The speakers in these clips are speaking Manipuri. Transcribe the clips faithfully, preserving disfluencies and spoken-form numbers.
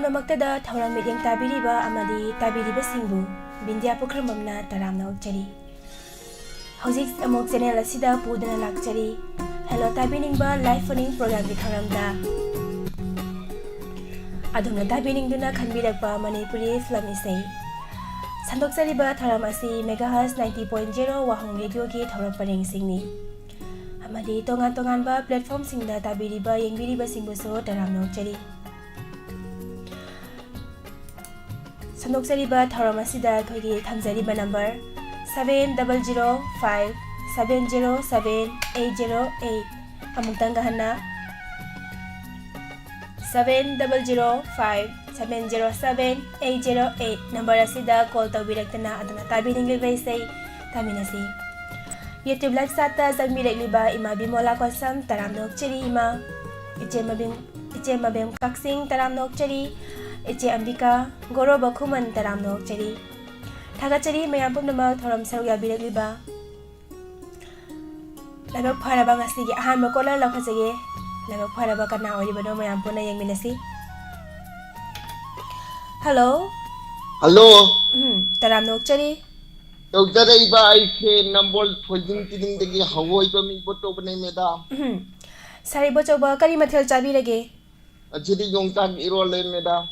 ꯄꯨꯝꯅꯃꯛꯇꯗ ꯊꯧꯔꯝ ꯃꯤꯠꯌꯦꯡ ꯇꯥꯕꯤꯔꯤꯕ ꯑꯃꯗꯤ ꯇꯥꯕꯤꯔꯤꯕꯁꯤꯡꯕꯨ ꯕꯤꯟꯗ꯭ꯌꯥ ꯄꯨꯈ꯭ꯔꯝꯕꯝꯅ ꯇꯔꯥꯝꯅ ꯑꯣꯛꯆꯔꯤ꯫ ꯍꯧꯖꯤꯛ ꯑꯃꯨꯛ ꯆꯦꯅꯦꯜ ꯑꯁꯤꯗ ꯄꯨꯗꯨꯅ ꯂꯥꯛꯆꯔꯤ꯫ ꯍꯦꯜꯂꯣ ꯇꯥꯕꯤꯅꯤꯡꯕ ꯂꯥꯏꯐ ꯐꯣꯟ ꯏꯟ ꯄ꯭ꯔꯣꯒ꯭ꯔꯥꯝꯒꯤ ꯊꯧꯔꯝꯗ ꯑꯗꯣꯝꯅ ꯇꯥꯕꯤꯅꯤꯡꯗꯨꯅ ꯈꯟꯕꯤꯔꯛꯄ ꯃꯅꯤꯄꯨꯔꯤ ꯐꯤꯂꯝ ꯏꯁꯩ꯫ ꯁꯟꯗꯣꯛꯆꯔꯤꯕ ꯊꯧꯔꯝ ꯑꯁꯤ ꯃꯦꯒꯥꯍꯔꯁ ꯅꯥꯏꯟꯇꯤ ꯄꯣꯏꯟ ꯖꯦꯔꯣ ꯋꯥꯍꯣꯡ ꯔꯦꯗꯤꯑꯣꯒꯤ ꯊꯧꯔꯝ ꯄꯔꯦꯡꯁꯤꯡꯅꯤ꯫ ꯑꯃꯗꯤ ꯇꯣꯉꯥꯟ ꯇꯣꯉꯥꯟꯕ ꯄ꯭ꯂꯦꯠꯐꯣꯔꯝꯁꯤꯡꯗ ꯇꯥꯕꯤꯔꯤꯕ ꯌꯦꯡꯕꯤꯔꯤꯕꯁꯤꯡꯕꯨꯁꯨ ꯇꯔꯥꯝꯅ ꯑꯣꯛꯆꯔꯤ꯫ ꯁꯟꯗꯣꯛꯆꯔꯤꯕ ꯊꯧꯔꯝ ꯑꯁꯤꯗ ꯑꯩꯈꯣꯏꯒꯤ ꯊꯝꯖꯔꯤꯕ number seven double zero five seven zero seven eight zero eight, ꯑꯃꯨꯛꯇꯪꯒ ꯍꯟꯅ seven double zero five seven zero seven eight zero eight number ꯑꯁꯤꯗ ꯀꯣꯜ ꯇꯧꯕꯤꯔꯛꯇꯨꯅ ꯑꯗꯣꯝꯅ ꯇꯥꯕꯤꯅꯤꯡꯂꯤꯕ ꯏꯁꯩ ꯇꯥꯃꯤꯟꯅꯁꯤ꯫ YouTube ꯂꯥꯏꯚ ꯆꯥꯠꯇ ꯆꯪꯕꯤꯔꯛꯂꯤꯕ ꯏꯃꯥ ꯕꯤꯃꯣꯂꯥ ꯀꯣꯟꯁꯝ ꯇꯔꯥꯝꯅ ꯑꯣꯛꯆꯔꯤ ꯏꯃꯥ꯫ ꯏꯆꯦ ꯃꯕꯦꯝ, ꯏꯆꯦ ꯃꯕꯦꯝ ꯀꯛꯆꯤꯡ ꯇꯔꯥꯝꯅ ꯑꯣꯛꯆꯔꯤ꯫ ꯏꯆꯦ ꯑꯝꯕꯤꯀꯥ, ꯒꯣꯔꯣꯕ ꯈꯨꯃꯟ ꯇꯔꯥꯝꯅ ꯑꯣꯛꯆꯔꯤ꯫ ꯊꯥꯒꯠꯆꯔꯤ ꯃꯌꯥꯝ ꯄꯨꯝꯅꯃꯛ ꯊꯧꯔꯝ ꯁꯔꯨꯛ ꯌꯥꯕꯤꯔꯛꯂꯤꯕ꯫ ꯂꯥꯏꯕꯛ ꯐꯔꯕ ꯉꯁꯤꯒꯤ ꯑꯍꯥꯟꯕ ꯀꯣꯂꯔ ꯂꯧꯈꯠꯆꯒꯦ꯫ ꯂꯥꯏꯕꯛ ꯐꯔꯕ ꯀꯅꯥ ꯑꯣꯏꯔꯤꯕꯅꯣ ꯃꯌꯥꯝ ꯄꯨꯟꯅ ꯌꯦꯡꯃꯤꯟꯅꯁꯤ꯫ ꯍꯜꯂꯣ꯫ ꯍꯜꯂꯣ꯫ ꯎꯝ, ꯇꯔꯥꯝꯅ ꯑꯣꯛꯆꯔꯤ꯫ ꯇꯧꯖꯔꯛꯏꯕ ꯑꯩꯁꯦ ꯅꯝꯕꯣꯜ ꯊꯣꯏꯗꯤꯡ ꯇꯤꯗꯤꯡꯗꯒꯤ ꯍꯧꯑꯣꯏꯕ ꯃꯤ ꯄꯣꯠꯇꯧꯕꯅꯦ ꯃꯦꯗꯥꯝ꯫ ꯎꯝ꯫ ꯁꯥꯔ ꯏꯕꯣꯆꯧꯕ ꯀꯔꯤ ꯃꯊꯦꯜ ꯆꯥꯕꯤꯔꯒꯦ? ꯉꯁꯤꯗꯤ ꯌꯣꯡꯆꯥꯛ ꯏꯔꯣꯜꯂꯦ ꯃꯦꯗꯥꯝ꯫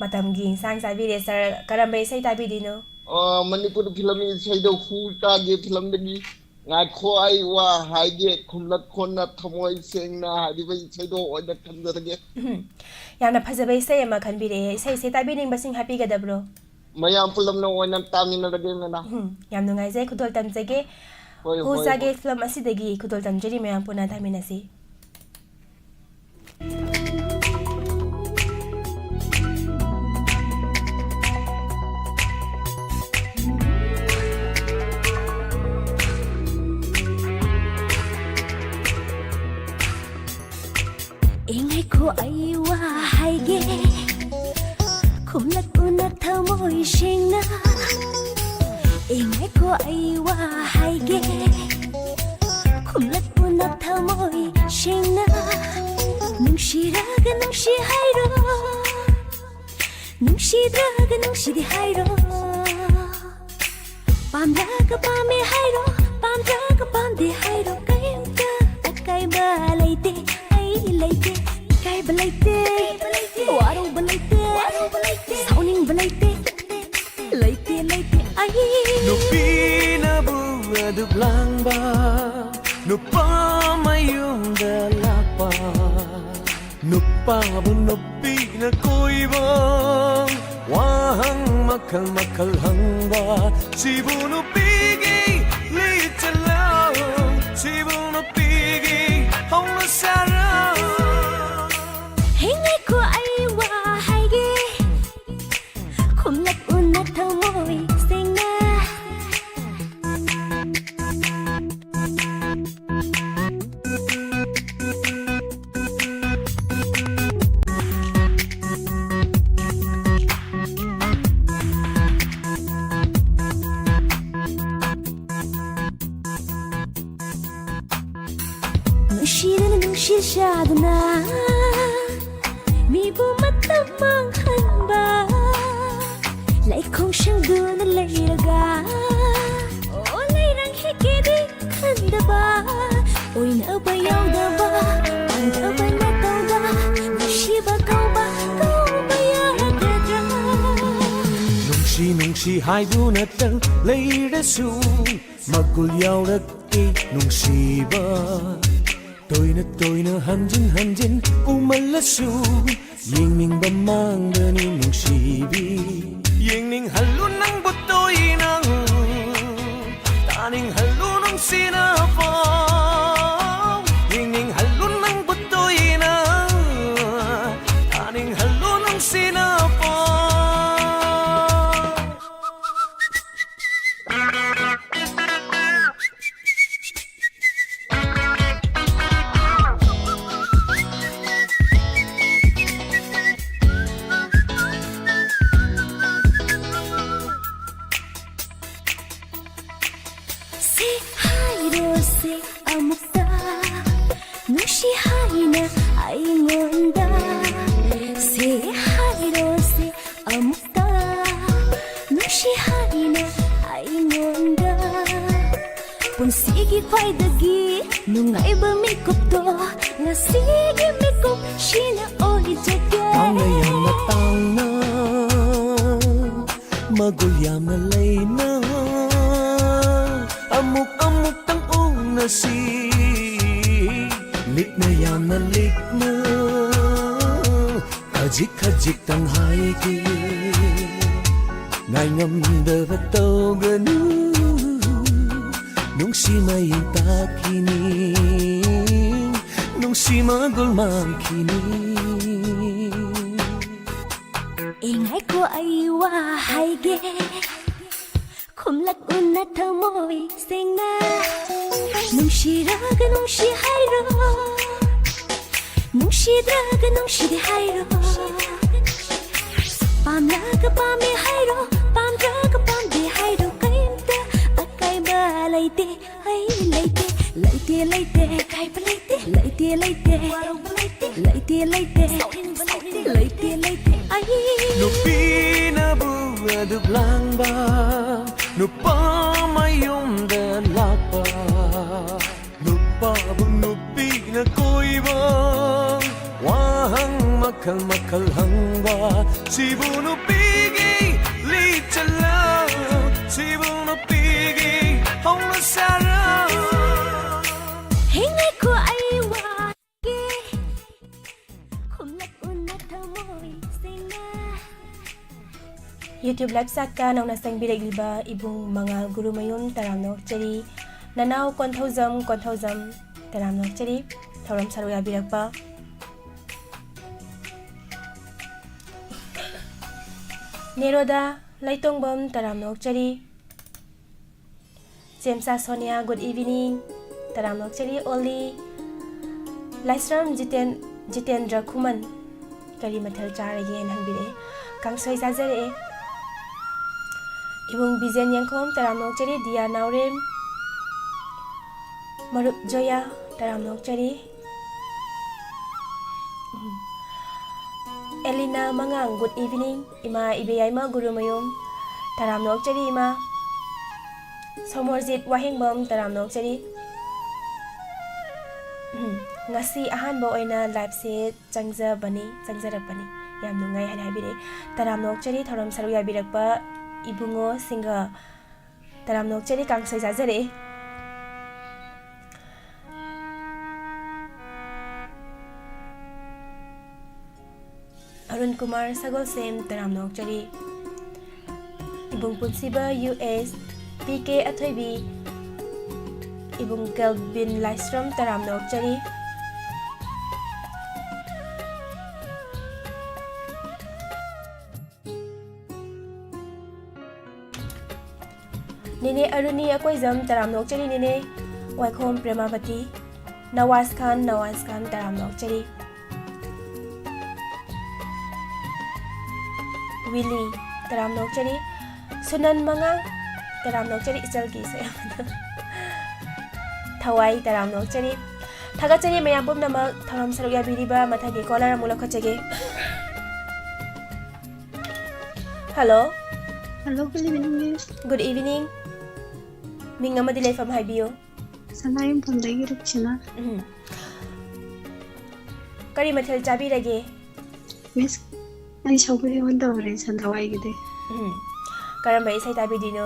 ꯃꯇꯝꯒꯤ ꯏꯟꯁꯥꯡ ꯆꯥꯕꯤꯔꯦ ꯁꯥꯔ꯫ ꯀꯔꯝꯕ ꯏꯁꯩ ꯇꯥꯕꯤꯗꯣꯏꯅꯣ? ꯑ, ꯃꯅꯤꯄꯨꯔ ꯐꯤꯂꯝ ꯏꯁꯩꯗꯣ ꯍꯨ ꯆꯥꯒꯦ ꯐꯤꯂꯝꯗꯒꯤ ꯉꯥꯏꯈꯣ ꯑꯩ ꯋꯥ ꯍꯥꯏꯒꯦ ꯈꯨꯝꯂꯛ ꯈꯣꯟꯅ ꯊꯃꯣꯏ ꯁꯦꯡꯅ ꯍꯥꯏꯔꯤꯕ ꯏꯁꯩꯗꯣ ꯑꯣꯏꯅ ꯈꯟꯖꯔꯒꯦ꯫ ꯎꯝ꯫ ꯌꯥꯝꯅ ꯐꯖꯕ ꯏꯁꯩ ꯑꯃ ꯈꯟꯕꯤꯔꯛꯑꯦ꯫ ꯏꯁꯩꯁꯦ ꯇꯥꯕꯤꯅꯤꯡꯕꯁꯤꯡ ꯍꯥꯞꯄꯤꯒꯗꯕ꯭ꯔꯣ? ꯃꯌꯥꯝ ꯄꯨꯂꯞꯅ ꯑꯣꯏꯅ ꯇꯥꯃꯤꯟꯅꯔꯒꯦ ꯃꯦꯗꯥꯝ꯫ ꯎꯝ, ꯌꯥꯝ ꯅꯨꯡꯉꯥꯏꯖꯩ꯫ ꯈꯨꯗꯣꯜ ꯇꯝꯖꯒꯦ꯫ ꯍꯣꯏ, ꯍꯨ ꯍꯣꯏ, ꯆꯥꯒꯦ ꯍꯣꯏ꯫ ꯐꯤꯂꯝ ꯑꯁꯤꯗꯒꯤ ꯈꯨꯗꯣꯜ ꯇꯝꯖꯔꯤ ꯃꯌꯥꯝ ꯄꯨꯟꯅ ꯇꯥꯃꯤꯟꯅꯁꯤ꯫ ꯑꯦ ꯉꯥꯏꯈꯣ ꯑꯩ ꯋꯥ ꯍꯥꯏꯒꯦ, ꯈꯨꯝꯂꯛꯎꯅ ꯊꯃꯣꯏ ꯁꯦꯡꯅ꯫ ꯑꯦ ꯉꯥꯏꯈꯣ ꯑꯩ ꯋꯥ ꯍꯥꯏꯒꯦ, ꯈꯨꯝꯂꯛꯎꯅ ꯊꯃꯣꯏ ꯁꯦꯡꯅ꯫ ꯅꯨꯡꯁꯤꯔꯒ ꯅꯨꯡꯁꯤ ꯍꯥꯏꯔꯣ, ꯅꯨꯡꯁꯤꯗ꯭ꯔꯒ ꯅꯨꯡꯁꯤꯗꯦ ꯍꯥꯏꯔꯣ, ꯄꯥꯝꯗ꯭ꯔꯒ ꯄꯥꯝꯃꯦ ꯍꯥꯏꯔꯣ, ꯄꯥꯝꯗ꯭ꯔꯒ ꯄꯥꯝꯗꯦ ꯍꯥꯏꯔꯣ, ꯀꯔꯤꯝꯇ ꯑꯀꯥꯏꯕ ꯂꯩꯇꯦ, ꯑꯩ ꯂꯩꯇꯦ, ꯏꯀꯥꯏꯕ ꯂꯩꯇꯦ, ꯋꯥꯔꯧꯕ ꯂꯩꯇꯦ, ꯁꯥꯎꯅꯤꯡꯕ ꯂꯩꯇꯦ, ꯂꯩꯇꯦ, ꯂꯩꯇꯦ ꯑꯩ꯫ ꯅꯨꯄꯤꯅꯕꯨ ꯑꯗꯨꯛ ꯂꯥꯡꯕ, ꯅꯨꯄꯥ ꯃꯌꯨꯝꯗ ꯂꯥꯛꯄ, ꯅꯨꯄꯥꯕꯨ ꯅꯨꯄꯤꯅ ꯀꯣꯏꯕ, ꯋꯥꯍꯪ ꯃꯈꯜ ꯃꯈꯜ ꯍꯪꯕ, ꯁꯤꯕꯨ ꯅꯨꯄꯤꯒꯤ ꯂꯤꯆꯠꯂꯣ, ꯁꯤꯕꯨ ꯅꯨꯄꯤꯒꯤ ꯍꯧꯅꯁꯥꯔꯣ꯫ ꯍꯦ ꯉꯥꯏꯈꯣ, ꯑꯩ ꯋꯥ ꯍꯥꯏꯒꯦ, ꯈꯨꯝꯂꯛꯎꯅ ꯊꯃꯣꯏ ꯁꯦꯡꯅ꯫ ꯅꯨꯡꯁꯤꯗꯅ ꯅꯨꯡꯁꯤ ꯆꯥꯗꯅ ꯃꯤꯕꯨ ꯃꯇꯝ ꯃꯥꯡꯍꯟꯕ, ꯂꯩꯈꯣꯡ ꯁꯪꯗꯨꯅ ꯂꯩꯔꯒ, ꯑꯣ, ꯂꯩꯔꯪ ꯍꯦꯛꯀꯦꯗꯤ ꯈꯟꯗꯕ, ꯑꯣꯏꯅꯕ ꯌꯥꯎꯗꯕ, ꯄꯥꯝꯗꯕ ꯅꯠꯇꯧꯗ, ꯅꯨꯡꯁꯤꯕ ꯀꯧꯕ, ꯀꯧꯕ ꯌꯥꯔꯒꯗ꯭ꯔꯥ? ꯅꯨꯡꯁꯤ ꯅꯨꯡꯁꯤ ꯍꯥꯏꯗꯨꯅꯇꯪ ꯂꯩꯔꯁꯨ ꯃꯒꯨꯜ ꯌꯥꯎꯔꯛꯇꯦ ꯅꯨꯡꯁꯤꯕ꯫ ꯇꯣꯏꯅ ꯇꯣꯏꯅ ꯍꯟꯖꯤꯟ ꯍꯟꯖꯤꯟ ꯎꯃꯜꯂꯁꯨ ꯌꯦꯡꯅꯤꯡꯕ ꯃꯥꯡꯕꯅꯤ ꯅꯨꯡꯁꯤꯕꯤ꯫ ꯌꯦꯡꯅꯤꯡꯍꯜꯂꯨ ꯅꯪꯕꯨ ꯇꯣꯏꯅ, ꯇꯥꯅꯤꯡꯍꯜꯂꯨ ꯅꯨꯡꯁꯤꯅ ꯄꯥꯎ꯫ ꯌꯦꯡꯅꯤꯡꯍꯜꯂꯨ ꯅꯪꯕꯨ ꯇꯣꯏꯅ, ꯇꯥꯅꯤꯡꯍꯜꯂꯨ ꯅꯨꯡꯁꯤꯅ ꯄꯥꯎ꯫ ꯁꯦ ꯍꯥꯏꯔꯣꯁꯦ ꯑꯃꯨꯛꯇ, ꯅꯨꯡꯁꯤ ꯍꯥꯏꯅ ꯑꯩꯉꯣꯟꯗ꯫ ꯁꯦ ꯍꯥꯏꯔꯣꯁꯦ ꯑꯃꯨꯛꯇ꯫ ꯅꯨꯡꯉꯥꯏꯕ ꯃꯤꯀꯨꯞꯇꯣ ꯉꯁꯤꯒꯤ ꯃꯤꯀꯨꯞꯁꯤꯅ ꯑꯣꯏꯖꯒꯦ꯫ ꯇꯥꯡꯅ ꯌꯥꯝꯅ ꯇꯥꯡꯅ, ꯃꯒꯨꯜ ꯌꯥꯝꯅ ꯂꯩꯅ, ꯑꯃꯨꯛ ꯑꯃꯨꯛꯇꯪ ꯎꯅꯁꯤ, ꯂꯤꯛꯅ ꯌꯥꯝꯅ ꯂꯤꯛꯅ, ꯈꯖꯤꯛ ꯈꯖꯤꯛꯇꯪ ꯍꯥꯏꯒꯦ꯫ ꯉꯥꯏꯉꯝꯗꯕ ꯇꯧꯒꯅꯨ, ꯅꯨꯡꯁꯤ ꯃꯌꯦꯡ ꯇꯥꯈꯤꯅꯤ, ꯅꯨꯡꯁꯤ ꯃꯒꯨꯜ ꯃꯥꯡꯈꯤꯅꯤ꯫ ꯑꯦ ꯉꯥꯏꯈꯣ ꯑꯩ ꯋꯥ ꯍꯥꯏꯒꯦ, ꯈꯨꯝꯂꯛꯎꯅ ꯊꯃꯣꯏ ꯁꯦꯡꯅ꯫ ꯅꯨꯡꯁꯤꯔꯒ ꯅꯨꯡꯁꯤ ꯍꯥꯏꯔꯣ, ꯅꯨꯡꯁꯤꯗ꯭ꯔꯒ ꯅꯨꯡꯁꯤꯗꯦ ꯍꯥꯏꯔꯣ, ꯄꯥꯝꯂꯒ ꯄꯥꯝꯃꯦ ꯍꯥꯏꯔꯣ, ꯄꯥꯝꯗ꯭ꯔꯒ ꯄꯥꯝꯗꯦ ꯍꯥꯏꯔꯣ, ꯀꯔꯤꯝꯇ ꯑꯀꯥꯏꯕ ꯂꯩꯇꯦ꯫ ꯑꯩ ꯂꯩꯇꯦ, ꯂꯩꯇꯦ, ꯂꯩꯇꯦ, ꯑꯀꯥꯏꯕ ꯂꯩꯇꯦ, ꯂꯩꯇꯦ, ꯂꯩꯇꯦ, ꯋꯥꯔꯧꯕ ꯂꯩꯇꯦ, ꯂꯩꯇꯦ, ꯂꯩꯇꯦ, ꯁꯥꯎꯅꯤꯡꯕ ꯂꯩꯇꯦ, ꯂꯩꯇꯦ, ꯂꯩꯇꯦ꯫ ꯑꯩ ꯅꯨꯄꯤꯅꯕꯨ ꯑꯗꯨꯛ ꯂꯥꯡꯕ, ꯅꯨꯄꯥ ꯃꯌꯨꯝꯗ ꯂꯥꯛꯄ, ꯅꯨꯄꯥꯕꯨ ꯅꯨꯄꯤꯅ ꯀꯣꯏꯕ, ꯋꯥꯍꯪ ꯃꯈꯜ ꯃꯈꯜ ꯍꯪꯕ, ꯁꯤꯕꯨ ꯅꯨꯄꯤꯒꯤ ꯂꯤꯆꯠꯂ, ꯁꯤꯕꯨ ꯅꯨꯄꯤꯒꯤ ꯍꯧꯅꯁꯥꯔ꯫ ꯍꯦ ꯉꯥꯏꯈꯣ ꯑꯩ ꯋꯥꯒꯦ, ꯈꯨꯝꯂꯛꯎꯅ ꯊꯃꯣꯏ ꯁꯦꯡꯅ꯫ YouTube live chat-ꯇ ꯅꯧꯅ ꯆꯪꯕꯤꯔꯛꯂꯤꯕ ꯏꯕꯨꯡ ꯃꯉꯥꯜ ꯒꯨꯔꯨꯃꯌꯨꯝ ꯇꯔꯥꯝꯅ ꯑꯣꯛꯆꯔꯤ꯫ ꯅꯅꯥꯎ ꯀꯣꯟꯊꯧꯖꯝ ꯀꯣꯟꯊꯧꯖꯝ ꯇꯔꯥꯝꯅ ꯑꯣꯛꯆꯔꯤ꯫ ꯊꯧꯔꯝ ꯁꯔꯨꯛ ꯌꯥꯕꯤꯔꯛꯄ ꯅꯦꯔꯣꯗꯥ ꯂꯩꯇꯣꯡꯕꯝ ꯇꯔꯥꯝꯅ ꯑꯣꯛꯆꯔꯤ꯫ ꯆꯦꯝꯆꯥ ꯁꯣꯅꯤꯌꯥ, good evening꯫ ꯇꯔꯥꯝꯅ ꯑꯣꯛꯆꯔꯤ꯫ ꯑꯣꯂꯤ, ꯂꯥꯏꯁ꯭ꯔꯝ ꯖꯤꯇꯦꯟ-, ꯖꯤꯇꯦꯟꯗ꯭ꯔ ꯈꯨꯃꯟ, ꯀꯔꯤ ꯃꯊꯦꯜ ꯆꯥꯔꯒꯦꯅ ꯍꯪꯕꯤꯔꯛꯑꯦ꯫ ꯀꯥꯡꯁꯣꯏ ꯆꯥꯖꯔꯛꯑꯦ꯫ ꯏꯕꯨꯡ ꯕꯤꯖꯦꯟ ꯌꯦꯡꯈꯣꯝ, ꯇꯔꯥꯝꯅ ꯑꯣꯛꯆꯔꯤ꯫ ꯗꯤꯌꯥ ꯅꯥꯎꯔꯦꯝ, ꯃꯔꯨꯞ ꯖꯣꯌꯥ, ꯇꯔꯥꯝꯅ ꯑꯣꯛꯆꯔꯤ꯫ ꯑꯦꯂꯤꯅꯥ ꯃꯉꯥꯡ, good evening꯫ ꯏꯃꯥ ꯏꯕꯦꯌꯥꯏꯃ ꯒꯨꯔꯨꯃꯌꯨꯝ, ꯇꯔꯥꯝꯅ ꯑꯣꯛꯆꯔꯤ ꯏꯃꯥ꯫ ꯁꯣꯃꯣꯔꯖꯤꯠ ꯋꯥꯍꯦꯡꯕꯝ, ꯇꯔꯥꯝꯅ ꯑꯣꯛꯆꯔꯤ꯫ ꯎꯝ, ꯉꯁꯤ ꯑꯍꯥꯟꯕ ꯑꯣꯏꯅ liveꯁꯦ ꯆꯪꯖꯕꯅꯤ, ꯆꯪꯖꯔꯛꯄꯅꯤ꯫ ꯌꯥꯝ ꯅꯨꯡꯉꯥꯏ ꯍꯥꯏꯅ ꯍꯥꯏꯕꯤꯔꯛꯑꯦ꯫ ꯇꯔꯥꯝꯅ ꯑꯣꯛꯆꯔꯤ ꯊꯧꯔꯝ ꯁꯔꯨꯛ ꯌꯥꯕꯤꯔꯛꯄ ꯏꯕꯨꯡꯉꯣꯁꯤꯡꯒ꯫ ꯇꯔꯥꯝꯅ ꯑꯣꯛꯆꯔꯤ, ꯀꯥꯡꯁꯣꯏ ꯆꯥꯖꯔꯛꯑꯦ꯫ ꯑꯔꯨꯟ ꯀꯨꯃꯥꯔ ꯁꯒꯣꯜꯁꯦꯝ, ꯇꯔꯥꯝꯅ ꯑꯣꯛꯆꯔꯤ꯫ ꯏꯕꯨꯡ ꯄꯨꯟꯁꯤꯕ ꯌꯨ ꯑꯦꯁ, ꯄꯤ ꯀꯦ ꯑꯊꯣꯏꯕꯤ, ꯏꯕꯨꯡ ꯀꯦꯜꯕꯤꯟ ꯂꯥꯏꯁ꯭ꯔꯝ, ꯇꯔꯥꯝꯅ ꯑꯣꯛꯆꯔꯤ꯫ ꯅꯦꯅꯦ ꯑꯔꯨꯅꯤ ꯑꯀꯣꯏꯖꯝ, ꯇꯔꯥꯝꯅ ꯑꯣꯛꯆꯔꯤ ꯅꯦꯅꯦ꯫ ꯋꯥꯏꯈꯣꯝ ꯄ꯭ꯔꯦꯃꯥꯕꯇꯤ, ꯅꯋꯥꯖ ꯈꯥꯟ, ꯅꯋꯥꯖ ꯈꯥꯟ, ꯇꯔꯥꯝꯅ ꯑꯣꯛꯆꯔꯤ꯫ ꯋꯤꯂꯤ, ꯇꯔꯥꯝꯅ ꯑꯣꯛꯆꯔꯤ꯫ ꯁꯨꯅꯟ ꯃꯉꯥꯡ, ꯇꯔꯥꯝꯅ ꯑꯣꯛꯆꯔꯤ꯫ ꯏꯆꯜꯒꯤ ꯏꯁꯩ ꯑꯃꯗ꯫ ꯊꯋꯥꯏ, ꯇꯔꯥꯝꯅ ꯑꯣꯛꯆꯔꯤ꯫ ꯊꯥꯒꯠꯆꯔꯤ ꯃꯌꯥꯝ ꯄꯨꯝꯅꯃꯛ ꯊꯧꯔꯝ ꯁꯔꯨꯛ ꯌꯥꯕꯤꯔꯤꯕ꯫ ꯃꯊꯪꯒꯤ caller ꯑꯃꯨꯛ ꯂꯧꯈꯠꯆꯒꯦ꯫ Hello꯫ Hello, good evening, miss. Good evening. ꯃꯤꯡ ꯑꯃꯗꯤ ꯂꯩꯐꯝ ꯍꯥꯏꯕꯤꯌꯨ꯫ ꯁꯅꯥꯌꯨꯝꯐꯝꯗꯒꯤ ꯔꯨꯛꯁꯤꯅꯥ꯫ ꯎꯝ꯫ ꯀꯔꯤ ꯃꯊꯦꯜ ꯆꯥꯕꯤꯔꯒꯦ? Miss, ꯑꯩ ꯁꯧꯒ꯭ꯔꯤ ꯑꯣꯏꯅ ꯇꯧꯔꯦ ꯁꯟ ꯍꯋꯥꯏꯒꯤꯗꯤ꯫ ꯎꯝ꯫ ꯀꯔꯝꯕ ꯏꯁꯩ ꯇꯥꯕꯤꯗꯣꯏꯅꯣ?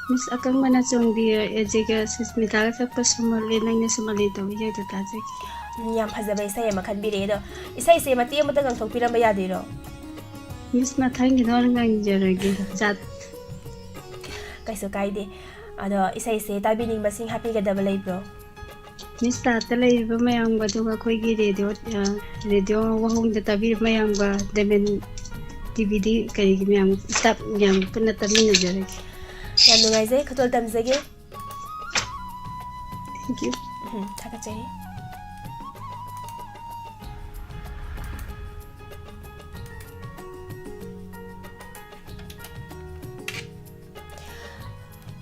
Miss, ꯑꯀꯪꯕꯅ ꯆꯣꯡꯕꯤ, ꯑꯦꯖꯦꯒ ꯁꯨꯁꯃꯤꯇꯥꯒ ꯁꯛꯄ ꯁꯨꯝꯍꯜꯂꯦ ꯅꯪꯅ ꯁꯨꯝꯍꯜꯂꯦ ꯇꯧꯕ ꯏꯁꯩꯗꯣ ꯇꯥꯖꯒꯦ꯫ ꯎꯝ, ꯌꯥꯝ ꯐꯖꯕ ꯏꯁꯩ ꯑꯃ ꯈꯟꯕꯤꯔꯛꯑꯦ꯫ ꯑꯗꯣ ꯏꯁꯩꯁꯦ ꯃꯇꯦꯛ ꯑꯃꯇ ꯉꯪꯊꯣꯛꯄꯤꯔꯝꯕ ꯌꯥꯗꯣꯏꯔꯣ? Miss, ꯃꯊꯪꯒꯤꯗ ꯑꯣꯏꯅ ꯉꯪꯖꯔꯒꯦ꯫ ꯖꯥꯠ꯫ ꯀꯩꯁꯨ ꯀꯥꯏꯗꯦ꯫ ꯑꯗꯣ ꯏꯁꯩꯁꯦ ꯇꯥꯕꯤꯅꯤꯡꯕꯁꯤꯡ ꯍꯥꯞꯄꯤꯒꯗꯕ ꯂꯩꯕ꯭ꯔꯣ? Miss, ꯇꯥꯠꯇ ꯂꯩꯔꯤꯕ ꯃꯌꯥꯝꯒ, ꯑꯗꯨꯒ ꯑꯩꯈꯣꯏꯒꯤ radio, ꯑ, radio ꯋꯥꯍꯣꯡꯗ ꯇꯥꯕꯤꯔꯤꯕ ꯃꯌꯥꯝꯒ, ꯗꯥꯏꯃꯟ ꯇꯤ ꯚꯤꯗꯤ ꯀꯔꯤꯒꯤ ꯃꯌꯥꯝ, staff ꯃꯌꯥꯝꯒ ꯄꯨꯟꯅ ꯇꯥꯃꯤꯟꯅꯖꯔꯒꯦ꯫ ꯌꯥꯝ ꯅꯨꯡꯉꯥꯏꯖꯩ, ꯈꯨꯗꯣꯜ ꯇꯝꯖꯒꯦ꯫ Thank you. ꯎꯝ, ꯊꯥꯒꯠꯆꯔꯤ꯫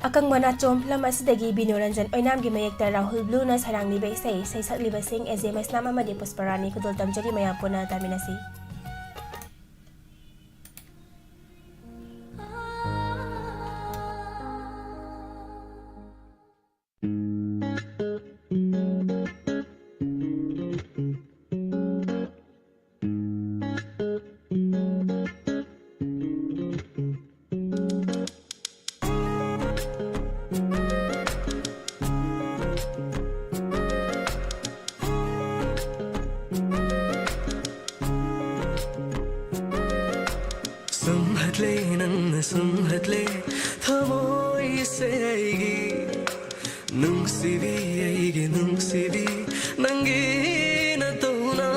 ꯑꯀꯪꯕ ꯅꯥꯆꯣꯝ ꯐꯤꯂꯝ ꯑꯁꯤꯗꯒꯤ ꯕꯤꯅꯨ ꯔꯟꯖꯟ ꯑꯣꯏꯅꯥꯝꯒꯤ ꯃꯌꯦꯛꯇ ꯔꯥꯍꯨꯜ ꯕ꯭ꯂꯨꯅ ꯁꯩꯔꯥꯡꯂꯤꯕ ꯏꯁꯩ, ꯏꯁꯩ ꯁꯛꯂꯤꯕꯁꯤꯡ ꯑꯦꯖꯦ ꯃꯩꯁꯅꯥꯝ ꯑꯃꯗꯤ ꯄꯨꯁꯄꯔꯥꯅꯤ꯫ ꯈꯨꯗꯣꯜ ꯇꯝꯖꯔꯤ, ꯃꯌꯥꯝ ꯄꯨꯟꯅ ꯇꯥꯃꯤꯟꯅꯁꯤ꯫ ꯊꯃꯣꯏꯁꯦ ꯑꯩꯒꯤ ꯅꯨꯡꯁꯤꯕꯤ, ꯑꯩꯒꯤ ꯅꯨꯡꯁꯤꯕꯤ, ꯅꯪꯒꯤ ꯅꯇꯧꯅ꯫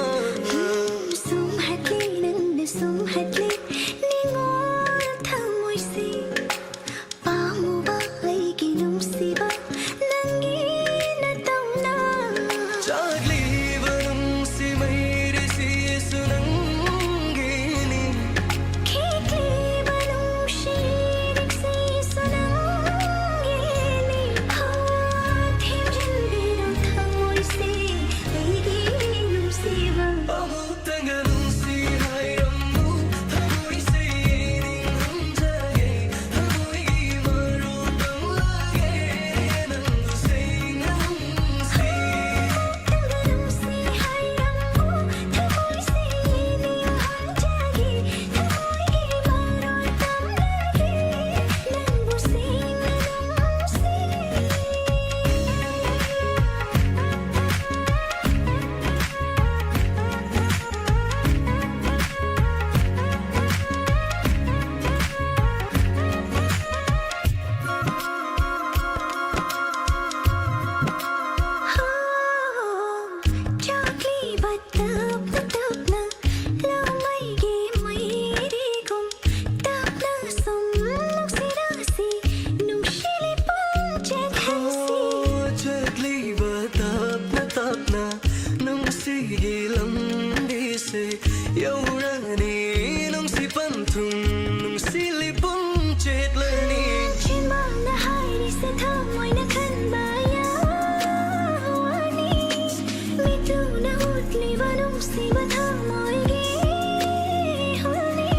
ꯁꯨꯝ ꯍꯠꯂꯤ, ꯅꯪꯅ ꯁꯨꯝ ꯍꯠꯂꯤ, ꯅꯤꯡꯉꯣꯜ ꯊꯃꯣꯏꯁꯦ꯫ ꯄꯥꯝꯃꯨꯕ ꯑꯩꯒꯤ ꯅꯨꯡꯁꯤꯕ, ꯅꯪꯒꯤ ꯅꯇꯧꯅ꯫ ꯆꯥꯛꯂꯤꯕ ꯅꯨꯡꯁꯤ ꯃꯩꯔꯤꯁꯤꯁꯨ ꯅꯪꯒꯤꯅꯤ꯫ ꯈꯤꯛꯂꯤꯕ ꯅꯨꯡꯁꯤ ꯏꯔꯤꯛꯁꯤꯁꯨ ꯅꯪꯒꯤꯅꯤ꯫ ꯍꯣ, ꯊꯦꯝꯖꯤꯟꯕꯤꯔꯣ ꯊꯃꯣꯏꯁꯦ, ꯑꯩꯒꯤ ꯅꯨꯡꯁꯤꯕ꯫ ꯑꯃꯨꯛꯇꯪꯒ ꯅꯨꯡꯁꯤ ꯍꯥꯏꯔꯝꯃꯨ, ꯊꯃꯣꯏꯁꯦ ꯅꯤꯡꯍꯟꯖꯒꯦ, ꯊꯃꯣꯏꯒꯤ ꯃꯔꯣꯜ ꯇꯝꯂꯒꯦ, ꯅꯪꯕꯨ ꯁꯦꯡꯅ ꯅꯨꯡꯁꯤ꯫ ꯆꯥꯛꯂꯤꯕ ꯇꯞꯅ ꯇꯞꯅ ꯂꯧꯃꯩꯒꯤ ꯃꯩꯔꯤꯒꯨꯝ ꯇꯞꯅ ꯁꯨꯝ ꯅꯨꯡꯁꯤꯔꯁꯤ, ꯅꯨꯡꯁꯤꯂꯤ ꯄꯨꯟ ꯆꯠꯍꯟꯁꯤ꯫ ꯆꯠꯂꯤꯕ ꯇꯞꯅ ꯇꯞꯅ ꯅꯨꯡꯁꯤꯒꯤ ꯂꯝꯕꯤꯁꯦ ꯌꯧꯔꯅꯤ, ꯅꯨꯡꯁꯤ ꯄꯟꯊꯨꯡ ꯅꯨꯡꯁꯤꯂꯤ ꯄꯨꯟ ꯆꯦꯠꯂꯅꯤ꯫ ꯆꯤꯟꯕꯥꯜꯅ ꯍꯥꯏꯔꯤꯁꯦ ꯊꯃꯣꯏꯅ ꯈꯟꯕ ꯌꯥꯅꯤ꯫ ꯃꯤꯠꯇꯨꯅ ꯎꯠꯂꯤꯕ ꯅꯨꯡꯁꯤꯕ ꯊꯃꯣꯏꯒꯤ ꯍꯨꯜꯅꯤ꯫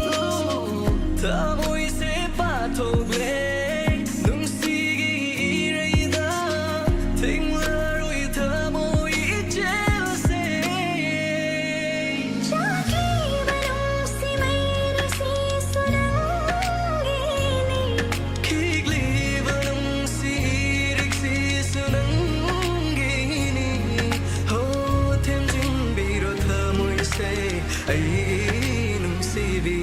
ꯊꯃꯣꯏꯁꯦ ꯄꯥꯊꯣꯛꯂꯦ ꯅꯨꯡꯁꯤꯒꯤ ꯏꯔꯩꯗ, ꯊꯦꯡꯂꯔꯣꯏ ꯊꯃꯣꯏ ꯏꯆꯦꯜꯁꯦ꯫ ꯆꯥꯛꯂꯤꯕ ꯅꯨꯡꯁꯤ ꯃꯩꯔꯤꯁꯤꯁꯨ ꯅꯪꯒꯤꯅꯤ꯫ ꯈꯤꯛꯂꯤꯕ ꯅꯨꯡꯁꯤ ꯏꯔꯤꯛꯁꯤꯁꯨ ꯅꯪꯒꯤꯅꯤ꯫ ꯍꯣ, ꯊꯦꯝꯖꯤꯟꯕꯤꯔꯣ ꯊꯃꯣꯏꯁꯦ, ꯑꯩꯒꯤ ꯅꯨꯡꯁꯤꯕꯤ꯫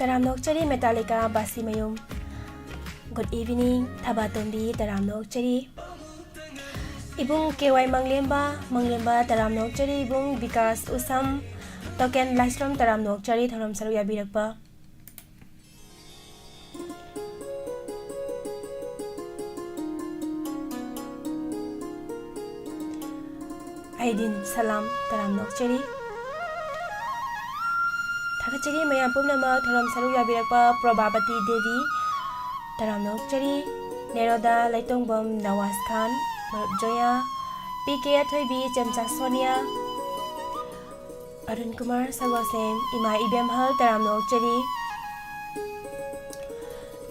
ꯇꯔꯥꯝꯅ ꯑꯣꯛꯆꯔꯤ ꯃꯦꯇꯥꯂꯤꯀꯥ ꯕꯥꯁꯤꯃꯌꯨꯝ꯫ Good evening ꯊꯕꯥꯇꯣꯝꯕꯤ, ꯇꯔꯥꯝꯅ ꯑꯣꯛꯆꯔꯤ꯫ ꯏꯕꯨꯡ ꯀꯦ ꯋꯥꯏ ꯃꯪꯂꯦꯝꯕ, ꯃꯪꯂꯦꯝꯕ ꯇꯔꯥꯝꯅ ꯑꯣꯛꯆꯔꯤ꯫ ꯏꯕꯨꯡ ꯕꯤꯀꯥꯁ ꯎꯁꯝ, ꯇꯣꯀꯦꯟ ꯂꯥꯏꯁ꯭ꯔꯝ, ꯇꯔꯥꯝꯅ ꯑꯣꯛꯆꯔꯤ ꯊꯧꯔꯝ ꯁꯔꯨꯛ ꯌꯥꯕꯤꯔꯛꯄ꯫ ꯑꯥꯏꯗꯤꯟ ꯁꯂꯥꯝ, ꯇꯔꯥꯝꯅ ꯑꯣꯛꯆꯔꯤ꯫ ꯊꯥꯒꯠꯆꯔꯤ ꯃꯌꯥꯝ ꯄꯨꯝꯅꯃꯛ ꯊꯧꯔꯝ ꯁꯔꯨꯛ ꯌꯥꯕꯤꯔꯛꯄ ꯄ꯭ꯔꯣꯚꯥꯕꯇꯤ ꯗꯦꯕꯤ, ꯇꯔꯥꯝꯅ ꯑꯣꯛꯆꯔꯤ꯫ ꯅꯦꯔꯣꯗꯥ ꯂꯩꯇꯣꯡꯕꯝ ꯅꯋꯥꯖ ꯈꯥꯟ, ꯃꯔꯨꯞ ꯖꯣꯌꯥ, ꯄꯤ ꯀꯦ ꯑꯊꯣꯏꯕꯤ, ꯆꯦꯝꯆꯥ ꯁꯣꯅꯤꯌꯥ, ꯑꯔꯨꯟ ꯀꯨꯃꯥꯔ ꯁꯒꯣꯜꯁꯦꯝ, ꯏꯃꯥ ꯏꯕꯦꯝꯍꯜ, ꯇꯔꯥꯝꯅ ꯑꯣꯛꯆꯔꯤ꯫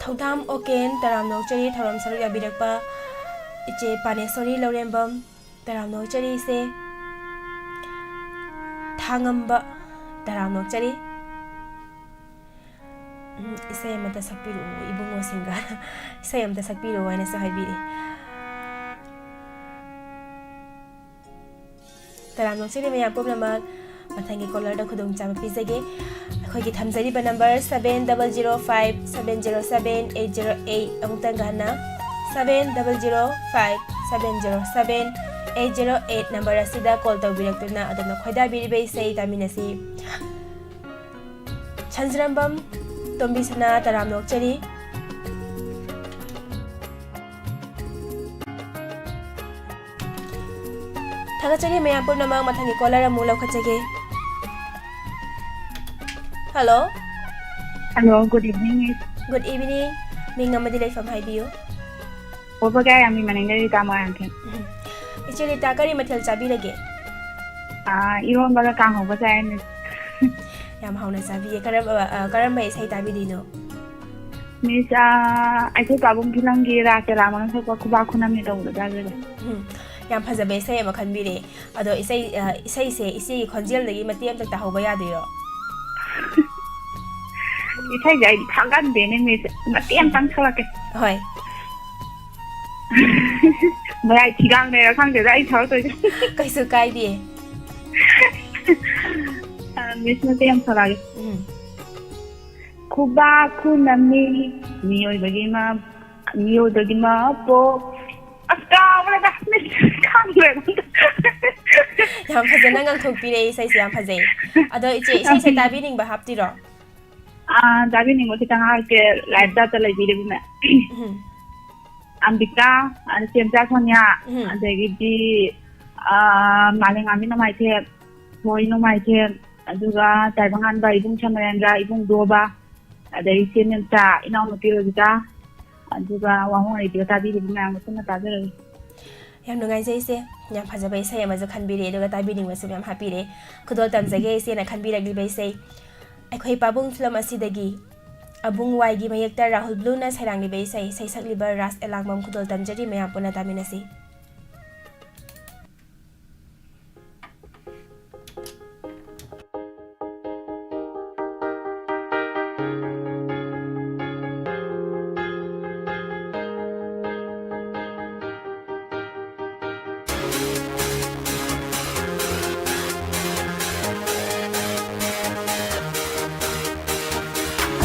ꯊꯧꯗꯥꯝ ꯑꯣꯀꯦꯟ, ꯇꯔꯥꯝꯅ ꯑꯣꯛꯆꯔꯤ꯫ ꯊꯧꯔꯝ ꯁꯔꯨꯛ ꯌꯥꯕꯤꯔꯛꯄ ꯏꯆꯦ ꯄꯥꯅꯦꯁꯣꯔꯤ ꯂꯧꯔꯦꯝꯕꯝ, ꯇꯔꯥꯝꯅ ꯑꯣꯛꯆꯔꯤ ꯏꯆꯦ꯫ ꯊꯥꯉꯝꯕ, ꯇꯔꯥꯝꯅ ꯑꯣꯛꯆꯔꯤ꯫ ꯎꯝ, ꯏꯁꯩ ꯑꯃꯇ ꯁꯛꯄꯤꯔꯛꯎ ꯏꯕꯨꯡꯉꯣꯁꯤꯡꯒ꯫ ꯏꯁꯩ ꯑꯃꯇ ꯁꯛꯄꯤꯔꯛꯎ ꯍꯥꯏꯅꯁꯨ ꯍꯥꯏꯕꯤꯔꯛꯏ꯫ ꯇꯔꯥꯝꯅ ꯑꯣꯛꯆꯔꯤ ꯃꯌꯥꯝ ꯄꯨꯝꯅꯃꯛ꯫ ꯃꯊꯪꯒꯤ ꯀꯣꯂꯔꯗ ꯈꯨꯗꯣꯡꯆꯥꯕ ꯄꯤꯖꯒꯦ꯫ ꯑꯩꯈꯣꯏꯒꯤ ꯊꯝꯖꯔꯤꯕ number seven double zero five seven zero seven eight zero eight, ꯑꯃꯨꯛꯇꯪꯒ ꯍꯟꯅ, seven double zero five seven zero seven eight zero eight number ꯑꯁꯤꯗ ꯀꯣꯜ ꯇꯧꯕꯤꯔꯛꯇꯨꯅ ꯑꯗꯣꯝꯅ ꯈꯣꯏꯗꯥꯕꯤꯔꯤꯕ ꯏꯁꯩ ꯇꯥꯃꯤꯟꯅꯁꯤ꯫ ꯁꯟꯖꯔꯝꯕꯝ ꯇꯣꯝꯕꯤꯁꯅꯥ, ꯇꯔꯥꯝꯅ ꯑꯣꯛꯆꯔꯤ꯫ ꯊꯥꯒꯠꯆꯔꯤ ꯃꯌꯥꯝ ꯄꯨꯝꯅꯃꯛ꯫ ꯃꯊꯪꯒꯤ ꯀꯣꯂꯔ ꯑꯃꯨꯛ ꯂꯧꯈꯠꯆꯒꯦ꯫ Hello. Hello, good evening, miss. Good evening. ꯃꯤꯡ ꯑꯃꯗꯤ ꯂꯩꯐꯝ ꯍꯥꯏꯕꯤꯌꯨ꯫ ꯄꯣꯄꯒꯥꯏ ꯑꯃꯤ ꯃꯅꯤꯡꯗ ꯔꯤꯇꯥ ꯃꯣꯏꯔꯥꯡꯊꯦꯝ꯫ ꯎꯝ꯫ ꯏꯆꯦ ꯔꯤꯇꯥ, ꯀꯔꯤ ꯃꯊꯦꯜ ꯆꯥꯕꯤꯔꯒꯦ? ꯑꯥ, ꯏꯔꯣꯟꯕꯒ ꯀꯥꯡꯍꯧꯒ ꯆꯥꯏ, miss꯫ ꯌꯥꯝ ꯍꯥꯎꯅ ꯆꯥꯕꯤꯌꯦ꯫ ꯀꯔꯝꯕ, ꯑ, ꯀꯔꯝꯕ ꯏꯁꯩ ꯇꯥꯕꯤꯗꯣꯏꯅꯣ? Miss, ꯑꯥ, ꯑꯩꯈꯣꯏ ꯄꯥꯕꯨꯡ ꯐꯤꯂꯝꯒꯤ ꯔꯥꯁ ꯂꯤꯂꯥ ꯃꯅꯨꯡ ꯊꯣꯛꯄ ꯈꯨꯕꯥꯛ ꯈꯨꯅꯝꯅꯤ ꯇꯧꯕꯗꯣ ꯇꯥꯖꯒꯦ꯫ ꯎꯝ, ꯌꯥꯝ ꯐꯖꯕ ꯏꯁꯩ ꯑꯃ ꯈꯟꯕꯤꯔꯦ꯫ ꯑꯗꯣ ꯏꯁꯩ, ꯑ, ꯏꯁꯩꯁꯦ ꯏꯆꯦꯒꯤ ꯈꯣꯟꯖꯦꯜꯗꯒꯤ ꯃꯇꯦꯛ ꯑꯃꯇ ꯇꯥꯍꯧꯕ ꯌꯥꯗꯣꯏꯔꯣ? ꯏꯁꯩꯁꯦ ꯑꯩꯗꯤ ꯈꯪꯒꯟꯗꯦꯅꯦ, miss꯫ ꯃꯇꯦꯛ ꯑꯃꯇꯪ ꯁꯛꯂꯛꯀꯦ꯫ ꯍꯣꯏ꯫ ꯃꯌꯥꯏ ꯊꯤꯒꯥꯡꯅꯦꯔ ꯈꯪꯗꯦꯗ ꯑꯩ ꯁꯛꯂꯛꯇꯣꯏꯁꯦ꯫ ꯀꯩꯁꯨ ꯀꯥꯏꯗꯦ꯫ ꯑ, miss, ꯃꯇꯦꯛ ꯑꯃ ꯁꯛꯂꯛꯑꯒꯦ꯫ ꯎꯝ꯫ ꯈꯨꯕꯥꯛ ꯈꯨꯅꯝꯃꯤ ꯃꯤꯑꯣꯏꯕꯒꯤ ꯃ-, ꯃꯤꯑꯣꯏꯕꯒꯤ ꯃꯄꯣꯛ꯫ ꯑꯁ, ꯀꯥꯎꯔꯦꯗ, ꯃꯤꯁ, ꯈꯪꯗ꯭ꯔꯦ꯫ ꯌꯥꯝ ꯐꯖꯅ ꯉꯥꯡꯊꯣꯛꯄꯤꯔꯦ, ꯏꯁꯩꯁꯦ ꯌꯥꯝ ꯐꯖꯩ꯫ ꯑꯗꯣ ꯏꯆꯦ, ꯏꯁꯩꯁꯦ ꯇꯥꯕꯤꯅꯤꯡꯕ ꯍꯥꯞꯇꯤꯔꯣ? ꯑꯥ, ꯇꯥꯕꯤꯅꯤꯡꯕ ꯈꯤꯇꯪ ꯍꯥꯞꯀꯦ, live chat ꯇ ꯂꯩꯕꯤꯔꯤꯕꯅꯦ꯫ ꯎꯝ꯫ ꯑꯝꯕꯤꯀꯥ, ꯑ, ꯆꯦꯝꯆꯥ ꯁꯣꯅꯤꯌꯥ, ꯎꯝ꯫ ꯑꯗꯒꯤꯗꯤ, ꯑ, ꯃꯥꯂꯦꯝꯉꯥꯟꯕꯤ ꯅꯣꯡꯃꯥꯏꯊꯦꯝ, ꯊꯣꯏ ꯅꯣꯡꯃꯥꯏꯊꯦꯝ, ꯑꯗꯨꯒ ꯇꯥꯏꯕꯪꯉꯥꯟꯕ ꯏꯕꯨꯡ ꯁꯃꯔꯦꯟꯗ꯭ꯔ, ꯏꯕꯨꯡ ꯗꯣꯕ, ꯑꯗꯩ ꯏꯆꯦ ꯃꯦꯝꯆꯥ, ꯏꯅꯥꯎꯅꯨꯄꯤ ꯔꯣꯖꯤꯇꯥ, ꯑꯗꯨꯒ ꯋꯥꯍꯣꯡ ꯔꯦꯗꯤꯑꯣ ꯇꯥꯕꯤꯔꯤꯕ ꯃꯌꯥꯝ ꯄꯨꯟꯅ ꯇꯥꯖꯔꯒꯦ꯫ ꯌꯥꯝ ꯅꯨꯡꯉꯥꯏꯖꯩ ꯏꯆꯦ, ꯌꯥꯝ ꯐꯖꯕ ꯏꯁꯩ ꯑꯃꯁꯨ ꯈꯟꯕꯤꯔꯦ, ꯑꯗꯨꯒ ꯇꯥꯕꯤꯅꯤꯡꯕꯁꯨ ꯃꯌꯥꯝ ꯍꯥꯞꯄꯤꯔꯦ꯫ ꯈꯨꯗꯣꯜ ꯇꯝꯖꯒꯦ ꯏꯆꯦꯅ ꯈꯟꯕꯤꯔꯛꯂꯤꯕ ꯏꯁꯩ꯫ ꯑꯩꯈꯣꯏ ꯄꯥꯕꯨꯡ ꯐꯤꯂꯝ ꯑꯁꯤꯗꯒꯤ ꯑꯕꯨꯡ ꯋꯥꯏꯒꯤ ꯃꯌꯦꯛꯇ ꯔꯥꯍꯨꯜ ꯕ꯭ꯂꯨꯅ ꯁꯩꯔꯥꯡꯂꯤꯕ ꯏꯁꯩ, ꯁꯩꯁꯛꯂꯤꯕ ꯔꯥꯖ ꯑꯦꯂꯥꯡꯕꯝ꯫ ꯈꯨꯗꯣꯜ ꯇꯝꯖꯔꯤ, ꯃꯌꯥꯝ ꯄꯨꯟꯅ ꯇꯥꯃꯤꯟꯅꯁꯤ꯫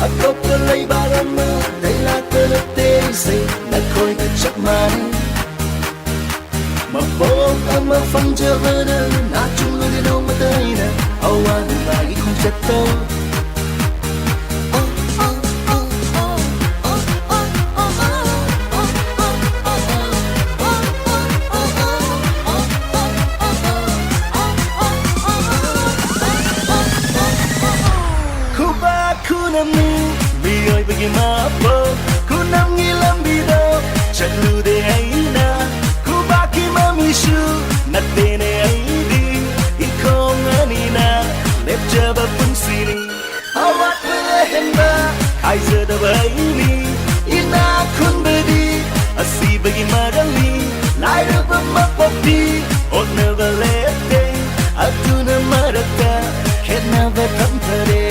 ꯑꯇꯣꯞꯄ ꯂꯩꯕꯥꯛ ꯑꯃꯗꯩ ꯂꯥꯛꯄ ꯅꯠꯇꯦ ꯏꯁꯩ, ꯅꯈꯣꯏꯒ ꯆꯞ ꯃꯥꯟꯅꯩ꯫ ꯃꯄꯣꯛ ꯑꯃ ꯐꯪꯖꯕꯗ ꯅꯥꯆꯨꯡꯂꯗꯤ ꯅꯣꯡꯃꯇ ꯑꯩꯅ ꯑꯋꯥ ꯅꯨꯡꯉꯥꯏꯒꯤ ꯈꯣꯡꯆꯠꯇꯣ꯫ ꯈꯨꯕꯥꯛ ꯈꯨꯅꯝꯃꯤ ꯃꯤꯑꯣꯏꯕꯒꯤ ꯃꯄꯣꯛ, ꯈꯨꯅꯝꯒꯤ ꯂꯝꯕꯤꯗꯣ ꯆꯠꯂꯨꯗꯦ ꯑꯩꯅ, ꯈꯨꯕꯥꯛꯀꯤ ꯃꯃꯤꯁꯨ ꯅꯠꯇꯦꯅꯦ ꯑꯩꯗꯤ, ꯏꯈꯣꯡ ꯑꯅꯤꯅ ꯂꯦꯞꯆꯕ ꯄꯨꯟꯁꯤꯅꯤ꯫ ꯑꯋꯥꯠꯄ ꯑꯍꯦꯟꯕ ꯈꯥꯏꯖꯗꯕ ꯑꯩꯅꯤ, ꯏꯅꯥꯛ ꯈꯨꯟꯕꯗꯤ ꯑꯁꯤꯕꯒꯤ ꯃꯔꯝꯅꯤ, ꯂꯥꯏꯔꯕ ꯃꯄꯣꯛꯇꯤ ꯍꯣꯠꯅꯕ ꯂꯦꯞꯇꯦ, ꯑꯗꯨꯅ ꯃꯔꯛꯇ ꯈꯦꯠꯅꯕ ꯊꯝꯈꯔꯦ꯫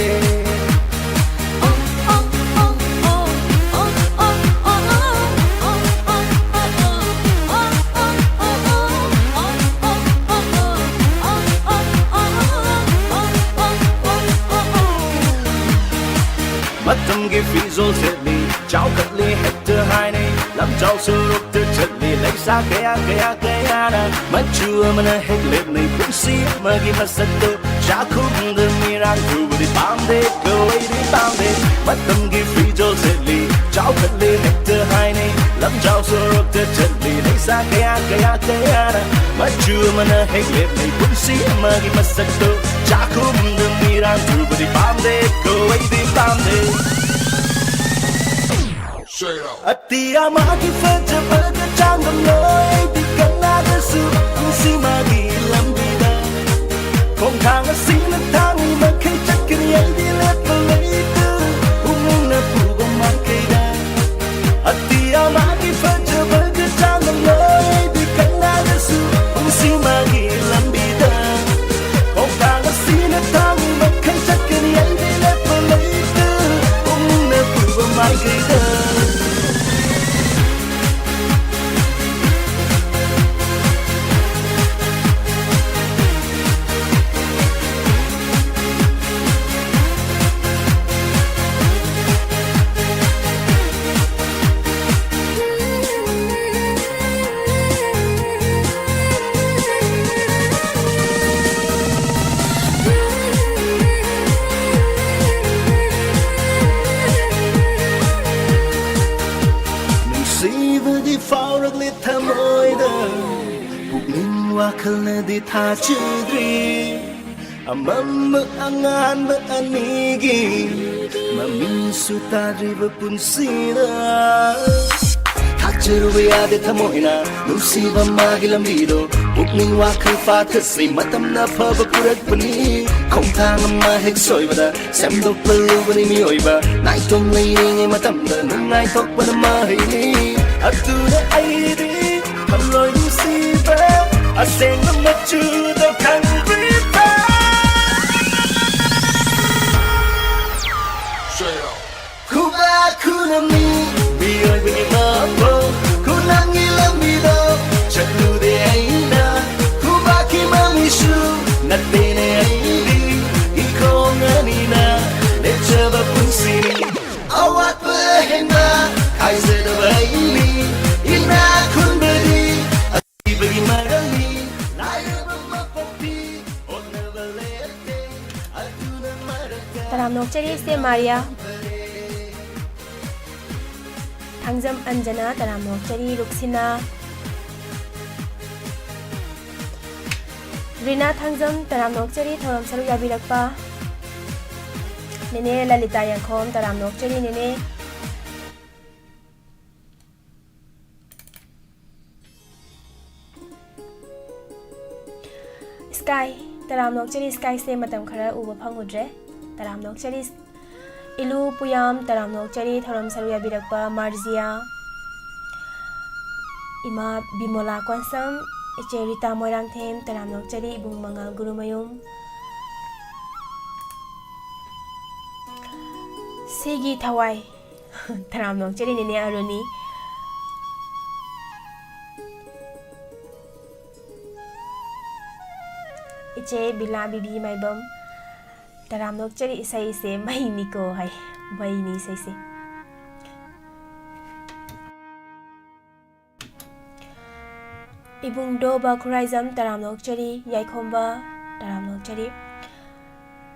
ꯃꯇꯝꯒꯤ ꯐꯤꯖꯣꯜ ꯁꯦꯠꯂꯤ, ꯆꯥꯎꯈꯠꯂꯤ ꯍꯦꯛꯇ ꯍꯥꯏꯅꯩ, ꯂꯝꯖꯥꯎ ꯁꯣꯔꯣꯛꯇ ꯆꯠꯂꯤ, ꯂꯩꯁꯥ ꯀꯌꯥ ꯀꯌꯥ ꯀꯌꯥꯅ꯫ ꯃꯆꯨ ꯑꯃꯅ ꯍꯦꯛ ꯂꯦꯞꯅꯩ, ꯄꯨꯟꯁꯤ ꯑꯃꯒꯤ ꯃꯁꯛꯇꯣ꯫ ꯆꯥꯛꯈꯨꯝꯗ ꯃꯤꯔꯥꯡ ꯊꯨꯕꯗꯤ ꯄꯥꯝꯗꯦ, ꯀꯣꯏꯗꯤ ꯄꯥꯝꯗꯦ꯫ ꯃꯇꯝꯒꯤ ꯐꯤꯖꯣꯜ ꯁꯦꯠꯂꯤ, ꯆꯥꯎꯈꯠꯂꯤ ꯍꯦꯛꯇ ꯍꯥꯏꯅꯩ, ꯂꯝꯖꯥꯎ ꯁꯣꯔꯣꯛꯇ ꯆꯠꯂꯤ, ꯂꯩꯁꯥ ꯀꯌꯥ ꯀꯌꯥ ꯀꯌꯥꯅ꯫ ꯃꯆꯨ ꯑꯃꯅ ꯍꯦꯛ ꯂꯦꯞꯅꯩ, ꯄꯨꯟꯁꯤ ꯑꯃꯒꯤ ꯃꯁꯛꯇꯣ꯫ ꯆꯥꯛꯈꯨꯝꯗ ꯃꯤꯔꯥꯡ ꯊꯨꯕꯗꯤ ꯄꯥꯝꯗꯦ, ꯀꯣꯏꯗꯤ ꯄꯥꯝꯗꯦ꯫ ꯑꯇꯤꯌꯥ ꯃꯥꯒꯤ ꯐꯖꯕꯒ ꯆꯥꯡꯗꯝꯅꯣꯏꯗꯤ ꯀꯅꯥꯗꯁꯨ꯫ ꯄꯨꯟꯁꯤ ꯃꯥꯒꯤ ꯂꯝꯕꯤꯗ ꯈꯣꯡꯊꯥꯡ ꯑꯁꯤꯅ ꯊꯥꯡꯉꯤ ꯃꯈꯩ ꯆꯠꯀꯅꯤ, ꯑꯩꯗꯤ ꯂꯦꯞꯄ ꯂꯩꯇꯦ ꯄꯨꯛꯅꯤꯡꯅ ꯄꯨꯕ ꯃꯥꯏꯀꯩꯗ꯫ ꯑꯇꯤꯌꯥ ꯃꯥꯒꯤ ꯐꯖꯕꯒ ꯆꯥꯡꯗꯝꯅꯣꯏꯗꯤ ꯀꯅꯥꯗꯁꯨ꯫ ꯄꯨꯟꯁꯤ ꯃꯥꯒꯤ ꯂꯝꯕꯤꯗ ꯈꯣꯡꯊꯥꯡ ꯑꯁꯤꯅ ꯊꯥꯡꯉꯤ ꯃꯈꯩ ꯆꯠꯀꯅꯤ, ꯑꯩꯗꯤ ꯂꯦꯞꯄ ꯂꯩꯇꯦ ꯄꯨꯛꯅꯤꯡꯅ ꯄꯨꯕ ꯃꯥꯏꯀꯩꯗ꯫ ꯅꯨꯡꯁꯤꯕꯗꯤ ꯐꯥꯎꯔꯛꯂꯦ ꯊꯃꯣꯏꯗ, ꯄꯨꯛꯅꯤꯡ ꯋꯥꯈꯜꯅꯗꯤ ꯊꯥꯖꯗ꯭ꯔꯤ꯫ ꯑꯃꯝꯕ ꯑꯉꯥꯟꯕ ꯑꯅꯤꯒꯤ ꯃꯃꯤꯡꯁꯨ ꯇꯥꯗ꯭ꯔꯤꯕ ꯄꯨꯟꯁꯤꯗ ꯊꯥꯖꯔꯨꯕ ꯌꯥꯗꯦ ꯊꯃꯣꯏꯅ ꯅꯨꯡꯁꯤꯕ ꯃꯥꯒꯤ ꯂꯝꯕꯤꯗꯣ꯫ ꯄꯨꯛꯅꯤꯡ ꯋꯥꯈꯜ ꯐꯥꯊꯁꯤ, ꯃꯇꯝꯅ ꯑꯐꯕ ꯄꯨꯔꯛꯄꯅꯤ꯫ ꯈꯣꯡꯊꯥꯡ ꯑꯃ ꯍꯦꯛ ꯁꯣꯏꯕꯗ ꯁꯦꯝꯗꯣꯛꯄ ꯂꯨꯕꯅꯤ ꯃꯤꯑꯣꯏꯕ꯫ ꯅꯥꯏꯇꯣꯝ ꯂꯩꯔꯤꯉꯩ ꯃꯇꯝꯗ ꯅꯨꯡꯉꯥꯏꯊꯣꯛꯄꯅ ꯃꯍꯩꯅꯤ꯫ ꯑꯗꯨꯅ ꯑꯩꯗꯤ ꯊꯝꯂꯣꯏ ꯅꯨꯡꯁꯤꯕ ꯑꯁꯦꯡꯕ ꯃꯆꯨꯗꯣ ꯈꯪꯗ꯭ꯔꯤꯕ? ꯈꯨꯕꯥꯛ ꯈꯨꯅꯝꯃꯤ ꯃꯤꯑꯣꯏꯕꯒꯤ ꯃꯄꯣꯛ, ꯈꯨꯅꯝꯒꯤ ꯂꯝꯕꯤꯗꯣ ꯆꯠꯂꯨꯔꯦ ꯑꯩꯅ꯫ ꯈꯨꯕꯥꯛꯀꯤ ꯃꯃꯤꯁꯨ ꯅꯠꯇꯦꯅꯦ ꯑꯩꯗꯤ, ꯏꯈꯣꯡ ꯑꯅꯤꯅ ꯂꯦꯞꯆꯕ ꯄꯨꯟꯁꯤꯅꯤ꯫ ꯇꯔꯥꯝꯅ ꯑꯣꯛꯆꯔꯤ ꯏꯆꯦ ꯃꯥꯔꯤꯌꯥ꯫ ꯊꯥꯡꯖꯝ ꯑꯟꯖꯅꯥ, ꯇꯔꯥꯝꯅ ꯑꯣꯛꯆꯔꯤ ꯔꯨꯛꯁꯤꯅꯥ꯫ ꯔꯤꯅꯥ ꯊꯥꯡꯖꯝ, ꯇꯔꯥꯝꯅ ꯑꯣꯛꯆꯔꯤ ꯊꯧꯔꯝ ꯁꯔꯨꯛ ꯌꯥꯕꯤꯔꯛꯄ꯫ ꯅꯦꯅꯦ ꯂꯂꯤꯇꯥ ꯌꯥꯡꯈꯣꯝ, ꯇꯔꯥꯝꯅ ꯑꯣꯛꯆꯔꯤ ꯅꯦꯅꯦ꯫ ꯁ꯭ꯀꯥꯏ, ꯇꯔꯥꯝꯅ ꯑꯣꯛꯆꯔꯤ ꯁ꯭ꯀꯥꯏꯁꯦ ꯃꯇꯝ ꯈꯔ ꯎꯕ ꯐꯪꯉꯨꯗ꯭ꯔꯦ꯫ ꯇꯔꯥꯝꯅ ꯑꯣꯛꯆꯔꯤ ꯏꯂꯨ ꯄꯨꯌꯥꯝ, ꯇꯔꯥꯝꯅ ꯑꯣꯛꯆꯔꯤ ꯊꯧꯔꯝ ꯁꯔꯨꯛ ꯌꯥꯕꯤꯔꯛꯄ ꯃꯥꯔꯖꯤꯌꯥ꯫ ꯏꯃꯥ ꯕꯤꯃꯣꯂꯥ ꯀꯣꯟꯁꯝ, ꯏꯆꯦ ꯔꯤꯇꯥ ꯃꯣꯏꯔꯥꯡꯊꯦꯝ, ꯇꯔꯥꯝꯅ ꯑꯣꯛꯆꯔꯤ ꯏꯕꯨꯡ ꯃꯉꯥꯜ ꯒꯨꯔꯨꯃꯌꯨꯝ꯫ ꯁꯤꯒꯤ ꯊꯋꯥꯏ, ꯇꯔꯥꯝꯅ ꯑꯣꯛꯆꯔꯤ ꯅꯦꯅꯦ ꯑꯔꯨꯅꯤ꯫ ꯏꯆꯦ ꯕꯤꯂꯥ ꯕꯤꯕꯤ ꯃꯥꯏꯕꯝ, ꯇꯔꯥꯝꯅ ꯑꯣꯛꯆꯔꯤ ꯏꯁꯩꯁꯦ ꯃꯩꯅꯤꯀꯣ ꯍꯥꯏ, ꯃꯩꯅꯤ ꯏꯁꯩꯁꯦ꯫ ꯏꯕꯨꯡꯗꯣꯕ ꯈꯨꯔꯥꯏꯖꯝ, ꯇꯔꯥꯝꯅ ꯑꯣꯛꯆꯔꯤ ꯌꯥꯏꯈꯣꯝꯕ, ꯇꯔꯥꯝꯅ ꯑꯣꯛꯆꯔꯤ꯫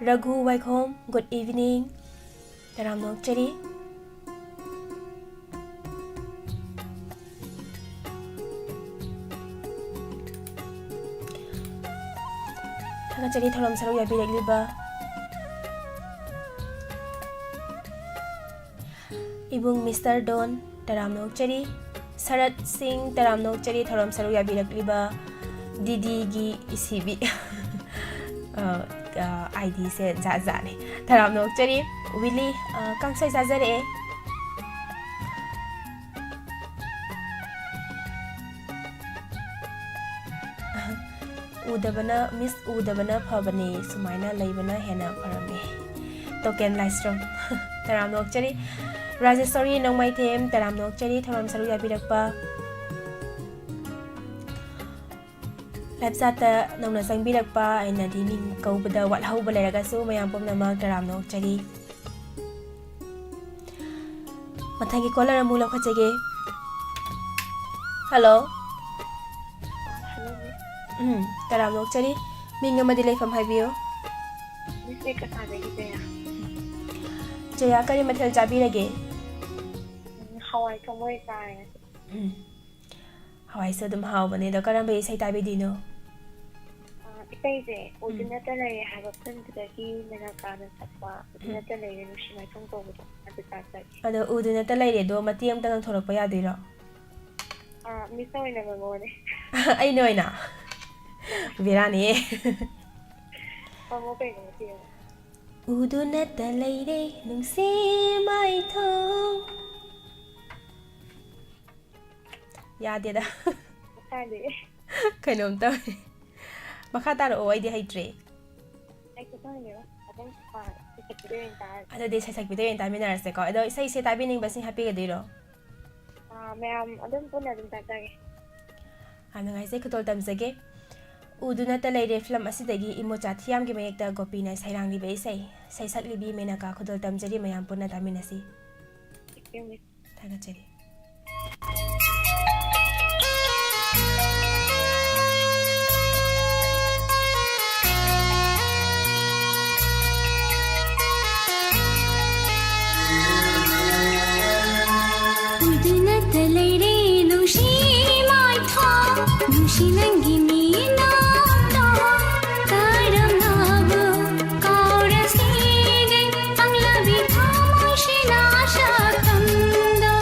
ꯔꯘꯨ ꯋꯥꯏꯈꯣꯝ, good evening, ꯇꯔꯥꯝꯅ ꯑꯣꯛꯆꯔꯤ꯫ ꯊꯥꯒꯠꯆꯔꯤ ꯊꯧꯔꯝ ꯁꯔꯨꯛ ꯌꯥꯕꯤꯔꯛꯂꯤꯕ ꯏꯕꯨꯡ ꯃꯤꯁꯇꯔ ꯗꯣꯟ, ꯇꯔꯥꯝꯅ ꯑꯣꯛꯆꯔꯤ꯫ ꯁꯔꯠ ꯁꯤꯡ, ꯇꯔꯥꯝꯅ ꯑꯣꯛꯆꯔꯤ ꯊꯧꯔꯝ ꯁꯔꯨꯛ ꯌꯥꯕꯤꯔꯛꯂꯤꯕ ꯗꯤꯗꯤꯒꯤ ꯏꯁꯤꯕꯤ꯫ ꯑ, ꯑ, ꯑꯥꯏ ꯗꯤꯁꯦ ꯖꯥꯠ ꯖꯥꯠꯅꯤ꯫ ꯇꯔꯥꯝꯅ ꯑꯣꯛꯆꯔꯤ꯫ ꯋꯤꯂꯤ, ꯑ, ꯀꯥꯡꯁꯣꯏ ꯆꯥꯖꯔꯛꯑꯦ꯫ ꯎꯗꯕꯅ, ꯃꯤꯁ ꯎꯗꯕꯅ ꯐꯕꯅꯤ, ꯁꯨꯃꯥꯏꯅ ꯂꯩꯕꯅ ꯍꯦꯟꯅ ꯐꯔꯝꯃꯤ꯫ ꯇꯣꯀꯦꯟ ꯂꯥꯏꯁ꯭ꯔꯝ꯫ ꯇꯔꯥꯝꯅ ꯑꯣꯛꯆꯔꯤ꯫ ꯔꯥꯖꯦꯁꯣꯔꯤ ꯅꯣꯡꯃꯩꯊꯦꯝ, ꯇꯔꯥꯝꯅ ꯑꯣꯛꯆꯔꯤ ꯊꯧꯔꯝ ꯁꯔꯨꯛ ꯌꯥꯕꯤꯔꯛꯄ꯫ ꯂꯥꯏꯐ ꯆꯥꯠꯇ ꯅꯧꯅ ꯆꯪꯕꯤꯔꯛꯄ, ꯑꯩꯅꯗꯤ ꯃꯤꯡ ꯀꯧꯕꯗ ꯋꯥꯠꯍꯧꯕ ꯂꯩꯔꯒꯁꯨ ꯃꯌꯥꯝ ꯄꯨꯝꯅꯃꯛ ꯇꯔꯥꯝꯅ ꯑꯣꯛꯆꯔꯤ꯫ ꯃꯊꯪꯒꯤ ꯀꯣꯂꯔ ꯑꯃꯨꯛ ꯂꯧꯈꯠꯆꯒꯦ꯫ ꯍꯜꯂꯣ꯫ ꯍꯜꯂꯣ, ꯃꯤꯁ꯫ ꯎꯝ, ꯇꯔꯥꯝꯅ ꯑꯣꯛꯆꯔꯤ꯫ ꯃꯤꯡ ꯑꯃꯗꯤ ꯂꯩꯐꯝ ꯍꯥꯏꯕꯤꯌꯨ꯫ ꯃꯤꯁ, ꯑꯩ ꯀꯁꯥꯔꯗꯒꯤꯅꯦ꯫ ꯖꯌꯥ, ꯀꯔꯤ ꯃꯊꯦꯜ ꯆꯥꯕꯤꯔꯒꯦ? ꯎꯝ, ꯍꯋꯥꯏ ꯊꯣꯡꯕ ꯑꯣꯏꯅ ꯆꯥꯔꯦ ꯉꯁꯤ꯫ ꯎꯝ꯫ ꯍꯋꯥꯏꯁꯨ ꯑꯗꯨꯝ ꯍꯥꯎꯕꯅꯦ꯫ ꯑꯗꯣ ꯀꯔꯝꯕ ꯏꯁꯩ ꯇꯥꯕꯤꯗꯣꯏꯅꯣ? ꯑꯥ, ꯏꯁꯩꯁꯦ ꯎꯝ꯫ ꯎꯗꯨꯅꯇ ꯂꯩꯔꯦ ꯍꯥꯏꯕ ꯐꯤꯂꯝꯗꯨꯗꯒꯤ ꯃꯦꯅꯀꯥꯅ ꯁꯛꯄ ꯎꯗꯨꯅꯇ ꯎꯝ꯫ ꯂꯩꯔꯦ ꯅꯨꯡꯁꯤ ꯃꯥꯏꯊꯣꯡ ꯀꯧꯕꯗꯣ, ꯑꯗꯨ ꯇꯥꯖꯒꯦ꯫ ꯑꯗꯣ ꯎꯗꯨꯅꯇ ꯂꯩꯔꯦꯗꯣ ꯃꯇꯦꯛ ꯑꯃꯇ ꯉꯪꯊꯣꯔꯛꯄ ꯌꯥꯗꯣꯏꯔꯣ? ꯑꯥ, ꯃꯤꯁꯅ ꯑꯣꯏꯅ ꯉꯥꯡꯉꯛꯑꯣꯅꯦ꯫ ꯑꯩꯅ ꯑꯣꯏꯅ? ꯕꯦꯔꯥꯅꯤꯌꯦ꯫ ꯉꯥꯡꯉꯛꯑꯣ ꯀꯩꯅꯣ ꯃꯇꯦꯛ ꯑꯃ꯫ ꯎꯗꯨꯅꯇ ꯂꯩꯔꯦ ꯅꯨꯡꯁꯤ ꯃꯥꯏꯊꯣꯡ꯫ ꯌꯥꯗꯦꯗ꯫ ꯃꯈꯥꯗꯤ? ꯀꯩꯅꯣꯝ ꯇꯧꯋꯦ꯫ ꯃꯈꯥ ꯇꯥꯔꯛꯑꯣ, ꯑꯩꯗꯤ ꯍꯩꯇ꯭ꯔꯦ꯫ ꯑꯩꯁꯨ ꯈꯪꯗꯦꯗ꯫ ꯑꯗꯨꯝ, ꯑꯥ, ꯁꯩꯁꯛꯄꯤꯗ ꯑꯣꯏꯅ ꯇꯥꯔꯒꯦ꯫ ꯑꯗꯨꯗꯤ ꯁꯩꯁꯛꯄꯤꯗ ꯑꯣꯏꯅ ꯇꯥꯃꯤꯟꯅꯔꯁꯦꯀꯣ꯫ ꯑꯗꯣ ꯏꯁꯩꯁꯦ ꯇꯥꯕꯤꯅꯤꯡꯕꯁꯤꯡ ꯍꯥꯞꯄꯤꯒꯗꯣꯏꯔꯣ? ꯑꯥ, ꯃꯌꯥꯝ ꯑꯗꯨꯝ ꯄꯨꯟꯅ ꯑꯗꯨꯝ ꯇꯥꯖꯒꯦ꯫ ꯌꯥꯝ ꯅꯨꯡꯉꯥꯏꯖꯩ, ꯈꯨꯗꯣꯜ ꯇꯝꯖꯒꯦ꯫ ꯎꯗꯨꯅꯇ ꯂꯩꯔꯦ ꯐꯤꯂꯝ ꯑꯁꯤꯗꯒꯤ ꯏꯃꯣꯆꯥ ꯊꯤꯌꯥꯝꯒꯤ ꯃꯌꯦꯛꯇ ꯒꯣꯄꯤꯅ ꯁꯩꯔꯥꯡꯂꯤꯕ ꯏꯁꯩ, ꯁꯩꯁꯛꯂꯤꯕꯤ ꯃꯦꯅꯀꯥ꯫ ꯈꯨꯗꯣꯜ ꯇꯝꯖꯔꯤ, ꯃꯌꯥꯝ ꯄꯨꯟꯅ ꯇꯥꯃꯤꯟꯅꯁꯤ꯫ Thank you, miss꯫ ꯊꯥꯒꯠꯆꯔꯤ꯫ ꯎꯗꯨꯅꯇ ꯂꯩꯔꯦ ꯅꯨꯡꯁꯤ ꯃꯥꯏꯊꯣꯡ, ꯅꯨꯡꯁꯤ ꯅꯪꯒꯤ ꯃꯤꯅꯣꯛꯇꯣ꯫ ꯀꯔꯝꯅꯕꯨ ꯀꯥꯎꯔꯁꯤꯒꯦ ꯇꯥꯡꯂꯕꯤ ꯊꯃꯣꯏꯁꯤꯅ ꯁꯛꯇꯝꯗꯣ꯫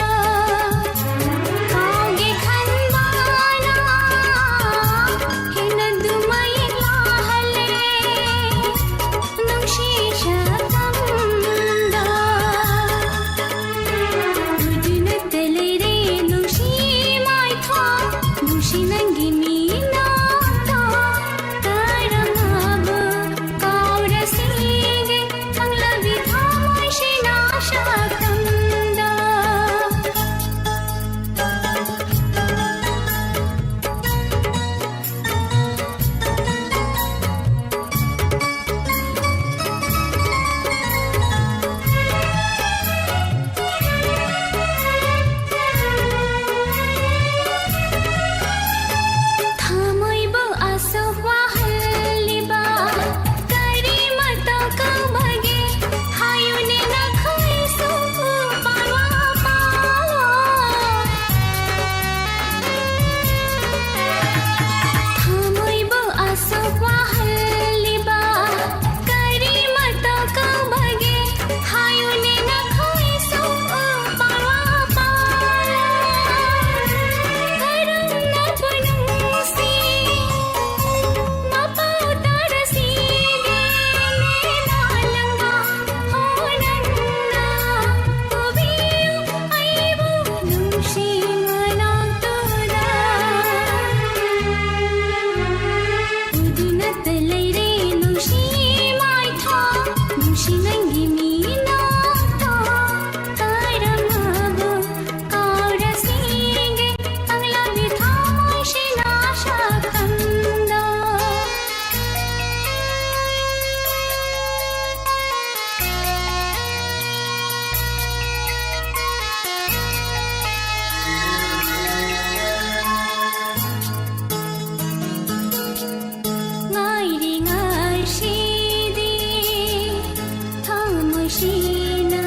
ꯁꯤꯅ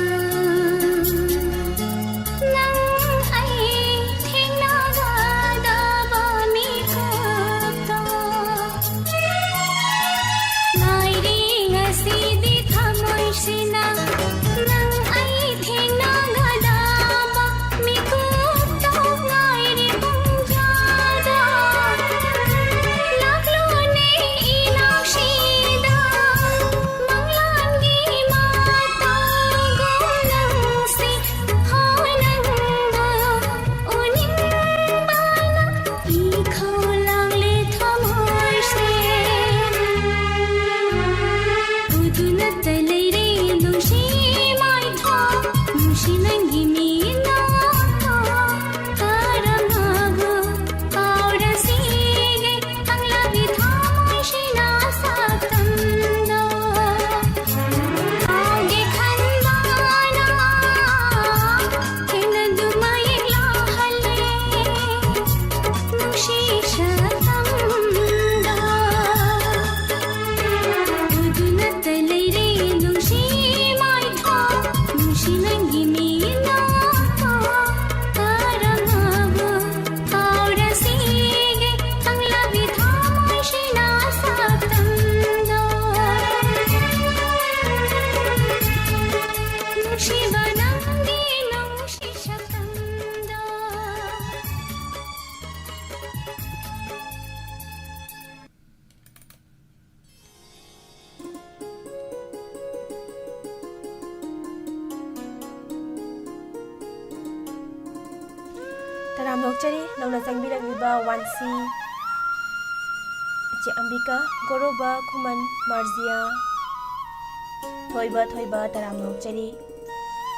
ꯅꯪ ꯑꯩ ꯊꯦꯡꯅꯒꯗꯕ ꯃꯤꯀꯨꯞꯇꯣ ꯉꯥꯏꯔꯤ ꯉꯁꯤꯗꯤ ꯊꯃꯣꯏꯁꯤꯅ ꯅꯪ ꯑꯩ ꯊꯦꯡꯅꯒꯗꯕ ꯃꯤꯀꯨꯞꯇꯣ ꯉꯥꯏꯔꯤ ꯄꯨꯡꯖꯥꯗ ꯂꯥꯛꯂꯣꯅꯦ ꯏꯅꯥꯎꯁꯤꯗ ꯃꯪꯂꯥꯟꯒꯤ ꯃꯇꯧꯒꯨꯝ ꯅꯪꯁꯤ ꯍꯣ ꯅꯪꯕꯨ ꯎꯅꯤꯡꯕꯅ ꯏꯈꯧ ꯂꯥꯡꯂꯦ ꯊꯃꯣꯏꯁꯦ ꯎꯗꯨꯅꯇ ꯂꯩꯔꯦ ꯅꯨꯡꯁꯤ ꯃꯥꯏꯊꯣꯡ ꯅꯨꯡꯁꯤ ꯅꯪꯒꯤ ꯃꯤꯅꯣꯛꯇꯣ ꯀꯔꯝꯅꯕꯨ ꯀꯥꯎꯔꯁꯤꯒꯦ ꯈꯪꯂꯕꯤ ꯊꯃꯣꯏꯁꯤꯅ ꯁꯛꯇꯝꯗꯣ ꯀꯥꯎꯒꯦ ꯈꯟꯕꯅ ꯍꯦꯟꯅ ꯑꯗꯨꯃꯥꯏ ꯂꯥꯎꯍꯜꯂꯦ ꯅꯨꯡꯁꯤ ꯁꯛꯇꯝꯗꯣ ꯎꯗꯨꯅꯇ ꯂꯩꯔꯦ ꯅꯨꯡꯁꯤ ꯃꯥꯏꯊꯣꯡ ꯅꯨꯡꯁꯤ ꯅꯪꯒꯤ ꯃꯤꯅꯣꯛꯇꯣ ꯀꯔꯝꯅꯕꯨ ꯀꯥꯎꯔꯁꯤꯒꯦ ꯈꯪꯂꯕꯤ ꯊꯃꯣꯏꯁꯤꯅ ꯁꯛꯇꯝꯗꯣ ꯅꯨꯡꯁꯤꯕ ꯅꯪꯒꯤ ꯅꯨꯡꯁꯤ ꯁꯛꯇꯝꯗꯣ ꯇꯔꯥꯝꯅ ꯑꯣꯛꯆꯔꯤ ꯅꯧꯅ ꯆꯪꯕꯤꯔꯛꯂꯤꯕ ꯋꯥꯟꯁꯤ, ꯏꯆꯦ ꯑꯝꯕꯤꯀꯥ, ꯒꯣꯔꯣꯕ, ꯈꯨꯃꯟ, ꯃꯥꯔꯖꯤꯌꯥ, ꯊꯣꯏꯕ, ꯊꯣꯏꯕ, ꯇꯔꯥꯝꯅ ꯑꯣꯛꯆꯔꯤ꯫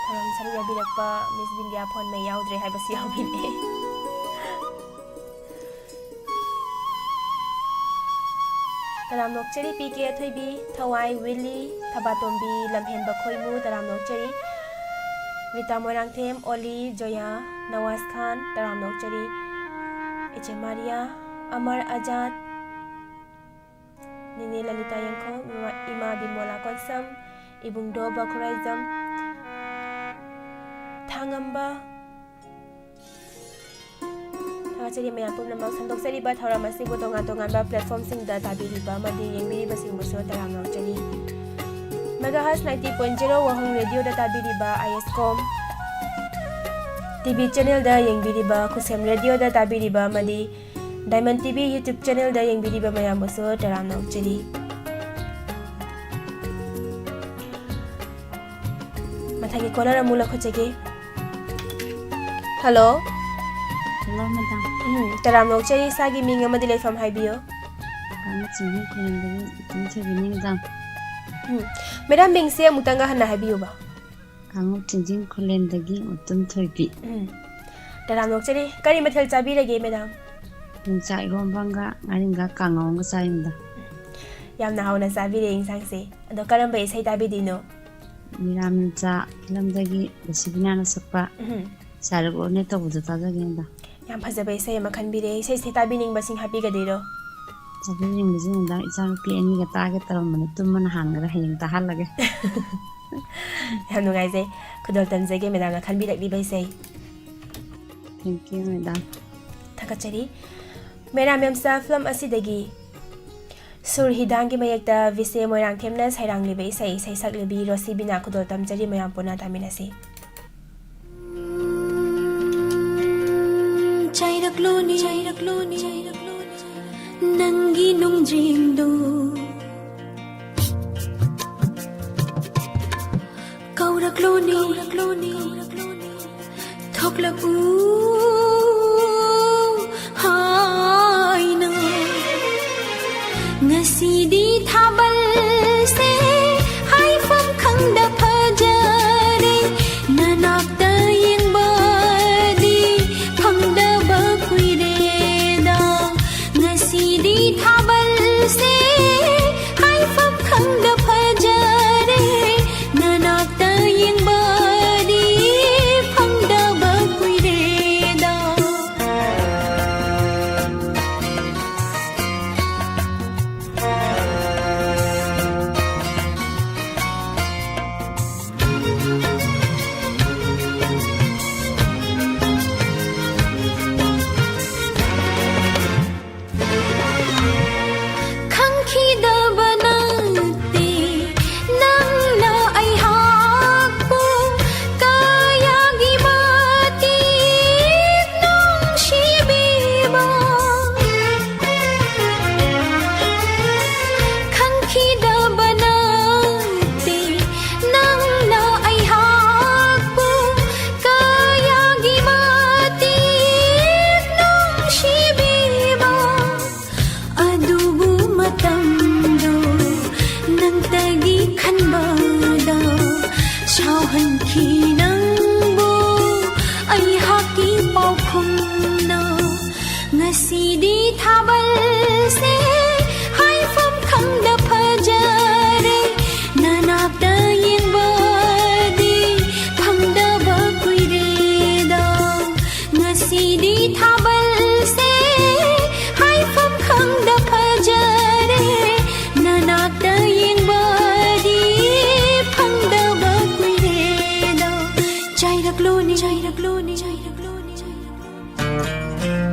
ꯊꯧꯔꯝ ꯁꯔꯨꯛ ꯌꯥꯕꯤꯔꯛꯄ ꯃꯤꯁ ꯕꯤꯟꯗꯤꯌꯥ ꯐꯣꯟꯃꯩ ꯌꯥꯎꯗ꯭ꯔꯦ ꯍꯥꯏꯕꯁꯤ ꯌꯥꯎꯕꯤꯔꯛꯑꯦ꯫ ꯇꯔꯥꯝꯅ ꯑꯣꯛꯆꯔꯤ ꯄꯤ ꯀꯦ ꯑꯊꯣꯏꯕꯤ, ꯊꯋꯥꯏ ꯋꯤꯂꯤ, ꯊꯕꯥꯇꯣꯝꯕꯤ, ꯂꯝꯍꯦꯟꯕ ꯈꯣꯏꯃꯨ, ꯇꯔꯥꯝꯅ ꯑꯣꯛꯆꯔꯤ꯫ ꯔꯤꯇꯥ ꯃꯣꯏꯔꯥꯡꯊꯦꯝ, ꯑꯣꯂꯤ, ꯖꯣꯌꯥ, ꯅꯋꯥꯖ ꯈꯥꯟ, ꯇꯔꯥꯝꯅ ꯑꯣꯛꯆꯔꯤ꯫ ꯏꯆꯦ ꯃꯥꯔꯤꯌꯥ, ꯑꯃꯔ ꯑꯖꯥꯗ, ꯅꯤꯅꯦ ꯂꯂꯤꯇꯥ ꯌꯦꯡꯈꯣꯝ, ꯏꯃꯥ, ꯏꯃꯥ ꯕꯤꯃꯣꯂꯥ ꯀꯣꯟꯁꯝ, ꯏꯕꯨꯡꯗꯣ ꯕꯈꯨꯔꯥꯏꯖꯝ, ꯊꯥꯉꯝꯕ꯫ ꯊꯥꯒꯠꯆꯔꯤ ꯃꯌꯥꯝ ꯄꯨꯝꯅꯃꯛ꯫ ꯁꯟꯗꯣꯛꯆꯔꯤꯕ ꯊꯧꯔꯝ ꯑꯁꯤꯕꯨ ꯇꯣꯉꯥꯟ ꯇꯣꯉꯥꯟꯕ platformꯁꯤꯡꯗ ꯇꯥꯕꯤꯔꯤꯕ ꯑꯃꯗꯤ ꯌꯦꯡꯕꯤꯔꯤꯕꯁꯤꯡꯕꯨꯁꯨ ꯇꯔꯥꯝꯅ ꯑꯣꯛꯆꯔꯤ꯫ Megahertz ninety point zero ꯋꯥꯍꯣꯡ radioꯗ ꯇꯥꯕꯤꯔꯤꯕ ISCOM TV channelꯗ ꯌꯦꯡꯕꯤꯔꯤꯕ, ꯈꯨꯁꯦꯝ radioꯗ ꯇꯥꯕꯤꯔꯤꯕ ꯑꯃꯗꯤ Diamond TV YouTube channelꯗ ꯌꯦꯡꯕꯤꯔꯤꯕ ꯃꯌꯥꯝꯕꯨꯁꯨ ꯇꯔꯥꯝꯅ ꯑꯣꯛꯆꯔꯤ꯫ ꯃꯊꯪꯒꯤ caller ꯑꯃꯨꯛ ꯂꯧꯈꯠꯆꯒꯦ꯫ Hello꯫ Hello, madam. ꯎꯝ, ꯇꯔꯥꯝꯅ ꯑꯣꯛꯆꯔꯤ, ꯏꯁꯥꯒꯤ ꯃꯤꯡ ꯑꯃꯗꯤ ꯂꯩꯐꯝ ꯍꯥꯏꯕꯤꯌꯨ꯫ ꯀꯥꯡꯂꯨꯞ ꯆꯤꯡꯖꯤꯟ ꯈꯨꯂꯦꯟꯗꯒꯤ ꯎꯇꯨꯝ ꯊꯣꯏꯕꯤꯅꯤ, madam꯫ ꯎꯝ, madam ꯃꯤꯡꯁꯦ ꯑꯃꯨꯛꯇꯪꯒ ꯍꯟꯅ ꯍꯥꯏꯕꯤꯌꯨꯕ꯫ ꯀꯥꯡꯂꯨꯞ ꯆꯤꯡꯖꯤꯟ ꯈꯨꯂꯦꯟꯗꯒꯤ ꯎꯇꯨꯝ ꯊꯣꯏꯕꯤ꯫ ꯎꯝ, ꯇꯔꯥꯝꯅ ꯑꯣꯛꯆꯔꯤ꯫ ꯀꯔꯤ ꯃꯊꯦꯜ ꯆꯥꯕꯤꯔꯒꯦ, madam? ꯌꯣꯡꯆꯥꯛ ꯏꯔꯣꯝꯕ ꯑꯃꯒ ꯉꯥꯔꯤꯡꯈꯥ ꯀꯥꯡꯉꯧ ꯑꯃꯒ ꯆꯥꯏ, madam꯫ ꯌꯥꯝꯅ ꯍꯥꯎꯅ ꯆꯥꯕꯤꯔꯦ ꯏꯟꯁꯥꯡꯁꯦ꯫ ꯑꯗꯣ ꯀꯔꯝꯕ ꯏꯁꯩ ꯇꯥꯕꯤꯗꯣꯏꯅꯣ? ꯃꯤꯔꯥꯃꯤꯆꯥ ꯐꯤꯂꯝꯗꯒꯤ ꯂꯨꯁꯤꯕꯤꯅꯥꯅ ꯁꯛꯄ ꯎꯝ꯫ ꯁꯥꯔꯛꯂꯣꯅꯦ ꯇꯧꯕꯗꯣ ꯇꯥꯖꯒꯦ, madam꯫ ꯌꯥꯝ ꯐꯖꯕ ꯏꯁꯩ ꯑꯃ ꯈꯟꯕꯤꯔꯦ꯫ ꯏꯁꯩꯁꯦ ꯇꯥꯕꯤꯅꯤꯡꯕꯁꯤꯡ ꯍꯥꯞꯄꯤꯒꯗꯣꯏꯔꯣ? ꯇꯥꯕꯤꯅꯤꯡꯕꯁꯤꯡ, madam, ꯏꯆꯥꯅꯨꯄꯤ ꯑꯅꯤꯒ ꯇꯥꯒꯦ ꯇꯧꯔꯝꯕꯅꯤ, ꯇꯨꯝꯕꯅ ꯍꯥꯟꯈ꯭ꯔꯦ, ꯍꯌꯦꯡ ꯇꯥꯍꯜꯂꯒꯦ꯫ ꯌꯥꯝ ꯅꯨꯡꯉꯥꯏꯖꯩ꯫ ꯈꯨꯗꯣꯜ ꯇꯝꯖꯒꯦ madamꯅ ꯈꯟꯕꯤꯔꯛꯂꯤꯕ ꯏꯁꯩ꯫ Thank you, madam꯫ ꯊꯥꯒꯠꯆꯔꯤ꯫ ꯃꯦꯔꯥ ꯃꯦꯝꯆꯥ ꯐꯤꯂꯝ ꯑꯁꯤꯗꯒꯤ ꯁꯨꯔ ꯍꯤꯗꯥꯡꯒꯤ ꯃꯌꯦꯛꯇ ꯕꯤꯁꯦ ꯃꯣꯏꯔꯥꯡꯊꯦꯝꯅ ꯁꯩꯔꯥꯡꯂꯤꯕ ꯏꯁꯩ, ꯏꯁꯩ ꯁꯛꯂꯤꯕꯤ ꯔꯣꯁꯤꯕꯤꯅꯥ ꯈꯨꯗꯣꯜ ꯇꯝꯖꯔꯤ, ꯃꯌꯥꯝ ꯄꯨꯟꯅ ꯇꯥꯃꯤꯟꯅꯁꯤ꯫ ꯆꯥꯏꯔꯛꯂꯣꯅꯦ, ꯆꯥꯏꯔꯛꯂꯣꯅꯦ, ꯅꯪꯒꯤ ꯅꯨꯡꯖꯦꯡꯗꯣ꯫ ꯀꯧꯔꯛꯂꯣꯅꯦ, ꯀꯧꯔꯛꯂꯣꯅꯦ, ꯊꯣꯛꯂꯛꯎ ꯍꯥꯏꯅ꯫ ꯉꯁꯤꯗꯤ ꯊꯥꯕꯜꯁꯦ ꯍꯥꯏꯐꯝ ꯈꯪꯗ ꯐꯖꯔꯦ, ꯅꯅꯥꯛꯇ ꯌꯦꯡꯕꯗꯤ ꯐꯪꯗꯕ ꯀꯨꯏꯔꯦꯗ꯫ ꯉꯁꯤꯗꯤ ꯊꯥꯕꯜꯁꯦ ꯍꯥꯏꯐꯝ ꯈꯪꯗ ꯐꯖꯔꯦ, ꯅꯅꯥꯛꯇ ꯌꯦꯡꯕꯗꯤ ꯐꯪꯗꯕ ꯀꯨꯏꯔꯦꯗ꯫ ꯁꯥꯎꯍꯟꯈꯤ ꯅꯪꯕꯨ ꯑꯩꯍꯥꯛꯀꯤ ꯄꯥꯎꯈꯨꯝꯅ꯫ ꯉꯁꯤꯗꯤ ꯊꯥꯕꯜꯁꯦ ꯍꯥꯏꯐꯝ ꯈꯪꯗ ꯐꯖꯔꯦ꯫ ꯅꯅꯥꯛꯇ ꯌꯦꯡꯕꯗꯤ ꯐꯪꯗꯕ ꯀꯨꯏꯔꯦꯗ꯫ ꯉꯁꯤꯗꯤ ꯊꯥꯕꯜꯁꯦ ꯍꯥꯏꯐꯝ ꯈꯪꯗ ꯐꯖꯔꯦ꯫ ꯅꯅꯥꯛꯇ ꯌꯦꯡꯕꯗꯤ ꯐꯪꯗꯕ ꯀꯨꯏꯔꯦꯗ꯫ ꯆꯥꯏꯔꯛꯂꯣꯅꯦ, ꯆꯥꯏꯔꯛꯂꯣꯅꯦ, ꯆꯥꯏꯔꯛꯂꯣꯅꯦ, ꯆꯥꯏꯔꯛꯂꯣꯅꯦ꯫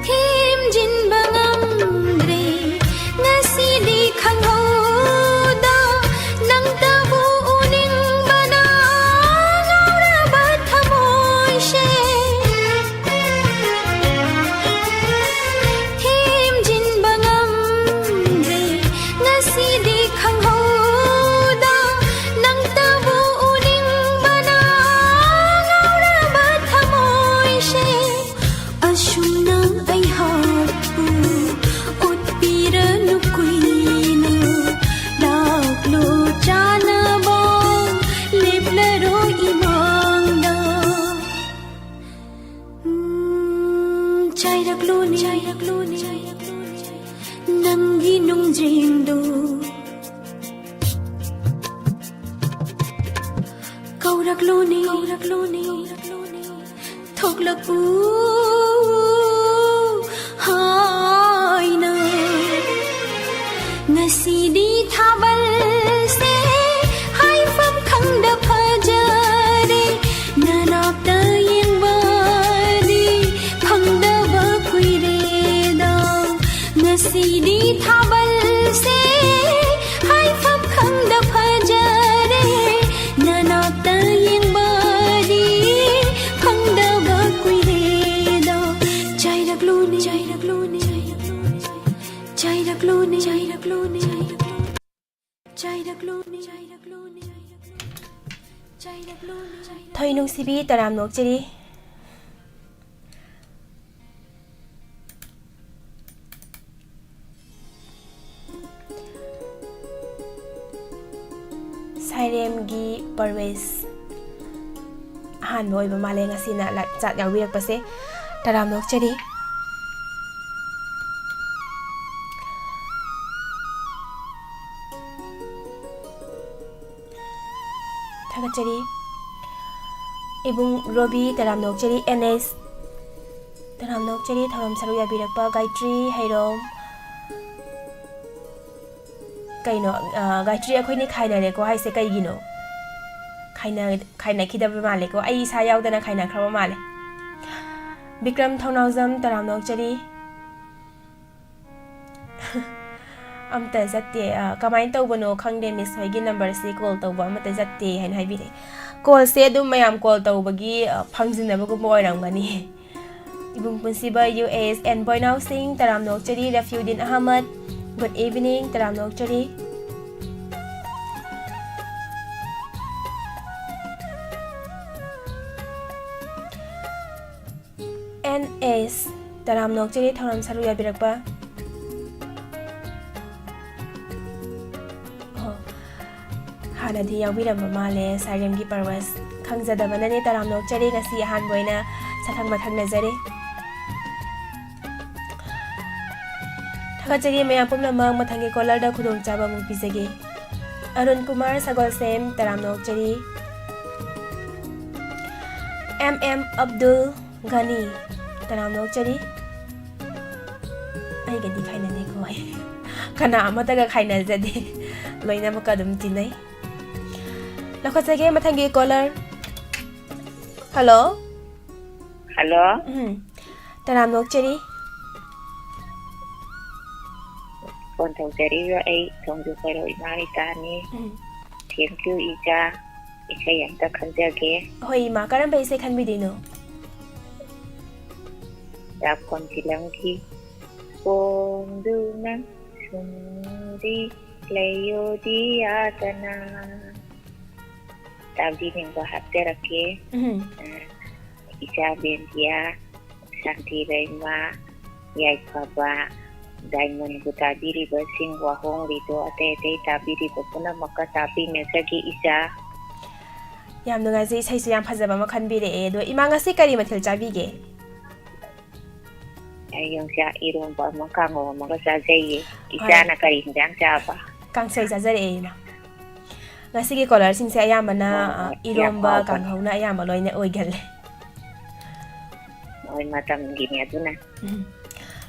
ꯊꯦꯝꯖꯤꯟꯕ ꯉꯝꯗ꯭ꯔꯦ ꯉꯁꯤꯗꯤ ꯈꯪꯍꯧꯗ꯫ ꯅꯪꯇꯕꯨ ꯎꯅꯤꯡꯕꯅ ꯉꯥꯎꯔꯕ ꯊꯃꯣꯏꯁꯦ꯫ ꯊꯦꯝꯖꯤꯟꯕ ꯉꯝꯗ꯭ꯔꯦ ꯉꯁꯤꯗꯤ ꯈꯪꯍꯧꯗ꯫ ꯅꯪꯇꯕꯨ ꯎꯅꯤꯡꯕꯅ ꯉꯥꯎꯔꯕ ꯊꯃꯣꯏꯁꯦ꯫ ꯑꯁꯨꯝꯅ ꯑꯩꯍꯥꯛꯄꯨ ꯑꯣꯠꯄꯤꯔꯅꯨ ꯀꯨꯏꯅ꯫ ꯂꯥꯛꯂꯣ ꯆꯥꯅꯕ ꯂꯦꯞꯂꯔꯣꯏ ꯏꯃꯥꯡꯗ꯫ ꯎꯝ, ꯆꯥꯏꯔꯛꯂꯣꯅꯦ, ꯆꯥꯏꯔꯛꯂꯣꯅꯦ, ꯅꯪꯒꯤ ꯅꯨꯡꯖꯦꯡꯗꯣ꯫ ꯀꯧꯔꯛꯂꯣꯅꯦ, ꯀꯧꯔꯛꯂꯣꯅꯦ, ꯊꯣꯛꯂꯛꯎ ꯍꯥꯏꯅ꯫ ꯉꯁꯤꯗꯤ ꯊꯥꯕꯜꯁꯦ ꯍꯥꯏꯐꯝ ꯈꯪꯗ ꯐꯖꯔꯦ꯫ ꯅꯅꯥꯛꯇ ꯌꯦꯡꯕꯗꯤ ꯐꯪꯗꯕ ꯀꯨꯏꯔꯦꯗ꯫ ꯁꯤꯗꯤ ꯊꯥꯕꯜꯁꯦ ꯍꯥꯏꯐꯝ ꯈꯪꯗ ꯐꯖꯔꯦ, ꯅꯅꯥꯛꯇ ꯌꯦꯡꯕꯗꯤ ꯐꯪꯗꯕ ꯀꯨꯏꯔꯦꯗꯣ꯫ ꯆꯥꯏꯔꯛꯂꯣꯅꯦ, ꯆꯥꯏꯔꯛꯂꯣꯅꯦ, ꯆꯥꯏꯔꯛꯂꯣꯅꯦ, ꯆꯥꯏꯔꯛꯂꯣꯅꯦ, ꯆꯥꯏꯔꯛꯂꯣꯅꯦ, ꯆꯥꯏꯔꯛꯂꯣꯅꯦ, ꯆꯥꯏꯔꯛꯂꯣꯅꯦ꯫ ꯊꯣꯏ ꯅꯨꯡꯁꯤꯕꯤ ꯇꯔꯥꯝꯅ ꯑꯣꯛꯆꯔꯤ꯫ ꯁꯥꯏꯔꯦꯝꯒꯤ ꯄꯔꯋꯦꯁ ꯑꯍꯥꯟꯕ ꯑꯣꯏꯕ ꯃꯥꯜꯂꯦ ꯉꯁꯤꯅ live chat ꯌꯥꯎꯕꯤꯔꯛꯄꯁꯦ꯫ ꯇꯔꯥꯝꯅ ꯑꯣꯛꯆꯔꯤ꯫ ꯊꯥꯒꯠꯆꯔꯤ꯫ ꯏꯕꯨꯡ ꯔꯣꯕꯤ, ꯇꯔꯥꯝꯅ ꯑꯣꯛꯆꯔꯤ꯫ ꯑꯦꯟ ꯑꯦꯁ, ꯇꯔꯥꯝꯅ ꯑꯣꯛꯆꯔꯤ꯫ ꯊꯧꯔꯝ ꯁꯔꯨꯛ ꯌꯥꯕꯤꯔꯛꯄ ꯒꯥꯌꯇ꯭ꯔꯤ ꯍꯩꯔꯣꯝ꯫ ꯀꯩꯅꯣ, ꯑ, ꯒꯥꯌꯇ꯭ꯔꯤ, ꯑꯩꯈꯣꯏꯅꯤ ꯈꯥꯏꯅꯔꯦꯀꯣ ꯍꯥꯏꯁꯦ ꯀꯩꯒꯤꯅꯣ? ꯈꯥꯏꯅ-, ꯈꯥꯏꯅꯈꯤꯗꯕ ꯃꯥꯜꯂꯦꯀꯣ꯫ ꯑꯩ ꯏꯁꯥ ꯌꯥꯎꯗꯅ ꯈꯥꯏꯅꯈ꯭ꯔꯕ ꯃꯥꯜꯂꯦ꯫ ꯕꯤꯀ꯭ꯔꯝ ꯊꯧꯅꯥꯎꯖꯝ, ꯇꯔꯥꯝꯅ ꯑꯣꯛꯆꯔꯤ꯫ ꯑꯝꯇ ꯆꯠꯇꯦ꯫ ꯑ, ꯀꯃꯥꯏꯅ ꯇꯧꯕꯅꯣ ꯈꯪꯗꯦ, ꯃꯤꯁ ꯍꯣꯏꯒꯤ ꯅꯝꯕꯔꯁꯤ ꯀꯣꯜ ꯇꯧꯕ ꯑꯃꯠꯇ ꯆꯠꯇꯦ ꯍꯥꯏꯅ ꯍꯥꯏꯕꯤꯔꯛꯑꯦ꯫ ꯀꯣꯜꯁꯦ ꯑꯗꯨꯝ ꯃꯌꯥꯝ ꯀꯣꯜ ꯇꯧꯕꯒꯤ, ꯑ, ꯐꯪꯖꯤꯟꯅꯕꯒꯨꯝꯕ ꯑꯣꯏꯔꯝꯒꯅꯤ꯫ ꯏꯕꯨꯡ ꯄꯨꯟꯁꯤꯕ ꯌꯨ ꯑꯦꯁ ꯑꯦꯟ ꯕꯣꯏꯅꯥꯎ ꯁꯤꯡ, ꯇꯔꯥꯝꯅ ꯑꯣꯛꯆꯔꯤ꯫ ꯔꯐꯤꯎꯗꯤꯟ ꯑꯍꯃꯗ, good evening, ꯇꯔꯥꯝꯅ ꯑꯣꯛꯆꯔꯤ꯫ ꯑꯦꯟ ꯑꯦꯁ, ꯇꯔꯥꯝꯅ ꯑꯣꯛꯆꯔꯤ ꯊꯧꯔꯝ ꯁꯔꯨꯛ ꯌꯥꯕꯤꯔꯛꯄ꯫ ꯑꯣ, ꯍꯥꯟꯅꯗꯤ ꯌꯥꯎꯕꯤꯔꯝꯕ ꯃꯥꯜꯂꯦ ꯁꯥꯏꯔꯦꯝꯒꯤ ꯄꯔꯋꯁ꯫ ꯈꯪꯖꯗꯕꯅꯅꯦ, ꯇꯔꯥꯝꯅ ꯑꯣꯛꯆꯔꯤ꯫ ꯉꯁꯤ ꯑꯍꯥꯟꯕ ꯑꯣꯏꯅ ꯁꯛꯈꯪ ꯃꯥꯏꯈꯪꯅꯖꯔꯤ꯫ ꯊꯥꯒꯠꯆꯔꯤ ꯃꯌꯥꯝ ꯄꯨꯝꯅꯃꯛ꯫ ꯃꯊꯪꯒꯤ ꯀꯣꯂꯔꯗ ꯈꯨꯗꯣꯡꯆꯥꯕ ꯑꯃꯨꯛ ꯄꯤꯖꯒꯦ꯫ ꯑꯔꯨꯟ ꯀꯨꯃꯥꯔ ꯁꯒꯣꯜꯁꯦꯝ, ꯇꯔꯥꯝꯅ ꯑꯣꯛꯆꯔꯤ꯫ ꯑꯦꯝ ꯑꯦꯝ ꯑꯕꯗꯨꯜ ꯒꯅꯤ, ꯇꯔꯥꯝꯅ ꯑꯣꯛꯆꯔꯤ꯫ ꯑꯩꯒꯗꯤ ꯈꯥꯏꯅꯗꯦꯀꯣ ꯑꯩ꯫ ꯀꯅꯥ ꯑꯃꯠꯇꯒ ꯈꯥꯏꯅꯖꯗꯦ꯫ ꯂꯣꯏꯅꯃꯛꯀ ꯑꯗꯨꯝ ꯇꯤꯟꯅꯩ꯫ ꯂꯧꯈꯠꯆꯒꯦ ꯃꯊꯪꯒꯤ ꯀꯣꯂꯔ꯫ ꯍꯜꯂꯣ꯫ ꯍꯜꯂꯣ꯫ ꯎꯝ꯫ ꯇꯔꯥꯝꯅ ꯑꯣꯛꯆꯔꯤ꯫ ꯐꯣꯟ ꯇꯧꯖꯔꯤꯕ ꯑꯩ ꯊꯣꯡꯖꯨ ꯈꯣꯏꯔꯣ ꯏꯃꯥ ꯔꯤꯇꯥꯅꯤ꯫ ꯎꯝ. Thank you, ꯏꯆꯥ꯫ ꯏꯁꯩ ꯑꯝꯇ ꯈꯟꯖꯒꯦ꯫ ꯍꯣꯏ, ꯏꯃꯥ, ꯀꯔꯝꯕ ꯏꯁꯩ ꯈꯟꯕꯤꯗꯣꯏꯅꯣ? ꯔꯥꯞꯀꯣꯟ ꯐꯤꯂꯝꯒꯤ "ꯄꯣꯝꯗꯨꯅ ꯁꯨꯝꯗꯤ ꯂꯩꯌꯣꯗꯤ ꯌꯥꯗꯅ" ꯇꯥꯕꯤꯅꯤꯡꯕ ꯍꯥꯞꯆꯔꯛꯀꯦ꯫ ꯎꯝ. ꯏꯆꯥ ꯕꯦꯟꯗꯤꯌꯥ, ꯁꯥꯟꯇꯤ ꯔꯩꯃꯥ, ꯌꯥꯏꯐꯕ, ꯗꯥꯏꯃꯟꯕꯨ ꯇꯥꯕꯤꯔꯤꯕꯁꯤꯡ, ꯋꯥꯍꯣꯡꯔꯤꯗꯣ, ꯑꯇꯩ ꯑꯇꯩ ꯇꯥꯕꯤꯔꯤꯕ ꯄꯨꯝꯅꯃꯛꯀ ꯇꯥꯕꯤꯅꯖꯒꯦ ꯏꯆꯥ꯫ ꯌꯥꯝ ꯅꯨꯡꯉꯥꯏꯖꯩ, ꯏꯁꯩꯁꯨ ꯌꯥꯝ ꯐꯖꯕ ꯑꯃ ꯈꯟꯕꯤꯔꯛꯑꯦ꯫ ꯑꯗꯣ ꯏꯃꯥ, ꯉꯁꯤ ꯀꯔꯤ ꯃꯊꯦꯜ ꯆꯥꯕꯤꯒꯦ? ꯑꯩ ꯌꯣꯡꯆꯥꯛ ꯏꯔꯣꯝꯕ ꯑꯃ, ꯀꯥꯡꯉꯧ ꯑꯃꯒ ꯆꯥꯖꯩꯌꯦ꯫ ꯏꯆꯥꯅ ꯀꯔꯤ ꯍꯤꯟꯖꯥꯡ ꯆꯥꯕ? ꯀꯥꯡꯁꯣꯏ ꯆꯥꯖꯔꯛꯑꯦ, ꯏꯃꯥ꯫ ꯉꯁꯤꯒꯤ ꯀꯣꯂꯔꯁꯤꯡꯁꯦ ꯑꯌꯥꯝꯕꯅ, ꯍꯣꯏ, ꯑ, ꯍꯣꯏ, ꯌꯥꯝ ꯏꯔꯣꯝꯕ, ꯍꯥꯎꯕꯅꯦ꯫ ꯀꯥꯡꯍꯧꯅ ꯑꯌꯥꯝꯕ ꯂꯣꯏꯅ ꯑꯣꯏꯒꯜꯂꯦ꯫ ꯍꯣꯏ, ꯃꯇꯝꯒꯤꯅꯦ ꯑꯗꯨꯅ꯫ ꯎꯝ.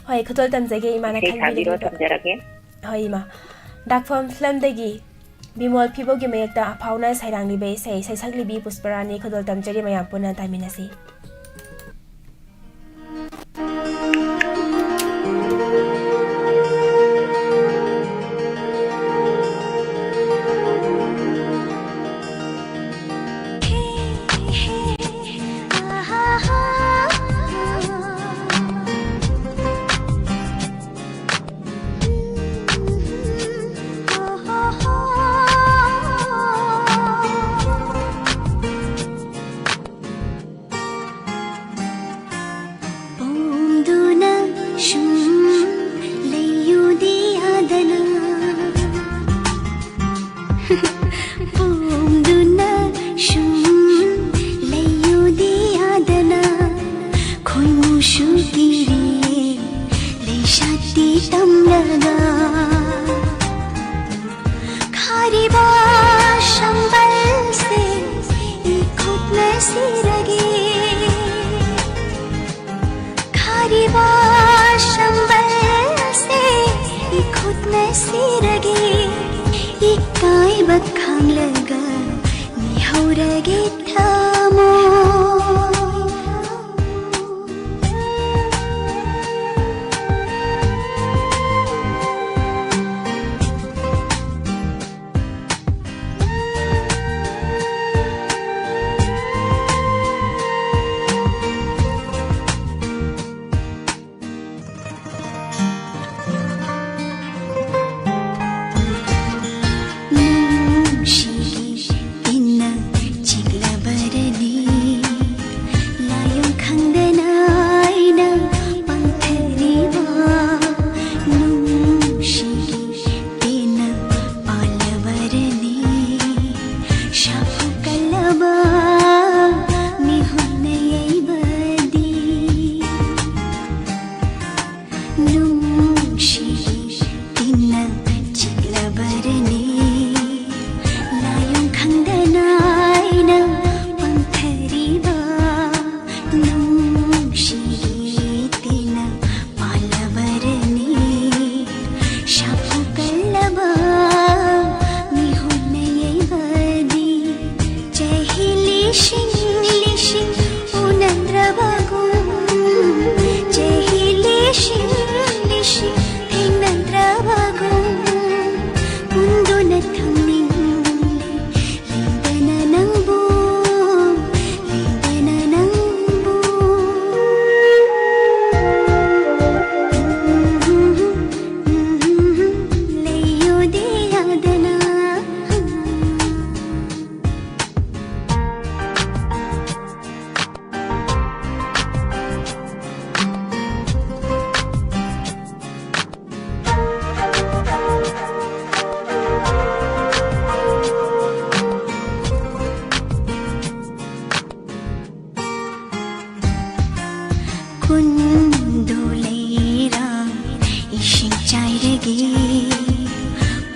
ꯍꯣꯏ, ꯈꯨꯗꯣꯜ ꯇꯝꯖꯒꯦ, ꯏꯃꯥꯅ ꯏꯁꯩ ꯊꯥꯕꯤꯔꯣ, ꯈꯟꯕꯤꯔꯤꯕ꯫ ꯊꯝꯖꯔꯒꯦ꯫ ꯍꯣꯏ, ꯏꯃꯥ꯫ ꯗꯥꯛꯐꯝ ꯐꯤꯂꯝꯗꯒꯤ ꯕꯤꯃꯣꯜ ꯐꯤꯕꯣꯒꯤ ꯃꯌꯦꯛꯇ ꯑꯐꯥꯎꯅ ꯁꯩꯔꯥꯡꯂꯤꯕ ꯏꯁꯩ, ꯁꯩꯁꯛꯂꯤꯕꯤ ꯄꯨꯁꯄꯔꯥꯅꯤ꯫ ꯈꯨꯗꯣꯜ ꯇꯝꯖꯔꯤ, ꯃꯌꯥꯝ ꯄꯨꯟꯅ ꯇꯥꯃꯤꯟꯅꯁꯤ꯫ ꯄꯣꯝꯗꯨꯅ ꯁꯨꯝ ꯂꯩꯌꯨꯗꯤ ꯌꯥꯗꯅ, ꯄꯣꯝꯗꯨꯅ ꯁꯨꯝ ꯂꯩꯌꯨꯗꯤ ꯌꯥꯗꯅ, ꯈꯣꯏꯃꯨꯁꯨ ꯀꯤꯔꯤꯌꯦ ꯂꯩꯁꯥꯠꯇꯤ ꯇꯝꯂꯒ꯫ ꯈꯥꯔꯤꯕ ꯁꯝꯕꯜꯁꯦ ꯏꯈꯨꯠꯅ ꯁꯤꯔꯒꯦ꯫ ꯈꯥꯔꯤꯕ ꯁꯝꯕꯜꯁꯦ ꯏꯈꯨꯠꯅ ꯁꯤꯔꯒꯦ꯫ ꯏꯀꯥꯏꯕ ꯈꯪꯂꯒ ꯃꯤꯍꯧꯔꯒꯦ ꯊꯃꯣꯏ꯫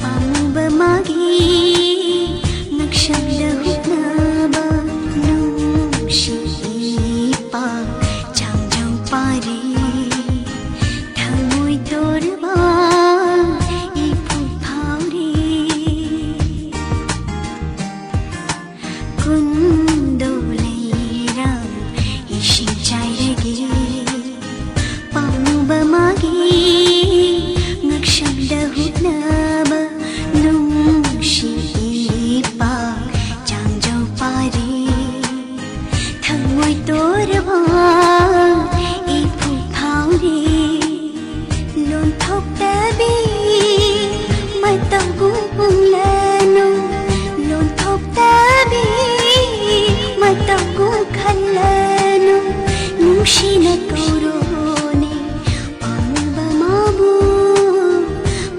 ꯄꯥꯝꯃꯨꯕ ꯃꯥꯒꯤ ꯉꯛꯁꯝꯗ ꯍꯨꯛꯅꯕ ꯅꯨꯡꯁꯤ ꯏꯄꯥ ꯆꯥꯡꯖꯧ ꯄꯥꯔꯤ ꯊꯃꯣꯏ ꯇꯣꯔꯕ ꯏꯐꯨ ꯐꯥꯎꯔꯤ꯫ ꯀꯨꯟꯗꯣ ꯂꯩꯔꯥ ꯏꯁꯤꯡ ꯆꯥꯏꯔꯒꯦ ꯄꯥꯝꯃꯨꯕ ꯃꯥꯒꯤ ꯉꯛꯁꯝꯗ ꯍꯨꯛꯅꯕ ꯅꯨꯡꯁꯤ ꯏꯄꯥ ꯆꯥꯡꯖꯧ ꯄꯥꯔꯤ ꯊꯃꯣꯏ ꯇꯣꯔꯕ ꯏꯐꯨ ꯐꯥꯎꯔꯤ꯫ ꯂꯣꯟꯊꯣꯛꯇꯕꯤ ꯃꯇꯧꯒꯨꯝ ꯎꯪꯂꯅꯨ ꯂꯣꯟꯊꯣꯛꯇꯕꯤ ꯃꯇꯧꯒꯨꯝ ꯈꯜꯂꯅꯨ ꯅꯨꯡꯁꯤꯅ ꯀꯧꯔꯣꯅꯦ ꯄꯥꯝꯃꯨꯕ ꯃꯥꯕꯨ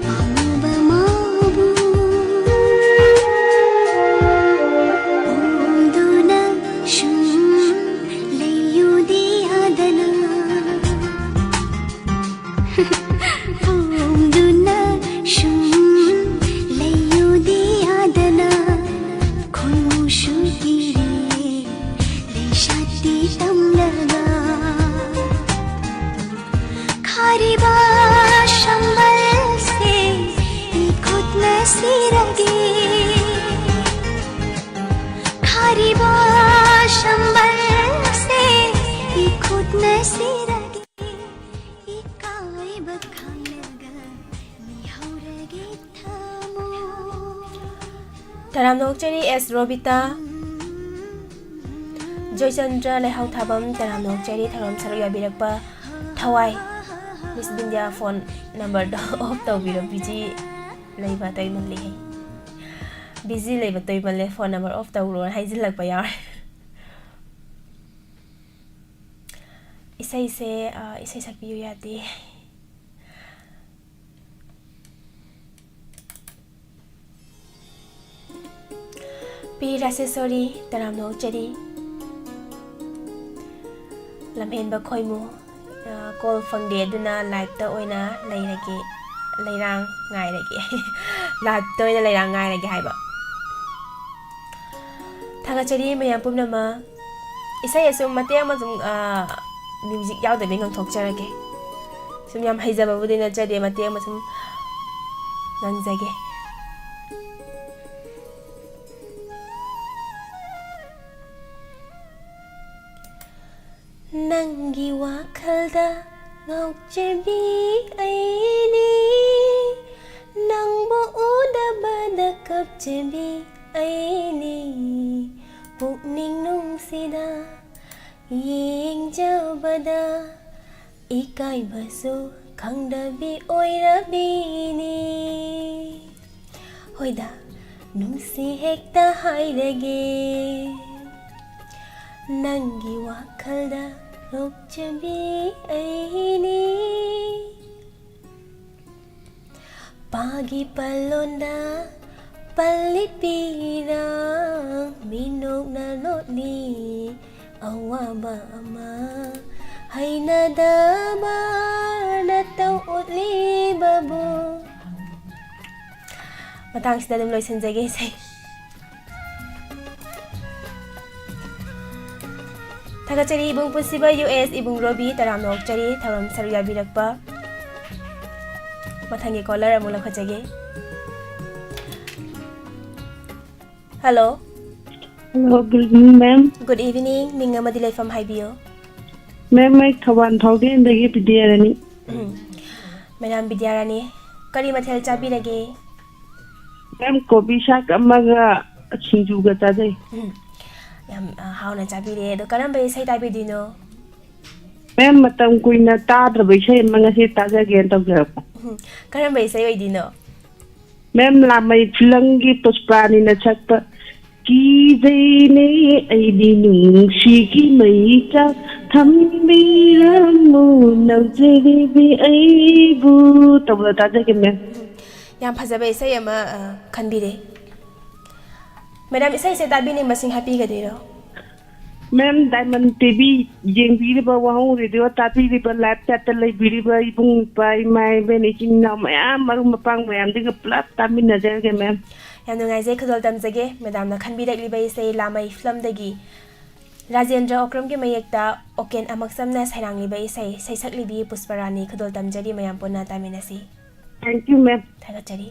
ꯄꯥꯝꯃꯨꯕ ꯃꯥꯕꯨ ꯄꯣꯝꯗꯨꯅ ꯁꯨꯝ ꯂꯩꯌꯨꯗꯤ ꯌꯥꯗꯅ ꯄꯣꯝꯗꯨꯅ ꯁꯨꯝ ꯂꯩꯌꯨꯗꯤ ꯌꯥꯗꯅ ꯈꯣꯏꯃꯨꯁꯨ ꯀꯤꯔꯦ ꯂꯩꯁꯥꯠꯇꯤ ꯇꯝꯂꯒ ꯈꯥꯔꯤꯕ ꯁꯝꯕꯜꯁꯦ ꯏꯈꯨꯠꯅ ꯁꯤꯔꯒꯦ ꯈꯥꯔꯤꯕ ꯁꯝꯕꯜꯁꯦ ꯏꯈꯨꯠꯅ ꯁꯤꯔꯒꯦ ꯏꯀꯥꯏꯕ ꯈꯪꯂꯒ ꯃꯤꯍꯧꯔꯒꯦ ꯊꯃꯣꯏ꯫ ꯇꯔꯥꯝꯅ ꯑꯣꯛꯆꯔꯤ ꯑꯦꯁ ꯔꯣꯕꯤꯇꯥ꯫ ꯖꯣꯏꯆꯟꯗ꯭ꯔ ꯂꯩꯍꯥꯎ ꯊꯥꯕꯝ ꯇꯔꯥꯝꯅ ꯑꯣꯛꯆꯔꯤ ꯊꯧꯔꯝ ꯁꯔꯨꯛ ꯌꯥꯕꯤꯔꯛꯄ ꯊꯋꯥꯏ꯫ ꯃꯤꯁ ꯕꯤꯟꯗꯤꯌꯥ ꯐꯣꯟ ꯅꯝꯕꯔꯗꯣ ꯑꯣꯐ ꯇꯧꯕꯤꯔꯣ ꯕꯤꯖꯤ ꯂꯩꯕ ꯇꯣꯏꯃꯜꯂꯤ꯫ ꯕꯤꯖꯤ ꯂꯩꯕ ꯇꯣꯏꯃꯜꯂꯦ ꯐꯣꯟ ꯅꯝꯕꯔ ꯑꯣꯐ ꯇꯧꯔꯣꯅ ꯍꯥꯏꯖꯤꯜꯂꯛꯄ ꯌꯥꯎꯔꯦ꯫ ꯏꯁꯩꯁꯦ ꯏꯁꯩ ꯁꯛꯄꯤꯌꯨ ꯌꯥꯗꯦ꯫ ꯄꯤ ꯔꯥꯁꯦꯁꯣꯔꯤ ꯇꯔꯥꯝꯅ ꯑꯣꯛꯆꯔꯤ꯫ ꯂꯝꯍꯦꯟꯕ ꯈꯣꯏꯃꯨ꯫ ꯀꯣꯜ ꯐꯪꯗꯦ ꯑꯗꯨꯅ ꯂꯥꯏꯞꯇ ꯑꯣꯏꯅ ꯂꯩꯔꯒꯦ꯫ ꯂꯩꯔꯥꯡ ꯉꯥꯏꯔꯒꯦ꯫ Live-ꯇ ꯑꯣꯏꯅ ꯂꯩꯔꯥꯡ ꯉꯥꯏꯔꯒꯦ ꯍꯥꯏꯕ꯫ ꯊꯥꯒꯠꯆꯔꯤ ꯃꯌꯥꯝ ꯄꯨꯝꯅꯃꯛ꯫ ꯏꯁꯩ ꯑꯁꯨꯝ ꯃꯇꯦꯛ ꯑꯃ ꯁꯨꯝ, ꯑ, music ꯌꯥꯎꯗꯕꯤ ꯉꯪꯊꯣꯛꯆꯔꯒꯦ꯫ ꯁꯨꯝ ꯌꯥꯝ ꯍꯩꯖꯕꯕꯨꯗꯤ ꯅꯠꯆꯗꯦ, ꯃꯇꯦꯛ ꯑꯃ ꯁꯨꯝ ꯉꯪꯖꯒꯦ꯫ ꯅꯪꯒꯤ ꯋꯥꯈꯜꯗ ꯉꯥꯎꯆꯕꯤ ꯑꯩꯅꯤ, ꯅꯪꯕꯨ ꯎꯗꯕꯗ ꯀꯞꯆꯕꯤ ꯑꯩꯅꯤ, ꯄꯨꯛꯅꯤꯡ ꯅꯨꯡꯁꯤꯗ ꯌꯦꯡꯖꯕꯗ ꯏꯀꯥꯏꯕꯁꯨ ꯈꯪꯗꯕꯤ ꯑꯣꯏꯔꯕꯤꯅꯤ꯫ ꯍꯣꯏꯗ, ꯅꯨꯡꯁꯤ ꯍꯦꯛꯇ ꯍꯥꯏꯔꯒꯦ, ꯅꯪꯒꯤ ꯋꯥꯈꯜꯗ ꯂꯣꯛꯆꯕꯤ ꯑꯩꯅꯤ꯫ ꯄꯥꯒꯤ ꯄꯜꯂꯣꯟꯗ ꯄꯜꯂꯤ ꯄꯤꯔꯥꯡ, ꯃꯤꯅꯣꯛꯅ ꯂꯣꯠꯂꯤ ꯑꯋꯥꯕ ꯑꯃ, ꯍꯩꯅꯗꯕ ꯅꯇꯧ ꯎꯠꯂꯤꯕꯕꯨ꯫ ꯃꯇꯥꯡꯁꯤꯗ ꯑꯗꯨꯝ ꯂꯣꯏꯁꯤꯟꯖꯒꯦ ꯏꯁꯩ꯫ ꯊꯥꯒꯠꯆꯔꯤ ꯏꯕꯨꯡ ꯄꯨꯟꯁꯤꯕ ꯌꯨ ꯑꯦꯁ, ꯏꯕꯨꯡ ꯔꯣꯕꯤ, ꯇꯔꯥꯝꯅ ꯑꯣꯛꯆꯔꯤ ꯊꯧꯔꯝ ꯁꯔꯨꯛ ꯌꯥꯕꯤꯔꯛꯄ꯫ ꯃꯊꯪꯒꯤ caller ꯑꯃꯨꯛ ꯂꯧꯈꯠꯆꯒꯦ꯫ Hello꯫ Hello, good evening, ma'am. Good evening. ꯃꯤꯡ ꯑꯃꯗꯤ ꯂꯩꯐꯝ ꯍꯥꯏꯕꯤꯌꯨ꯫ Ma'am, ꯑꯩ ꯊꯧꯕꯥꯜ ꯊꯥꯎꯗꯦꯟꯗꯒꯤ ꯕꯤꯗ꯭ꯌꯥꯔꯥꯅꯤ꯫ ꯎꯝ꯫ Madam ꯕꯤꯗ꯭ꯌꯥꯔꯥꯅꯤ, ꯀꯔꯤ ꯃꯊꯦꯜ ꯆꯥꯕꯤꯔꯒꯦ? Ma'am, ꯀꯣꯕꯤ ꯁꯥꯛ ꯑꯃꯒ ꯁꯤꯡꯖꯨꯒ ꯆꯥꯖꯩ꯫ ꯎꯝ꯫ ꯌꯥꯝ, ꯑ, ꯍꯥꯎꯅ ꯆꯥꯕꯤꯔꯦ꯫ ꯑꯗꯣ ꯀꯔꯝꯕ ꯏꯁꯩ ꯇꯥꯕꯤꯗꯣꯏꯅꯣ? Ma'am, ꯃꯇꯝ ꯀꯨꯏꯅ ꯇꯥꯗ꯭ꯔꯕ ꯏꯁꯩ ꯑꯃ ꯉꯁꯤ ꯇꯥꯖꯒꯦꯅ ꯇꯧꯖꯔꯛꯄ꯫ ꯎꯝ꯫ ꯀꯔꯝꯕ ꯏꯁꯩ ꯑꯣꯏꯗꯣꯏꯅꯣ? Ma'am, ꯂꯥꯃꯩ ꯐꯤꯂꯝꯒꯤ ꯄꯨꯁꯄꯥꯅꯤꯅ ꯁꯛꯄ ꯀꯤꯖꯩꯅꯦ ꯑꯩꯗꯤ ꯅꯨꯡꯁꯤꯒꯤ ꯃꯩꯆꯥꯛ ꯊꯝꯕꯤꯔꯝꯃꯨ ꯅꯧꯖꯔꯤꯕꯤ ꯑꯩꯕꯨ ꯇꯧꯕꯗꯣ ꯇꯥꯖꯒꯦ, ma'am꯫ ꯌꯥꯝ ꯐꯖꯕ ꯏꯁꯩ ꯑꯃ, ꯑ, ꯈꯟꯕꯤꯔꯦ꯫ Madam, ꯏꯁꯩꯁꯦ ꯇꯥꯕꯤꯅꯤꯡꯕꯁꯤꯡ ꯍꯥꯏꯕꯤꯒꯗꯣꯏꯔꯣ? ꯃꯦꯝ, ꯗꯥꯏꯃꯟ ꯇꯤꯚꯤ ꯌꯦꯡꯕꯤꯔꯤꯕ, ꯋꯥꯍꯣꯡ ꯔꯦꯗꯤꯑꯣ ꯇꯥꯕꯤꯔꯤꯕ, ꯂꯥꯏꯚ ꯆꯦꯠꯇ ꯂꯩꯕꯤꯔꯤꯕ ꯏꯕꯨꯡ ꯏꯄ꯭ꯋꯥ, ꯏꯃꯥ ꯏꯕꯦꯟ, ꯏꯆꯤꯟ ꯏꯅꯥꯎ ꯃꯌꯥꯝ, ꯃꯔꯨꯞ ꯃꯄꯥꯡ ꯃꯌꯥꯝꯗꯨꯒ ꯄꯨꯂꯞ ꯇꯥꯃꯤꯟꯅꯖꯔꯒꯦ ꯃꯦꯝ꯫ ꯌꯥꯝ ꯅꯨꯡꯉꯥꯏꯖꯩ, ꯈꯨꯗꯣꯜ ꯇꯝꯖꯒꯦ꯫ ꯃꯦꯗꯥꯝꯅ ꯈꯟꯕꯤꯔꯛꯂꯤꯕ ꯏꯁꯩ ꯂꯥꯃꯩ ꯐꯤꯂꯝꯗꯒꯤ ꯔꯥꯖꯦꯟꯗ꯭ꯔ ꯑꯣꯀ꯭ꯔꯝꯒꯤ ꯃꯌꯦꯛꯇ ꯑꯣꯀꯦꯟ ꯑꯃꯛꯁꯝꯅ ꯁꯩꯔꯥꯡꯂꯤꯕ ꯏꯁꯩ, ꯁꯩꯁꯛꯂꯤꯕꯤ ꯄꯨꯁꯄꯔꯥꯅꯤ꯫ ꯈꯨꯗꯣꯜ ꯇꯝꯖꯔꯤ, ꯃꯌꯥꯝ ꯄꯨꯟꯅ ꯇꯥꯃꯤꯟꯅꯁꯤ꯫ Thank you, ma'am. ꯊꯥꯒꯠꯆꯔꯤ꯫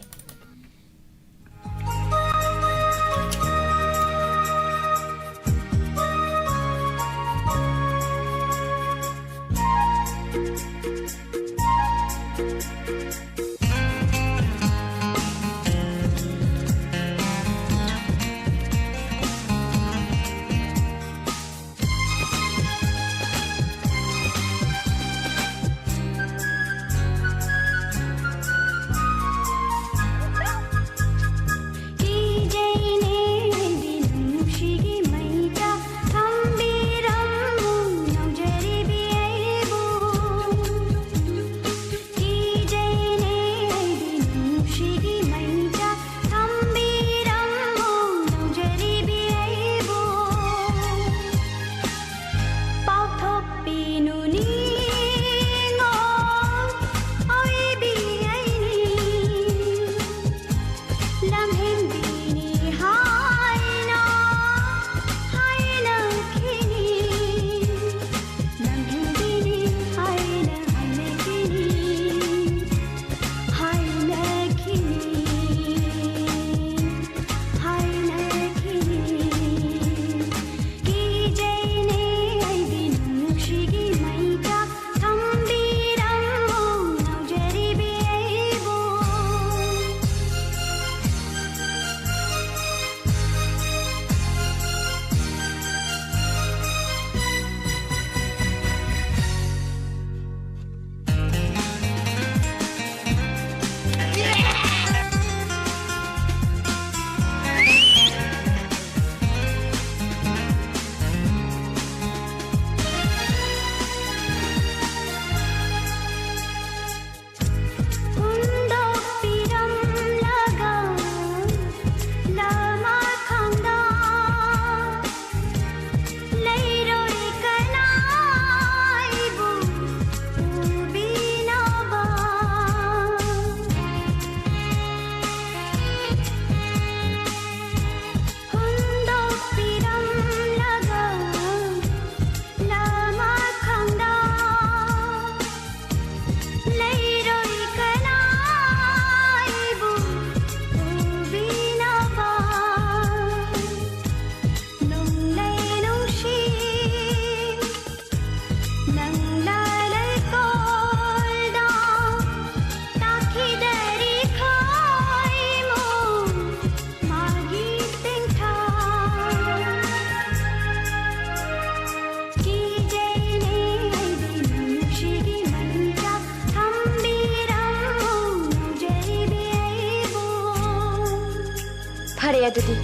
ꯐꯔꯦ ꯑꯗꯨꯗꯤ,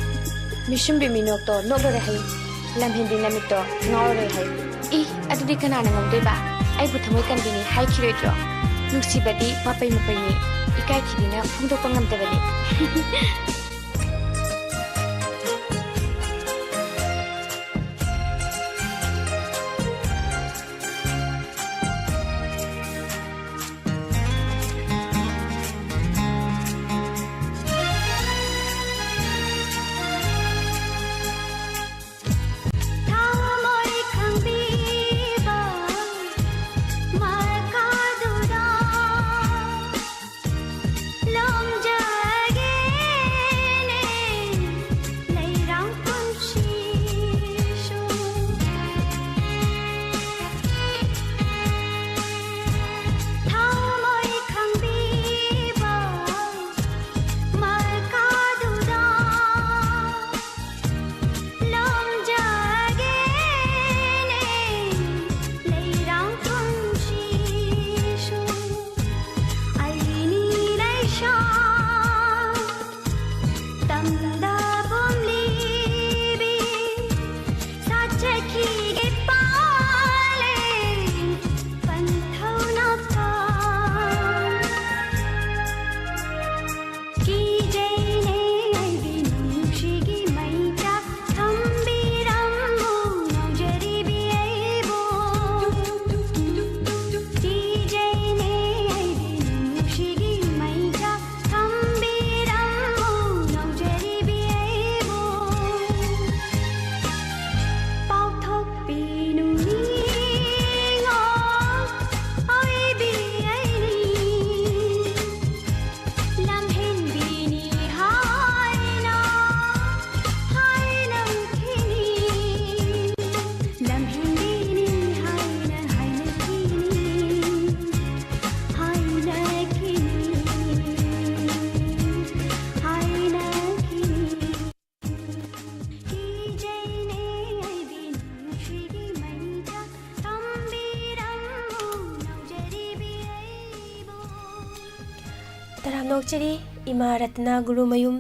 ꯃꯤꯁꯨꯝꯕꯤ ꯃꯤꯅꯣꯛꯇꯣ ꯅꯣꯛꯂꯔꯣꯏ ꯍꯥꯏꯌꯨ, ꯂꯝꯍꯦꯟꯕꯤ ꯅꯃꯤꯠꯇꯣ ꯉꯥꯎꯔꯔꯣꯏ ꯍꯥꯏꯌꯨ꯫ ꯏ, ꯑꯗꯨꯗꯤ ꯀꯅꯥꯅ ꯉꯝꯗꯣꯏꯕ? ꯑꯩꯕꯨ ꯊꯃꯣꯏ ꯀꯟꯕꯤꯅꯤ ꯍꯥꯏꯈꯤꯔꯣꯏꯗ꯭ꯔꯣ? ꯅꯨꯡꯁꯤꯕꯗꯤ ꯃꯄꯩ ꯃꯄꯩꯅꯤ, ꯏꯀꯥꯏ ꯊꯤꯕꯤꯅ ꯐꯣꯡꯗꯣꯛꯄ ꯉꯝꯗꯕꯅꯤ꯫ ꯊꯃꯣꯏ ꯈꯪꯕꯤꯕ ꯃꯥꯏꯀꯥꯗꯨꯗ ꯂꯣꯝꯖꯒꯦꯅꯦ ꯂꯩꯔꯥꯡ ꯄꯨꯟꯁꯤꯁꯨ꯫ ꯊꯃꯣꯏ ꯈꯪꯕꯤꯕ ꯃꯥꯏꯀꯥꯗꯨꯗ ꯂꯣꯝꯖꯒꯦꯅꯦ ꯂꯩꯔꯥꯡ ꯄꯨꯟꯁꯤꯁꯨ꯫ ꯑꯩꯅꯤ ꯂꯩꯁꯥ ꯇꯝꯗ ꯄꯣꯝꯂꯤꯕꯤ ꯁꯥꯠꯆꯈꯤꯒꯦ ꯄꯥꯂꯦꯟ ꯄꯟꯊꯧꯅ ꯄꯥꯝ꯫ ꯀꯤꯖꯩꯅꯦ ꯑꯩꯒꯤ ꯅꯨꯡꯁꯤꯒꯤ ꯃꯩꯆꯥꯛ ꯊꯝꯕꯤꯔꯝꯃꯨ ꯉꯥꯎꯖꯔꯤꯕꯤ ꯑꯩꯕꯨ꯫ ꯀꯤꯖꯩꯅꯦ ꯑꯩꯒꯤ ꯅꯨꯡꯁꯤꯒꯤ ꯃꯩꯆꯥꯛ ꯊꯝꯕꯤꯔꯝꯃꯨ ꯉꯥꯎꯖꯔꯤꯕꯤ ꯑꯩꯕꯨ꯫ ꯄꯥꯎꯊꯣꯛꯄꯤꯅꯨ ꯅꯤꯡꯉꯣ ꯑꯣꯏꯕꯤ ꯑꯩꯅꯤ꯫ ꯂꯝꯍꯦꯟꯕꯤꯅꯤ ꯍꯥꯏꯅ ꯍꯥꯏꯅꯈꯤꯅꯤ꯫ ꯂꯝꯍꯦꯟꯕꯤꯅꯤ ꯍꯥꯏꯅ ꯍꯥꯏꯅꯈꯤꯅꯤ꯫ ꯍꯥꯏꯅꯈꯤꯅꯤ꯫ ꯍꯥꯏꯅꯈꯤꯅꯤ꯫ ꯀꯤꯖꯩꯅꯦ ꯑꯩꯒꯤ ꯅꯨꯡꯁꯤꯒꯤ ꯃꯩꯆꯥꯛ ꯊꯝꯕꯤꯔꯝꯃꯨ ꯉꯥꯎꯖꯔꯤꯕꯤ ꯑꯩꯕꯨ꯫ ꯇꯔꯥꯝꯅ ꯑꯣꯛꯆꯔꯤ ꯏꯃꯥ ꯔꯇꯅꯥ ꯒꯨꯔꯨꯃꯌꯨꯝ꯫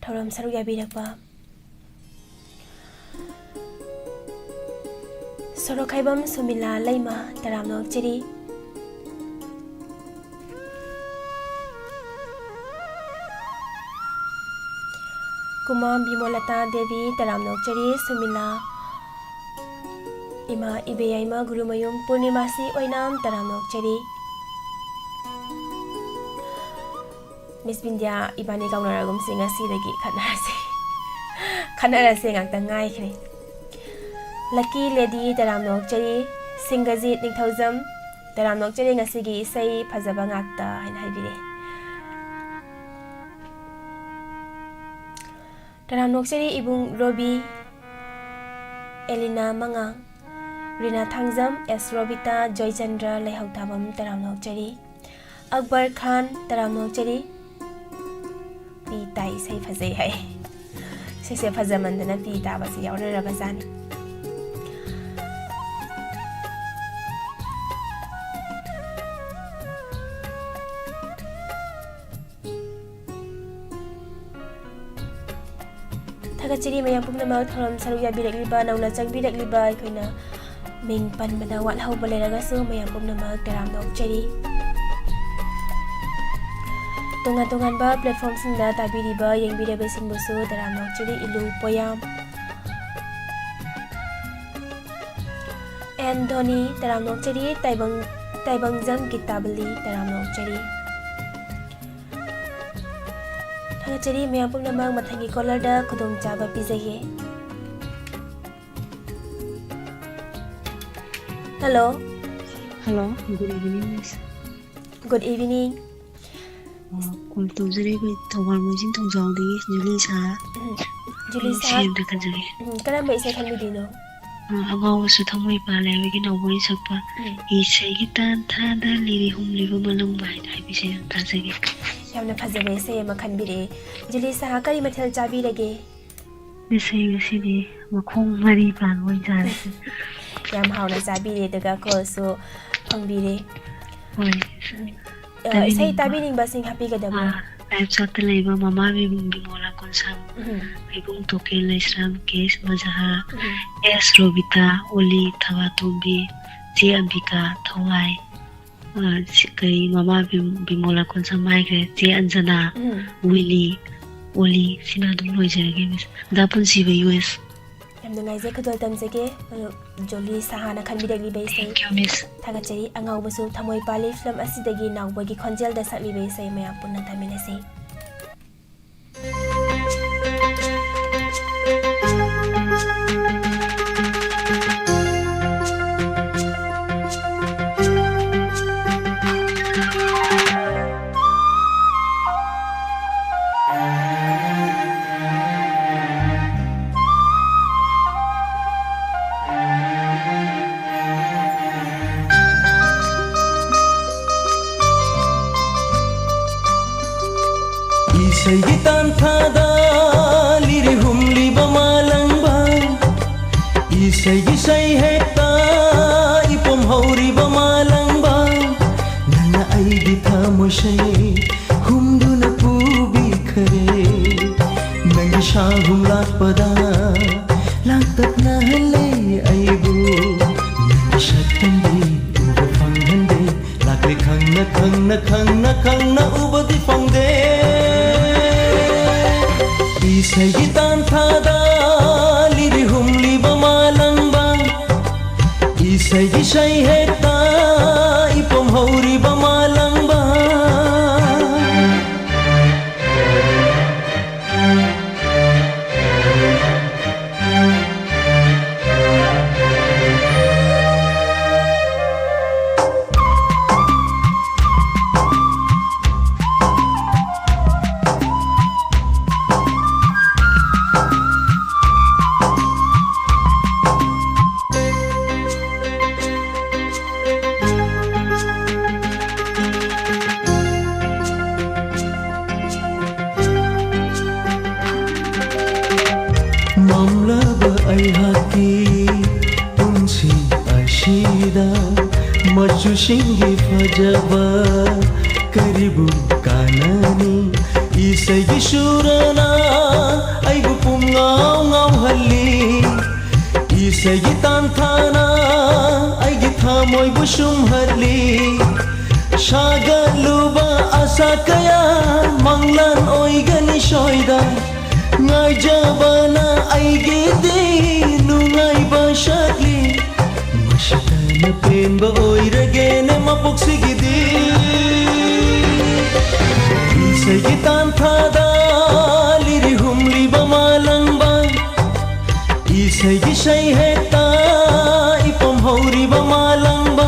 ꯊꯧꯔꯝ ꯁꯔꯨꯛ ꯌꯥꯕꯤꯔꯛꯄ ꯁꯣꯔꯣꯛꯈꯥꯏꯕꯝ ꯁꯨꯃꯤꯂꯥ ꯂꯩꯃ, ꯇꯔꯥꯝꯅ ꯑꯣꯛꯆꯔꯤ꯫ ꯀꯨꯃꯥꯝ ꯕꯤꯃꯣꯂꯇꯥ ꯗꯦꯕꯤ, ꯇꯔꯥꯝꯅ ꯑꯣꯛꯆꯔꯤ꯫ ꯁꯨꯃꯤꯂꯥ, ꯏꯃꯥ ꯏꯕꯦꯌꯥꯏꯃ ꯒꯨꯔꯨꯃꯌꯨꯝ ꯄꯨꯔꯅꯤꯃꯥꯁꯤ ꯑꯣꯏꯅꯥꯝ, ꯇꯔꯥꯝꯅ ꯑꯣꯛꯆꯔꯤ꯫ ꯃꯤꯁ ꯕꯤꯟꯗꯤꯌꯥ, ꯏꯕꯥꯅꯤ ꯀꯥꯎꯅꯔꯒꯨꯝꯁꯤ ꯉꯁꯤꯗꯒꯤ, ꯈꯠꯅꯔꯁꯦ꯫ ꯈꯠꯅꯔꯁꯦ ꯉꯥꯛꯇꯪ ꯉꯥꯏꯈ꯭ꯔꯦ꯫ ꯂꯛꯀꯤ ꯂꯦꯗꯤ, ꯇꯔꯥꯝꯅ ꯑꯣꯛꯆꯔꯤ꯫ ꯁꯤꯡꯒꯖꯤꯠ ꯅꯤꯡꯊꯧꯖꯝ, ꯇꯔꯥꯝꯅ ꯑꯣꯛꯆꯔꯤ, ꯉꯁꯤꯒꯤ ꯏꯁꯩ ꯐꯖꯕ ꯉꯥꯛꯇ ꯍꯥꯏꯅ ꯍꯥꯏꯕꯤꯔꯛꯑꯦ꯫ ꯇꯔꯥꯝꯅ ꯑꯣꯛꯆꯔꯤ ꯏꯕꯨꯡ ꯔꯣꯕꯤ, ꯑꯦꯂꯤꯅꯥ ꯃꯉꯥꯡ, ꯔꯤꯅꯥ ꯊꯥꯡꯖꯝ, ꯑꯦꯁ ꯔꯣꯕꯤꯇꯥ, ꯖꯣꯏꯆꯟꯗ꯭ꯔ ꯂꯩꯍꯧꯊꯥꯕꯝ, ꯇꯔꯥꯝꯅ ꯑꯣꯛꯆꯔꯤ꯫ ꯑꯛꯕꯔ ꯈꯥꯟ, ꯇꯔꯥꯝꯅ ꯑꯣꯛꯆꯔꯤ꯫ ꯄꯤ ꯇꯥꯏ, ꯏꯁꯩ ꯐꯖꯩ ꯍꯥꯏ꯫ ꯏꯁꯩꯁꯦ ꯐꯖꯃꯟꯗꯅ ꯄꯤ ꯇꯥꯕꯁꯦ ꯌꯥꯎꯅꯔꯕꯖꯥꯠꯅꯤ꯫ ꯊꯥꯒꯠꯆꯔꯤ ꯃꯌꯥꯝ ꯄꯨꯝꯅꯃꯛ, ꯊꯧꯔꯝ ꯁꯔꯨꯛ ꯌꯥꯕꯤꯔꯛꯂꯤꯕ, ꯅꯧꯅ ꯆꯪꯕꯤꯔꯛꯂꯤꯕ, ꯑꯩꯈꯣꯏꯅ ꯃꯤꯡ ꯄꯟꯕꯗ ꯋꯥꯠꯍꯧꯕ ꯂꯩꯔꯒꯁꯨ ꯃꯌꯥꯝ ꯄꯨꯝꯅꯃꯛ ꯇꯔꯥꯝꯅ ꯑꯣꯛꯆꯔꯤ꯫ ꯇꯣꯉꯥꯟ ꯇꯣꯉꯥꯟꯕ platformꯁꯤꯡꯗ ꯇꯥꯕꯤꯔꯤꯕ, ꯌꯦꯡꯕꯤꯔꯕꯁꯤꯡꯕꯨꯁꯨ ꯇꯔꯥꯝꯅ ꯑꯣꯛꯆꯔꯤ꯫ ꯏꯂꯨ ꯄꯣꯌꯥꯝ ꯑꯦꯟ ꯙꯣꯅꯤ, ꯇꯔꯥꯝꯅ ꯑꯣꯛꯆꯔꯤ꯫ ꯇꯥꯏꯕꯪ, ꯇꯥꯏꯕꯪꯖꯝ ꯒꯤꯇꯥꯕꯂꯤ, ꯇꯔꯥꯝꯅ ꯑꯣꯛꯆꯔꯤ꯫ ꯊꯥꯒꯠꯆꯔꯤ ꯃꯌꯥꯝ ꯄꯨꯝꯅꯃꯛ꯫ ꯃꯊꯪꯒꯤ callerꯗ ꯈꯨꯗꯣꯡꯆꯥꯕ ꯄꯤꯖꯒꯦ꯫ Hello꯫ Hello, good evening, miss꯫ Good evening꯫ ꯑ, call ꯇꯧꯖꯔꯛꯏꯕ ꯊꯧꯕꯥꯜ ꯃꯣꯏꯖꯤꯡ ꯊꯣꯡꯖꯥꯎꯗꯒꯤ ꯖꯨꯂꯤ ꯁꯍꯥ꯫ ꯎꯝ, ꯖꯨꯂꯤ ꯁꯍꯥ꯫ ꯏꯁꯩ ꯑꯝꯇ ꯈꯟꯖꯒꯦ꯫ ꯎꯝ, ꯀꯔꯝꯕ ꯏꯁꯩ ꯈꯟꯕꯤꯗꯣꯏꯅꯣ? ꯑ, ꯑꯉꯥꯎꯕꯁꯨ ꯊꯃꯣꯏ ꯄꯥꯜꯂꯦ ꯍꯥꯏꯕꯒꯤ ꯅꯥꯎꯕꯣꯏꯅ ꯁꯛꯄ ꯎꯝ꯫ ꯏꯁꯩꯒꯤ ꯇꯥꯟꯊꯥꯗ ꯂꯤꯔꯤ ꯍꯨꯝꯂꯤꯕ ꯃꯂꯪꯕ ꯍꯥꯏꯅ ꯍꯥꯏꯕ ꯏꯁꯩ ꯑꯗꯨ ꯇꯥꯖꯒꯦ꯫ ꯌꯥꯝꯅ ꯐꯖꯕ ꯏꯁꯩ ꯑꯃ ꯈꯟꯕꯤꯔꯛꯑꯦ꯫ ꯖꯨꯂꯤ ꯁꯍꯥ, ꯀꯔꯤ ꯃꯊꯦꯜ ꯆꯥꯕꯤꯔꯒꯦ? ꯉꯁꯤ, ꯉꯁꯤꯗꯤ ꯃꯈꯣꯡ ꯃꯔꯤ ꯄꯥꯟꯕ ꯑꯣꯏꯅ ꯆꯥꯔꯦ꯫ ꯌꯥꯝ ꯍꯥꯎꯅ ꯆꯥꯕꯤꯔꯦ, ꯑꯗꯨꯒ callꯁꯨ ꯐꯪꯕꯤꯔꯦ꯫ ꯍꯣꯏ꯫ ꯎꯝ꯫ ꯑ, ꯏꯁꯩ ꯇꯥꯕꯤꯅꯤꯡꯕ꯫ ꯇꯥꯕꯤꯅꯤꯡꯕꯁꯤꯡ ꯍꯥꯞꯄꯤꯒꯗꯕ꯭ꯔꯣ? ꯑꯥ, ꯂꯥꯏꯞ ꯆꯥꯠꯇ ꯂꯩꯕ ꯃꯃꯥ ꯕꯤꯝ-, ꯕꯤꯃꯣꯂꯥ ꯀꯣꯟꯁꯝ, ꯎꯝ꯫ ꯍꯩꯕꯨꯡ ꯇꯣꯀꯦꯜ, ꯂꯩꯁ꯭ꯔꯥꯝ ꯀꯦꯁ ꯃꯖꯍꯥꯔ, ꯎꯝ꯫ ꯑꯦꯁ ꯔꯣꯕꯤꯇꯥ, ꯑꯣꯂꯤ ꯊꯕꯥꯇꯣꯝꯕꯤ, ꯆꯦ ꯑꯝꯕꯤꯀꯥ, ꯊꯋꯥꯏ, ꯑ, ꯁꯤ-, ꯀꯔꯤ, ꯃꯃꯥ ꯕꯤꯝ-, ꯕꯤꯃꯣꯂꯥ ꯀꯣꯟꯁꯝ ꯍꯥꯏꯈ꯭ꯔꯦ, ꯆꯦ ꯑꯟꯖꯅꯥ, ꯎꯝ꯫ ꯋꯤꯂꯤ, ꯑꯣꯂꯤ, ꯁꯤꯅ ꯑꯗꯨꯝ ꯂꯣꯏꯖꯔꯒꯦ, ꯃꯤꯁ꯫ ꯑꯣꯖꯥ ꯄꯨꯟꯁꯤꯕ ꯌꯨ ꯑꯦꯁ꯫ ꯌꯥꯝ ꯅꯨꯡꯉꯥꯏꯖꯩ, ꯈꯨꯗꯣꯜ ꯇꯝꯖꯒꯦ, ꯃꯔꯨꯞ ꯖꯣꯂꯤ ꯁꯍꯥꯅ ꯈꯟꯕꯤꯔꯛꯂꯤꯕ ꯏꯁꯩ꯫ Thank you, miss꯫ ꯊꯥꯒꯠꯆꯔꯤ꯫ ꯑꯉꯥꯎꯕꯁꯨ ꯊꯃꯣꯏ ꯄꯥꯜꯂꯤ ꯐꯤꯂꯝ ꯑꯁꯤꯗꯒꯤ ꯅꯥꯎꯕꯒꯤ ꯈꯣꯟꯖꯦꯜꯗ ꯁꯛꯂꯤꯕ ꯏꯁꯩ ꯃꯌꯥꯝ ꯄꯨꯟꯅ ꯇꯥꯃꯤꯟꯅꯁꯤ꯫ ꯏꯁꯩꯒꯤ ꯇꯥꯟꯊꯥꯗ ꯂꯤꯔꯤ ꯍꯨꯝꯂꯤꯕ ꯃꯥꯂꯪꯕ, ꯏꯁꯩꯒꯤ ꯁꯩꯍꯦꯛꯇ ꯏꯄꯣꯝ ꯍꯧꯔꯤꯕ ꯃꯥꯂꯪꯕ, ꯅꯪꯅ ꯑꯩꯒꯤ ꯊꯃꯣꯏꯁꯦ ꯍꯨꯝꯗꯨꯅ ꯄꯨꯕꯤꯈꯔꯦ꯫ ꯅꯪꯒꯤ ꯁꯥꯍꯨꯝ ꯂꯥꯛꯄꯗ ꯂꯥꯡꯇꯛꯅꯍꯜꯂꯦ ꯑꯩꯕꯨ꯫ ꯅꯪꯒꯤ ꯁꯛꯇꯝꯗꯤ ꯎꯕ ꯐꯪꯍꯟꯗꯦ꯫ ꯂꯥꯛꯂꯦ ꯈꯪꯅ ꯈꯪꯅ ꯈꯪꯅ ꯈꯪꯅ ꯎꯕꯗꯤ ꯐꯪꯗꯦ꯫ ꯏꯁꯩꯒꯤ ꯇꯥꯟꯊꯥꯗ ꯂꯤꯔꯤ ꯍꯨꯝꯂꯤꯕ ꯃꯥꯂꯪꯕ, ꯏꯁꯩꯒꯤ ꯁꯩꯍꯦꯛꯇ ꯏꯄꯣꯝ ꯍꯧꯔꯤꯕ ꯃꯥꯂꯪꯕ꯫ ꯃꯝꯂꯕ ꯑꯩꯍꯥꯛꯀꯤ ꯄꯨꯟꯁꯤ ꯑꯁꯤꯗ ꯃꯆꯨꯁꯤꯡꯒꯤ ꯐꯖꯕ ꯀꯔꯤꯕꯨ ꯀꯥꯟꯅꯅꯤ? ꯑꯩꯒꯤ ꯇꯥꯟꯊꯥꯅ ꯑꯩꯒꯤ ꯊꯃꯣꯏꯕꯨ ꯁꯨꯝꯍꯠꯂꯤ꯫ ꯁꯥꯒꯠꯂꯨꯕ ꯑꯁꯥ ꯀꯌꯥ ꯃꯪꯂꯥꯟ ꯑꯣꯏꯒꯅꯤ ꯁꯣꯏꯗ꯫ ꯉꯥꯏꯖꯕꯅ ꯑꯩꯒꯤꯗꯤ ꯅꯨꯡꯉꯥꯏꯕ ꯁꯛꯂꯤ꯫ ꯃꯁꯤꯗꯅ ꯄꯦꯟꯕ ꯑꯣꯏꯔꯒꯦꯅꯦ ꯃꯄꯣꯛꯁꯤꯒꯤꯗꯤ꯫ ꯏꯁꯩꯒꯤ ꯇꯥꯟꯊꯥꯗ ꯂꯤꯔꯤ ꯍꯨꯝꯂꯤꯕ ꯃꯥꯂꯪꯕ, ꯏꯁꯩꯒꯤ ꯁꯩꯍꯦꯛꯇ ꯏꯄꯣꯝ ꯍꯧꯔꯤꯕ ꯃꯥꯂꯪꯕ꯫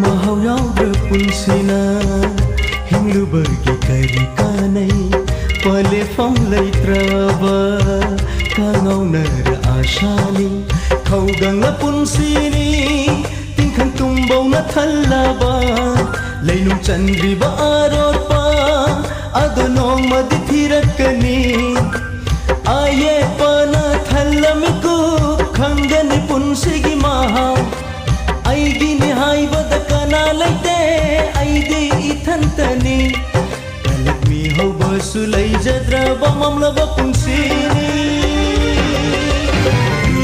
ꯃꯍꯥꯎ ꯌꯥꯎꯗ꯭ꯔ ꯄꯨꯟꯁꯤꯅ ꯍꯤꯡꯂꯨꯕꯒꯤ ꯀꯔꯤ ꯀꯥꯟꯅꯩ? ꯄꯂꯦꯐꯝ ꯂꯩꯇ꯭ꯔꯕ ꯀꯥꯡꯉꯧꯅꯔ ꯑꯥꯁꯥꯅꯤ꯫ ꯊꯧꯒꯪꯅ ꯄꯨꯟꯁꯤꯅꯤ ꯇꯤꯡꯈꯪ ꯇꯨꯝꯕꯧꯅ ꯊꯜꯂꯕ, ꯂꯩꯅꯨꯡ ꯆꯟꯗ꯭ꯔꯤꯕ ꯑꯔꯣꯠꯄ ꯑꯗꯣ ꯅꯣꯡꯃꯗꯤ ꯊꯤꯔꯛꯀꯅꯤ꯫ ꯑꯌꯦꯠꯄꯅ ꯊꯜꯂ ꯃꯤꯀꯨꯞ ꯈꯪꯒꯅꯤ ꯄꯨꯟꯁꯤꯒꯤ ꯃꯍꯥꯎ꯫ ꯑꯩꯒꯤꯅꯤ ꯍꯥꯏꯕꯗ ꯀꯅꯥ ꯂꯩꯇꯦ, ꯑꯩꯗꯤ ꯏꯊꯟꯇꯅꯤ꯫ ꯀꯂꯛ ꯃꯤ ꯍꯧꯕꯁꯨ ꯂꯩꯖꯗ꯭ꯔꯕ ꯃꯝꯂꯕ ꯄꯨꯟꯁꯤꯅꯤ꯫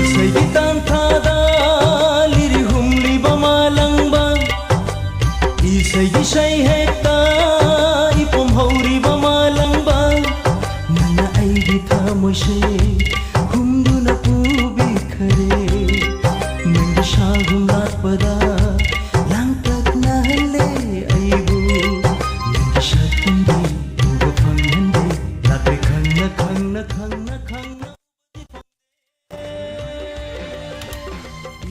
ꯏꯁꯩꯒꯤ ꯇꯥꯟꯊꯥꯗ ꯂꯤꯔꯤ ꯍꯨꯝꯂꯤꯕ ꯃꯥꯂꯪꯕ, ꯏꯁꯩꯒꯤ ꯁꯩꯍꯦꯛꯇ ꯏꯄꯣꯝ ꯍꯧꯔꯤꯕ ꯃꯥꯂꯪꯕ, ꯅꯪꯅ ꯑꯩꯒꯤ ꯊꯃꯣꯏꯁꯦ ꯍꯨꯝꯗꯨꯅ ꯄꯨꯕꯤꯈꯔꯦ꯫ ꯅꯪꯒꯤ ꯁꯥꯒꯨꯝ ꯂꯥꯛꯄꯗ ꯂꯥꯡꯇꯛꯅꯍꯜꯂꯦ ꯑꯩꯕꯨ꯫ ꯅꯪꯒꯤ ꯁꯛꯇꯝꯗꯤ ꯎꯕ ꯐꯪꯍꯟꯗꯦ꯫ ꯂꯥꯛꯂꯦ ꯈꯪꯅ ꯈꯪꯅ ꯈꯪꯅ ꯈꯪꯅ꯫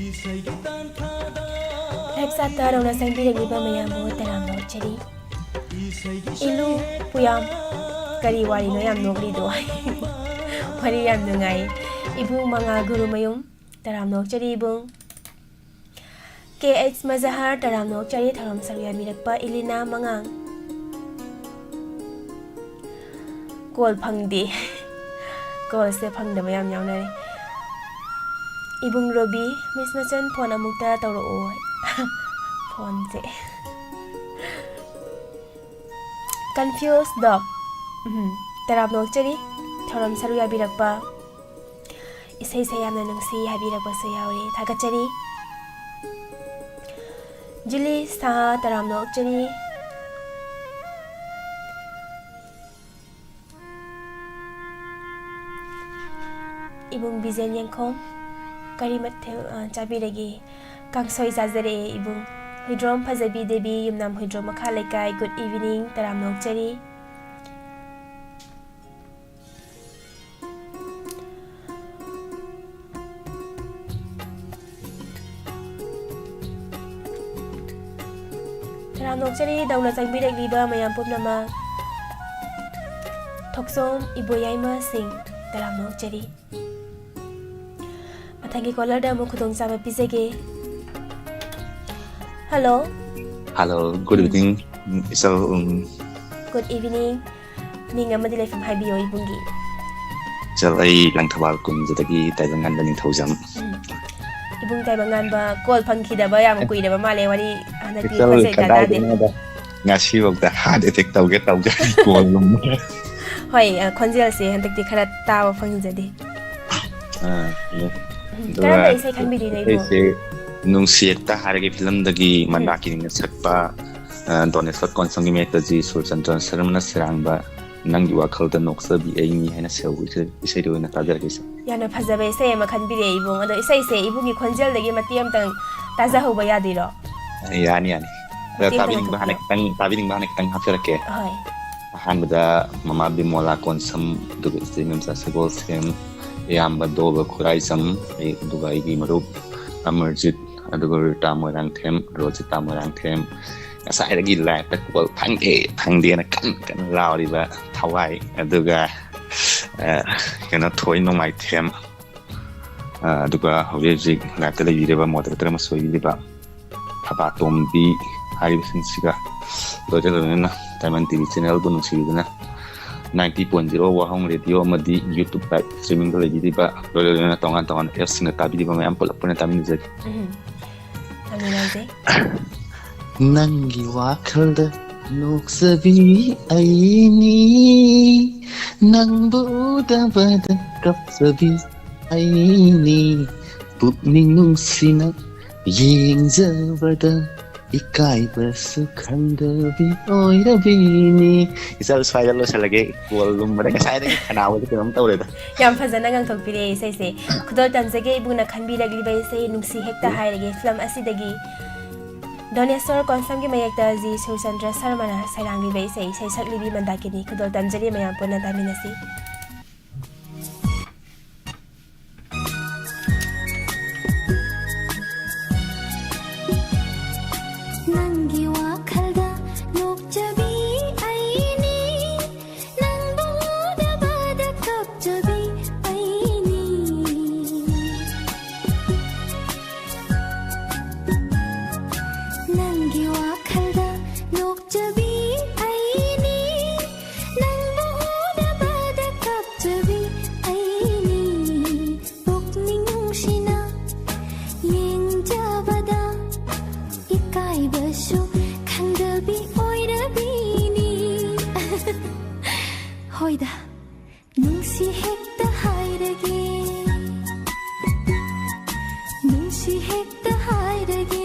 ꯏꯁꯩꯒꯤ ꯇꯥꯟꯊꯥꯗ ꯍꯦꯛ ꯆꯥꯠꯇ ꯔꯧꯅ ꯆꯪꯕꯤꯔꯛꯂꯤꯕ ꯃꯌꯥꯝꯕꯨ ꯇꯔꯥꯝꯅ ꯑꯣꯛꯆꯔꯤ꯫ ꯏꯁꯩꯒꯤ ꯏꯂꯨ ꯄꯨꯌꯥꯝ ꯀꯔꯤ ꯋꯥꯔꯤꯅꯣ ꯌꯥꯝ ꯅꯣꯛꯂꯤꯗꯣ? ꯋꯥꯔꯤ ꯌꯥꯝ ꯅꯨꯡꯉꯥꯏ꯫ ꯏꯕꯨꯡ ꯃꯉꯥ ꯒꯨꯔꯨꯃꯌꯨꯝ, ꯇꯔꯥꯝꯅ ꯑꯣꯛꯆꯔꯤ ꯏꯕꯨꯡ꯫ ꯀꯦ ꯑꯩꯆ ꯃꯖꯍꯔ, ꯇꯔꯥꯝꯅ ꯑꯣꯛꯆꯔꯤ ꯊꯧꯔꯝ ꯁꯔꯨꯛ ꯌꯥꯕꯤꯔꯛꯄ ꯏꯂꯤꯅꯥ ꯃꯉꯥꯡ꯫ ꯀꯣꯜ ꯐꯪꯗꯦ꯫ ꯀꯣꯜꯁꯦ ꯐꯪꯗꯕ ꯌꯥꯝ ꯌꯥꯎꯅꯔꯦ꯫ ꯏꯕꯨꯡ ꯔꯣꯕꯤ, ꯃꯤꯁ ꯃꯆꯟ ꯐꯣꯟ ꯑꯃꯨꯛꯇ ꯇꯧꯔꯛꯑꯣ꯫ ꯐꯣꯟꯁꯦ꯫ Confused dog꯫ ꯎꯝ, ꯇꯔꯥꯝꯅ ꯑꯣꯛꯆꯔꯤ꯫ ꯊꯧꯔꯝ ꯁꯔꯨꯛ ꯌꯥꯕꯤꯔꯛꯄ꯫ ꯏꯁꯩꯁꯦ ꯌꯥꯝꯅ ꯅꯨꯡꯁꯤ ꯍꯥꯏꯕꯤꯔꯛꯄꯁꯨ ꯌꯥꯎꯔꯤ꯫ ꯊꯥꯒꯠꯆꯔꯤ꯫ ꯖꯨꯂꯤ ꯁꯥ, ꯇꯔꯥꯝꯅ ꯑꯣꯛꯆꯔꯤ꯫ ꯏꯕꯨꯡ ꯕꯤꯖꯦꯟ ꯌꯦꯡꯈꯣꯝ, ꯀꯔꯤ ꯃꯊꯦꯜ, ꯑ, ꯆꯥꯕꯤꯔꯒꯦ? ꯀꯥꯡꯁꯣꯏ ꯆꯥꯖꯔꯛꯑꯦ ꯏꯕꯨꯡ꯫ ꯍꯨꯏꯗ꯭ꯔꯣꯝ ꯐꯖꯕꯤ ꯗꯦꯕꯤ, ꯌꯨꯝꯅꯥꯝ ꯍꯨꯏꯗ꯭ꯔꯣꯝ ꯃꯈꯥ ꯂꯩꯀꯥꯏ, good evening, ꯇꯔꯥꯝꯅ ꯑꯣꯛꯆꯔꯤ꯫ ꯇꯔꯥꯝꯅ ꯑꯣꯛꯆꯔꯤ ꯅꯧꯅ ꯆꯪꯕꯤꯔꯛꯂꯤꯕ ꯃꯌꯥꯝ ꯄꯨꯝꯅꯃꯛ꯫ ꯊꯣꯛꯆꯣꯝ ꯏꯕꯣꯌꯥꯏꯃ ꯁꯤꯡ, ꯇꯔꯥꯝꯅ ꯑꯣꯛꯆꯔꯤ꯫ ꯃꯊꯪꯒꯤ ꯀꯣꯂꯔꯗ ꯑꯃꯨꯛ ꯈꯨꯗꯣꯡꯆꯥꯕ ꯄꯤꯖꯒꯦ꯫ ꯍꯜꯂꯣ꯫ ꯍꯜꯂꯣ, good ꯎꯝ꯫ Evening, ꯏꯆꯜ, ꯎꯝ꯫ Good evening꯫ ꯃꯤꯡ ꯑꯃꯗꯤ ꯂꯩꯐꯝ ꯍꯥꯏꯕꯤꯌꯣ ꯏꯕꯨꯡꯒꯤ꯫ ꯏꯆꯜ, ꯑꯩ ꯂꯪꯊꯕꯥꯜ ꯀꯨꯟꯖꯗꯒꯤ ꯇꯥꯏꯕꯪꯉꯥꯟꯕ ꯅꯤꯡꯊꯧꯖꯝ꯫ ꯎꯝ꯫ ꯏꯕꯨꯡ ꯇꯥꯏꯕꯪꯉꯥꯟꯕ ꯀꯣꯜ ꯐꯪꯈꯤꯗꯕ ꯌꯥꯝ ꯀꯨꯏꯔꯕ ꯃꯥꯜꯂꯦ, ꯋꯥꯔꯤ ꯍꯟꯗꯛꯇꯤ ꯏꯆꯜ, ꯈꯣꯟꯖꯦꯜ ꯏꯇꯥ ꯇꯥꯗꯦ꯫ ꯀꯗꯥꯏꯗꯩꯅꯣꯗ? ꯉꯁꯤꯐꯥꯎꯗ heart attack ꯇꯧꯒꯦ ꯇꯧꯒꯦ ꯀꯣꯜꯒꯨꯝꯕ꯫ ꯍꯣꯏ, ꯑ, ꯈꯣꯟꯖꯦꯜꯁꯦ ꯍꯟꯗꯛꯇꯤ ꯈꯔ ꯇꯥꯕ ꯐꯪꯖꯗꯦ꯫ ꯑꯥ, ꯎꯝ, ꯑꯗꯨꯒ ꯀꯔꯝꯕ ꯏꯁꯩ ꯈꯟꯕꯤꯗꯣꯏꯅꯣ ꯏꯕꯨꯡ? ꯏꯁꯩꯁꯦ ꯅꯨꯡꯁꯤ ꯍꯦꯛꯇ ꯍꯥꯏꯔꯒꯦ ꯐꯤꯂꯝꯗꯒꯤ ꯎꯝ꯫ ꯃꯟꯗꯥꯀꯤꯅꯤꯅ ꯁꯛꯄ, ꯑ, ꯗꯣꯅꯦꯁꯣꯔ ꯀꯣꯟꯁꯝꯒꯤ ꯃꯌꯦꯛꯇ ꯖꯤ ꯁꯨꯔꯆꯟꯗ꯭ꯔ ꯁꯔꯃꯅ ꯁꯩꯔꯥꯡꯕ ꯅꯪꯒꯤ ꯋꯥꯈꯜꯗ ꯅꯣꯛꯆꯕꯤ ꯑꯩꯅꯤ ꯍꯥꯏꯅ ꯁꯛꯄ ꯏꯁꯩ, ꯏꯁꯩꯗꯣ ꯑꯣꯏꯅ ꯇꯥꯖꯔꯒꯦ ꯏꯆꯜ꯫ ꯌꯥꯝꯅ ꯐꯖꯕ ꯏꯁꯩ ꯑꯃ ꯈꯟꯕꯤꯔꯛꯑꯦ ꯏꯕꯨꯡ꯫ ꯑꯗꯣ ꯏꯁꯩꯁꯦ ꯏꯕꯨꯡꯒꯤ ꯈꯣꯟꯖꯦꯜꯗꯒꯤ ꯃꯇꯦꯛ ꯑꯃꯇꯪ ꯇꯥꯖꯍꯧꯕ ꯌꯥꯗꯣꯏꯔꯣ? ꯌꯥꯅꯤ, ꯌꯥꯅꯤ꯫ ꯑꯗ ꯃꯇꯦꯛ ꯑꯃꯇꯪ ꯇꯥꯕꯤꯅꯤꯡꯕ ꯍꯥꯟꯅ ꯉꯥꯛꯊꯣꯛꯄꯤꯌꯣ꯫ ꯈꯤꯇꯪ, ꯇꯥꯕꯤꯅꯤꯡꯕ ꯍꯥꯟꯅ ꯈꯤꯇꯪ ꯍꯥꯞꯆꯔꯛꯀꯦ꯫ ꯍꯣꯏ꯫ ꯑꯍꯥꯟꯕꯗ ꯃꯃꯥ ꯕꯤꯃꯣꯂꯥ ꯀꯣꯟꯁꯝ, ꯑꯗꯨꯒ ꯏꯆꯦ ꯃꯦꯝꯆꯥ ꯁꯒꯣꯜꯁꯦꯝ, ꯏꯌꯥꯝꯕ ꯗꯣꯕ ꯈꯨꯔꯥꯏꯖꯝ, ꯑꯩ, ꯑꯗꯨꯒ ꯑꯩꯒꯤ ꯃꯔꯨꯞ ꯑꯃꯔꯖꯤꯠ, ꯑꯗꯨꯒ ꯔꯤꯇꯥ ꯃꯣꯏꯔꯥꯡꯊꯦꯝ, ꯔꯣꯖꯤꯇꯥ ꯃꯣꯏꯔꯥꯡꯊꯦꯝ, ꯉꯁꯥꯏꯗꯒꯤ ꯂꯥꯏꯞꯇ ꯀꯣꯜ ꯐꯪꯗꯦ ꯐꯪꯗꯦꯅ ꯀꯟꯅ ꯀꯟꯅ ꯂꯥꯎꯔꯤꯕ ꯊꯋꯥꯏ, ꯑꯗꯨꯒ ꯑ, ꯀꯩꯅꯣ, ꯊꯣꯏ ꯅꯣꯡꯃꯥꯏꯊꯦꯝ, ꯑ, ꯑꯗꯨꯒ ꯍꯧꯖꯤꯛ ꯍꯧꯖꯤꯛ ꯂꯥꯏꯞꯇ ꯂꯩꯕꯤꯔꯤꯕ ꯃꯣꯗꯔꯦꯇꯔ ꯑꯃꯁꯨ ꯑꯣꯏꯕꯤꯔꯤꯕ ꯊꯕꯥꯇꯣꯝꯕꯤ ꯍꯥꯏꯔꯤꯕꯁꯤꯡꯁꯤꯒ, ꯂꯣꯏꯅ ꯂꯣꯏꯅꯅ ꯗꯥꯏꯃꯟ ꯇꯤ ꯚꯤ ꯆꯦꯅꯦꯜꯕꯨ ꯅꯨꯡꯁꯤꯕꯤꯗꯨꯅ ꯅꯥꯏꯟꯇꯤ ꯄꯣꯏꯟ ꯖꯤꯔꯣ ꯋꯥꯍꯣꯡ ꯔꯦꯗꯤꯑꯣ ꯑꯃꯗꯤ YouTube ꯂꯥꯏꯞ ꯁ꯭ꯇ꯭ꯔꯤꯃꯤꯡꯗ ꯂꯩꯕꯤꯔꯤꯕ, ꯂꯣꯏꯅ ꯂꯣꯏꯅꯅ ꯇꯣꯉꯥꯟ ꯇꯣꯉꯥꯟꯕ ꯑꯦꯞꯁꯤꯡꯗ ꯇꯥꯕꯤꯔꯤꯕ ꯃꯌꯥꯝ ꯄꯨꯂꯞ ꯄꯨꯟꯅ ꯇꯥꯃꯤꯟꯅꯖꯒꯦ꯫ ꯎꯝ꯫ ꯇꯥꯃꯤꯟꯅꯁꯦ꯫ ꯅꯪꯒꯤ ꯋꯥꯈꯜꯗ ꯅꯣꯛꯆꯕꯤ ꯑꯩꯅꯤ, ꯅꯪꯕꯨ ꯎꯗꯕꯗ ꯀꯞꯆꯕꯤ ꯑꯩꯅꯤ, ꯄꯨꯛꯅꯤꯡ ꯅꯨꯡꯁꯤꯅ ꯌꯦꯡꯖꯕꯗ ꯏꯀꯥꯏꯕꯁꯨ ꯈꯪꯗꯕꯤ ꯑꯣꯏꯔꯕꯤꯅꯤ꯫ ꯏꯆꯜ, ꯁ꯭ꯋꯥꯏꯗ ꯂꯣꯏꯁꯤꯜꯂꯒꯦ꯫ ꯀꯣꯜ ꯂꯨꯝꯕꯗ ꯉꯁꯥꯏꯗꯒꯤ ꯈꯅꯥꯎꯁꯦ ꯀꯩꯅꯣꯝ ꯇꯧꯔꯦꯗ꯫ ꯌꯥꯝ ꯐꯖꯅ ꯉꯥꯡꯊꯣꯛꯄꯤꯔꯦ ꯏꯁꯩꯁꯦ꯫ ꯈꯨꯗꯣꯜ ꯇꯝꯖꯒꯦ ꯏꯕꯨꯡꯅ ꯈꯟꯕꯤꯔꯛꯂꯤꯕ ꯏꯁꯩ ꯅꯨꯡꯁꯤ ꯍꯦꯛꯇ ꯍꯥꯏꯔꯒꯦ ꯐꯤꯂꯝ ꯑꯁꯤꯗꯒꯤ꯫ ꯗꯣꯅꯦꯁꯣꯔ ꯀꯣꯟꯁꯝꯒꯤ ꯃꯌꯦꯛꯇ ꯖꯤ ꯁꯨꯔꯆꯟꯗ꯭ꯔ ꯁꯔꯃꯅ ꯁꯩꯔꯥꯡꯂꯤꯕ ꯏꯁꯩ, ꯏꯁꯩ ꯁꯛꯂꯤꯕꯤ ꯃꯟꯗꯥꯀꯤꯅꯤ꯫ ꯈꯨꯗꯣꯜ ꯇꯝꯖꯔꯤ, ꯃꯌꯥꯝ ꯄꯨꯟꯅ ꯇꯥꯃꯤꯟꯅꯁꯤ꯫ ꯅꯪꯒꯤ ꯋꯥꯈꯜꯗ ꯅꯣꯛꯆꯕꯤ ꯑꯩꯅꯤ, ꯅꯪꯕꯨ ꯎꯗꯕꯗ ꯀꯞꯆꯕꯤ ꯑꯩꯅꯤ꯫ ꯅꯪꯒꯤ ꯋꯥꯈꯜꯗ ꯅꯣꯛꯆꯕꯤ ꯑꯩꯅꯤ, ꯅꯪꯕꯨ ꯎꯗꯕꯗ ꯀꯞꯆꯕꯤ ꯑꯩꯅꯤ꯫ ꯄꯨꯛꯅꯤꯡ ꯅꯨꯡꯁꯤꯅ ꯌꯦꯡꯖꯕꯗ ꯏꯀꯥꯏꯕꯁꯨ ꯈꯪꯗꯕꯤ ꯑꯣꯏꯔꯕꯤꯅꯤ꯫ ꯍꯣꯏꯗ, ꯅꯨꯡꯁꯤ ꯍꯦꯛꯇ ꯍꯥꯏꯔꯒꯦ, ꯅꯨꯡꯁꯤ ꯍꯦꯛꯇ ꯍꯥꯏꯔꯒꯦ꯫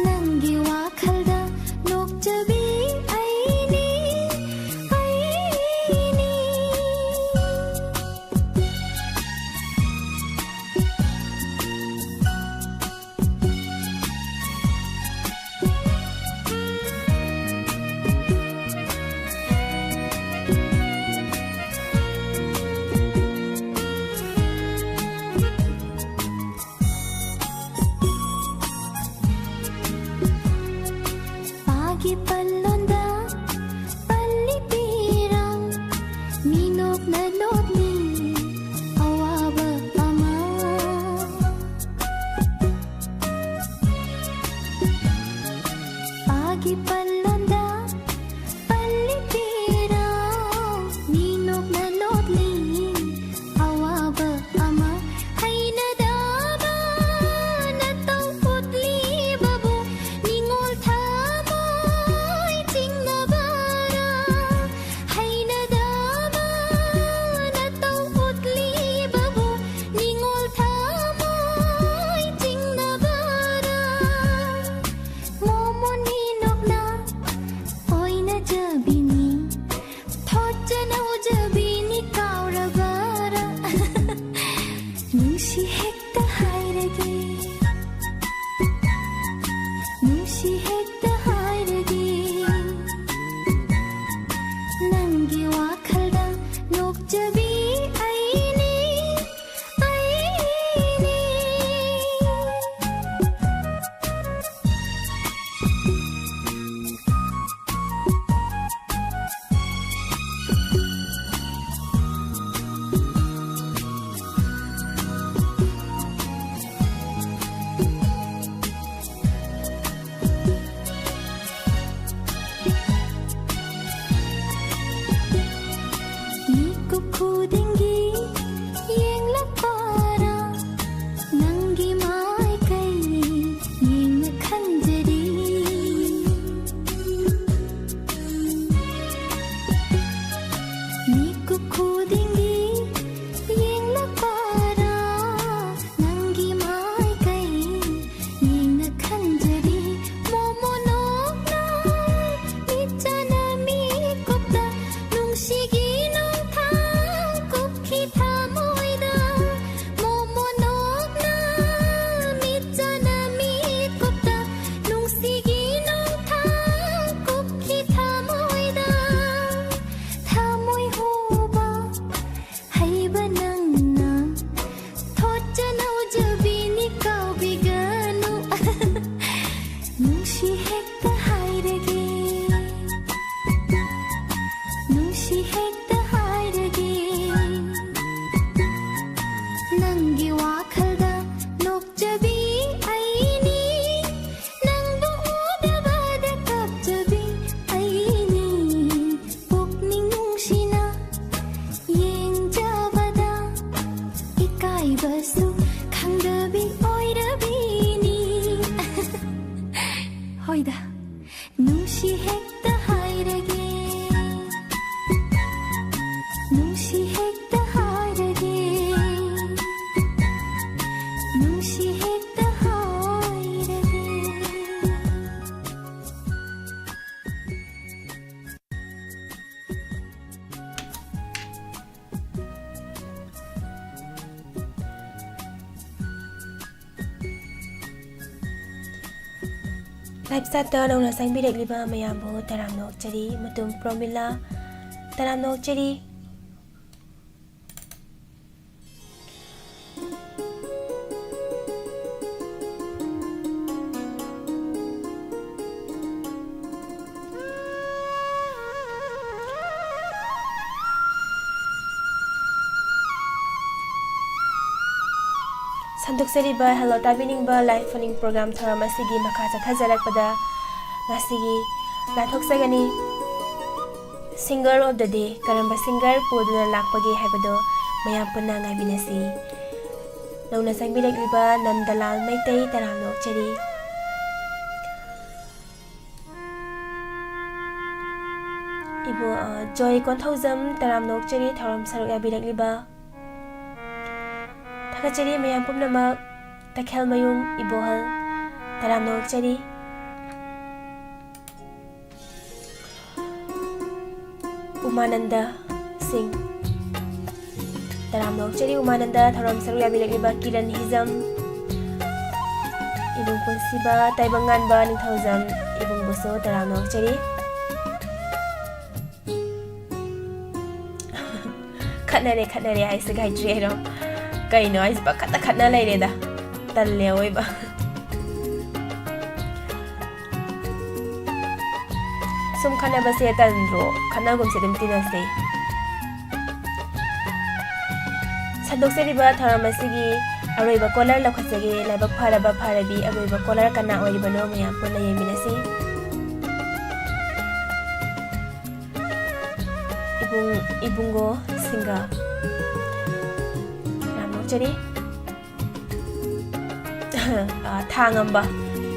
ꯅꯪꯒꯤ ꯋꯥꯈꯜꯗ ꯅꯣꯛꯆꯕꯤ ꯑꯩꯅꯤ, ꯑꯩꯅꯤ꯫ ꯃꯤꯀꯨꯞ ꯈꯨꯗꯤꯡꯒꯤ ꯌꯦꯡꯂꯛꯄꯔꯥ, ꯅꯪꯒꯤ ꯃꯥꯏꯀꯩ ꯌꯦꯡꯅ ꯈꯟꯖꯔꯤ꯫ ꯃꯤꯀꯨꯞ ꯈꯨꯗꯤꯡꯒꯤ ꯌꯦꯡꯂꯛꯄꯔꯥ, ꯅꯪꯒꯤ ꯃꯥꯏꯀꯩ ꯌꯦꯡꯅ ꯈꯟꯖꯔꯤ꯫ ꯃꯣꯃꯣ ꯅꯣꯛꯅ ꯃꯤꯠꯆꯅ ꯃꯤꯀꯨꯞꯇ, ꯅꯨꯡꯁꯤꯒꯤ ꯅꯣꯡꯊꯥꯡ ꯀꯨꯞꯈꯤ ꯊꯃꯣꯏꯗ꯫ ꯃꯣꯃꯣ ꯅꯣꯛꯅ ꯃꯤꯠꯆꯅ ꯃꯤꯀꯨꯞꯇ, ꯅꯨꯡꯁꯤꯒꯤ ꯅꯣꯡꯊꯥꯡ ꯀꯨꯞꯈꯤ ꯊꯃꯣꯏꯗ꯫ ꯊꯃꯣꯏ ꯍꯨꯕ ꯍꯩꯕ ꯅꯪꯅ ꯊꯣꯠꯆꯅꯧꯖꯕꯤꯅꯤ ꯀꯥꯎꯕꯤꯒꯅꯨ꯫ ꯅꯨꯡꯁꯤ ꯍꯦꯛꯇ ꯍꯥꯏꯔꯒꯦ, ꯅꯨꯡꯁꯤ ꯍꯦꯛꯇ ꯍꯥꯏꯔꯒꯦ꯫ ꯅꯪꯒꯤ ꯋꯥꯈꯜꯗ ꯅꯣꯛꯆꯕꯤ ꯑꯩꯅꯤ, ꯅꯪꯕꯨ ꯎꯗꯕꯗ ꯀꯞꯆꯕꯤ ꯑꯩꯅꯤ꯫ ꯄꯨꯛꯅꯤꯡ ꯅꯨꯡꯁꯤꯅ ꯌꯦꯡꯖꯕꯗ ꯏꯀꯥꯏꯕꯁꯨ ꯈꯪꯗꯕꯤ ꯑꯣꯏꯔꯕꯤꯅꯤ꯫ ꯍꯣꯏꯗ, ꯅꯨꯡꯁꯤ ꯍꯦꯛꯇ ꯍꯥꯏꯔꯒꯦ, ꯅꯨꯡꯁꯤ ꯍꯦꯛꯇ ꯍꯥꯏꯔꯒꯦ, ꯅꯨꯡꯁꯤ ꯍꯦꯛꯇ ꯍꯥꯏꯔꯒꯦ꯫ Live chat ꯇ ꯅꯧꯅ ꯆꯪꯕꯤꯔꯛꯂꯤꯕ ꯃꯌꯥꯝꯕꯨ ꯇꯔꯥꯝꯅ ꯑꯣꯛꯆꯔꯤ꯫ ꯃꯇꯨꯝ ꯄ꯭ꯔꯣꯃꯤꯂꯥ, ꯇꯔꯥꯝꯅ ꯑꯣꯛꯆꯔꯤ꯫ ꯁꯟꯗꯣꯛꯆꯔꯤꯕ Hello ꯇꯥꯕꯤꯅꯤꯡꯕ live phone-in program ꯊꯧꯔꯝ ꯑꯁꯤꯒꯤ ꯃꯈꯥ ꯆꯠꯊꯖꯔꯛꯄꯗ ꯉꯁꯤꯒꯤ ꯂꯥꯟꯊꯣꯛꯆꯒꯅꯤ꯫ Singer of the day, ꯀꯔꯝꯕ singer ꯄꯨꯗꯨꯅ ꯂꯥꯛꯄꯒꯦ ꯍꯥꯏꯕꯗꯣ ꯃꯌꯥꯝ ꯄꯨꯟꯅ ꯉꯥꯏꯃꯤꯟꯅꯁꯤ꯫ ꯅꯧꯅ ꯆꯪꯕꯤꯔꯛꯂꯤꯕ ꯅꯟꯗꯂꯥꯜ ꯃꯩꯇꯩ, ꯇꯔꯥꯝꯅ ꯑꯣꯛꯆꯔꯤ꯫ ꯏꯕꯨ, ꯑ, ꯖꯣꯏ ꯀꯣꯟꯊꯧꯖꯝ, ꯇꯔꯥꯝꯅ ꯑꯣꯛꯆꯔꯤ ꯊꯧꯔꯝ ꯁꯔꯨꯛ ꯌꯥꯕꯤꯔꯛꯂꯤꯕ꯫ ꯊꯥꯒꯠꯆꯔꯤ ꯃꯌꯥꯝ ꯄꯨꯝꯅꯃꯛ꯫ ꯇꯈꯦꯜꯃꯌꯨꯝ ꯏꯕꯣꯍꯜ, ꯇꯔꯥꯝꯅ ꯑꯣꯛꯆꯔꯤ꯫ ꯎꯃꯥꯅꯟꯗ ꯁꯤꯡ, ꯇꯔꯥꯝꯅ ꯑꯣꯛꯆꯔꯤ꯫ ꯎꯃꯥꯅꯟꯗ ꯊꯧꯔꯝ ꯁꯔꯨꯛ ꯌꯥꯕꯤꯔꯛꯂꯤꯕ ꯀꯤꯔꯟ ꯍꯤꯖꯝ, ꯏꯕꯨꯡ ꯄꯨꯟꯁꯤꯕ, ꯇꯥꯏꯕꯪꯉꯥꯟꯕ ꯅꯤꯡꯊꯧꯖꯝ, ꯏꯕꯨꯡꯕꯨꯁꯨ ꯇꯔꯥꯝꯅ ꯑꯣꯛꯆꯔꯤ꯫ ꯈꯠꯅꯔꯦ, ꯈꯠꯅꯔꯦ ꯍꯥꯏꯁꯦ ꯒꯥꯌꯇ꯭ꯔꯤ ꯍꯥꯏꯔꯣ? ꯀꯩꯅꯣ ꯍꯥꯏꯁꯤꯕꯣ? ꯈꯠꯅ ꯈꯠꯅ ꯂꯩꯔꯦꯗ꯫ ꯇꯜꯂꯦ ꯑꯑꯣꯏꯕ꯫ ꯁꯨꯝ ꯈꯠꯅꯕꯁꯦ ꯇꯟꯗ꯭ꯔꯣ? ꯈꯠꯅꯒꯨꯝꯁꯦ, ꯑꯗꯨꯝ ꯇꯤꯟꯅꯁꯦ꯫ ꯁꯟꯗꯣꯛꯆꯔꯤꯕ ꯊꯧꯔꯝ ꯑꯁꯤꯒꯤ ꯑꯔꯣꯏꯕ caller ꯂꯧꯈꯠꯆꯒꯦ꯫ ꯂꯥꯏꯕꯛ ꯐꯔꯕ ꯐꯔꯕꯤ ꯑꯔꯣꯏꯕ caller ꯀꯅꯥ ꯑꯣꯏꯔꯤꯕꯅꯣ, ꯃꯌꯥꯝ ꯄꯨꯟꯅ ꯌꯦꯡꯃꯤꯟꯅꯁꯤ꯫ ꯏꯕꯨꯡ, ꯏꯕꯨꯡꯉꯣ ꯁꯤꯡꯒ꯫ ꯌꯥꯝ ꯅꯣꯛꯆꯔꯤ꯫ ꯑ, ꯊꯥꯉꯝꯕ꯫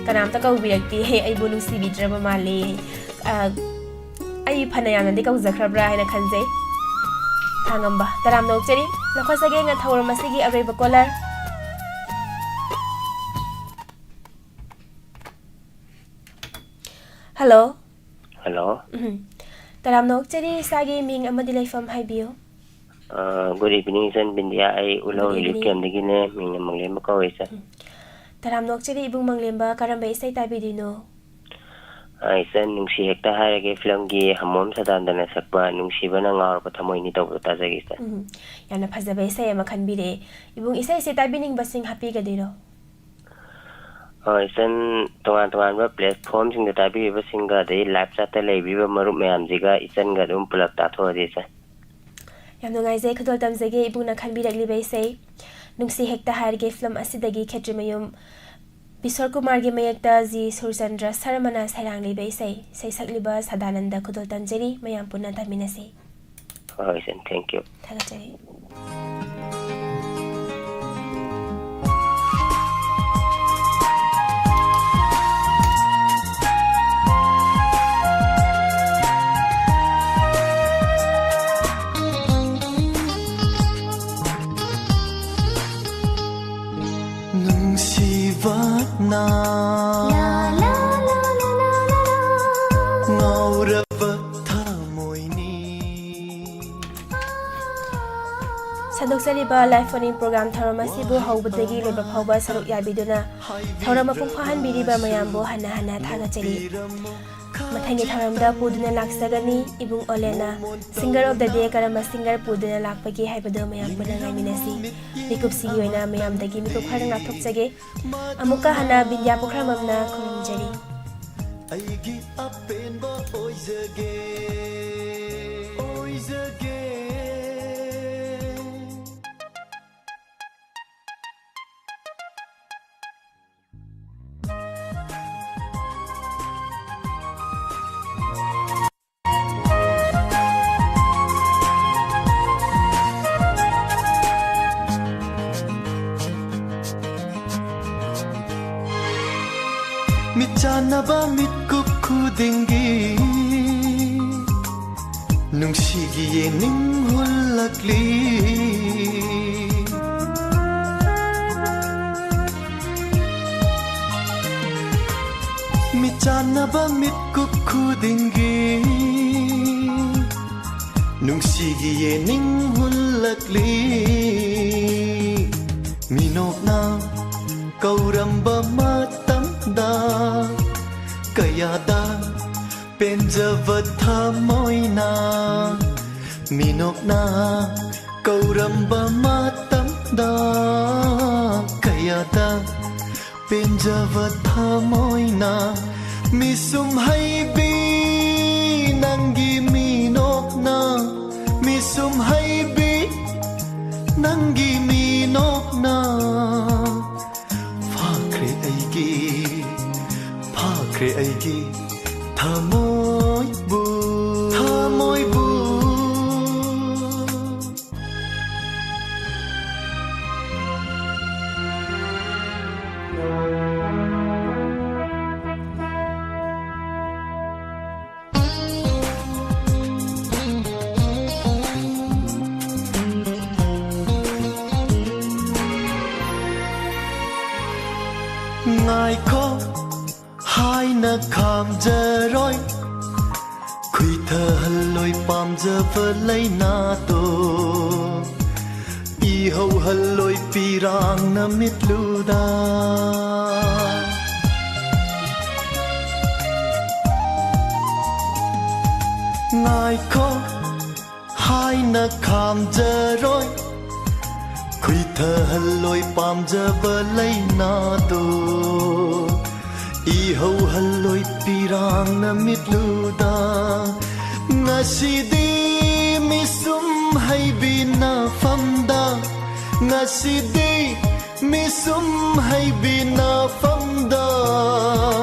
ꯀꯅꯥꯝꯇ ꯀꯧꯕꯤꯔꯛꯇꯦ꯫ ꯑꯩꯕꯨ ꯅꯨꯡꯁꯤꯕꯤꯗ꯭ꯔꯕ ꯃꯥꯜꯂꯦ꯫ ꯑ, ꯑꯩ ꯐꯅ ꯌꯥꯝꯅꯗꯤ ꯀꯧꯖꯈ꯭ꯔꯕ꯭ꯔꯥ ꯍꯥꯏꯅ ꯈꯟꯖꯩ꯫ ꯊꯥꯉꯝꯕ꯫ ꯇꯔꯥꯝꯅ ꯑꯣꯛꯆꯔꯤ꯫ ꯂꯧꯈꯠꯆꯒꯦ ꯉ-, ꯊꯧꯔꯝ ꯑꯁꯤꯒꯤ ꯑꯔꯣꯏꯕ caller꯫ Hello꯫ Hello꯫ ꯎꯝ꯫ ꯇꯔꯥꯝꯅ ꯑꯣꯛꯆꯔꯤ, ꯏꯁꯥꯒꯤ ꯃꯤꯡ ꯑꯃꯗꯤ ꯂꯩꯐꯝ ꯍꯥꯏꯕꯤꯌꯨ꯫ ꯑ, good evening, ꯏꯆꯟ ꯕꯤꯟꯗꯤꯌꯥ꯫ ꯑꯩ ꯎꯂꯧ Good relief evening꯫ Camp-ꯗꯒꯤꯅꯦ, ꯃꯤꯡꯅ ꯃꯪꯂꯦꯝꯕ ꯀꯧꯋꯦ, ꯏꯆꯟ꯫ ꯎꯝ꯫ ꯇꯔꯥꯝꯅ ꯑꯣꯛꯆꯔꯤ, ꯏꯕꯨꯡ ꯃꯪꯂꯦꯝꯕ, ꯀꯔꯝꯕ ꯏꯁꯩ ꯇꯥꯕꯤꯗꯣꯏꯅꯣ? ꯑ, ꯏꯆꯟ, ꯅꯨꯡꯁꯤ ꯍꯦꯛꯇ ꯍꯥꯏꯔꯒꯦ ꯐꯤꯂꯝꯒꯤ ꯍꯃꯣꯝ ꯁꯗꯥꯅꯟꯗꯅ ꯁꯛꯄ ꯅꯨꯡꯁꯤꯕꯅ ꯉꯥꯎꯔꯕ ꯊꯃꯣꯏꯅꯤ ꯇꯧꯕꯗꯣ ꯇꯥꯖꯒꯦ, ꯏꯆꯟ꯫ ꯎꯝ, ꯌꯥꯝꯅ ꯐꯖꯕ ꯏꯁꯩ ꯑꯃ ꯈꯟꯕꯤꯔꯦ꯫ ꯏꯕꯨꯡ, ꯏꯁꯩꯁꯦ ꯇꯥꯕꯤꯅꯤꯡꯕꯁꯤꯡ ꯍꯥꯞꯄꯤꯒꯗꯣꯏꯔꯣ? ꯍꯣꯏ, ꯏꯆꯟ, ꯇꯣꯉꯥꯟ ꯇꯣꯉꯥꯟꯕ platform-ꯁꯤꯡꯗ ꯇꯥꯕꯤꯔꯤꯕꯁꯤꯡꯒ, ꯑꯗꯩ live chat-ꯇ ꯂꯩꯕꯤꯔꯤꯕ ꯃꯔꯨꯞ ꯃꯌꯥꯝꯁꯤꯒ ꯏꯆꯟꯒ ꯑꯗꯨꯝ ꯄꯨꯂꯞ ꯇꯥꯊꯣꯛꯑꯁꯤ, ꯏꯆꯟ꯫ ꯌꯥꯝ ꯅꯨꯡꯉꯥꯏꯖꯩ, ꯈꯨꯗꯣꯜ ꯇꯝꯖꯒꯦ ꯏꯕꯨꯡꯅ ꯈꯟꯕꯤꯔꯛꯂꯤꯕ ꯏꯁꯩ꯫ ꯅꯨꯡꯁꯤ ꯍꯦꯛꯇ ꯍꯥꯏꯔꯒꯦ ꯐꯤꯂꯝ ꯑꯁꯤꯗꯒꯤ ꯈꯦꯇ꯭ꯔꯤꯃꯌꯨꯝ ꯕꯤꯁ꯭ꯋꯥ ꯀꯨꯃꯥꯔꯒꯤ ꯃꯌꯦꯛꯇ ꯖꯤ ꯁꯨꯔꯆꯟꯗ꯭ꯔ ꯁꯔꯃꯅ ꯁꯩꯔꯥꯡꯂꯤꯕ ꯏꯁꯩ, ꯁꯩꯁꯛꯂꯤꯕ ꯁꯗꯥꯅꯟꯗ ꯈꯨꯗꯣꯜ ꯇꯝꯖꯔꯤ꯫ ꯃꯌꯥꯝ ꯄꯨꯟꯅ ꯇꯥꯃꯤꯟꯅꯁꯤ꯫ ꯍꯣꯏ, ꯏꯆꯟ, thank you꯫ ꯊꯥꯒꯠꯆꯔꯤ꯫ ꯅꯨꯡꯁꯤꯕꯅ ꯉꯥꯎꯔꯕ ꯊꯃꯣꯏꯅꯤ꯫ ꯁꯟꯗꯣꯛꯆꯔꯤꯕ Live Phone-In program ꯊꯧꯔꯝ ꯑꯁꯤꯕꯨ ꯍꯧꯕꯗꯒꯤ ꯂꯣꯏꯕ ꯐꯥꯎꯕ ꯁꯔꯨꯛ ꯌꯥꯕꯤꯗꯨꯅ ꯊꯧꯔꯝ ꯃꯄꯨꯡ ꯐꯥꯍꯟꯕꯤꯔꯤꯕ ꯃꯌꯥꯝꯕꯨ ꯍꯟꯅ ꯍꯟꯅ ꯊꯥꯒꯠꯆꯔꯤ꯫ ꯃꯊꯪꯒꯤ ꯊꯧꯔꯝꯗ ꯄꯨꯗꯨꯅ ꯂꯥꯛꯆꯒꯅꯤ ꯏꯕꯨꯡ ꯑꯣꯂꯦꯟꯅ꯫ Singer of the day ꯀꯔꯝꯕ singer ꯄꯨꯗꯨꯅ ꯂꯥꯛꯄꯒꯦ ꯍꯥꯏꯕꯗꯨ ꯃꯌꯥꯝ ꯄꯨꯟꯅ ꯉꯥꯏꯃꯤꯟꯅꯁꯤ꯫ ꯃꯤꯀꯨꯞꯁꯤꯒꯤ ꯑꯣꯏꯅ ꯃꯌꯥꯝꯗꯒꯤ ꯃꯤꯀꯨꯞ ꯈꯔꯗꯪ ꯂꯥꯞꯊꯣꯛꯆꯒꯦ꯫ ꯑꯃꯨꯛꯀ ꯍꯟꯅ ꯕꯤꯟꯗ꯭ꯌꯥ ꯄꯨꯈ꯭ꯔꯝꯕꯝꯅ ꯈꯨꯔꯨꯝꯖꯔꯤ꯫ ꯑꯩꯒꯤ ꯑꯄꯦꯟꯕ ꯑꯣꯏꯖꯒꯦ, ꯑꯣꯏꯖꯒꯦ꯫ ꯃꯤꯠꯆꯥꯟꯅꯕ ꯃꯤꯠꯀꯨꯞ ꯈꯨꯗꯤꯡꯒꯤ ꯅꯨꯡꯁꯤꯒꯤ ꯌꯦꯅꯤꯡ ꯍꯨꯜꯂꯛꯂꯤ꯫ ꯃꯤꯠꯆꯥꯟꯅꯕ ꯃꯤꯠꯀꯨꯞ ꯈꯨꯗꯤꯡꯒꯤ ꯅꯨꯡꯁꯤꯒꯤ ꯌꯦꯅꯤꯡ ꯍꯨꯜꯂꯛꯂꯤ꯫ ꯃꯤꯅꯣꯛꯅ ꯀꯧꯔꯝꯕ ꯃꯇꯝꯗ ꯀꯌꯥꯗ ꯄꯦꯟꯖꯕ ꯊꯃꯣꯏꯅ꯫ ꯃꯤꯅꯣꯛꯅ ꯀꯧꯔꯝꯕ ꯃꯇꯝꯗ ꯀꯌꯥꯗ ꯄꯦꯟꯖꯕ ꯊꯃꯣꯏꯅ꯫ ꯃꯤꯁꯨꯝ ꯍꯩꯕꯤ ꯅꯪꯒꯤ ꯃꯤꯅꯣꯛꯅ, ꯃꯤꯁꯨꯝ ꯍꯩꯕꯤ ꯅꯪꯒꯤ ꯃꯤꯅꯣꯛꯅ꯫ ꯑꯩꯒꯤ ꯊꯃꯣꯏꯕꯨ, ꯊꯃꯣꯏꯕꯨ꯫ ꯉꯥꯏꯈꯣ, ꯍꯥꯏꯅ ꯈꯥꯝꯖꯔꯣꯏ, ꯈꯨꯏꯊꯍꯜꯂꯣꯏ ꯄꯥꯝꯖꯕ ꯂꯩꯅꯥꯗꯣ, ꯏꯍꯧꯍꯜꯂꯣꯏ ꯄꯤꯔꯥꯡꯅ ꯃꯤꯠꯂꯨꯗ꯫ ꯉꯥꯏꯈꯣ, ꯍꯥꯏꯅ ꯈꯥꯝꯖꯔꯣꯏ, ꯈꯨꯏꯊꯍꯜꯂꯣꯏ ꯄꯥꯝꯖꯕ ꯂꯩꯅꯥꯗꯣ, ꯏꯍꯧꯍꯜꯂꯣꯏ ꯄꯤꯔꯥꯡꯅ ꯃꯤꯠꯂꯨꯗ꯫ ꯉꯁꯤꯗꯤ ꯃꯤꯁꯨꯝ ꯍꯩꯕꯤꯅꯐꯝꯗ, ꯉꯁꯤꯗꯤ ꯃꯤꯁꯨꯝ ꯍꯩꯕꯤꯅꯐꯝꯗ,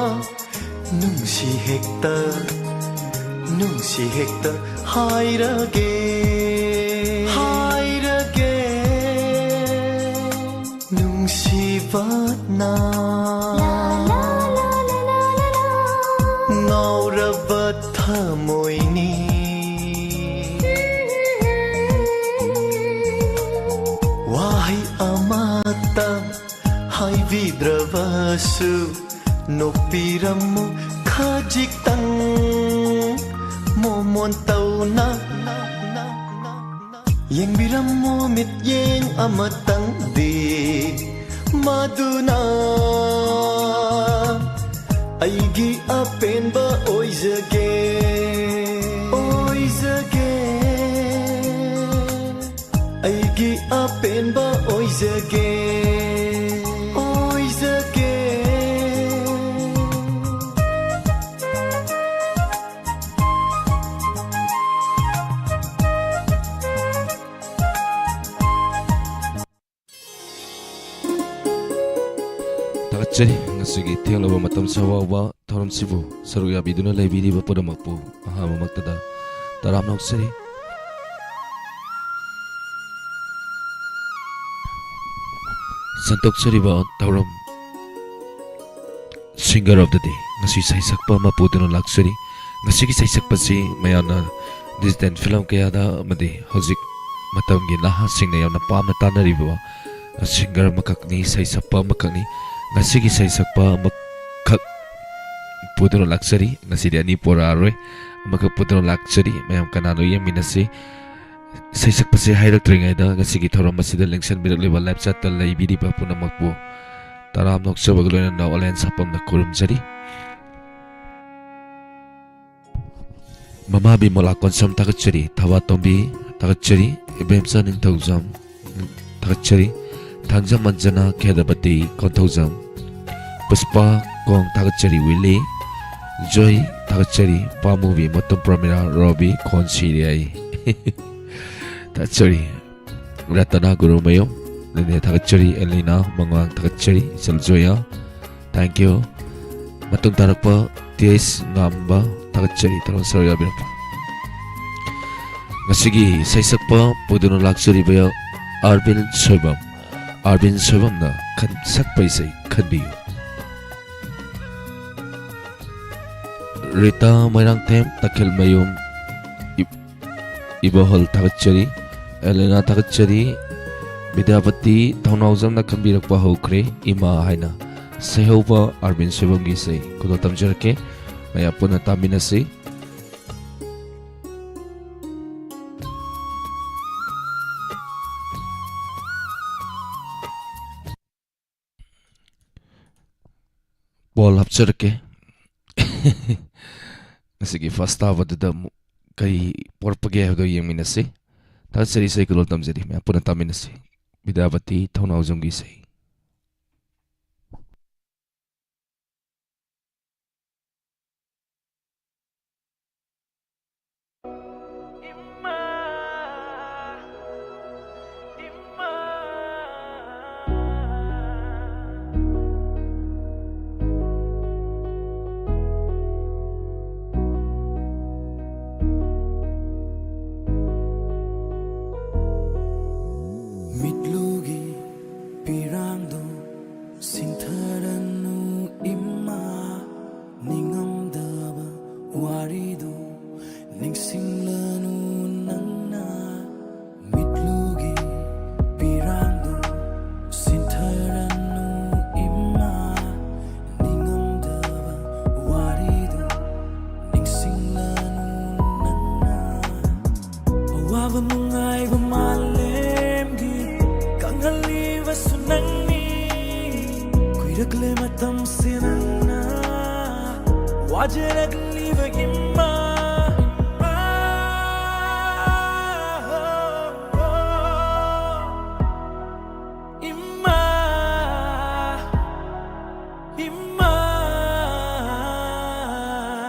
ꯅꯨꯡꯁꯤ ꯍꯦꯛꯇ, ꯅꯨꯡꯁꯤ ꯍꯦꯛꯇ ꯍꯥꯏꯔꯒꯦ, ꯍꯥꯏꯔꯒꯦ꯫ ꯅꯨꯡꯁꯤꯕꯅ ꯉꯥꯎꯔꯕ ꯊꯃꯣꯏꯅꯤ꯫ ꯋꯥꯍꯩ ꯑꯃꯇ ꯍꯥꯏꯕꯤꯗ꯭ꯔꯕꯁꯨ, ꯅꯣꯛꯄꯤꯔꯝꯃꯨ ꯈꯖꯤꯛꯇꯪ ꯃꯣꯃꯣꯟ ꯇꯧꯅ꯫ ꯌꯦꯡꯕꯤꯔꯝꯃꯨ ꯃꯤꯠꯌꯦꯡ ꯑꯃꯇꯪꯗꯤ, ꯃꯗꯨꯅ ꯑꯩꯒꯤ ꯑꯄꯦꯟꯕ ꯑꯣꯏꯖꯒꯦ, ꯑꯣꯏꯖꯒꯦ꯫ ꯑꯩꯒꯤ ꯑꯄꯦꯟꯕ ꯑꯣꯏꯖꯒꯦ, ꯑꯣꯏꯖꯒꯦ꯫ ꯊꯥꯒꯠꯆꯔꯤ꯫ ꯉꯁꯤꯒꯤ ꯊꯦꯡꯂꯕ ꯃꯇꯝ ꯁꯥꯐꯥꯎꯕ ꯊꯧꯔꯝꯁꯤꯕꯨ ꯁꯔꯨꯛ ꯌꯥꯕꯤꯗꯨꯅ ꯂꯩꯕꯤꯔꯤꯕ ꯄꯨꯝꯅꯃꯛꯄꯨ ꯑꯍꯥꯟꯕꯃꯛꯇꯗ ꯇꯔꯥꯝꯅ ꯑꯣꯛꯆꯔꯤ꯫ ꯁꯟꯗꯣꯛꯆꯔꯤꯕ ꯊꯧꯔꯝ Singer of the Day, ꯉꯁꯤ ꯁꯩꯁꯛꯄ ꯑꯃ ꯄꯨꯗꯨꯅ ꯂꯥꯛꯆꯔꯤ꯫ ꯉꯁꯤꯒꯤ ꯁꯩꯁꯛꯄꯁꯤ ꯃꯌꯥꯝꯅ digital film ꯀꯌꯥꯗ ꯑꯃꯗꯤ ꯍꯧꯖꯤꯛ ꯃꯇꯝꯒꯤ ꯅꯍꯥꯁꯤꯡꯅ ꯌꯥꯝꯅ ꯄꯥꯝꯅ ꯇꯥꯅꯔꯤꯕ singer ꯑꯃꯈꯛꯅꯤ, ꯁꯩꯁꯛꯄ ꯑꯃꯈꯛꯅꯤ꯫ ꯉꯁꯤꯒꯤ ꯁꯩꯁꯛꯄ ꯑꯃꯈꯛ ꯄꯨꯗꯨꯅ ꯂꯥꯛꯆꯔꯤ꯫ ꯉꯁꯤꯗꯤ ꯑꯅꯤ ꯄꯣꯔꯛꯑꯔꯣꯏ, ꯑꯃꯈꯛ ꯄꯨꯗꯨꯅ ꯂꯥꯛꯆꯔꯤ꯫ ꯃꯌꯥꯝ ꯀꯅꯥꯅꯣ ꯌꯦꯡꯃꯤꯟꯅꯁꯤ꯫ ꯁꯩꯁꯛꯄꯁꯦ ꯍꯥꯏꯔꯛꯇ꯭ꯔꯤꯉꯩꯗ ꯉꯁꯤꯒꯤ ꯊꯧꯔꯝ ꯑꯁꯤꯗ ꯂꯦꯡꯁꯟꯕꯤꯔꯛꯂꯤꯕ live chatꯇ ꯂꯩꯕꯤꯔꯤꯕ ꯄꯨꯝꯅꯃꯛꯄꯨ ꯇꯔꯥꯝꯅ ꯑꯣꯛꯆꯕꯒ ꯂꯣꯏꯅꯅ ꯑꯣꯂꯦꯟ ꯁꯥꯄꯝꯅ ꯈꯨꯔꯨꯝꯖꯔꯤ꯫ ꯃꯃꯥ ꯕꯤꯃꯣꯂꯥ ꯀꯣꯟꯁꯝ ꯊꯥꯒꯠꯆꯔꯤ, ꯊꯕꯥꯇꯣꯝꯕꯤ ꯊꯥꯒꯠꯆꯔꯤ, ꯏꯕꯦꯝꯆꯥ ꯅꯤꯡꯊꯧꯖꯝ ꯊꯥꯒꯠꯆꯔꯤ, ꯊꯥꯡꯖꯝ ꯑꯟꯖꯅꯥ ꯈꯦꯗꯕꯇꯤ ꯀꯣꯟꯊꯧꯖꯝ, ꯄꯨꯁꯄꯥ ꯀꯣꯡ ꯊꯥꯒꯠꯆꯔꯤ, ꯋꯤꯂꯤ ꯖꯣꯏ ꯊꯥꯒꯠꯆꯔꯤ, ꯄꯥꯃꯨꯕꯤ ꯃꯇꯨꯝ ꯄ꯭ꯔꯃꯤꯂꯥ ꯔꯣꯕꯤ ꯈꯣꯟ ꯁꯤꯔꯦ ꯑꯩ ꯊꯥꯒꯠꯆꯔꯤ, ꯔꯇꯅꯥ ꯒꯨꯔꯨꯃꯌꯨꯝ ꯅꯦꯅꯦ ꯊꯥꯒꯠꯆꯔꯤ, ꯑꯦꯂꯤꯅꯥ ꯃꯉꯥꯡ ꯊꯥꯒꯠꯆꯔꯤ, ꯏꯆꯜ ꯖꯣꯌꯥ, thank you꯫ ꯃꯇꯨꯡ ꯇꯥꯔꯛꯄ ꯇꯤ ꯑꯦꯁ ꯉꯥꯝꯕ ꯊꯥꯒꯠꯆꯔꯤ, ꯊꯧꯔꯝ ꯁꯔꯨꯛ ꯌꯥꯕꯤꯔꯛꯄ꯫ ꯉꯁꯤꯒꯤ ꯏꯁꯩ ꯁꯛꯄ ꯄꯨꯗꯨꯅ ꯂꯥꯛꯆꯔꯤꯕ ꯑꯥꯔꯕꯤꯟ ꯁꯣꯏꯕꯝ, ꯑꯥꯔꯕꯤꯟ ꯁꯣꯏꯕꯝꯅ ꯈꯟ-, ꯁꯛꯄ ꯏꯁꯩ ꯈꯟꯕꯤꯌꯨ꯫ ꯔꯤꯇꯥ ꯃꯣꯏꯔꯥꯡꯊꯦꯝ, ꯇꯈꯦꯜꯃꯌꯨꯝ, ꯏ-, ꯏꯕꯣꯍꯜ ꯊꯥꯒꯠꯆꯔꯤ, ꯑꯦꯂꯦꯅꯥ ꯊꯥꯒꯠꯆꯔꯤ, ꯕꯤꯗ꯭ꯌꯥꯄꯇꯤ ꯊꯧꯅꯥꯎꯖꯝꯅ ꯈꯟꯕꯤꯔꯛꯄ ꯍꯧꯈ꯭ꯔꯦ, ꯏꯃꯥ ꯍꯥꯏꯅ꯫ ꯁꯩꯍꯧꯕ ꯑꯥꯔꯕꯤꯟ ꯁꯣꯏꯕꯝꯒꯤ ꯏꯁꯩ ꯈꯨꯗꯣꯜ ꯇꯝꯖꯔꯛꯀꯦ, ꯃꯌꯥꯝ ꯄꯨꯟꯅ ꯇꯥꯃꯤꯟꯅꯁꯤ꯫ ꯄꯣꯜ ꯍꯥꯞꯆꯔꯛꯀꯦ꯫ ꯉꯁꯤꯒꯤ first ꯇꯥꯕꯗꯨꯗ ꯑꯃꯨꯛ ꯀꯔꯤ ꯄꯣꯔꯛꯄꯒꯦ ꯍꯥꯏꯕꯗꯣ ꯌꯦꯡꯃꯤꯟꯅꯁꯤ꯫ ꯊꯥꯒꯠꯆꯔꯤ, ꯏꯁꯩ ꯈꯨꯗꯣꯜ ꯇꯝꯖꯔꯤ, ꯃꯌꯥꯝ ꯄꯨꯟꯅ ꯇꯥꯃꯤꯟꯅꯁꯤ꯫ ꯕꯤꯗ꯭ꯌꯥꯄꯇꯤ ꯊꯧꯅꯥꯎꯖꯝꯒꯤ ꯏꯁꯩ꯫ ꯁꯤꯡꯊꯔꯅꯨ ꯏꯃꯥ, ꯅꯤꯡꯉꯝꯗꯕ ꯋꯥꯔꯤꯗꯨ ꯅꯤꯡꯁꯤꯡꯂꯅꯨ ꯅꯪꯅ꯫ ꯃꯤꯠꯂꯨꯒꯤ ꯄꯤꯔꯥꯡꯗꯨ ꯁꯤꯟꯊꯔꯅꯨ ꯏꯃꯥ, ꯅꯤꯡꯉꯝꯗꯕ ꯋꯥꯔꯤꯗꯨ ꯅꯤꯡꯁꯤꯡꯂꯅꯨ ꯅꯪꯅ꯫ ꯑꯋꯥꯕ ꯅꯨꯡꯉꯥꯏꯕ ꯃꯥꯂꯦꯝꯒꯤ ꯀꯪꯍꯜꯂꯤꯕꯁꯨ ꯅꯪꯅꯤ꯫ ꯀꯨꯏꯔꯛꯂꯦ ꯃꯇꯝꯁꯦ ꯅꯪꯅ ꯋꯥꯖꯔꯛꯂꯤꯕ ꯏꯃꯥ, ꯏꯃꯥ, ꯏꯃꯥ, ꯏꯃꯥ꯫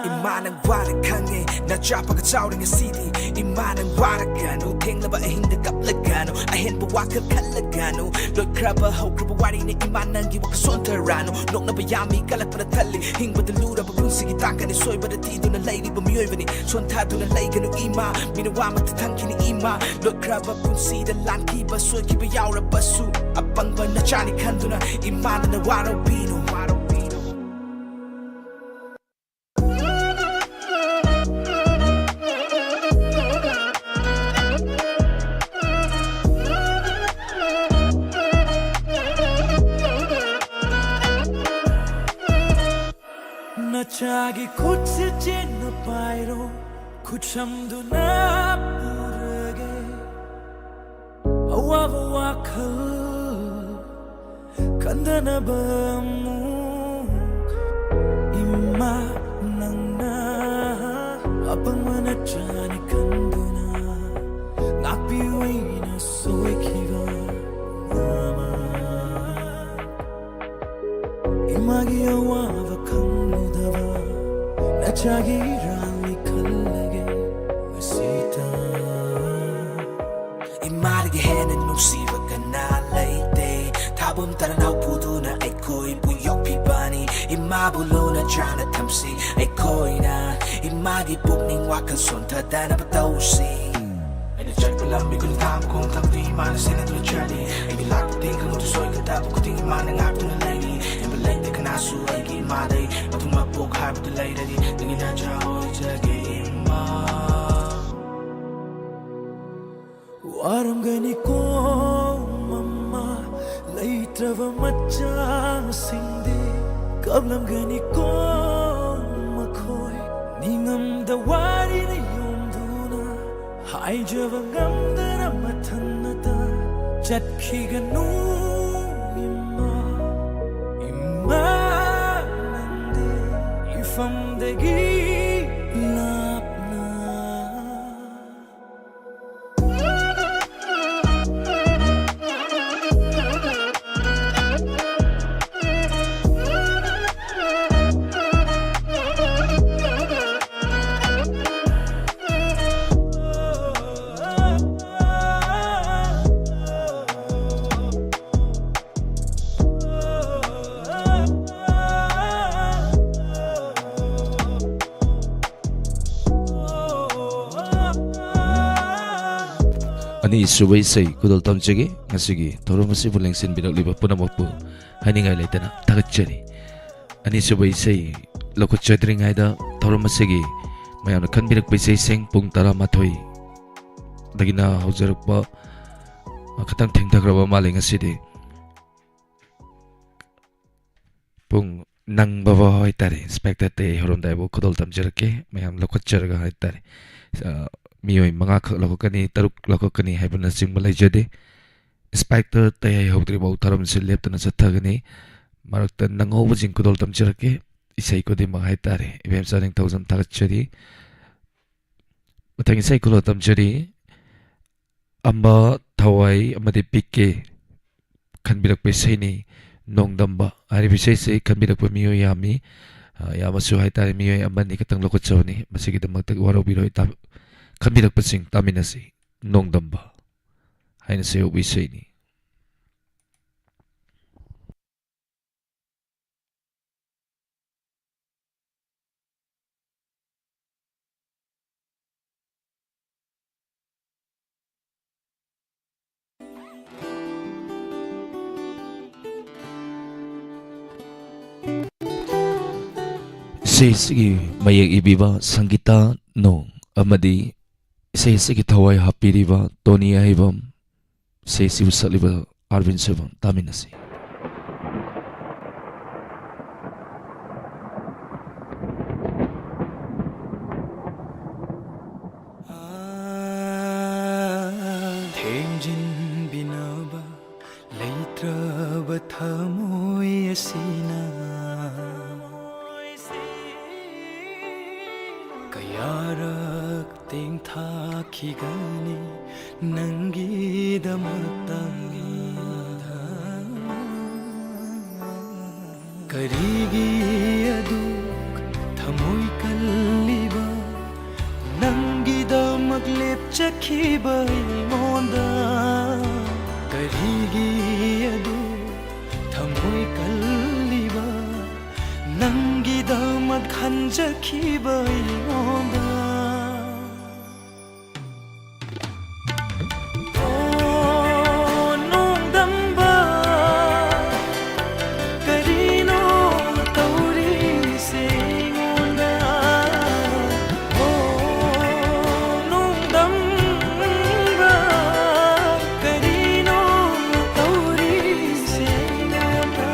ꯏꯃꯥ ꯅꯪ ꯋꯥꯔꯦ ꯈꯪꯉꯦ, ꯅꯆꯥ ꯐꯒ ꯆꯥꯎꯔꯦ ꯉꯁꯤꯗꯤ꯫ ꯏꯃꯥ ꯅꯪ ꯋꯥꯔꯒꯅꯨ, ꯊꯦꯡꯂꯕ ꯑꯍꯤꯡꯗ ꯀꯞꯂꯒꯅꯨ, ꯑꯍꯦꯟꯕ ꯋꯥꯈꯜ ꯈꯜꯂꯒꯅꯨ꯫ ꯂꯣꯏꯈ꯭ꯔꯕ ꯍꯧꯈ꯭ꯔꯕ ꯋꯥꯔꯤꯅꯦ ꯏꯃꯥ, ꯅꯪꯒꯤ ꯋꯥꯈꯜ ꯁꯣꯟꯊꯔꯥꯅꯨ꯫ ꯅꯣꯛꯅꯕ ꯌꯥꯝꯃꯤ ꯀꯜꯂꯛꯄꯅ ꯊꯜꯂꯤ, ꯍꯤꯡꯕꯗ ꯂꯨꯔꯕ ꯄꯨꯟꯁꯤꯒꯤ ꯇꯥꯡꯀꯛꯅꯤ꯫ ꯁꯣꯏꯕꯗ ꯊꯤꯗꯨꯅ ꯂꯩꯔꯤꯕ ꯃꯤꯑꯣꯏꯕꯅꯤ, ꯁꯣꯟꯊꯗꯨꯅ ꯂꯩꯒꯅꯨ ꯏꯃꯥ, ꯃꯤꯅ ꯋꯥ ꯑꯃꯠꯇ ꯊꯝꯈꯤꯅꯤ ꯏꯃꯥ꯫ ꯂꯣꯠꯈ꯭ꯔꯕ ꯄꯨꯟꯁꯤꯗ ꯂꯥꯟꯈꯤꯕ ꯁꯣꯏꯈꯤꯕ ꯌꯥꯎꯔꯕꯁꯨ, ꯑꯄꯪꯕ ꯅꯆꯥꯅꯤ ꯈꯟꯗꯨꯅ ꯏꯃꯥꯅ ꯅꯋꯥꯔꯧꯕꯤꯅꯨ꯫ ꯅꯆꯥꯒꯤ ꯈꯨꯠꯁꯦ ꯆꯦꯠꯅ ꯄꯥꯏꯔꯣ, ꯈꯨꯠꯁꯝꯗꯨꯅ ꯄꯨꯔꯒꯦ꯫ ꯑꯋꯥꯕ ꯋꯥꯈꯜ ꯈꯟꯗꯅꯕ ꯑꯃꯨꯛ ꯏꯃꯥ ꯅꯪꯅ ꯑꯄꯪꯕ ꯅꯆꯥꯅꯤ ꯈꯟꯗꯨꯅ ꯉꯥꯛꯄꯤꯌꯨ ꯑꯩꯅ ꯁꯣꯏꯈꯤꯕ ꯄꯨꯝꯅꯃꯛ꯫ ꯏꯃꯥꯒꯤ ꯑꯋꯥꯕ ꯈꯪꯂꯨꯗꯕ ꯅꯆꯥꯒꯤ ꯏꯔꯥꯜꯅꯤ ꯈꯜꯂꯒꯦ ꯉꯁꯤꯇ꯫ ꯏꯃꯥꯗꯒꯤ ꯍꯦꯟꯅ ꯅꯨꯡꯁꯤꯕ ꯀꯅꯥ ꯂꯩꯇꯦ꯫ ꯊꯥꯕꯨꯝ ꯇꯔꯥꯅꯥꯎ ꯄꯨꯗꯨꯅ ꯑꯩꯈꯣꯏꯕꯨ ꯌꯣꯛꯄꯤꯕꯅꯤ꯫ ꯏꯃꯥꯕꯨ ꯂꯨꯅ ꯆꯥꯅ ꯊꯝꯁꯤ ꯑꯩꯈꯣꯏꯅ꯫ ꯏꯃꯥꯒꯤ ꯄꯨꯛꯅꯤꯡ ꯋꯥꯈꯜ ꯁꯣꯟꯊꯗꯅꯕ ꯇꯧꯁꯤ꯫ ꯑꯩꯅ ꯆꯠꯄ ꯂꯝꯕꯤ ꯈꯨꯟꯊꯥꯡ ꯈꯣꯡꯊꯥꯡꯗꯨ ꯏꯃꯥꯅ ꯁꯦꯟꯅꯗꯨꯅ ꯆꯠꯂꯤ꯫ ꯑꯩꯒꯤ ꯂꯥꯛꯄ ꯇꯤꯟ ꯈꯪꯍꯧꯗ ꯁꯣꯏꯈꯤꯗꯕ ꯈꯨꯗꯤꯡ ꯏꯃꯥꯅ ꯉꯥꯛꯇꯨꯅ ꯃꯥꯗꯩ ꯃꯊꯨꯝ ꯃꯄꯣꯛ ꯍꯥꯏꯕꯗꯨ ꯂꯩꯔꯗꯤ ꯅꯪꯒꯤ ꯅꯆꯥ ꯑꯣꯏꯖꯒꯦ ꯏꯃꯥ꯫ ꯋꯥꯔꯝꯒꯅꯤꯀꯣ ꯃꯃꯥ, ꯂꯩꯇ꯭ꯔꯕ ꯃꯆꯥꯁꯤꯡꯗꯤ ꯀꯞꯂꯝꯒꯅꯤꯀꯣ ꯃꯈꯣꯏ꯫ ꯅꯤꯡꯉꯝꯗ ꯋꯥꯔꯤꯅ ꯌꯣꯝꯗꯨꯅ, ꯍꯥꯏꯖꯕ ꯉꯝꯗꯅ ꯃꯊꯟꯅꯇ ꯆꯠꯈꯤꯒꯅꯨ ꯏꯃꯥ꯫ ꯏꯃꯥ ꯅꯪꯗꯤ ꯏꯐꯝꯗꯒꯤ ꯂꯥꯞꯅ꯫ ꯑꯅꯤꯁꯨꯕ ꯏꯁꯩ ꯈꯨꯗꯣꯜ ꯇꯝꯖꯒꯦ꯫ ꯉꯁꯤꯒꯤ ꯊꯧꯔꯝ ꯑꯁꯤꯕꯨ ꯂꯦꯡꯁꯤꯟꯕꯤꯔꯛꯂꯤꯕ ꯄꯨꯝꯅꯃꯛꯄꯨ ꯍꯥꯏꯅꯤꯡꯉꯥꯏ ꯂꯩꯇꯅ ꯊꯥꯒꯠꯆꯔꯤ꯫ ꯑꯅꯤꯁꯨꯕ ꯏꯁꯩ ꯂꯧꯈꯠꯆꯗ꯭ꯔꯤꯉꯩꯗ ꯊꯧꯔꯝ ꯑꯁꯤꯒꯤ ꯃꯌꯥꯝꯅ ꯈꯟꯕꯤꯔꯛꯄ ꯏꯁꯩꯁꯤꯡ ꯄꯨꯡ ꯇꯔꯥꯃꯥꯊꯣꯏꯗꯒꯤꯅ ꯍꯧꯖꯔꯛꯄ, ꯈꯤꯇꯪ ꯊꯦꯡꯊꯈ꯭ꯔꯕ ꯃꯥꯜꯂꯦ ꯉꯁꯤꯗꯤ꯫ ꯄꯨꯡ ꯅꯪꯕ ꯐꯥꯎ ꯍꯥꯏꯇꯥꯔꯦ, ꯏꯟꯁꯄꯦꯛꯇꯔ ꯇꯌꯥꯏ ꯍꯧꯔꯝꯗꯥꯏꯐꯥꯎ ꯈꯨꯗꯣꯜ ꯇꯝꯖꯔꯛꯀꯦ꯫ ꯃꯌꯥꯝ ꯂꯧꯈꯠꯆꯔꯒ ꯍꯥꯏꯇꯥꯔꯦ, ꯑ, ꯃꯤꯑꯣꯏ ꯃꯉꯥꯈꯛ ꯂꯧꯈꯠꯀꯅꯤ, ꯇꯔꯨꯛ ꯂꯧꯈꯠꯀꯅꯤ ꯍꯥꯏꯕꯅꯆꯤꯡꯕ ꯂꯩꯖꯗꯦ꯫ ꯏꯟꯁꯄꯦꯛꯇꯔ ꯇꯌꯥꯏ ꯍꯧꯗ꯭ꯔꯤꯐꯥꯎ ꯊꯧꯔꯝꯁꯤ ꯂꯦꯞꯇꯅ ꯆꯠꯊꯒꯅꯤ꯫ ꯃꯔꯛꯇ ꯅꯪꯍꯧꯕꯁꯤꯡ ꯈꯨꯗꯣꯜ ꯇꯝꯖꯔꯛꯀꯦ꯫ ꯏꯁꯩ ꯈꯨꯗꯤꯡꯃꯛ ꯍꯥꯏꯇꯥꯔꯦ, ꯏꯕꯦꯝꯆꯥ ꯅꯤꯡꯊꯧꯖꯝ ꯊꯥꯒꯠꯆꯔꯤ꯫ ꯃꯊꯪ ꯏꯁꯩ ꯈꯨꯗꯣꯜ ꯇꯝꯖꯔꯤ꯫ ꯑꯝꯕ, ꯊꯋꯥꯏ ꯑꯃꯗꯤ ꯄꯤ ꯀꯦ ꯈꯟꯕꯤꯔꯛꯄ ꯏꯁꯩꯅꯤ ꯅꯣꯡꯗꯝꯕ꯫ ꯍꯥꯏꯔꯤꯕ ꯏꯁꯩꯁꯤ ꯈꯟꯕꯤꯔꯛꯄ ꯃꯤꯑꯣꯏ ꯌꯥꯝꯃꯤ꯫ ꯑ, ꯌꯥꯝꯃꯁꯨ ꯍꯥꯏꯇꯥꯔꯦ, ꯃꯤꯑꯣꯏ ꯑꯃꯅꯤ ꯈꯛꯇꯪ ꯂꯧꯈꯠꯆꯕꯅꯤ꯫ ꯃꯁꯤꯒꯤꯗꯃꯛꯇ ꯋꯥꯔꯧꯕꯤꯔꯣꯏ꯫ ꯇꯥ-, ꯈꯟꯕꯤꯔꯛꯄꯁꯤꯡ ꯇꯥꯃꯤꯟꯅꯁꯤ꯫ ꯅꯣꯡꯗꯝꯕ ꯍꯥꯏꯅ ꯁꯩꯍꯧꯕ ꯏꯁꯩꯅꯤ꯫ ꯏꯁꯩ ꯑꯁꯤꯒꯤ ꯃꯌꯦꯛ ꯏꯕꯤꯕ ꯁꯪꯒꯤꯇꯥ ꯅꯣꯡ ꯑꯃꯗꯤ ꯏꯁꯩ ꯑꯁꯤꯒꯤ ꯊꯋꯥꯏ ꯍꯥꯞꯄꯤꯔꯤꯕ ꯇꯣꯅꯤ ꯑꯍꯩꯕꯝ, ꯏꯁꯩ ꯑꯁꯤꯕꯨ ꯁꯛꯂꯤꯕ ꯑꯥꯔꯕꯤꯟ ꯁꯣꯏꯕꯝ꯫ ꯇꯥꯃꯤꯟꯅꯁꯤ꯫ ꯊꯦꯡꯖꯤꯟꯕꯤꯅꯕ ꯂꯩꯇ꯭ꯔꯕ ꯊꯃꯣꯏ ꯑꯁꯤꯅ ꯀꯌꯥꯔꯛ ꯇꯦꯡꯊꯥꯈꯤꯒꯅꯤ ꯅꯪꯒꯤꯗꯃꯛꯇ꯫ ꯀꯔꯤꯒꯤ ꯑꯗꯨꯛ ꯊꯃꯣꯏ ꯀꯜꯂꯤꯕ? ꯅꯪꯒꯤꯗꯃꯛ ꯂꯦꯞꯆꯈꯤꯕ ꯑꯩꯉꯣꯟꯗ ꯀꯔꯤꯒꯤ ꯑꯗꯨꯛ ꯊꯃꯣꯏ ꯀꯜꯂꯤꯕ? ꯅꯪꯒꯤꯗꯃꯛ ꯈꯟꯖꯈꯤꯕ ꯑꯩꯉꯣꯟꯗ꯫ ꯑꯣ, ꯅꯣꯡꯗꯝꯕ, ꯀꯔꯤꯅꯣ ꯇꯧꯔꯤꯁꯦ ꯑꯩꯉꯣꯟꯗ? ꯑꯣ, ꯅꯣꯡꯗꯝꯕ, ꯀꯔꯤꯅꯣ ꯇꯧꯔꯤꯁꯦ ꯑꯩꯉꯣꯟꯗ?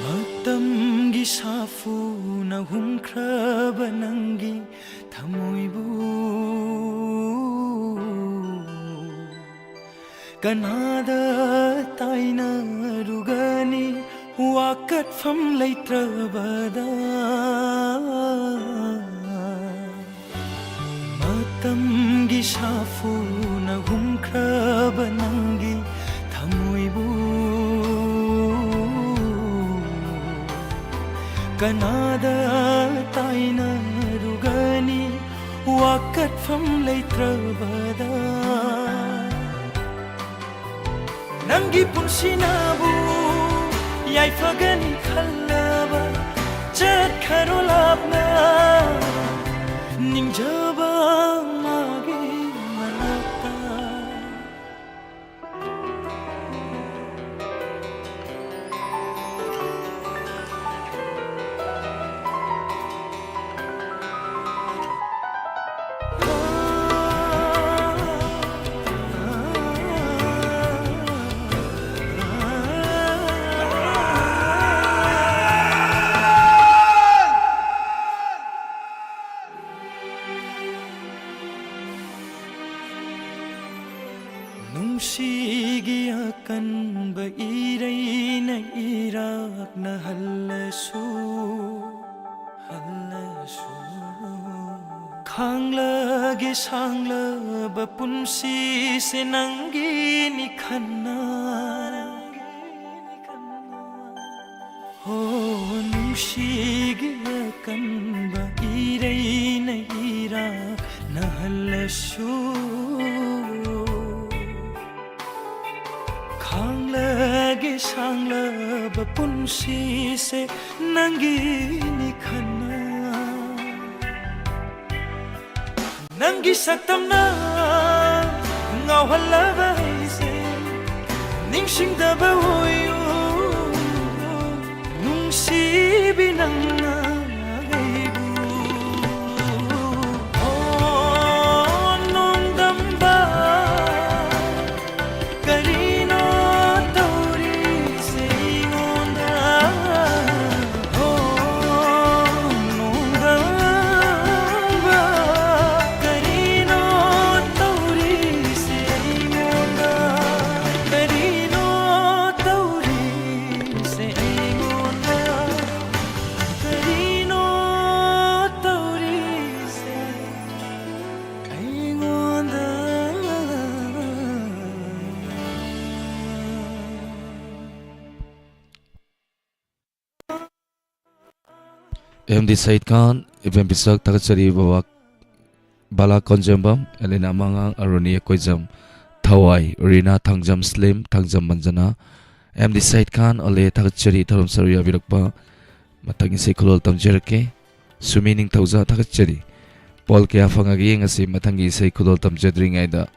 ꯃꯇꯝꯒꯤ ꯁꯥꯐꯨꯅ ꯍꯨꯝꯈ꯭ꯔꯕ ꯅꯪꯒꯤ ꯊꯃꯣꯏꯕꯨ ꯀꯅꯥꯗ ꯇꯥꯏꯅꯔꯨꯒꯅꯤ? ꯋꯥꯀꯠꯐꯝ ꯂꯩꯇ꯭ꯔꯕꯗ ꯃꯇꯝꯒꯤ ꯁꯥꯐꯨꯅ ꯍꯨꯝꯈ꯭ꯔꯕ ꯅꯪꯒꯤ ꯊꯃꯣꯏꯕꯨ ꯀꯅꯥꯗ ꯇꯥꯏꯅꯔꯨꯒꯅꯤ? ꯋꯥꯀꯠꯐꯝ ꯂꯩꯇ꯭ꯔꯕꯗ, ꯅꯪꯒꯤ ꯄꯨꯟꯁꯤꯅꯕꯨ ꯌꯥꯏꯐꯒꯅꯤ ꯈꯜꯂꯕ, ꯆꯠꯈ꯭ꯔꯣ ꯂꯥꯞꯅ ꯅꯤꯡꯖꯕ ꯃꯥꯒꯤ ꯃꯅꯥꯛꯇ꯫ ꯅꯨꯡꯁꯤꯒꯤ ꯑꯀꯟꯕ ꯏꯔꯩꯅ ꯏꯔꯥꯛꯅ ꯍꯜꯂꯁꯨ, ꯍꯜꯂꯁꯨ, ꯈꯥꯡꯂꯒꯦ ꯁꯥꯡꯂꯕ ꯄꯨꯟꯁꯤꯁꯦ ꯅꯪꯒꯤꯅꯤ ꯈꯟꯅ꯫ ꯍꯣ, ꯅꯨꯡꯁꯤꯒꯤ ꯑꯀꯟꯕ ꯏꯔꯩꯅ ꯏꯔꯥꯛꯅ ꯍꯜꯂꯁꯨ, ꯈꯥꯡꯂꯒꯦ ꯁꯥꯡꯂꯕ ꯄꯨꯟꯁꯤꯁꯦ ꯅꯪꯒꯤꯅꯤ ꯈꯟꯅ꯫ ꯅꯪꯒꯤ ꯁꯛꯇꯝꯅ ꯉꯥꯎꯍꯜꯂꯕ ꯑꯩꯁꯦ ꯅꯤꯡꯁꯤꯡꯗꯕ ꯑꯣꯏꯌꯨ, ꯅꯨꯡꯁꯤꯕꯤ ꯅꯪꯅ ꯑꯩꯕꯨ꯫ ꯑꯣ, ꯅꯣꯡꯗꯝꯕ, ꯀꯔꯤꯅꯣ ꯇꯧꯔꯤꯁꯦ ꯑꯩꯉꯣꯟꯗ? ꯑꯣ, ꯅꯣꯡꯗꯝꯕ, ꯀꯔꯤꯅꯣ ꯇꯧꯔꯤꯁꯦ ꯑꯩꯉꯣꯟꯗ? ꯀꯔꯤꯅꯣ ꯇꯧꯔꯤꯁꯦ ꯑꯩꯉꯣꯟꯗ? ꯀꯔꯤꯅꯣ ꯇꯧꯔꯤꯁꯦ ꯑꯩꯉꯣꯟꯗ? ꯑꯦꯝ ꯗꯤ ꯁꯌꯤꯗ ꯈꯥꯟ, ꯏꯕꯦꯝ ꯄꯤꯁꯛ, ꯊꯥꯒꯠꯆꯔꯤ ꯕꯕꯥ꯫ ꯕꯥꯂꯥ ꯀꯣꯟꯖꯦꯝꯕꯝ, ꯑꯦꯂꯤꯅꯥ ꯃꯉꯥꯡ, ꯑꯔꯨꯅꯤ ꯑꯀꯣꯏꯖꯝ, ꯊꯋꯥꯏ, ꯔꯤꯅꯥ ꯊꯥꯡꯖꯝ ꯁ꯭ꯂꯤꯝ, ꯊꯥꯡꯖꯝ ꯃꯟꯖꯅꯥ, ꯑꯦꯝ ꯗꯤ ꯁꯩꯗ ꯈꯥꯟ, ꯑꯣꯂꯦ ꯊꯥꯒꯠꯆꯔꯤ꯫ ꯊꯧꯔꯝ ꯁꯔꯨꯛ ꯌꯥꯕꯤꯔꯛꯄ ꯃꯊꯪ ꯏꯁꯩ ꯈꯨꯗꯣꯜ ꯇꯝꯖꯔꯛꯀꯦ꯫ ꯁꯨꯃꯤ ꯅꯤꯡꯊꯧꯖꯥ ꯊꯥꯒꯠꯆꯔꯤ꯫ ꯄꯣꯜ ꯀꯌꯥ ꯐꯪꯉꯒꯦ ꯌꯦꯡꯉꯁꯤ꯫ ꯃꯊꯪꯒꯤ ꯏꯁꯩ ꯈꯨꯗꯣꯜ ꯇꯝꯖꯗ꯭ꯔꯤꯉꯩꯗ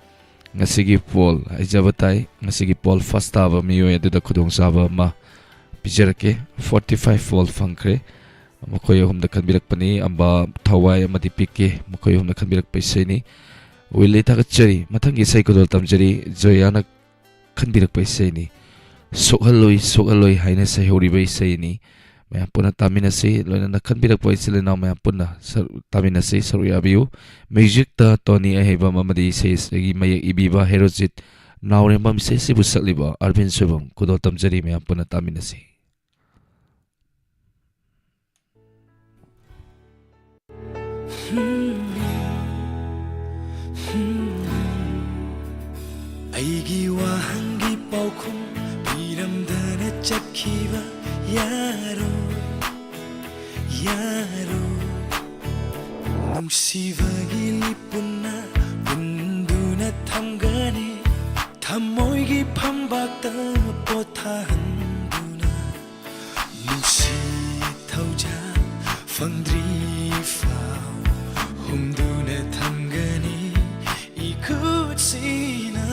ꯉꯁꯤꯒꯤ ꯄꯣꯜ ꯍꯥꯏꯖꯕ ꯇꯥꯏ꯫ ꯉꯁꯤꯒꯤ ꯄꯣꯜ ꯐꯥꯔꯁ ꯇꯥꯕ ꯃꯤꯑꯣꯏ ꯑꯗꯨꯗ ꯈꯨꯗꯣꯡꯆꯥꯕ ꯑꯃ ꯄꯤꯖꯔꯛꯀꯦ꯫ ꯐꯣꯔꯇꯤ ꯐꯥꯏꯚ ꯄꯣꯜ ꯐꯪꯈ꯭ꯔꯦ꯫ ꯃꯈꯣꯏ ꯑꯍꯨꯝꯗ ꯈꯟꯕꯤꯔꯛꯄꯅꯤ꯫ ꯑꯝꯕꯥ, ꯊꯋꯥꯏ ꯑꯃꯗꯤ ꯄꯤ ꯀꯦ꯫ ꯃꯈꯣꯏ ꯑꯍꯨꯝꯅ ꯈꯟꯕꯤꯔꯛꯄ ꯏꯁꯩꯅꯤ꯫ ꯋꯤꯜꯂꯤ ꯊꯥꯒꯠꯆꯔꯤ꯫ ꯃꯊꯪꯒꯤ ꯏꯁꯩ ꯈꯨꯗꯣꯜ ꯇꯝꯖꯔꯤ꯫ ꯖꯣꯌꯥꯅ ꯈꯟꯕꯤꯔꯛꯄ ꯏꯁꯩꯅꯤ꯫ ꯁꯣꯛꯍꯜꯂꯣꯏ, ꯁꯣꯛꯍꯜꯂꯣꯏ ꯍꯥꯏꯅ ꯁꯩꯍꯧꯔꯤꯕ ꯏꯁꯩꯅꯤ꯫ ꯃꯌꯥꯝ ꯄꯨꯟꯅ ꯇꯥꯃꯤꯟꯅꯁꯤ꯫ ꯂꯣꯏꯅꯅ ꯈꯟꯕꯤꯔꯛꯄ ꯏꯆꯤꯜ ꯏꯅꯥꯎ ꯃꯌꯥꯝ ꯄꯨꯟꯅ ꯁꯔꯨꯛ ꯇꯥꯃꯤꯟꯅꯁꯤ, ꯁꯔꯨꯛ ꯌꯥꯕꯤꯌꯨ꯫ ꯃ꯭ꯌꯨꯖꯤꯛꯇ ꯇꯣꯅꯤ ꯑꯍꯩꯕꯝ ꯑꯃꯗꯤ ꯏꯁꯩ ꯑꯁꯤꯒꯤ ꯃꯌꯦꯛ ꯏꯕꯤꯕ ꯍꯦꯔꯣꯖꯤꯠ ꯅꯥꯎꯔꯦꯝꯕꯝ ꯏꯁꯩꯁꯤꯕꯨ ꯁꯛꯂꯤꯕ ꯑꯔꯕꯤꯟ ꯁꯣꯏꯕꯝ꯫ ꯈꯨꯗꯣꯜ ꯇꯝꯖꯔꯤ, ꯃꯌꯥꯝ ꯄꯨꯟꯅ ꯇꯥꯃꯤꯟꯅꯁꯤ꯫ ꯑꯩꯒꯤ ꯋꯥꯍꯪꯒꯤ ꯄꯥꯎꯈꯨꯝ ꯄꯤꯔꯝꯗꯅ ꯆꯠꯈꯤꯕ ꯌꯥꯔꯣ, ꯌꯥꯔꯣ꯫ ꯅꯨꯡꯁꯤꯕꯒꯤ ꯂꯤꯞꯄꯨꯅ ꯄꯨꯟꯗꯨꯅ ꯊꯝꯒꯅꯤ, ꯊꯃꯣꯏꯒꯤ ꯐꯝꯕꯥꯛꯇ ꯄꯣꯊꯥꯍꯟꯗꯨꯅ꯫ ꯅꯨꯡꯁꯤ ꯊꯧꯖꯥꯜ ꯐꯪꯗ꯭ꯔꯤ ꯐꯥꯎ ꯍꯨꯝꯗꯨꯅ ꯊꯝꯒꯅꯤ ꯏꯈꯨꯠꯁꯤꯅ꯫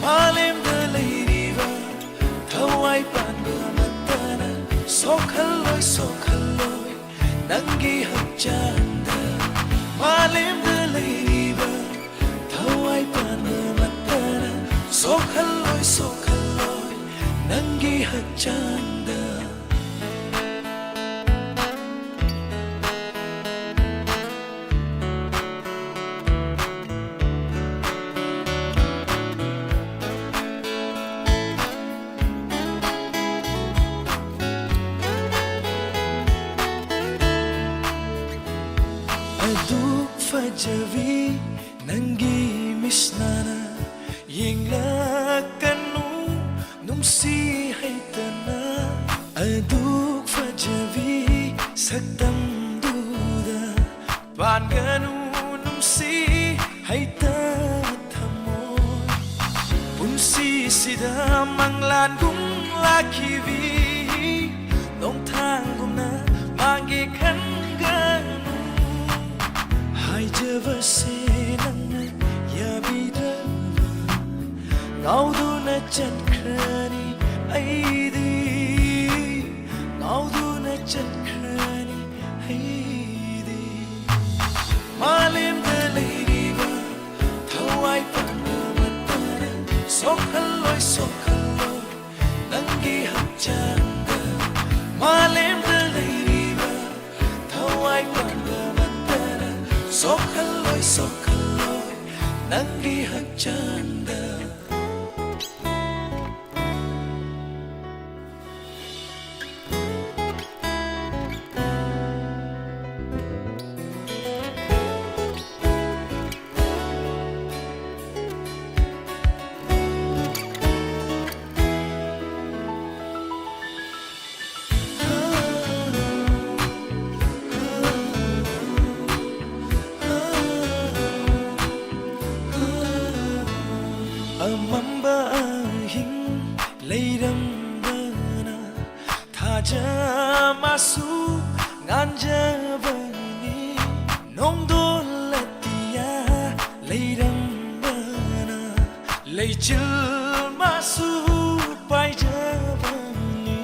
ꯃꯥꯂꯦꯝꯗ ꯂꯩꯔꯤꯕ ꯊꯋꯥꯏ ꯄꯥꯟꯕ ꯑꯃꯠꯇꯅ ꯁꯣꯛꯍꯜꯂꯣꯏ, ꯁꯣꯛꯍꯜꯂꯣꯏ ꯅꯪꯒꯤ ꯍꯛꯆꯥꯡꯗ꯫ ꯃꯥꯂꯦꯝꯗ ꯂꯩꯔꯤꯕ ꯊꯋꯥꯏ ꯄꯥꯟꯕ ꯑꯃꯠꯇꯅ ꯁꯣꯛꯍꯜꯂꯣꯏ, ꯁꯣꯛꯍꯜꯂꯣꯏ ꯅꯪꯒꯤ ꯍꯛꯆꯥꯡꯗ꯫ ꯑꯗꯨꯛ ꯐꯖꯕꯤ ꯅꯪꯒꯤ ꯃꯤꯠꯁꯅꯥꯅ ꯌꯦꯡꯂꯛꯀꯅꯨ ꯅꯨꯡꯁꯤ ꯍꯩꯇꯅ꯫ ꯑꯗꯨꯛ ꯐꯖꯕꯤ ꯁꯛꯇꯝꯗꯨꯗ ꯄꯥꯟꯒꯅꯨ ꯁꯤ ꯍꯩꯇ ꯊꯝꯃꯣꯏ꯫ ꯄꯨꯟꯁꯤꯁꯤꯗ ꯃꯪꯂꯥꯟꯒꯨꯝ ꯂꯥꯛꯈꯤꯕꯤ ꯅꯣꯡꯊꯥꯡꯒꯨꯝꯅ ꯃꯥꯡꯒꯦ ꯈꯟꯒꯅꯨ꯫ ꯍꯥꯏꯖꯕꯁꯦ ꯅꯪꯅ ꯌꯥꯕꯤꯗ꯭ꯔꯕ꯫ ꯉꯥꯎꯗꯨꯅ ꯆꯠꯈ꯭ꯔꯅꯤ ꯑꯩꯗꯤ, ꯉꯥꯎꯗꯨꯅ ꯆꯠꯈ꯭ꯔꯅꯤ ꯑꯩꯗꯤ꯫ ꯃꯥꯂꯦꯝꯗ ꯂꯩꯔꯤꯕ ꯊꯋꯥꯏ ꯄꯥꯟꯕ ꯑꯃꯠꯇꯅ ꯁꯣꯛꯍꯜꯂꯣꯏ, ꯁꯣꯛꯍꯜꯂꯣꯏ ꯅꯪꯒꯤ ꯍꯛꯆꯥꯡꯗ꯫ ꯃꯥꯂꯦꯝꯗ ꯂꯩꯔꯤꯕ ꯊꯋꯥꯏ ꯄꯥꯟꯕ ꯑꯃꯠꯇꯅ ꯁꯣꯛꯍꯜꯂꯣꯏ, ꯁꯣꯛꯍꯜꯂꯣꯏ ꯅꯪꯒꯤ ꯍꯛꯆꯥꯡꯗ꯫ ꯑꯃꯝꯕ ꯑꯍꯤꯡ ꯂꯩꯔꯝꯕꯅ ꯊꯥꯖ ꯃꯥꯁꯨ ꯉꯥꯟꯖꯕꯅꯤ꯫ ꯅꯣꯡꯗꯣꯜ ꯑꯇꯤꯌꯥ ꯂꯩꯔꯝꯕꯅ ꯂꯩꯆꯤꯜ ꯃꯥꯁꯨ ꯄꯥꯏꯖꯕꯅꯤ꯫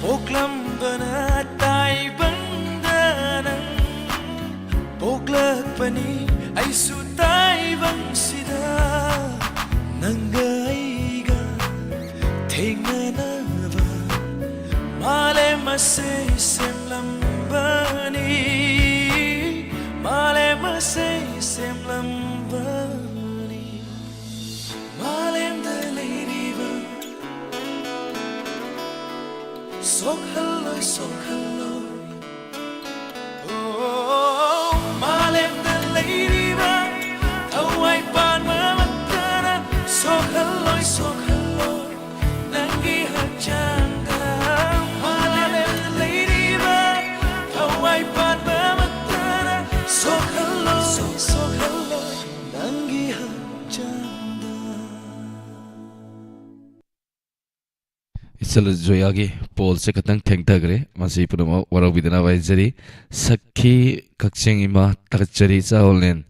ꯄꯣꯛꯂꯝꯕꯅ ꯇꯥꯏꯕꯪꯗ ꯅꯪ ꯄꯣꯛꯂꯛꯄꯅꯤ꯫ ꯑꯩꯁꯨ ꯇꯥꯏꯕꯪꯁꯤꯗ ꯅꯪꯒ ꯑꯩꯒ ꯊꯦꯡꯅꯅꯕ ꯃꯥꯂꯦꯝ ꯑꯁꯦ ꯁꯦꯝꯂꯝꯕꯅꯤ, ꯃꯥꯂꯦꯝ ꯑꯁꯦ ꯁꯦꯝꯂꯝꯕꯅꯤ꯫ ꯃꯥꯂꯦꯝꯗ ꯂꯩꯔꯤꯕ ꯁꯣꯛꯍꯜꯂꯣꯏ, ꯁꯣꯛꯍꯜꯂꯣꯏ꯫ ꯑꯣ, ꯃꯥꯂꯦꯝꯗ ꯂꯩꯔꯤꯕ ꯊꯋꯥꯏ ꯄꯥꯟꯕ ꯑꯃꯠꯇꯅ ꯁꯣꯛꯍꯜꯂꯣꯏ, ꯁꯣꯛꯍꯜꯂꯣꯏ ꯅꯪꯒꯤ ꯍꯛꯆꯥꯡꯗ꯫ ꯃꯥꯂꯦꯝꯗ ꯂꯩꯔꯤꯕ ꯊꯋꯥꯏ ꯄꯥꯟꯕ ꯑꯃꯠꯇꯅ ꯁꯣꯛꯍꯜꯂꯣꯏ, ꯇꯂ ꯖꯣꯌꯥꯒꯤ ꯄꯣꯜꯁꯦ ꯈꯇꯪ ꯊꯦꯡꯊꯈ꯭ꯔꯦ꯫ ꯃꯁꯤ ꯄꯨꯝꯅꯃꯛ ꯋꯥꯔꯧꯕꯤꯗꯅꯕ ꯍꯥꯏꯖꯔꯤ꯫ ꯁꯈꯤ ꯀꯛꯆꯤꯡ ꯏꯃꯥ ꯊꯥꯒꯠꯆꯔꯤ, ꯏꯆꯥ ꯑꯣꯂꯦꯟ꯫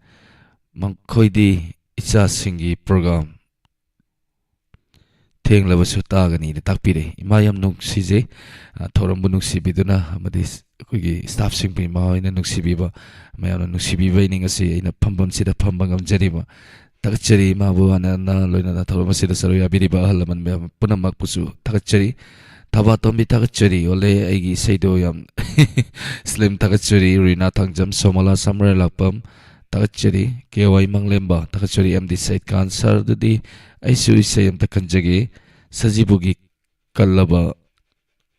ꯃꯈꯣꯏꯗꯤ ꯏꯆꯥꯁꯤꯡꯒꯤ ꯄ꯭ꯔꯣꯒ꯭ꯔꯥꯝ ꯊꯦꯡꯂꯕꯁꯨ ꯇꯥꯒꯅꯤꯅ ꯇꯥꯛꯄꯤꯔꯦ꯫ ꯏꯃꯥ ꯌꯥꯝ ꯅꯨꯡꯁꯤꯖꯩ꯫ ꯑ, ꯊꯧꯔꯝꯕꯨ ꯅꯨꯡꯁꯤꯕꯤꯗꯨꯅ ꯑꯃꯗꯤ ꯑꯩꯈꯣꯏꯒꯤ ꯁ꯭ꯇꯥꯐꯁꯤꯡꯕꯨ ꯏꯃꯥ ꯍꯣꯏꯅ ꯅꯨꯡꯁꯤꯕꯤꯕ, ꯃꯌꯥꯝꯅ ꯅꯨꯡꯁꯤꯕꯤꯕꯩꯅꯤ ꯉꯁꯤ ꯑꯩꯅ ꯐꯝꯐꯝꯁꯤꯗ ꯐꯝꯕ ꯉꯝꯖꯔꯤꯕ꯫ ꯊꯥꯒꯠꯆꯔꯤ ꯏꯃꯥꯕꯨ ꯍꯥꯟꯅ ꯂꯣꯏꯅꯅ ꯊꯧꯔꯝ ꯑꯁꯤꯗ ꯁꯔꯨꯛ ꯌꯥꯕꯤꯔꯤꯕ ꯑꯍꯜ ꯂꯃꯟ ꯃꯌꯥꯝ ꯄꯨꯝꯅꯃꯛꯄꯨꯁꯨ ꯊꯥꯒꯠꯆꯔꯤ꯫ ꯊꯕꯥꯇꯣꯝꯕꯤ ꯊꯥꯒꯠꯆꯔꯤ꯫ ꯑꯣꯜꯂꯦ ꯑꯩꯒꯤ ꯏꯁꯩꯗꯣ ꯌꯥꯝ ꯁ꯭ꯂꯤꯝ ꯊꯥꯒꯠꯆꯔꯤ꯫ ꯔꯤꯅꯥ ꯊꯥꯡꯖꯝ, ꯁꯣꯃꯣꯂꯥ ꯁꯝꯔꯥꯏ ꯂꯥꯛꯄꯝ ꯊꯥꯒꯠꯆꯔꯤ꯫ ꯀꯦ ꯋꯥꯏ ꯃꯪꯂꯦꯝꯕ ꯊꯥꯒꯠꯆꯔꯤ꯫ ꯑꯦꯝ ꯗꯤ ꯁꯩꯗ ꯈꯥꯟ ꯁꯥꯔ, ꯑꯗꯨꯗꯤ ꯑꯩꯁꯨ ꯏꯁꯩ ꯑꯝꯇ ꯈꯟꯖꯒꯦ꯫ ꯁꯖꯤꯕꯨꯒꯤ ꯀꯜꯂꯕ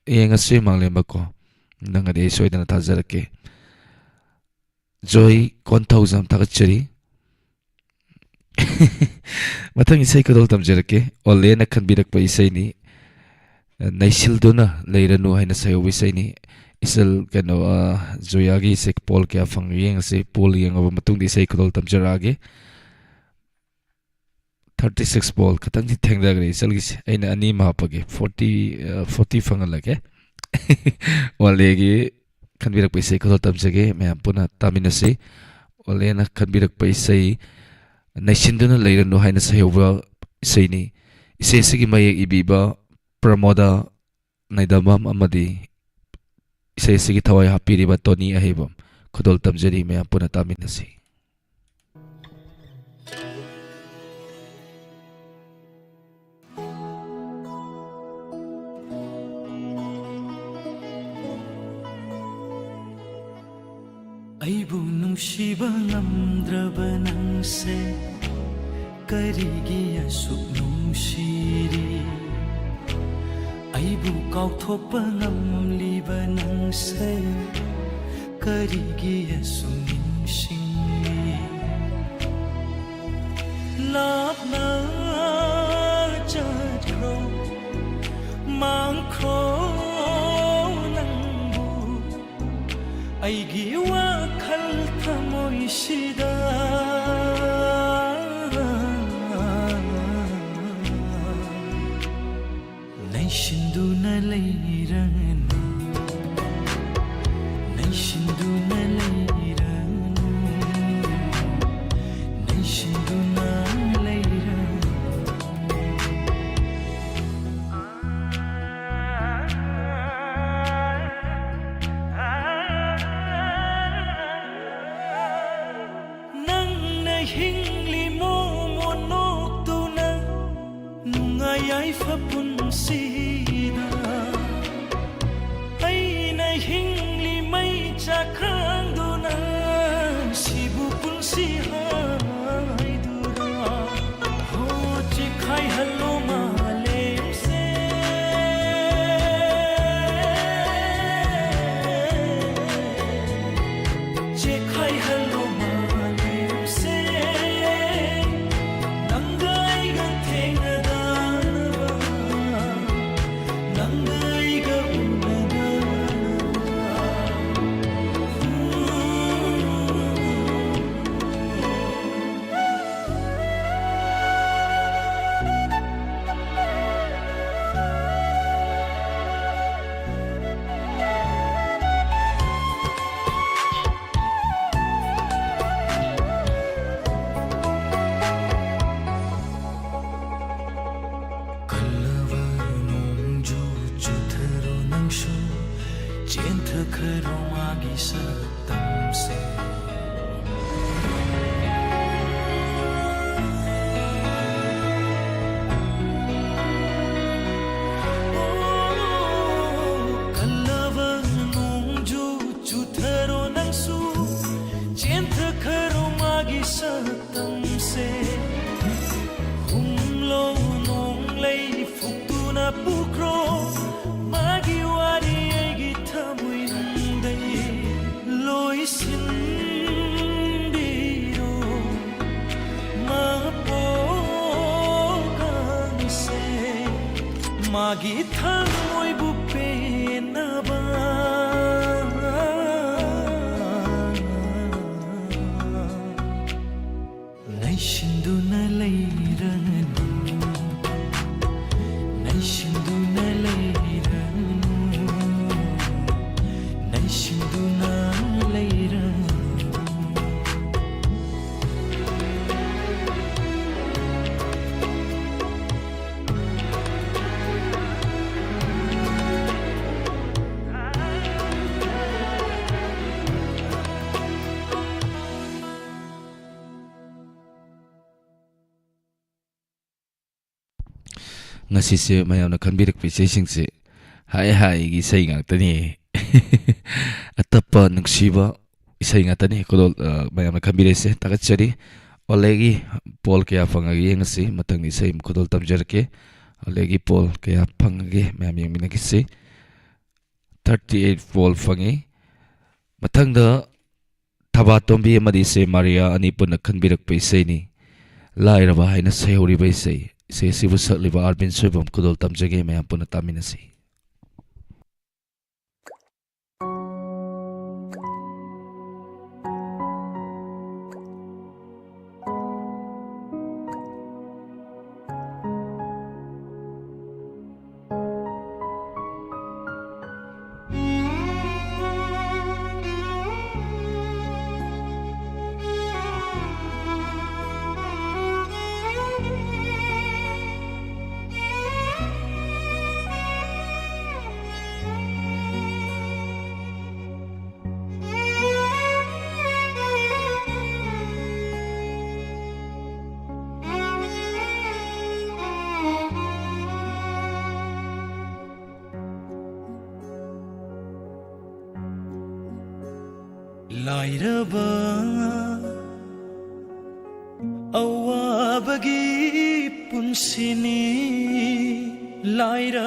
ꯌꯦꯡꯉꯁꯤ ꯃꯪꯂꯦꯝꯕ ꯀꯣ꯫ ꯅꯪꯒꯗꯤ ꯑꯩ ꯁꯣꯏꯗꯅ ꯊꯥꯖꯔꯛꯀꯦ꯫ ꯖꯣꯏ ꯀꯣꯟꯊꯧꯖꯝ ꯊꯥꯒꯠꯆꯔꯤ꯫ ꯃꯊꯪ ꯏꯁꯩ ꯈꯨꯗꯣꯜ ꯇꯝꯖꯔꯛꯀꯦ꯫ ꯑꯣꯂꯦꯅ ꯈꯟꯕꯤꯔꯛꯄ ꯏꯁꯩꯅꯤ꯫ ꯅꯩꯁꯤꯜꯗꯨꯅ ꯂꯩꯔꯅꯨ ꯍꯥꯏꯅ ꯁꯩꯍꯧꯕ ꯏꯁꯩꯅꯤ꯫ ꯏꯆꯜ ꯀꯩꯅꯣ, ꯑ, ꯖꯣꯌꯥꯒꯤ ꯏꯁꯩ ꯄꯣꯜ ꯀꯌꯥ ꯐꯪꯉꯤ ꯌꯦꯡꯉꯁꯤ꯫ ꯄꯣꯜ ꯌꯦꯡꯉꯕ ꯃꯇꯨꯡꯗ ꯏꯁꯩ ꯈꯨꯗꯣꯜ ꯇꯝꯖꯔꯛꯑꯒꯦ꯫ ꯊꯥꯔꯇꯤ ꯁꯤꯛꯁ ꯄꯣꯜ ꯈꯇꯪꯗꯤ ꯊꯦꯡꯊꯈ꯭ꯔꯦ ꯏꯆꯜꯒꯤꯁꯦ꯫ ꯑꯩꯅ ꯑꯅꯤ ꯑꯃ ꯍꯥꯞꯄꯒꯦ꯫ ꯐꯣꯔꯇꯤ, ꯑ, ꯐꯣꯔꯇꯤ ꯐꯪꯍꯜꯂꯒꯦ꯫ ꯑꯣꯂꯦꯒꯤ ꯈꯟꯕꯤꯔꯛꯄ ꯏꯁꯩ ꯈꯨꯗꯣꯜ ꯇꯝꯖꯒꯦ꯫ ꯃꯌꯥꯝ ꯄꯨꯟꯅ ꯇꯥꯃꯤꯟꯅꯁꯤ꯫ ꯑꯣꯂꯦꯅ ꯈꯟꯕꯤꯔꯛꯄ ꯏꯁꯩ ꯅꯩꯁꯤꯟꯗꯨꯅ ꯂꯩꯔꯅꯨ ꯍꯥꯏꯅ ꯁꯩꯍꯧꯕ ꯏꯁꯩꯅꯤ꯫ ꯏꯁꯩ ꯑꯁꯤꯒꯤ ꯃꯌꯦꯛ ꯏꯕꯤꯕ ꯄ꯭ꯔꯃꯣꯗꯥ ꯅꯥꯏꯗꯝꯕꯝ ꯑꯃꯗꯤ ꯏꯁꯩ ꯑꯁꯤꯒꯤ ꯊꯋꯥꯏ ꯍꯥꯞꯄꯤꯔꯤꯕ ꯇꯣꯅꯤ ꯑꯍꯩꯕꯝ꯫ ꯈꯨꯗꯣꯜ ꯇꯝꯖꯔꯤ, ꯃꯌꯥꯝ ꯄꯨꯟꯅ ꯇꯥꯃꯤꯟꯅꯁꯤ꯫ ꯑꯩꯕꯨ ꯅꯨꯡꯁꯤꯕ ꯉꯝꯗ꯭ꯔꯕ ꯅꯪꯁꯦ ꯀꯔꯤꯒꯤ ꯑꯁꯨꯛ ꯅꯨꯡꯁꯤꯔꯤ? ꯑꯩꯕꯨ ꯀꯥꯎꯊꯣꯛꯄ ꯉꯝꯂꯤꯕ ꯅꯪꯁꯦ ꯀꯔꯤꯒꯤ ꯑꯁꯨꯛ ꯅꯤꯡꯁꯤꯡꯂꯤ? ꯂꯥꯞꯅ ꯆꯠꯈ꯭ꯔꯣ, ꯃꯥꯡꯈ꯭ꯔꯣ ꯅꯪꯕꯨ ꯑꯩꯒꯤ ꯋꯥꯈꯜ ꯊꯃꯣꯏꯁꯤꯗ ꯅꯩꯁꯤꯟ ꯅꯩꯁꯤꯟꯗꯨꯅ ꯂꯩꯔꯅꯨ, ꯅꯩꯁꯤꯟꯗꯨꯅ ꯂꯩꯔꯅꯨ, ꯅꯩꯁꯤꯟꯗꯨꯅ ꯂꯩꯔꯅꯨ꯫ ꯅꯪꯅ ꯍꯤꯡꯂꯤ ꯃꯣꯃꯣꯟ ꯅꯣꯛꯇꯨꯅ, ꯅꯨꯡꯉꯥꯏ ꯌꯥꯏꯐ ꯄꯨꯟꯁꯤꯗ꯫ ꯑꯩꯅ ꯍꯤꯡꯂꯤ ꯃꯩ ꯆꯥꯛꯈꯥꯡꯗꯨꯅ, ꯁꯤꯕꯨ ꯄꯨꯟꯁꯤ ꯍꯥꯏꯗꯨꯔꯥ? ꯍꯣ, ꯆꯦꯈꯥꯏꯍꯜꯂꯣ ꯃꯥꯂꯦꯝꯁꯦ꯫ ꯆꯦꯈꯥꯏꯍꯜꯂꯣ ꯃꯥꯂꯦꯝꯁꯦ꯫ ꯅꯪꯒ ꯑꯩꯒ ꯊꯦꯡꯅꯗꯅꯕ, ꯅꯪꯒ ꯑꯩꯒ ꯎꯅꯗꯅꯕ꯫ ꯀꯜꯂꯕ ꯅꯣꯡꯖꯨ ꯆꯨꯊꯔꯣ ꯅꯪꯁꯨ, ꯆꯦꯟꯊꯈ꯭ꯔꯣ ꯃꯥꯒꯤ ꯁꯛꯇꯝꯁꯦ꯫ ꯀꯜꯂꯕ ꯅꯣꯡꯖꯨ ꯆꯨꯊꯔꯣ ꯅꯪꯁꯨ, ꯆꯦꯟꯊꯈ꯭ꯔꯣ ꯃꯥꯒꯤ ꯁꯛꯇꯝꯁꯦ꯫ ꯍꯨꯝꯂꯣ ꯅꯣꯡꯂꯩ ꯐꯨꯛꯇꯨꯅ ꯄꯨꯈ꯭ꯔꯣ ꯃꯥꯒꯤ ꯋꯥꯔꯤ ꯑꯩꯒꯤ ꯊꯃꯣꯏꯅꯨꯡꯗꯒꯤ꯫ ꯂꯣꯏꯁꯤꯟꯕꯤꯔꯣ ꯃꯄꯣꯛꯀꯥꯡꯁꯦ, ꯃꯥꯒꯤ ꯊꯃꯣꯏꯕꯨ ꯄꯦꯟꯅꯕ꯫ ꯅꯩꯁꯤꯟꯗꯨꯅ ꯂꯩꯔꯅꯨ, ꯅꯩꯁꯤꯟꯗꯨꯅ ꯂꯩ ꯁꯤꯟꯗꯨꯅ ꯂꯩꯔꯝꯃꯤ꯫ ꯉꯁꯤꯁꯦ ꯃꯌꯥꯝꯅ ꯈꯟꯕꯤꯔꯛꯄ ꯏꯁꯩꯁꯤꯡꯁꯦ ꯍꯥꯏ ꯍꯥꯏꯒꯤ ꯏꯁꯩ ꯉꯥꯛꯇꯅꯤ꯫ ꯑꯇꯞꯄ ꯅꯨꯡꯁꯤꯕ ꯏꯁꯩ ꯉꯥꯛꯇꯅꯤ꯫ ꯈꯨꯗꯣꯜ, ꯑ, ꯃꯌꯥꯝꯅ ꯈꯟꯕꯤꯔꯛꯏꯁꯦ ꯊꯥꯒꯠꯆꯔꯤ꯫ ꯑꯣꯂꯦꯒꯤ ꯄꯣꯜ ꯀꯌꯥ ꯐꯪꯉꯒꯦ ꯌꯦꯡꯉꯁꯤ꯫ ꯃꯊꯪꯗ ꯏꯁꯩ ꯑꯃ ꯈꯨꯗꯣꯜ ꯇꯝꯖꯔꯛꯀꯦ꯫ ꯑꯣꯂꯦꯒꯤ ꯄꯣꯜ ꯀꯌꯥ ꯐꯪꯉꯒꯦ ꯃꯌꯥꯝ ꯌꯦꯡꯃꯤꯟꯅꯈꯤꯁꯤ꯫ Thirty eight ꯄꯣꯜ ꯐꯪꯉꯤ꯫ ꯃꯊꯪꯗ ꯊꯕꯥꯇꯣꯝꯕꯤ ꯑꯃꯗꯤ ꯏꯆꯦ ꯃꯥꯔꯤꯌꯥ ꯑꯅꯤ ꯄꯨꯟꯅ ꯈꯟꯕꯤꯔꯛꯄ ꯏꯁꯩꯅꯤ꯫ ꯂꯥꯏꯔꯕ ꯍꯥꯏꯅ ꯁꯩꯍꯧꯔꯤꯕ ꯏꯁꯩ꯫ ꯏꯁꯩ ꯑꯁꯤꯕꯨ ꯁꯛꯂꯤꯕ ꯑꯥꯔꯕꯤꯟ ꯁꯣꯏꯕꯝ ꯈꯨꯗꯣꯜ ꯇꯝꯖꯒꯦ, ꯃꯌꯥꯝ ꯄꯨꯟꯅ ꯇꯥꯃꯤꯟꯅꯁꯤ꯫ ꯂꯥꯏꯔꯕ ꯑꯋꯥꯕꯒꯤ ꯄꯨꯟꯁꯤꯅꯤ꯫ ꯂꯥꯏꯔꯕꯒꯤ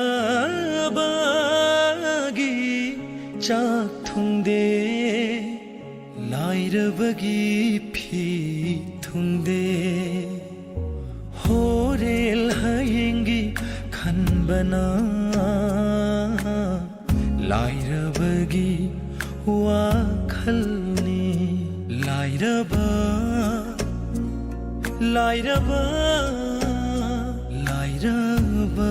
ꯆꯥꯛ ꯊꯨꯡꯗꯦ, ꯂꯥꯏꯔꯕꯒꯤ ꯐꯤ ꯊꯨꯡꯗꯦ꯫ ꯍꯣꯔꯦꯜ ꯍꯌꯦꯡꯒꯤ ꯈꯟꯕꯅ ꯂꯥꯏꯔꯕꯒꯤ ꯋꯥꯈꯜꯅꯤ꯫ ꯂꯥꯏꯔꯕ, ꯂꯥꯏꯔꯕ, ꯂꯥꯏꯔꯕ꯫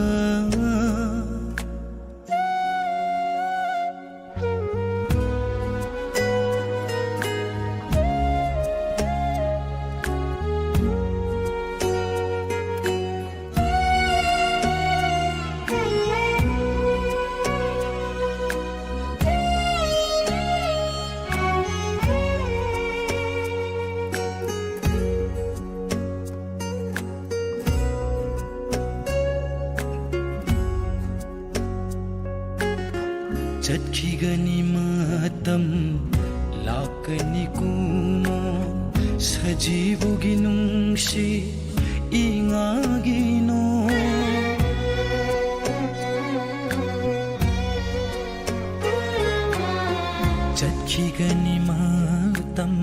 ꯃꯇꯝ ꯂꯥꯛꯀꯅꯤ ꯀꯨꯝꯃꯣ, ꯁꯖꯤꯕꯨꯒꯤ ꯅꯨꯡꯁꯤ ꯏꯉꯥꯒꯤ ꯅꯣꯡ꯫ ꯆꯠꯈꯤꯒꯅꯤ ꯃꯇꯝ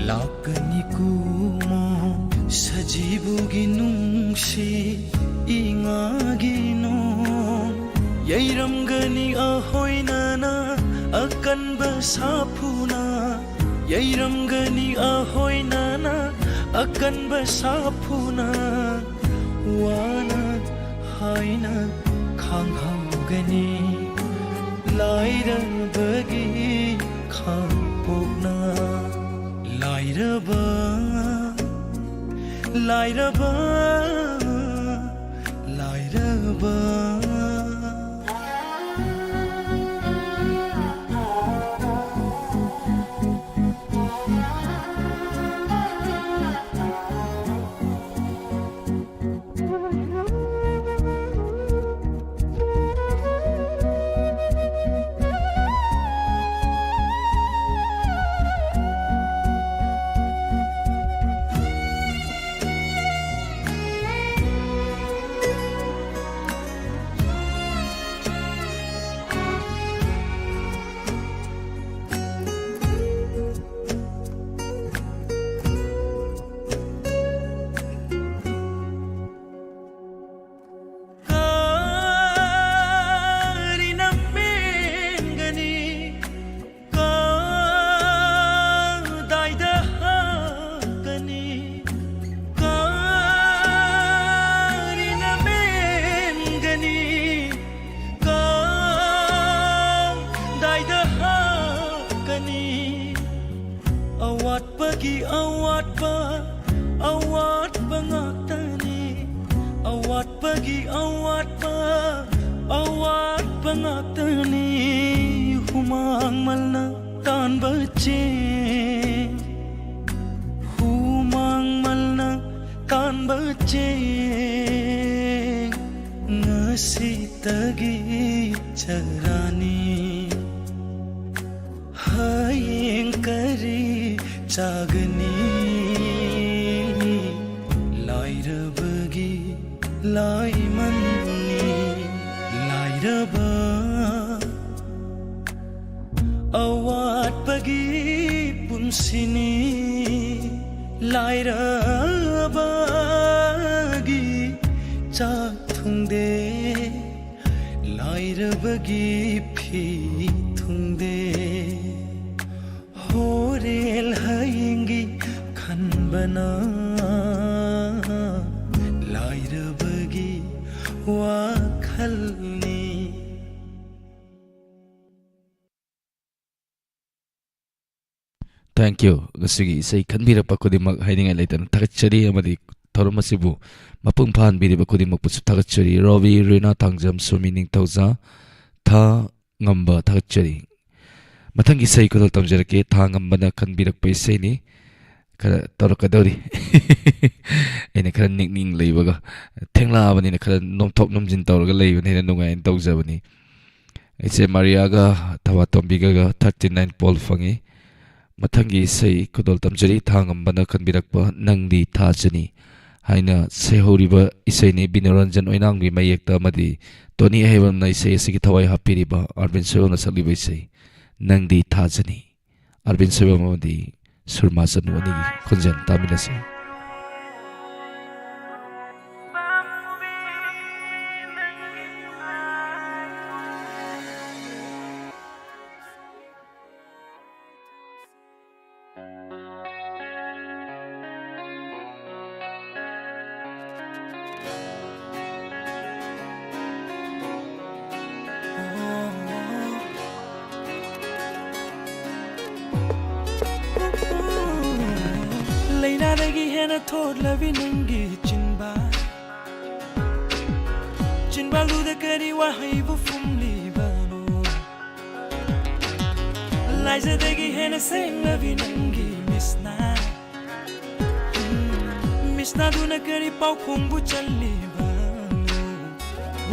ꯂꯥꯛꯀꯅꯤ ꯀꯨꯝꯃꯣ, ꯁꯖꯤꯕꯨꯒꯤ ꯅꯨꯡꯁꯤ ꯏꯉꯥꯒꯤ ꯅꯣꯡ꯫ ꯌꯩꯔꯝꯒꯅꯤ ꯑꯍꯣꯏꯅꯅ ꯑꯀꯟꯕ ꯁꯥꯐꯨꯅ, ꯌꯩꯔꯝꯒꯅꯤ ꯑꯍꯣꯏꯅꯅ ꯑꯀꯟꯕ ꯁꯥꯐꯨꯅ꯫ ꯋꯥꯅ ꯍꯥꯏꯅ ꯈꯥꯡꯍꯧꯒꯅꯤ ꯂꯥꯏꯔꯕꯒꯤ ꯈꯥꯡꯄꯣꯛꯅ꯫ ꯂꯥꯏꯔꯕ, ꯂꯥꯏꯔꯕ, ꯂꯥꯏꯔꯕ꯫ ꯀꯔꯤꯅ ꯃꯦꯟꯒꯅꯤ? ꯀꯗꯥꯏꯗ ꯍꯥꯞꯀꯅꯤ? ꯀꯔꯤꯅ ꯃꯦꯟꯒꯅꯤ? ꯀꯗꯥꯏꯗ ꯍꯥꯞꯀꯅꯤ? ꯑꯋꯥꯠꯄꯒꯤ ꯑꯋꯥꯠꯄ, ꯑꯋꯥꯠꯄ ꯉꯥꯛꯇꯅꯤ꯫ ꯑꯋꯥꯠꯄꯒꯤ ꯑꯋꯥꯠꯄ, ꯑꯋꯥꯠꯄ ꯉꯥꯛꯇꯅꯤ꯫ ꯍꯨꯃꯥꯡ ꯃꯜꯅ ꯇꯥꯟꯕ ꯆꯦꯡ, ꯍꯨꯃꯥꯡ ꯃꯜꯅ ꯇꯥꯟꯕ ꯆꯦꯡ ꯉꯁꯤꯇꯒꯤ ꯆꯔꯥꯅꯤ꯫ ꯆꯥꯒꯅꯤ꯫ ꯂꯥꯏꯔꯕꯒꯤ ꯂꯥꯏꯃꯟꯅꯤ꯫ ꯂꯥꯏꯔꯕ ꯑꯋꯥꯠꯄꯒꯤ ꯄꯨꯟꯁꯤꯅꯤ꯫ ꯂꯥꯏꯔꯕꯒꯤ ꯆꯥꯛ ꯊꯨꯡꯗꯦ꯫ ꯂꯥꯏꯔꯕꯒꯤ ꯐꯤ ꯊꯨꯡꯗꯦ꯫ ꯍꯣꯔꯦꯜ ꯍꯌꯦꯡꯒꯤ ꯈꯟꯕꯅ ꯂꯥꯏꯔꯕꯒꯤ ꯋꯥꯈꯜꯅꯤ꯫ Thank you꯫ ꯉꯁꯤꯒꯤ ꯏꯁꯩ ꯈꯟꯕꯤꯔꯛꯄ ꯈꯨꯗꯤꯡꯃꯛ ꯍꯥꯏꯅꯤꯡꯉꯥꯏ ꯂꯩꯇꯅ ꯊꯥꯒꯠꯆꯔꯤ, ꯑꯃꯗꯤ ꯊꯧꯔꯝ ꯑꯁꯤꯕꯨ ꯃꯄꯨꯡ ꯐꯥꯍꯟꯕꯤꯔꯤꯕ ꯈꯨꯗꯤꯡꯃꯛꯄꯨꯁꯨ ꯊꯥꯒꯠꯆꯔꯤ꯫ ꯔꯣꯕꯤ, ꯔꯤꯅꯥ ꯊꯥꯡꯖꯝ, ꯁꯣꯃꯤ ꯅꯤꯡꯊꯧꯖꯥ, ꯊꯥ ꯉꯝꯕ ꯊꯥꯒꯠꯆꯔꯤ꯫ ꯃꯊꯪꯒꯤ ꯏꯁꯩ ꯈꯨꯗꯣꯜ ꯇꯝꯖꯔꯛꯀꯦ꯫ ꯊꯥ ꯉꯝꯕꯅ ꯈꯟꯕꯤꯔꯛꯄ ꯏꯁꯩꯅꯤ꯫ ꯈꯔ ꯇꯧꯔꯛꯀꯗꯧꯔꯤ꯫ ꯑꯩꯅ ꯈꯔ ꯅꯤꯛꯅꯤꯡ ꯂꯩꯕꯒ, ꯊꯦꯡꯂꯛꯑꯕꯅꯤꯅ ꯈꯔ ꯅꯣꯝꯊꯣꯛ ꯅꯣꯝꯖꯤꯟ ꯇꯧꯔꯒ ꯂꯩꯕꯅ ꯍꯦꯟꯅ ꯅꯨꯡꯉꯥꯏꯅ ꯇꯧꯖꯕꯅꯤ꯫ ꯏꯆꯦ ꯃꯥꯔꯤꯌꯥꯒ ꯊꯕꯥꯇꯣꯝꯕꯤꯒꯒ thirty nine ꯄꯣꯜ ꯐꯪꯉꯤ꯫ ꯃꯊꯪꯒꯤ ꯏꯁꯩ ꯈꯨꯗꯣꯜ ꯇꯝꯖꯔꯤ꯫ ꯊꯥ ꯉꯝꯕꯅ ꯈꯟꯕꯤꯔꯛꯄ "ꯅꯪꯗꯤ ꯊꯥꯖꯅꯤ" ꯍꯥꯏꯅ ꯁꯩꯍꯧꯔꯤꯕ ꯏꯁꯩꯅꯤ꯫ ꯕꯤꯅꯣꯔꯟꯖꯟ ꯑꯣꯏꯅꯥꯝꯒꯤ ꯃꯌꯦꯛꯇ ꯑꯃꯗꯤ ꯇꯣꯅꯤ ꯑꯍꯩꯕꯝꯅ ꯏꯁꯩ ꯑꯁꯤꯒꯤ ꯊꯋꯥꯏ ꯍꯥꯞꯄꯤꯔꯤꯕ ꯑꯥꯔꯕꯤꯟ ꯁꯣꯏꯕꯝꯅ ꯁꯛꯂꯤꯕ ꯏꯁꯩ "ꯅꯪꯗꯤ ꯊꯥꯖꯅꯤ", ꯑꯥꯔꯕꯤꯟ ꯁꯣꯏꯕꯝ ꯑꯃꯗꯤ ꯁꯨꯔꯃꯥ ꯆꯅꯨ ꯑꯅꯤꯒꯤ ꯈꯣꯟꯖꯦꯜ ꯇꯥꯃꯤꯟꯅꯁꯤ꯫ ꯂꯥꯏꯅꯥꯗꯒꯤ ꯍꯦꯟꯅ ꯊꯣꯠꯂꯕꯤ ꯅꯪꯒꯤ ꯆꯤꯟꯕꯥꯜ, ꯆꯤꯟꯕꯥꯜꯗꯨꯗ ꯀꯔꯤ ꯋꯥꯍꯩꯕꯨ ꯐꯨꯝꯂꯤꯕꯅꯣ? ꯂꯥꯏꯖꯗꯒꯤ ꯍꯦꯟꯅ ꯁꯦꯡꯂꯕꯤ ꯅꯪꯒꯤ ꯃꯤꯠꯁꯅꯥ, ꯃꯤꯠꯁꯅꯥꯗꯨꯅ ꯀꯔꯤ ꯄꯥꯎꯈꯣꯡꯕꯨ ꯆꯜꯂꯤꯕꯅꯣ?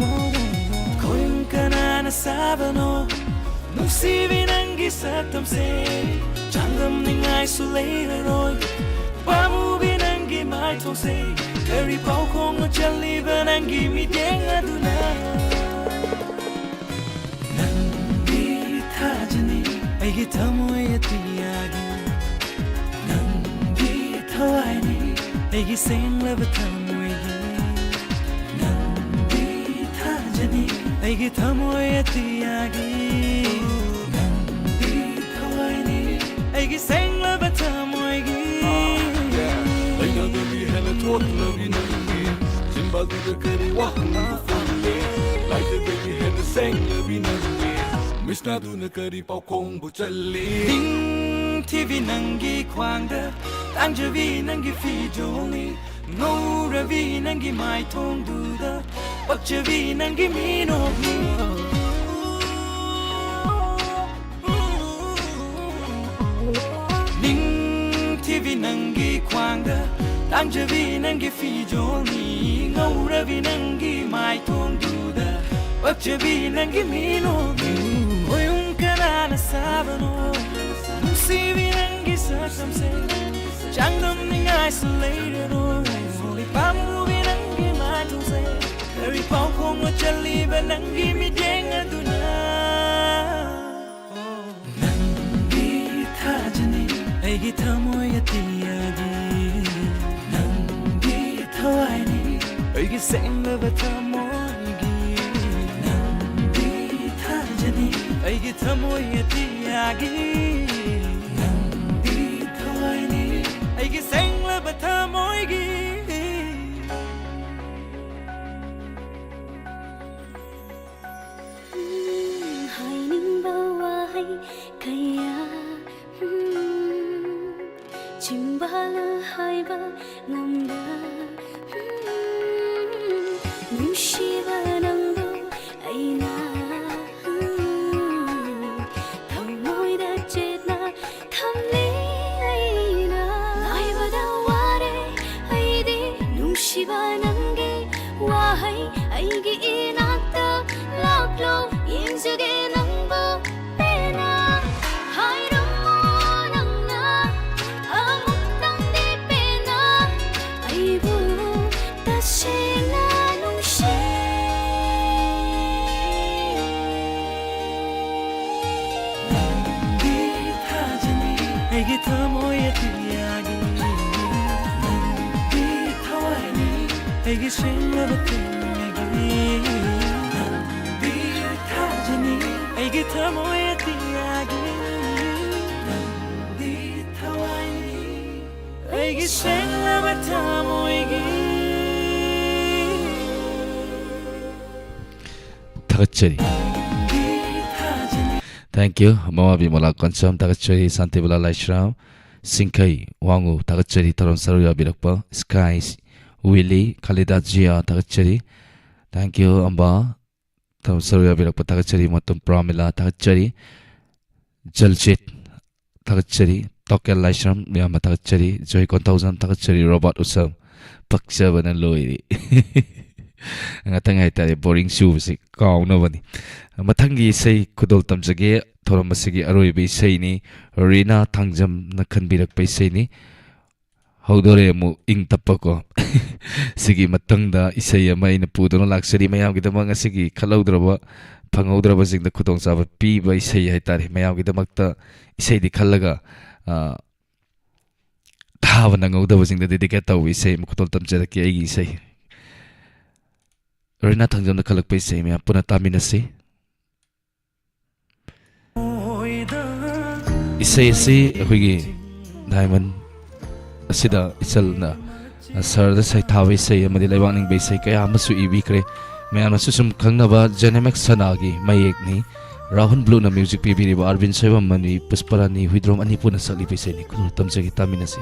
ꯈꯣꯏꯔꯨꯝ ꯀꯅꯥꯅ ꯁꯥꯕꯅꯣ? ꯅꯨꯡꯁꯤꯕꯤ ꯅꯪꯒꯤ ꯁꯛꯇꯝꯁꯦ ꯆꯥꯡꯗꯝ ꯇꯝꯅꯤꯡꯉꯥꯏꯁꯨ ꯂꯩꯔꯔꯣꯏ꯫ ꯄꯥꯝꯃꯨꯕꯤ ꯅꯪꯒꯤ ꯃꯥꯏꯊꯣꯡꯁꯦ, ꯀꯔꯤ ꯄꯥꯎꯈꯣꯡꯅꯣ ꯆꯜꯂꯤꯕ ꯅꯪꯒꯤ ꯃꯤꯠꯌꯦꯡ ꯑꯗꯨꯅ? ꯅꯪꯗꯤ ꯊꯥꯖꯅꯤ ꯑꯩꯒꯤ ꯊꯃꯣꯏ ꯑꯇꯤꯌꯥꯒꯤ, ꯅꯪꯗꯤ ꯊꯋꯥꯏꯅꯤ ꯑꯩꯒꯤ ꯁꯦꯡꯂꯕ ꯊꯃꯣꯏꯒꯤ, ꯅꯪꯗꯤ ꯊꯥꯖꯅꯤ ꯑꯩꯒꯤ ꯊꯃꯣꯏ ꯑꯇꯤꯌꯥꯒꯤ, ꯅꯪꯗꯤ ꯊꯋꯥꯏꯅꯤ ꯑꯩꯒꯤ ꯁꯦꯡꯂꯕ ꯊꯃꯣꯏꯒꯤ꯫ ꯂꯩꯅꯥꯗꯒꯤ ꯍꯦꯟꯅ ꯊꯣꯠꯂꯕꯤ ꯅꯪꯒꯤ ꯆꯤꯝꯕꯥꯜꯗꯨꯗ ꯀꯔꯤ ꯋꯥꯍꯪꯕꯨ ꯐꯪꯂꯤ? ꯂꯥꯏꯗꯒꯤ ꯍꯦꯟꯅ ꯁꯦꯡꯂꯕꯤ ꯅꯪꯒꯤ ꯃꯤꯠꯁꯅꯥꯗꯨꯅ ꯀꯔꯤ ꯄꯥꯎꯈꯣꯡꯕꯨ ꯆꯜꯂꯤ? ꯅꯤꯡꯊꯤꯕꯤ ꯅꯪꯒꯤ ꯈ꯭ꯋꯥꯡꯗ ꯇꯥꯡꯖꯕꯤ ꯅꯪꯒꯤ ꯐꯤꯖꯣꯜꯅꯤ, ꯉꯧꯔꯕꯤ ꯅꯪꯒꯤ ꯃꯥꯏꯊꯣꯡꯗꯨꯗ ꯄꯛꯆꯕꯤ ꯅꯪꯒꯤ ꯃꯤꯅꯣꯛꯅꯤ꯫ ꯅꯤꯡꯊꯤꯕꯤ ꯅꯪꯒꯤ ꯈ꯭ꯋꯥꯡꯗ ꯇꯥꯡꯖꯕꯤ ꯅꯪꯒꯤ ꯐꯤꯖꯣꯜꯅꯤ, ꯉꯧꯔꯕꯤ ꯅꯪꯒꯤ ꯃꯥꯏꯊꯣꯡꯗꯨꯗ ꯄꯛꯆꯕꯤ ꯅꯪꯒꯤ ꯃꯤꯅꯣꯛꯅꯤ꯫ ꯈꯣꯏꯌꯨꯝ ꯀꯅꯥꯅ ꯁꯥꯕꯅꯣ ꯅꯨꯡꯁꯤꯕꯤ ꯅꯪꯒꯤ ꯁꯛꯇꯝꯁꯦ? ꯆꯥꯡꯗꯝꯅꯤꯡꯉꯥꯏꯁꯨ ꯂꯩꯔꯔꯣꯏ꯫ ꯍꯣꯏ, ꯄꯥꯝꯃꯨꯕꯤ ꯅꯪꯒꯤ ꯃꯥꯏꯊꯣꯡꯁꯦ, ꯀꯔꯤ ꯄꯥꯎꯈꯣꯡꯅꯣ ꯆꯜꯂꯤꯕ ꯅꯪꯒꯤ ꯃꯤꯠꯌꯦꯡ ꯑꯗꯨꯅ? ꯅꯪꯗꯤ ꯊꯥꯖꯅꯤ ꯑꯩꯒꯤ ꯊꯃꯣꯏ ꯑꯇꯤꯌꯥꯒꯤ, ꯅꯪꯗꯤ ꯊꯋꯥꯏꯅꯤ ꯑꯩꯒꯤ ꯁꯦꯡꯂꯕ ꯊꯃꯣꯏꯒꯤ, ꯅꯪꯗꯤ ꯊꯥꯖꯅꯤ ꯑꯩꯒꯤ ꯊꯃꯣꯏ ꯑꯇꯤꯌꯥꯒꯤ, ꯅꯪꯗꯤ ꯊꯋꯥꯏꯅꯤ ꯑꯩꯒꯤ ꯁꯦꯡꯂꯕ ꯊꯃꯣꯏꯒꯤ꯫ ꯎꯝ, ꯍꯥꯏꯅꯤꯡꯕ ꯋꯥꯍꯩ ꯀꯌꯥ, ꯎꯝ, ꯆꯤꯝꯕꯥꯜꯅ ꯍꯥꯏꯕ ꯉꯝꯗ, ꯎꯝ, ꯅꯨꯡꯁꯤꯕ ꯅꯪꯕꯨ ꯑꯩꯅ, ꯎꯝ, ꯊꯃꯣꯏꯗ ꯆꯦꯠꯅ ꯊꯝꯂꯤ ꯑꯩꯅ꯫ ꯉꯥꯏꯕꯗ ꯋꯥꯔꯦ ꯑꯩꯗꯤ ꯅꯨꯡꯁꯤꯕ ꯅꯪꯒꯤ ꯋꯥꯍꯩ ꯑꯩꯒꯤ ꯏꯅꯥꯛꯇ ꯂꯥꯛꯂꯣ, ꯌꯦꯡꯖꯒꯦ ꯅꯪꯕꯨ ꯄꯦꯟꯅ꯫ ꯍꯥꯏꯔꯝꯃꯣ ꯅꯪ ꯁꯦꯡꯂꯕ ꯊꯃꯣꯏꯒꯤ ꯅꯪꯗꯤ ꯊꯥꯖꯅꯤ꯫ ꯑꯩꯒꯤ ꯊꯃꯣꯏ ꯑꯇꯤꯌꯥꯒꯤ ꯅꯪꯗꯤ ꯊꯋꯥꯏꯅꯤ꯫ ꯑꯩꯒꯤ ꯁꯦꯡꯂꯕ ꯊꯃꯣꯏꯒꯤ ꯊꯥꯒꯠꯆꯔꯤ꯫ ꯅꯪꯗꯤ ꯊꯥꯖꯅꯤ꯫ Thank you, ꯃꯃꯥ ꯕꯤꯃꯂꯥ ꯀꯣꯟꯁꯝ, ꯊꯥꯒꯠꯆꯔꯤ꯫ ꯁꯥꯟꯇꯤꯕꯂꯥ ꯂꯥꯏꯁ꯭ꯔꯥꯝ, ꯁꯤꯡꯈꯩ ꯋꯥꯡꯉꯨ, ꯊꯥꯒꯠꯆꯔꯤ꯫ ꯊꯧꯔꯝ ꯁꯔꯨꯛ ꯌꯥꯕꯤꯔꯛꯄ ꯁ꯭ꯀꯥꯏꯁ, ꯋꯤꯂꯤ, ꯈꯥꯂꯤꯗꯥ ꯖꯤꯌꯥ, ꯊꯥꯒꯠꯆꯔꯤ꯫ Thank you, ꯑꯝꯕꯥ, ꯊꯧꯔꯝ ꯁꯔꯨꯛ ꯌꯥꯕꯤꯔꯛꯄ ꯊꯥꯒꯠꯆꯔꯤ꯫ ꯃꯇꯝ ꯄ꯭ꯔꯥꯃꯤꯂꯥ, ꯊꯥꯒꯠꯆꯔꯤ꯫ ꯖꯜꯖꯤꯠ, ꯊꯥꯒꯠꯆꯔꯤ꯫ ꯇꯣꯀꯦꯜ ꯂꯥꯏꯁ꯭ꯔꯝ, ꯃꯌꯥꯝ ꯑꯃ ꯊꯥꯒꯠꯆꯔꯤ꯫ ꯖꯣꯏ ꯀꯣꯟꯊꯧꯖꯝ, ꯊꯥꯒꯠꯆꯔꯤ꯫ ꯔꯣꯕꯥꯔꯠ ꯎꯁꯝ, ꯄꯛꯆꯕꯅ ꯂꯣꯏꯔꯦ꯫ ꯉꯥꯛꯇꯪ ꯍꯥꯏꯇꯥꯔꯦ, ꯕꯣꯔꯤꯡ ꯆꯨꯕꯁꯤ ꯀꯥꯎꯅꯕꯅꯤ꯫ ꯃꯊꯪꯒꯤ ꯏꯁꯩ ꯈꯨꯗꯣꯜ ꯇꯝꯖꯒꯦ꯫ ꯊꯧꯔꯝ ꯑꯁꯤꯒꯤ ꯑꯔꯣꯏꯕ ꯏꯁꯩꯅꯤ꯫ ꯔꯤꯅꯥ ꯊꯥꯡꯖꯝꯅ ꯈꯟꯕꯤꯔꯛꯄ ꯏꯁꯩꯅꯤ꯫ ꯍꯧꯗꯣꯔꯦ ꯑꯃꯨꯛ ꯏꯪ ꯇꯞꯄꯀꯣ꯫ ꯁꯤꯒꯤ ꯃꯊꯪꯗ ꯏꯁꯩ ꯑꯃ ꯑꯩꯅ ꯄꯨꯗꯨꯅ ꯂꯥꯛꯆꯔꯤ꯫ ꯃꯌꯥꯝꯒꯤꯗꯃꯛ ꯉꯁꯤꯒꯤ ꯈꯜꯍꯧꯗ꯭ꯔꯕ, ꯐꯪꯍꯧꯗ꯭ꯔꯕꯁꯤꯡꯗ ꯈꯨꯗꯣꯡꯆꯥꯕ ꯄꯤꯕ ꯏꯁꯩ ꯍꯥꯏꯇꯥꯔꯦ꯫ ꯃꯌꯥꯝꯒꯤꯗꯃꯛꯇ ꯏꯁꯩꯗꯤ ꯈꯜꯂꯒ, ꯑ, ꯊꯥꯕ ꯅꯪꯍꯧꯗꯕꯁꯤꯡꯗ dedicate ꯇꯧꯕ ꯏꯁꯩ ꯑꯃ ꯈꯨꯗꯣꯜ ꯇꯝꯖꯔꯛꯀꯦ, ꯑꯩꯒꯤ ꯏꯁꯩ꯫ ꯔꯤꯅꯥ ꯊꯥꯡꯖꯝꯅ ꯈꯜꯂꯛꯄ ꯏꯁꯩ ꯃꯌꯥꯝ ꯄꯨꯟꯅ ꯇꯥꯃꯤꯟꯅꯁꯤ꯫ ꯏꯁꯩ ꯑꯁꯤ ꯑꯩꯈꯣꯏꯒꯤ ꯗꯥꯏꯃꯟ ꯑꯁꯤꯗ ꯏꯆꯜꯅ ꯁꯍꯔꯗ ꯁꯩꯊꯥꯕ ꯏꯁꯩ ꯑꯃꯗꯤ ꯂꯩꯕꯥꯛ ꯅꯤꯡꯕ ꯏꯁꯩ ꯀꯌꯥ ꯑꯃꯁꯨ ꯏꯕꯤꯈ꯭ꯔꯦ꯫ ꯃꯌꯥꯝꯅꯁꯨ ꯁꯨꯝ ꯈꯪꯅꯕ ꯖꯦꯅꯦꯃꯦꯛꯁ ꯁꯅꯥꯒꯤ ꯃꯌꯦꯛꯅꯤ꯫ ꯔꯥꯍꯨꯜ ꯕ꯭ꯂꯨꯅ ꯃ꯭ꯌꯨꯖꯤꯛ ꯄꯤꯕꯤꯔꯤꯕ ꯑꯔꯕꯤꯟ ꯁꯣꯏꯕꯝ ꯃꯅꯤ ꯄꯨꯁꯄꯔꯥꯅꯤ ꯍꯨꯏꯗ꯭ꯔꯣꯝ ꯑꯅꯤ ꯄꯨꯟꯅ ꯁꯛꯂꯤꯕ ꯏꯁꯩꯅꯤ꯫ ꯈꯨꯅꯨꯡ ꯇꯝꯖꯒꯦ, ꯇꯥꯃꯤꯟꯅꯁꯤ꯫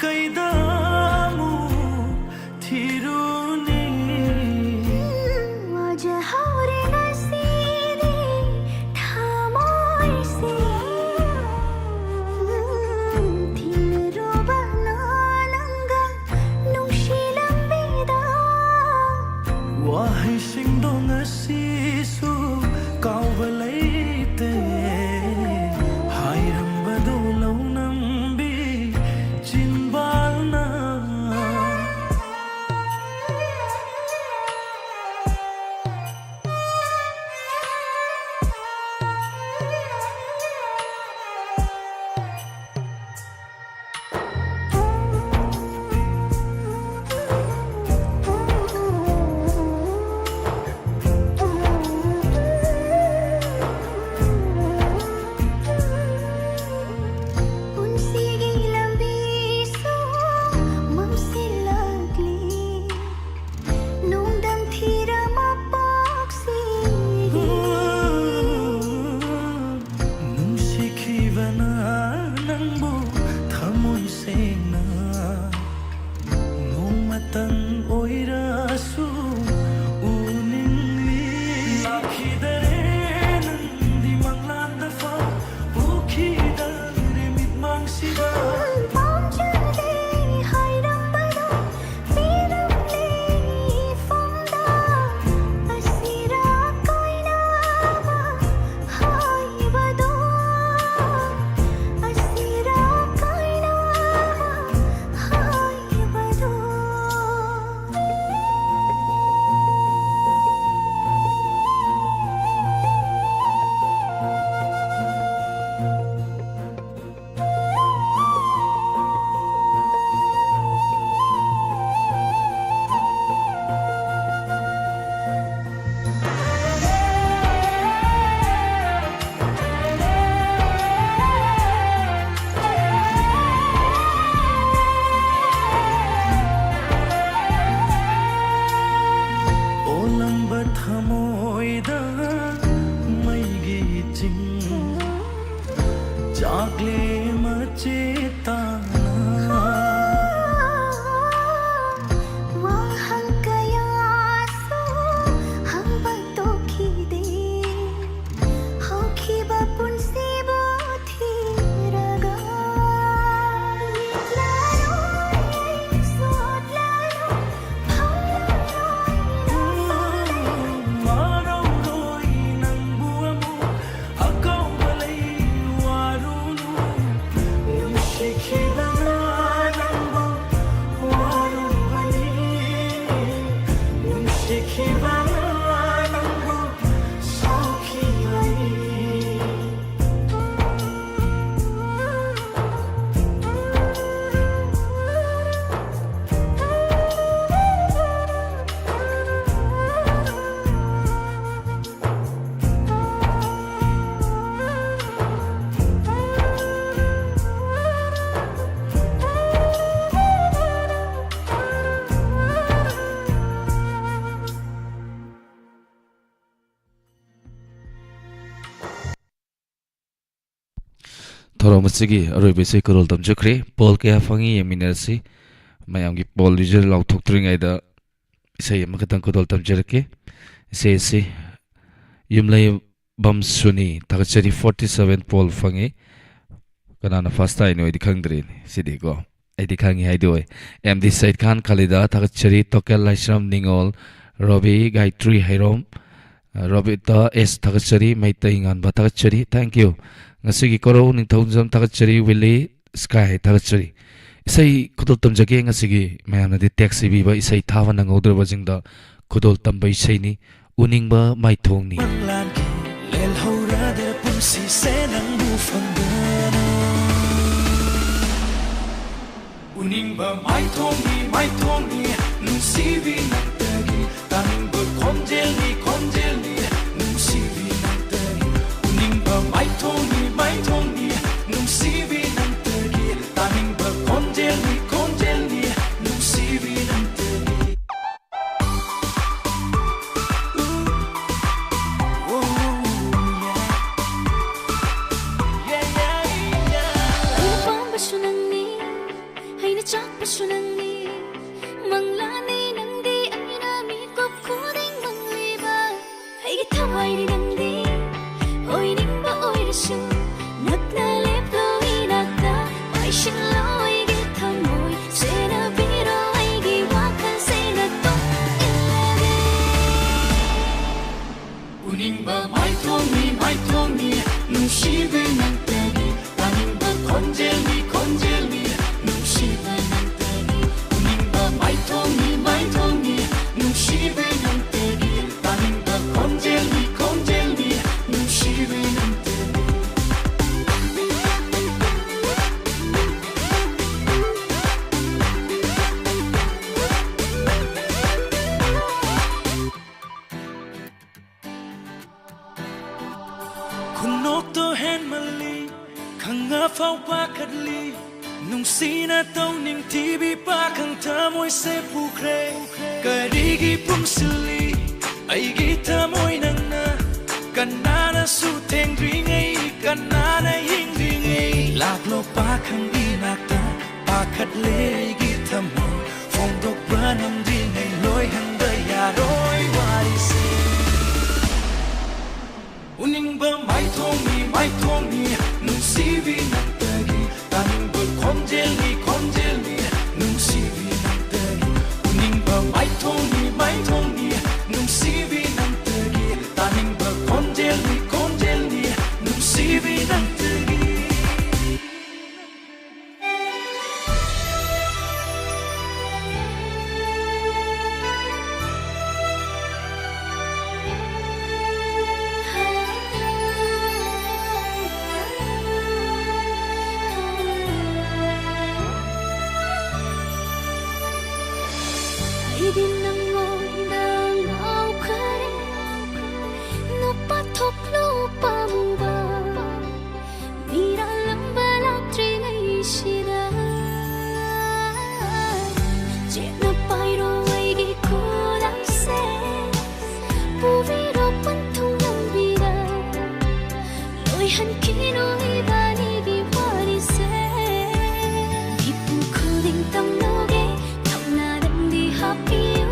ꯀꯩꯗ ꯑꯃꯨꯛ ꯊꯤꯔꯨꯅꯤ? ꯋꯥꯖꯍꯧꯔꯦ ꯉꯁꯤꯗꯤ ꯊꯃꯣꯏꯁꯦ, ꯊꯤꯜꯂꯨꯔꯕꯅ ꯅꯪꯒ ꯅꯨꯡꯁꯤ ꯂꯝꯕꯤꯗ꯫ ꯋꯥꯍꯩꯁꯤꯡꯗꯣ ꯉꯁꯤꯁꯨ ꯀꯥꯎꯕ ꯂꯩꯇꯦ, ꯍꯥꯏꯔꯝꯕꯗꯣ ꯂꯧꯅꯝꯕꯤ ꯆꯤꯟꯕꯥꯜꯅ꯫ ꯄꯨꯟꯁꯤꯒꯤ ꯂꯝꯕꯤꯁꯨ ꯃꯝꯁꯤꯜꯂꯛꯂꯤ, ꯅꯨꯡꯗꯝ ꯊꯤꯔ ꯃꯄꯣꯛꯁꯤꯒꯤ꯫ ꯅꯨꯡꯁꯤꯈꯤꯕꯅ ꯅꯪꯕꯨ ꯊꯃꯣꯏ ꯁꯦꯡꯅ ꯅꯣꯡꯃꯇꯪ ꯑꯣꯏꯔꯁꯨ ꯎꯅꯤꯡꯂꯤ꯫ ꯂꯥꯛꯈꯤꯗꯔꯦ ꯅꯪꯗꯤ ꯃꯪꯂꯥꯟꯗ ꯐꯥꯎ, ꯎꯈꯤꯗꯔꯦ ꯃꯤꯠꯃꯥꯡꯁꯤꯗ꯫ ꯄꯥꯝꯖꯗꯦ ꯍꯥꯏꯔꯝꯕꯗꯣ ꯄꯤꯔꯝꯂꯦ ꯏꯐꯝꯗ꯫ ꯑꯁꯤꯔꯥ ꯀꯣꯏꯅꯕ ꯍꯥꯏꯕꯗꯣ, ꯑꯁꯤꯔꯥ ꯀꯣꯏꯅꯕ ꯍꯥꯏꯕꯗꯣ꯫ ꯑꯣꯂꯝꯕ ꯊꯃꯣꯏꯗ ꯃꯩꯒꯤ ꯆꯤꯡ ꯆꯥꯛꯂꯦ ꯃꯆꯦ ꯇꯥꯅ꯫ ꯊꯧꯔꯝ ꯑꯁꯤꯒꯤ ꯑꯔꯣꯏꯕ ꯏꯁꯩ ꯈꯨꯗꯣꯜ ꯇꯝꯖꯈ꯭ꯔꯦ꯫ ꯄꯣꯜ ꯀꯌꯥ ꯐꯪꯉꯤ ꯌꯦꯡꯃꯤꯟꯅꯔꯁꯤ꯫ ꯃꯌꯥꯝꯒꯤ ꯄꯣꯜ ꯂꯤꯖꯔ ꯂꯥꯎꯊꯣꯛꯇ꯭ꯔꯤꯉꯩꯗ ꯏꯁꯩ ꯑꯃꯈꯛꯇꯪ ꯈꯨꯗꯣꯜ ꯇꯝꯖꯔꯛꯀꯦ꯫ ꯏꯁꯩ ꯑꯁꯤ ꯌꯨꯝꯂꯩꯕꯝ ꯁꯨꯅꯤ, ꯊꯥꯒꯠꯆꯔꯤ, ꯐꯣꯔꯇꯤ ꯁꯚꯦꯟ ꯄꯣꯜ ꯐꯪꯉꯤ꯫ ꯀꯅꯥꯅ ꯐꯥꯔꯁ ꯇꯥꯏꯅꯣ ꯑꯩꯗꯤ ꯈꯪꯗ꯭ꯔꯦꯅꯦ ꯁꯤꯗꯤꯀꯣ꯫ ꯑꯩꯗꯤ ꯈꯪꯉꯤ ꯍꯥꯏꯗꯣꯛꯑꯣꯏ꯫ ꯑꯦꯝ ꯗꯤ ꯁꯩꯗ ꯈꯥꯟ ꯈꯥꯂꯤꯗ ꯊꯥꯒꯠꯆꯔꯤ, ꯇꯣꯀꯦꯜ ꯂꯥꯏꯁ꯭ꯔꯝ ꯅꯤꯉꯣꯜ, ꯔꯣꯕꯤ ꯒꯥꯏꯇ꯭ꯔꯤ ꯍꯩꯔꯣꯝ, ꯔꯣꯕꯤꯇꯥ ꯑꯦꯁ ꯊꯥꯒꯠꯆꯔꯤ, ꯃꯩꯇꯩ ꯉꯥꯟꯕ ꯊꯥꯒꯠꯆꯔꯤ, thank you꯫ ꯉꯁꯤꯒꯤ ꯀꯣꯔꯧ ꯅꯤꯡꯊꯧꯖꯝ ꯊꯥꯒꯠꯆꯔꯤ, ꯋꯤꯂꯤ ꯁ꯭ꯀꯥꯏ ꯊꯥꯒꯠꯆꯔꯤ꯫ ꯏꯁꯩ ꯈꯨꯗꯣꯜ ꯇꯝꯖꯒꯦ ꯉꯁꯤꯒꯤ ꯃꯌꯥꯝꯅꯗꯤ ꯇꯦꯛꯁ ꯏꯕꯤꯕ ꯏꯁꯩ ꯊꯥꯕ ꯅꯪꯍꯧꯗ꯭ꯔꯕꯁꯤꯡꯗ ꯈꯨꯗꯣꯜ ꯇꯝꯕ ꯏꯁꯩꯅꯤ꯫ ꯎꯅꯤꯡꯕ ꯃꯥꯏꯊꯣꯡꯅꯤ꯫ ꯃꯪꯂꯥꯟꯒꯤ ꯂꯦꯜꯍꯧꯔꯗ ꯄꯨꯟꯁꯤꯁꯦ ꯅꯪꯕꯨ ꯐꯪꯗꯅ꯫ ꯎꯅꯤꯡꯕ ꯃꯥꯏꯊꯣꯡꯅꯤ, ꯃꯥꯏꯊꯣꯡꯅꯤ, ꯅꯨꯡꯁꯤꯕꯤ ꯅꯪꯇꯒꯤ꯫ ꯇꯥꯅꯤꯡꯕ ꯈꯣꯟꯖꯦꯜꯅꯤ, ꯈꯣꯟꯖꯦꯜꯅꯤ, ꯅꯨꯡꯁꯤꯕꯤ ꯅꯪꯇꯒꯤ꯫ ꯎꯅꯤꯡꯕ ꯃꯥꯏꯊꯣꯡꯅꯤ, ꯃꯥꯏꯊꯣꯡꯅꯤ, ꯅꯨꯡꯁꯤꯕꯤ ꯅꯪꯇꯒꯤ꯫ ꯇꯥꯅꯤꯡꯕ ꯈꯣꯟꯖꯦꯜꯅꯤ, ꯈꯣꯟꯖꯦꯜꯅꯤ, ꯅꯨꯡꯁꯤꯕꯤ ꯅꯪꯇꯒꯤ꯫ ꯑꯩꯅ ꯄꯥꯝꯕꯁꯨ ꯅꯪꯅꯤ, ꯑꯩꯅ ꯆꯥꯛꯄꯁꯨ ꯅꯪꯅꯤ꯫ ꯃꯪꯂꯥꯟꯅꯤ ꯅꯪꯗꯤ ꯑꯩꯅ ꯃꯤꯀꯨꯞ ꯈꯨꯗꯤꯡ ꯃꯪꯂꯤꯕ꯫ ꯑꯩꯒꯤ ꯊꯋꯥꯏꯅꯤ ꯅꯪꯗꯤ, ꯑꯣꯏꯅꯤꯡꯕ ꯑꯣꯏꯔꯁꯨ꯫ ꯅꯛꯅ ꯂꯦꯞꯂꯣ ꯏꯅꯥꯛꯇ, ꯄꯥꯏꯁꯤꯜꯂꯣ ꯑꯩꯒꯤ ꯊꯃꯣꯏ꯫ ꯁꯦꯟꯅꯕꯤꯔꯣ ꯑꯩꯒꯤ ꯋꯥꯈꯜꯁꯦ ꯅꯇꯨꯡ ꯏꯜꯂꯒꯦ꯫ ꯎꯅꯤꯡꯕ ꯃꯥꯏꯊꯣꯡꯅꯤ, ꯃꯥꯏꯊꯣꯡꯅꯤ, ꯅꯨꯡꯁꯤꯕꯤ ꯅꯪꯇꯒꯤ꯫ ꯇꯥꯅꯤꯡꯕ ꯈꯣꯟꯖꯦꯜꯅꯤ, ꯈꯣꯟꯖꯦꯜꯅꯤ, ꯅꯨꯡꯁꯤꯕ ꯅꯪꯇꯒꯤ꯫ ꯎꯅꯤꯡꯕ ꯃꯥꯏꯊꯣꯡꯅꯤ, ꯃꯥꯏꯊꯣꯡꯅꯤ, ꯅꯨꯡꯁꯤꯕꯤ ꯅꯪꯇꯒꯤ꯫ ꯇꯥꯅꯤꯡꯕ ꯈꯣꯟꯖꯦꯜꯅꯤ, ꯈꯣꯟꯖꯦꯜꯅꯤ, ꯅꯨꯡꯁꯤꯕꯤ ꯅꯪꯇꯒꯤ꯫ ꯈꯨꯅꯣꯛꯇꯣ ꯍꯦꯟꯃꯜꯂꯤ, ꯈꯪꯉꯐꯥꯎ ꯄꯥꯈꯠꯂꯤ꯫ ꯅꯨꯡꯁꯤꯅ ꯇꯧꯅꯤꯡꯊꯤꯕꯤ ꯄꯥꯈꯪ ꯊꯃꯣꯏꯁꯦ ꯄꯨꯈ꯭ꯔꯦ꯫ ꯀꯔꯤꯒꯤ ꯄꯨꯝꯁꯤꯜꯂꯤ ꯑꯩꯒꯤ ꯊꯃꯣꯏ ꯅꯪꯅ? ꯀꯅꯥꯅꯁꯨ ꯊꯦꯡꯗ꯭ꯔꯤꯉꯩ, ꯀꯅꯥꯅ ꯌꯦꯡꯗ꯭ꯔꯤꯉꯩ, ꯂꯥꯛꯂꯣ ꯄꯥꯈꯪꯒꯤ ꯅꯥꯛꯇ, ꯄꯥꯈꯠꯂꯦ ꯑꯩꯒꯤ ꯊꯃꯣꯏ, ꯐꯣꯡꯗꯣꯛꯄ ꯉꯝꯗ꯭ꯔꯤꯉꯩ, ꯂꯣꯏꯍꯟꯕ ꯌꯥꯔꯣꯏ ꯋꯥꯔꯤꯁꯦ꯫ ꯎꯅꯤꯡꯕ ꯃꯥꯏꯊꯣꯡꯅꯤ, ꯃꯥꯏꯊꯣꯡꯅꯤ, ꯅꯨꯡꯁꯤꯕꯤ ꯅꯪꯇꯒꯤ, ꯇꯥꯅꯤꯡꯕ ꯈꯣꯟꯖꯦꯜꯅꯤ, ꯈꯣꯟꯖꯦꯜꯅꯤ, ꯅꯨꯡꯁꯤꯕꯤ ꯅꯪꯇꯒꯤ꯫ ꯎꯅꯤꯡꯕ ꯃꯥꯏꯊꯣꯡꯅꯤ, ꯃꯥꯏꯊꯣꯡꯅꯤ, ꯅꯨꯡꯁꯤꯕꯤ ꯅꯪꯇꯒꯤ, ꯇꯥꯅꯤꯡꯕ ꯈꯣꯟꯖꯦꯜꯅꯤ, ꯈꯣꯟꯖꯦꯜꯅꯤ, ꯅꯨꯡꯁꯤꯕꯤ ꯅꯪꯇꯒꯤ꯫ ꯑꯩꯗꯤ ꯅꯪꯉꯣꯟꯗ ꯉꯥꯎꯈ꯭ꯔꯦ, ꯅꯨꯄꯥ ꯊꯣꯛꯂꯨ ꯄꯥꯝꯕ, ꯃꯤꯔꯥꯜꯂꯝꯕ ꯂꯥꯛꯇ꯭ꯔꯤꯉꯩꯁꯤꯗ꯫ ꯆꯦꯠꯅ ꯄꯥꯏꯔꯣ ꯑꯩꯒꯤ ꯈꯨꯗꯥꯡꯁꯦ, ꯄꯨꯕꯤꯔꯣ ꯄꯟꯊꯨꯡ ꯂꯝꯕꯤꯗ, ꯂꯣꯏꯍꯟꯈꯤꯅꯨ ꯏꯕꯥꯅꯤꯒꯤ ꯋꯥꯔꯤꯁꯦ꯫ ꯃꯤꯄꯨꯝ ꯈꯨꯗꯤꯡ ꯇꯝꯂꯨꯒꯦ, ꯊꯧꯅꯥꯗꯪꯗꯤ ꯍꯥꯞꯄꯤꯌꯨ,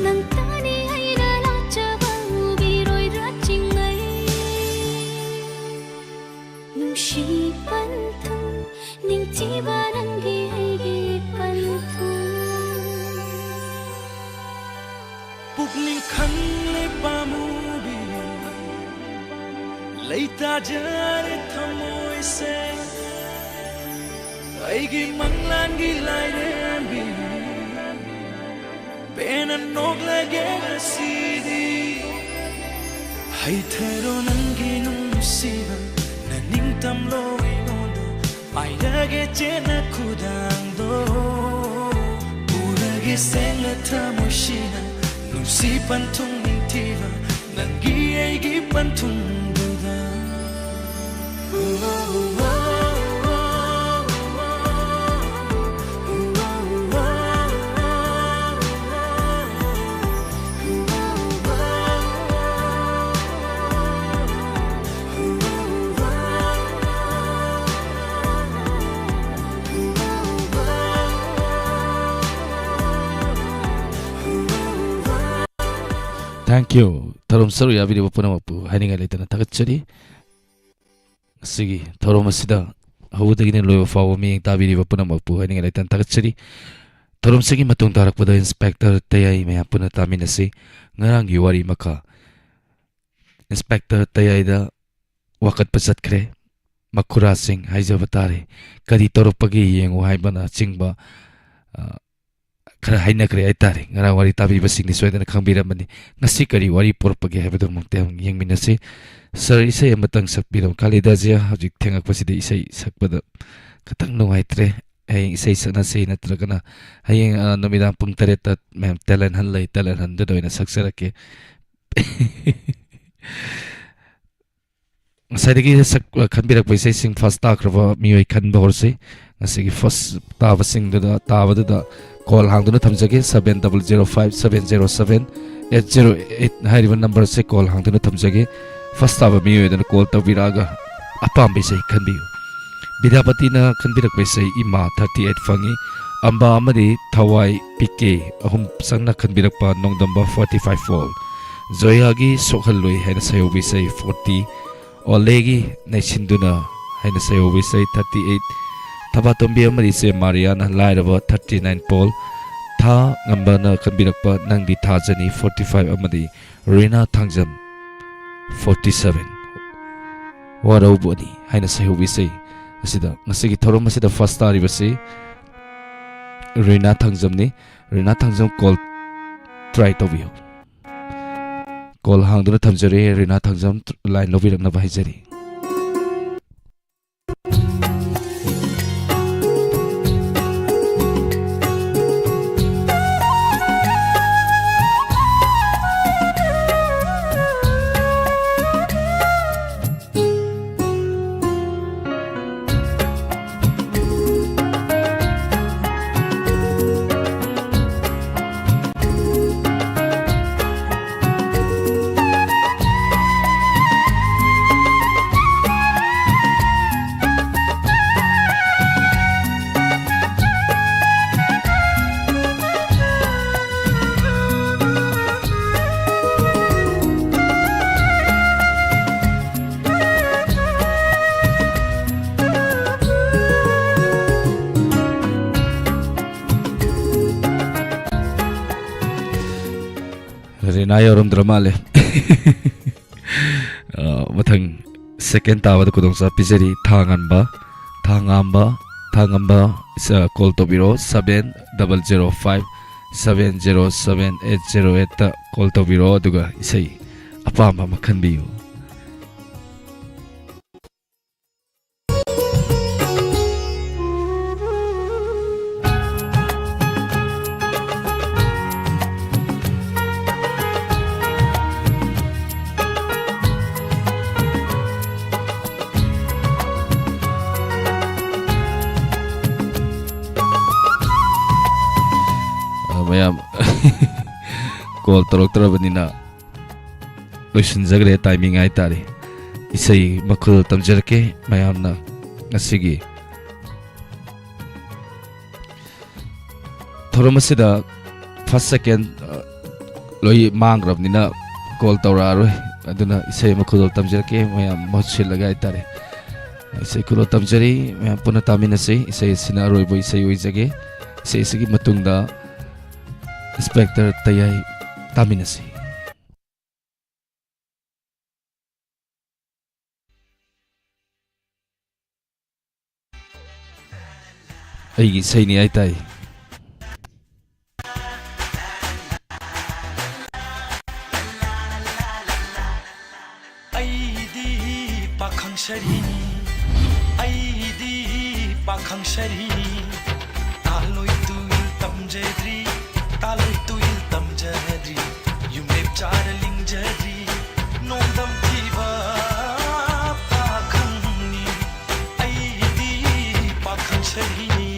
ꯅꯪꯇꯅꯤ ꯑꯩꯅ ꯂꯥꯠꯆꯕ, ꯎꯕꯤꯔꯣꯏꯗ꯭ꯔꯥ ꯆꯤꯡꯂꯩ? ꯅꯨꯡꯁꯤ ꯄꯟꯊꯨꯡ, ꯅꯤꯡꯊꯤꯕ ꯅꯪꯒꯤ ꯑꯩꯒꯤ ꯄꯟꯊꯨꯡ꯫ ꯄꯨꯛꯅꯤꯡ ꯈꯪꯂꯦ ꯄꯥꯝꯃꯨꯕꯤ, ꯂꯩꯇꯥꯖꯔꯦ ꯊꯃꯣꯏꯁꯦ, ꯑꯩꯒꯤ ꯃꯪꯂꯥꯟꯒꯤ ꯂꯥꯏꯔꯦꯝꯕꯤ꯫ ꯄꯦꯟꯅ ꯅꯣꯛꯂꯒꯦ ꯉꯁꯤꯗꯤ꯫ ꯍꯩꯊꯔꯣ ꯅꯪꯒꯤ ꯅꯨꯡꯁꯤꯕ, ꯅꯅꯤꯡꯇꯝꯂꯣ ꯑꯩꯉꯣꯟꯗ꯫ ꯄꯥꯏꯔꯒꯦ ꯆꯦꯠꯅ ꯈꯨꯗꯥꯡꯗꯣ, ꯄꯨꯔꯒꯦ ꯁꯦꯡꯅ ꯊꯃꯣꯏꯁꯤꯅ꯫ ꯅꯨꯡꯁꯤ ꯄꯟꯊꯨꯡ ꯅꯤꯡꯊꯤꯕ, ꯅꯪꯒꯤ ꯑꯩꯒꯤ ꯄꯟꯊꯨꯡꯗꯨꯗ꯫ Thank you. ꯊꯧꯔꯝ ꯁꯔꯨꯛ ꯌꯥꯕꯤꯔꯤꯕ ꯄꯨꯝꯅꯃꯛꯄꯨ ꯍꯥꯏꯅꯤꯡꯉꯥꯏ ꯂꯩꯇꯅ ꯊꯥꯒꯠꯆꯔꯤ꯫ ꯉꯁꯤꯒꯤ ꯊꯧꯔꯝ ꯑꯁꯤꯗ ꯍꯧꯕꯗꯒꯤꯅ ꯂꯣꯏꯕ ꯐꯥꯎꯕ ꯃꯤꯠꯌꯦꯡ ꯇꯥꯕꯤꯔꯤꯕ ꯄꯨꯝꯅꯃꯛꯄꯨ ꯍꯥꯏꯅꯤꯡꯉꯥꯏ ꯂꯩꯇꯅ ꯊꯥꯒꯠꯆꯔꯤ꯫ ꯊꯧꯔꯝꯁꯤꯒꯤ ꯃꯇꯨꯡ ꯇꯥꯔꯛꯄꯗ ꯏꯟꯁꯄꯦꯛꯇꯔ ꯇꯌꯥꯏ ꯃꯌꯥꯝ ꯄꯨꯟꯅ ꯇꯥꯃꯤꯟꯅꯁꯤ꯫ ꯉꯔꯥꯡꯒꯤ ꯋꯥꯔꯤ ꯃꯈꯥ ꯏꯟꯁꯄꯦꯛꯇꯔ ꯇꯌꯥꯏꯗ ꯋꯥꯀꯠꯄ ꯆꯠꯈ꯭ꯔꯦ꯫ ꯃꯈꯨꯔꯥꯁꯤꯡ ꯍꯥꯏꯖꯕ ꯇꯥꯔꯦ, ꯀꯔꯤ ꯇꯧꯔꯛꯄꯒꯦ ꯌꯦꯡꯉꯨ ꯍꯥꯏꯕꯅꯆꯤꯡꯕ, ꯑ, ꯈꯔ ꯍꯥꯏꯅꯈ꯭ꯔꯦ ꯍꯥꯏꯇꯥꯔꯦ꯫ ꯉꯔꯥꯡ ꯋꯥꯔꯤ ꯇꯥꯕꯤꯕꯁꯤꯡꯗꯤ ꯁꯣꯏꯗꯅ ꯈꯪꯕꯤꯔꯝꯃꯅꯤ꯫ ꯉꯁꯤ ꯀꯔꯤ ꯋꯥꯔꯤ ꯄꯨꯔꯛꯄꯒꯦ ꯍꯥꯏꯕꯗꯨꯃꯛꯇ ꯑꯃꯨꯛ ꯌꯦꯡꯃꯤꯟꯅꯁꯤ꯫ ꯁꯥꯔ, ꯏꯁꯩ ꯑꯃꯇꯪ ꯁꯛꯄꯤꯔꯣ꯫ ꯀꯥꯂꯤꯗꯥꯁꯁꯦ ꯍꯧꯖꯤꯛ ꯊꯦꯡꯉꯛꯄꯁꯤꯗ ꯏꯁꯩ ꯁꯛꯄꯗ ꯈꯤꯇꯪ ꯅꯨꯡꯉꯥꯏꯇ꯭ꯔꯦ꯫ ꯍꯌꯦꯡ ꯏꯁꯩ ꯁꯛꯅꯁꯤ, ꯅꯠꯇ꯭ꯔꯒꯅ ꯍꯌꯦꯡ, ꯑ, ꯅꯨꯃꯤꯗꯥꯡ ꯄꯨꯡ ꯇꯔꯦꯠꯇ ꯃꯌꯥꯝ talent hunt ꯂꯩ, talent huntꯗꯨꯗ ꯑꯣꯏꯅ ꯁꯛꯆꯔꯛꯀꯦ꯫ ꯉꯁꯥꯏꯗꯒꯤ ꯁꯛ-, ꯈꯟꯕꯤꯔꯛꯄ ꯏꯁꯩꯁꯤꯡ first ꯇꯥꯈ꯭ꯔꯕ ꯃꯤꯑꯣꯏ ꯈꯟꯕ ꯍꯧꯔꯁꯤ꯫ ꯉꯁꯤꯒꯤ first ꯇꯥꯕꯁꯤꯡꯗꯨꯗ, ꯇꯥꯕꯗꯨꯗ call ꯍꯥꯡꯗꯨꯅ ꯊꯝꯖꯒꯦ, seven double zero five seven zero seven eight zero eight ꯍꯥꯏꯔꯤꯕ numberꯁꯦ call ꯍꯥꯡꯗꯨꯅ ꯊꯝꯖꯒꯦ꯫ First ꯇꯥꯕ ꯃꯤꯑꯣꯏ ꯑꯗꯨꯅ call ꯇꯧꯕꯤꯔꯛꯑꯒ ꯑꯄꯥꯝꯕ ꯏꯁꯩ ꯈꯟꯕꯤꯌꯨ꯫ ꯕꯤꯗ꯭ꯌꯥꯄꯇꯤꯅ ꯈꯟꯕꯤꯔꯛꯄ ꯏꯁꯩ ꯏꯃꯥ thirty eight ꯐꯪꯉꯤ꯫ ꯑꯝꯕꯥ ꯑꯃꯗꯤ ꯊꯋꯥꯏ ꯄꯤ ꯀꯦ ꯑꯍꯨꯝ ꯆꯪꯅ ꯈꯟꯕꯤꯔꯛꯄ ꯅꯣꯡꯗꯝꯕ forty five ꯐꯣꯜ꯫ ꯖꯣꯌꯥꯒꯤ ꯁꯣꯛꯍꯜꯂꯣꯏ ꯍꯥꯏꯅ ꯁꯩꯍꯧꯕ ꯏꯁꯩ forty꯫ ꯑꯣꯂꯦꯒꯤ ꯅꯩꯁꯤꯟꯗꯨꯅ ꯍꯥꯏꯅ ꯁꯩꯍꯧꯕ ꯏꯁꯩ thirty eight꯫ ꯊꯕꯥꯇꯣꯝꯕꯤ ꯑꯃꯗꯤ ꯏꯆꯦ ꯃꯥꯔꯤꯌꯥꯅ ꯂꯥꯏꯔꯕ thirty nine ꯄꯣꯜ꯫ ꯊꯥ ꯉꯝꯕꯅ ꯈꯟꯕꯤꯔꯛꯄ ꯅꯪꯗꯤ ꯊꯥꯖꯅꯤ forty five ꯑꯃꯗꯤ ꯔꯤꯅꯥ ꯊꯥꯡꯖꯝ forty seven꯫ ꯋꯥꯔꯧꯕꯅꯤ ꯍꯥꯏꯅ ꯁꯩꯍꯧꯕ ꯏꯁꯩ ꯑꯁꯤꯗ ꯉꯁꯤꯒꯤ ꯊꯧꯔꯝ ꯑꯁꯤꯗ first ꯇꯥꯔꯤꯕꯁꯤ ꯔꯤꯅꯥ ꯊꯥꯡꯖꯝꯅꯤ꯫ ꯔꯤꯅꯥ ꯊꯥꯡꯖꯝ call try ꯇꯧꯕꯤꯌꯨ꯫ Call ꯍꯥꯡꯗꯨꯅ ꯊꯝꯖꯔꯦ꯫ ꯔꯤꯅꯥ ꯊꯥꯡꯖꯝ line ꯂꯧꯕꯤꯔꯛꯅꯕ ꯍꯥꯏꯖꯔꯤ꯫ ꯅꯥ ꯌꯧꯔꯝꯗ꯭ꯔ ꯃꯥꯜꯂꯦ꯫ ꯑ, ꯃꯊꯪ second ꯇꯥꯕꯗ ꯈꯨꯗꯣꯡꯆꯥꯕ ꯄꯤꯖꯔꯤ꯫ ꯊꯥ ꯉꯟꯕ, ꯊꯥ ꯉꯥꯝꯕ, ꯊꯥ ꯉꯝꯕ, ꯑ, call ꯇꯧꯕꯤꯔꯛꯑꯣ, seven double zero five seven zero seven eight zero eight ꯇ call ꯇꯧꯕꯤꯔꯛꯑꯣ, ꯑꯗꯨꯒ ꯏꯁꯩ ꯑꯄꯥꯝꯕ ꯑꯃ ꯈꯟꯕꯤꯌꯨ꯫ ꯑ, ꯃꯌꯥꯝ call ꯇꯧꯔꯛꯇ꯭ꯔꯕꯅꯤꯅ ꯂꯣꯏꯁꯤꯟꯖꯈ꯭ꯔꯦ, timing ꯍꯥꯏꯇꯥꯔꯦ꯫ ꯏꯁꯩ ꯃꯈꯜ ꯇꯝꯖꯔꯛꯀꯦ ꯃꯌꯥꯝꯅ ꯉꯁꯤꯒꯤ ꯊꯧꯔꯝ ꯑꯁꯤꯗ first, second, ꯑ, ꯂꯣꯏ ꯃꯥꯡꯈ꯭ꯔꯕꯅꯤꯅ call ꯇꯧꯔꯛꯑꯔꯣꯏ꯫ ꯑꯗꯨꯅ ꯏꯁꯩ ꯑꯃ ꯈꯨꯗꯣꯜ ꯇꯝꯖꯔꯛꯀꯦ, ꯃꯌꯥꯝ ꯃꯍꯨꯠ ꯁꯤꯜꯂꯒ ꯍꯥꯏꯇꯥꯔꯦ꯫ ꯏꯁꯩ ꯈꯨꯗꯣꯜ ꯇꯝꯖꯔꯤ, ꯃꯌꯥꯝ ꯄꯨꯟꯅ ꯇꯥꯃꯤꯟꯅꯁꯤ꯫ ꯏꯁꯩ ꯑꯁꯤꯅ ꯑꯔꯣꯏꯕ ꯏꯁꯩ ꯑꯣꯏꯖꯒꯦ꯫ ꯏꯁꯩ ꯑꯁꯤꯒꯤ ꯃꯇꯨꯡꯗ Inspector ꯇꯌꯥꯏ ꯇꯥꯃꯤꯟꯅꯁꯤ꯫ ꯑꯩꯒꯤ ꯏꯁꯩꯅꯤ ꯍꯥꯏꯇꯥꯏ꯫ ꯑꯩꯗꯤ ꯄꯥꯈꯪ ꯁꯔꯤꯅꯤ, ꯑꯩꯗꯤ ꯄꯥꯈꯪ ꯁꯔꯤꯅꯤ, ꯇꯥꯂꯣꯏ ꯇꯨꯏꯜ ꯇꯝꯖꯗ꯭ꯔꯤ, ꯇꯥꯂꯣꯏ ꯇꯨꯏꯜ ꯇꯝꯖꯗ꯭ꯔꯤ, ꯌꯨꯝꯂꯦꯞ ꯆꯥꯔ ꯂꯤꯡꯖꯗ꯭ꯔꯤ, ꯅꯣꯡꯗꯝ ꯊꯤꯕ ꯄꯥꯈꯪꯅꯤ, ꯑꯩꯗꯤ ꯄꯥꯈꯪ ꯁꯔꯤꯅꯤ꯫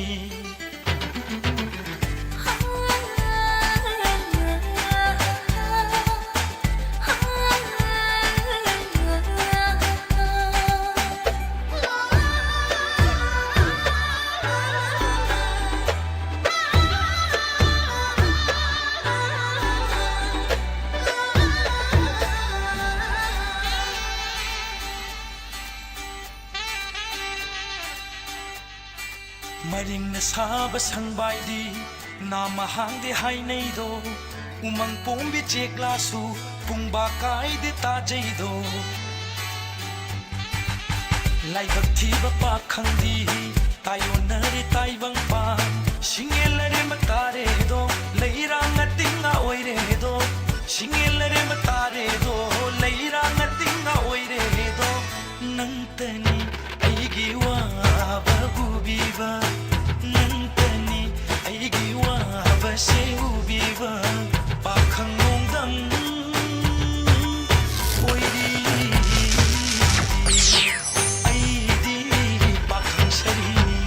ꯃꯔꯤꯡꯅ ꯁꯥꯕ ꯁꯪꯕꯥꯏꯗꯤ ꯅꯥꯃ ꯍꯥꯡꯗꯦ ꯍꯥꯏꯅꯩꯗꯣ, ꯎꯃꯪ ꯄꯣꯝꯕꯤ ꯆꯦꯛꯂꯥꯁꯨ ꯄꯨꯡꯕꯥ ꯀꯥꯏꯗꯦ ꯇꯥꯖꯩꯗꯣ꯫ ꯂꯥꯏꯕꯛ ꯊꯤꯕ ꯄꯥꯈꯪꯗꯤ ꯇꯥꯏꯌꯣꯟꯅꯔꯦ ꯇꯥꯏꯕꯪꯄꯥꯟ꯫ ꯁꯤꯡꯉꯦꯜ ꯑꯔꯦꯝꯕ ꯇꯥꯔꯦꯗꯣ, ꯂꯩꯔꯥꯡ ꯑꯇꯤꯡꯉ ꯑꯣꯏꯔꯦꯗꯣ꯫ ꯁꯤꯡꯉꯦꯜ ꯑꯔꯦꯝꯕ ꯇꯥꯔꯦꯗꯣ, ꯂꯩꯔꯥꯡ ꯑꯇꯤꯡꯉ ꯑꯣꯏꯔꯦꯗꯣ꯫ ꯅꯪꯇꯅꯤ ꯑꯩꯒꯤ ꯋꯥꯕ ꯎꯕꯤꯕ, ꯅꯪꯇꯅꯤ ꯑꯩꯒꯤ ꯋꯥꯕꯁꯦ ꯎꯕꯤꯕ꯫ ꯄꯥꯈꯪ ꯅꯣꯡꯗꯝ ꯑꯣꯏꯔꯤ, ꯑꯩꯗꯤ ꯄꯥꯈꯪ ꯁꯔꯤꯅꯤ꯫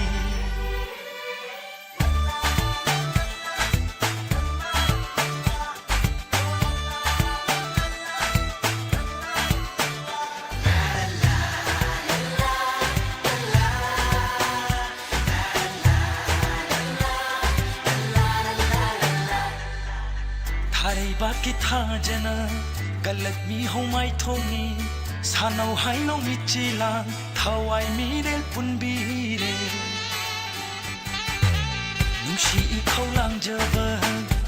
ꯊꯥꯔꯩꯕꯥꯛꯀꯤ ꯊꯥꯖꯅ ꯀꯜꯂꯛꯃꯤ ꯍꯧꯃꯥꯏ ꯊꯣꯡꯉꯤ꯫ ꯁꯥꯟꯅꯧ ꯍꯥꯏꯅꯧ ꯃꯤꯠꯆꯤ ꯂꯥꯡ ꯊꯋꯥꯏ ꯃꯤꯔꯦꯜ ꯄꯨꯟꯕꯤꯔꯦ꯫ ꯅꯨꯡꯁꯤ ꯏꯈꯧ ꯂꯥꯡꯖꯕ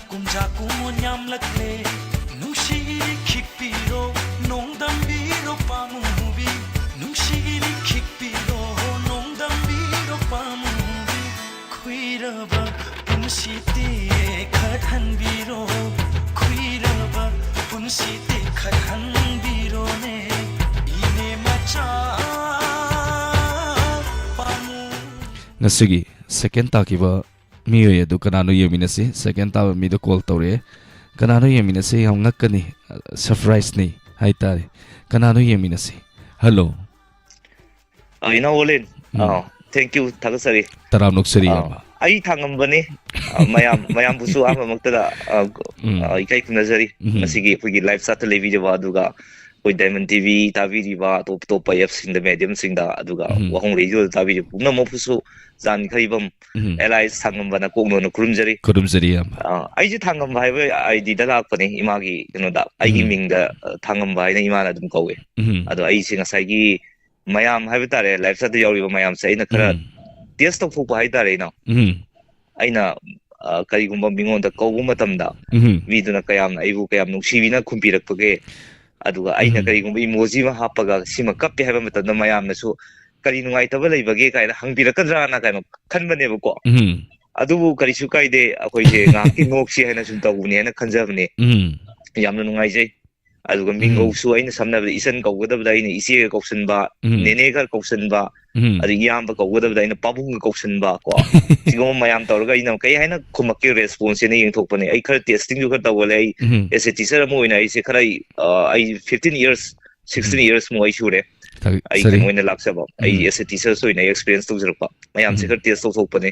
ꯀꯨꯝꯖꯥ ꯀꯨꯝꯑꯣꯟ ꯌꯥꯝꯂꯛꯂꯦ꯫ ꯅꯨꯡꯁꯤ ꯏꯔꯤꯛ ꯈꯤꯛꯄꯤꯔꯣ, ꯅꯣꯡꯗꯝꯕꯤꯔꯣ ꯄꯥꯃꯨꯕꯤ꯫ ꯅꯨꯡꯁꯤ ꯏꯔꯤꯛ ꯈꯤꯛꯄꯤꯔꯣ, ꯅꯣꯡꯗꯝꯕꯤꯔꯣ ꯄꯥꯃꯨꯕꯤ꯫ ꯈꯨꯏꯔꯕ ꯄꯨꯟꯁꯤ ꯇꯦꯛꯈꯠꯍꯟꯕꯤꯔꯣ, ꯈꯨꯏꯔꯕ ꯄꯨꯟꯁꯤ ꯇꯦꯛꯈꯠꯍꯟꯕꯤꯔꯣꯅꯦ, ꯏꯅꯦ ꯃꯆꯥ ꯄꯥꯃꯨ꯫ ꯉꯁꯤꯒꯤ ꯁꯦꯀꯦꯟ ꯇꯥꯈꯤꯕ ꯃꯤꯑꯣꯏ ꯑꯗꯨ ꯀꯅꯥꯅꯣ ꯌꯦꯡꯃꯤꯟꯅꯁꯤ꯫ ꯁꯦꯀꯦꯟ ꯇꯥꯕ ꯃꯤꯗꯣ ꯀꯣꯜ ꯇꯧꯔꯛꯑꯦ꯫ ꯀꯅꯥꯅꯣ ꯌꯦꯡꯃꯤꯟꯅꯁꯤ? ꯌꯥꯝ ꯉꯛꯀꯅꯤ꯫ ꯁꯔꯄ꯭ꯔꯥꯏꯖꯅꯤ ꯍꯥꯏꯇꯥꯔꯦ꯫ ꯀꯅꯥꯅꯣ ꯌꯦꯡꯃꯤꯟꯅꯁꯤ? ꯍꯜꯂꯣ꯫ ꯑ, ꯏꯅꯥꯎ ꯑꯣꯂꯦꯟ, ꯎꯝ꯫ ꯑ, thank you, ꯊꯥꯒꯠꯆꯔꯤ꯫ ꯇꯔꯥꯝ ꯅꯣꯛꯆꯔꯤ, ꯑ, ꯏꯌꯥꯝꯕ꯫ ꯑꯩ ꯊꯥꯡꯉꯝꯕꯅꯤ꯫ ꯑ, ꯃꯌꯥꯝ, ꯃꯌꯥꯝꯕꯨꯁꯨ ꯑꯍꯥꯟꯕꯃꯛꯇꯗ, ꯑ, ꯎꯝ꯫ ꯑ, ꯏꯀꯥꯏ ꯈꯨꯝꯅꯖꯔꯤ꯫ ꯎꯝ꯫ ꯉꯁꯤꯒꯤ ꯑꯩꯈꯣꯏꯒꯤ live chat ꯂꯩꯕꯤꯔꯤꯕ, ꯑꯗꯨꯒ ꯑꯩꯈꯣꯏ Diamond T V ꯇꯥꯕꯤꯔꯤꯕ, ꯑꯇꯣꯞ ꯑꯇꯣꯞꯄ app ꯁꯤꯡꯗ, medium ꯁꯤꯡꯗ, ꯑꯗꯨꯒ ꯎꯝ꯫ ꯋꯥꯍꯣꯡ Radio ꯇꯥꯕꯤꯔꯤꯕ ꯄꯨꯝꯅꯃꯛꯄꯨꯁꯨ ꯖꯥꯟꯈꯩꯕꯝ ꯎꯝ꯫ ꯑꯦꯂꯥꯏꯁ ꯊꯥꯡꯉꯝꯕꯅ ꯀꯣꯛꯅꯣꯟꯅ ꯈꯨꯔꯨꯝꯖꯔꯤ꯫ ꯈꯨꯔꯨꯝꯖꯔꯤ, ꯏꯌꯥꯝꯕ꯫ ꯑ, ꯑꯩꯁꯦ ꯊꯥꯡꯉꯝꯕ ꯍꯥꯏꯕ ID ꯗ ꯂꯥꯛꯄꯅꯤ, ꯏꯃꯥꯒꯤ ꯀꯩꯅꯣꯗ꯫ ꯑꯩꯒꯤ ꯎꯝ꯫ ꯃꯤꯡꯗ, ꯑ, ꯊꯥꯡꯉꯝꯕ ꯍꯥꯏꯅ ꯏꯃꯥꯅ ꯑꯗꯨꯝ ꯀꯧꯋꯦ꯫ ꯎꯝ꯫ ꯑꯗꯣ ꯑꯩꯁꯦ ꯉꯁꯥꯏꯒꯤ ꯃꯌꯥꯝ ꯍꯥꯏꯕ ꯇꯥꯔꯦ, live chat ꯇ ꯌꯥꯎꯔꯤꯕ ꯃꯌꯥꯝꯁꯦ ꯑꯩꯅ ꯈꯔ ꯎꯝ꯫ test ꯇꯧꯊꯣꯛꯄ ꯍꯥꯏ ꯇꯥꯔꯦ, ꯏꯅꯥꯎ꯫ ꯎꯝ꯫ ꯑꯩꯅ ꯑ, ꯀꯔꯤꯒꯨꯝꯕ ꯃꯤꯉꯣꯟꯗ ꯀꯧꯕ ꯃꯇꯝꯗ ꯎꯝ꯫ ꯃꯤꯗꯨꯅ ꯀꯌꯥꯝꯅ ꯑꯩꯕꯨ ꯀꯌꯥꯝ ꯅꯨꯡꯁꯤꯕꯤꯅ ꯈꯨꯝꯕꯤꯔꯛꯄꯒꯦ, ꯑꯗꯨꯒ ꯑꯩꯅ ꯎꯝ꯫ ꯀꯔꯤꯒꯨꯝꯕ emoji ꯑꯃ ꯍꯥꯞꯄꯒ ꯁꯤꯃ ꯀꯞꯄꯦ ꯍꯥꯏꯕ ꯃꯇꯝꯗ ꯃꯌꯥꯝꯅꯁꯨ "ꯀꯔꯤ ꯅꯨꯡꯉꯥꯏꯇꯕ ꯂꯩꯕꯒꯦ?" ꯀꯥꯏꯅ ꯍꯪꯕꯤꯔꯛꯀꯗ꯭ꯔꯥꯅ ꯀꯥꯏꯅ ꯈꯟꯕꯅꯦꯕꯀꯣ꯫ ꯎꯝ꯫ ꯑꯗꯨꯕꯨ ꯀꯔꯤꯁꯨ ꯀꯥꯏꯗꯦ, ꯑꯩꯈꯣꯏꯁꯦ ꯉꯥꯏꯍꯥꯛꯀꯤ ꯅꯣꯛꯁꯤ ꯍꯥꯏꯅ ꯁꯨꯝ ꯇꯧꯕꯅꯦꯅ ꯈꯟꯖꯕꯅꯦ꯫ ꯎꯝ꯫ ꯌꯥꯝꯅ ꯅꯨꯡꯉꯥꯏꯖꯩ꯫ ꯑꯗꯨꯒ ꯎꯝ꯫ ꯃꯤꯡꯒꯧꯁꯨ ꯑꯩꯅ ꯁꯝꯅ ꯍꯥꯏꯔꯕꯗ ꯏꯆꯟ ꯀꯧꯒꯗꯕꯗ ꯑꯩꯅ ꯏꯆꯦꯒ ꯀꯧꯁꯟꯕ, ꯎꯝ꯫ ꯅꯦꯅꯦꯒ ꯀꯧꯁꯟꯕ, ꯎꯝ꯫ ꯑꯗꯨ ꯏꯌꯥꯝꯕ ꯀꯧꯒꯗꯕꯗ ꯑꯩꯅ ꯄꯥꯕꯨꯡꯒ ꯀꯧꯁꯟꯕ ꯀꯣ꯫ ꯁꯤꯒꯨꯝꯕ ꯃꯌꯥꯝ ꯇꯧꯔꯒ ꯑꯩꯅ ꯀꯩ ꯍꯥꯏꯅ ꯈꯨꯝꯃꯛꯀꯦ response ꯁꯦꯅ ꯌꯦꯡꯊꯣꯛꯄꯅꯦ꯫ ꯑꯩ ꯈꯔ testing ꯁꯨ ꯈꯔ ꯇꯧꯒꯜꯂꯦ꯫ ꯑꯩ ꯎꯝ꯫ As a teacher ꯑꯃ ꯑꯣꯏꯅ ꯑꯩꯁꯦ ꯈꯔ, ꯑ, ꯑꯩ fifteen years, sixteen ꯎꯝ꯫ Years ꯃꯨꯛ ꯑꯩ ꯁꯨꯔꯦ꯫ ꯊꯥꯒꯠꯆꯔꯤ꯫ ꯑꯩ ꯀꯩꯅꯣ ꯑꯣꯏꯅ ꯂꯥꯛꯆꯕ, ꯑꯩ ꯎꯝ꯫ As a teacher ꯑꯣꯏꯅ ꯑꯩ experience ꯇꯧꯖꯔꯛꯄ ꯃꯌꯥꯝꯁꯦ ꯎꯝ꯫ ꯈꯔ test ꯇꯧꯊꯣꯛꯄꯅꯦ꯫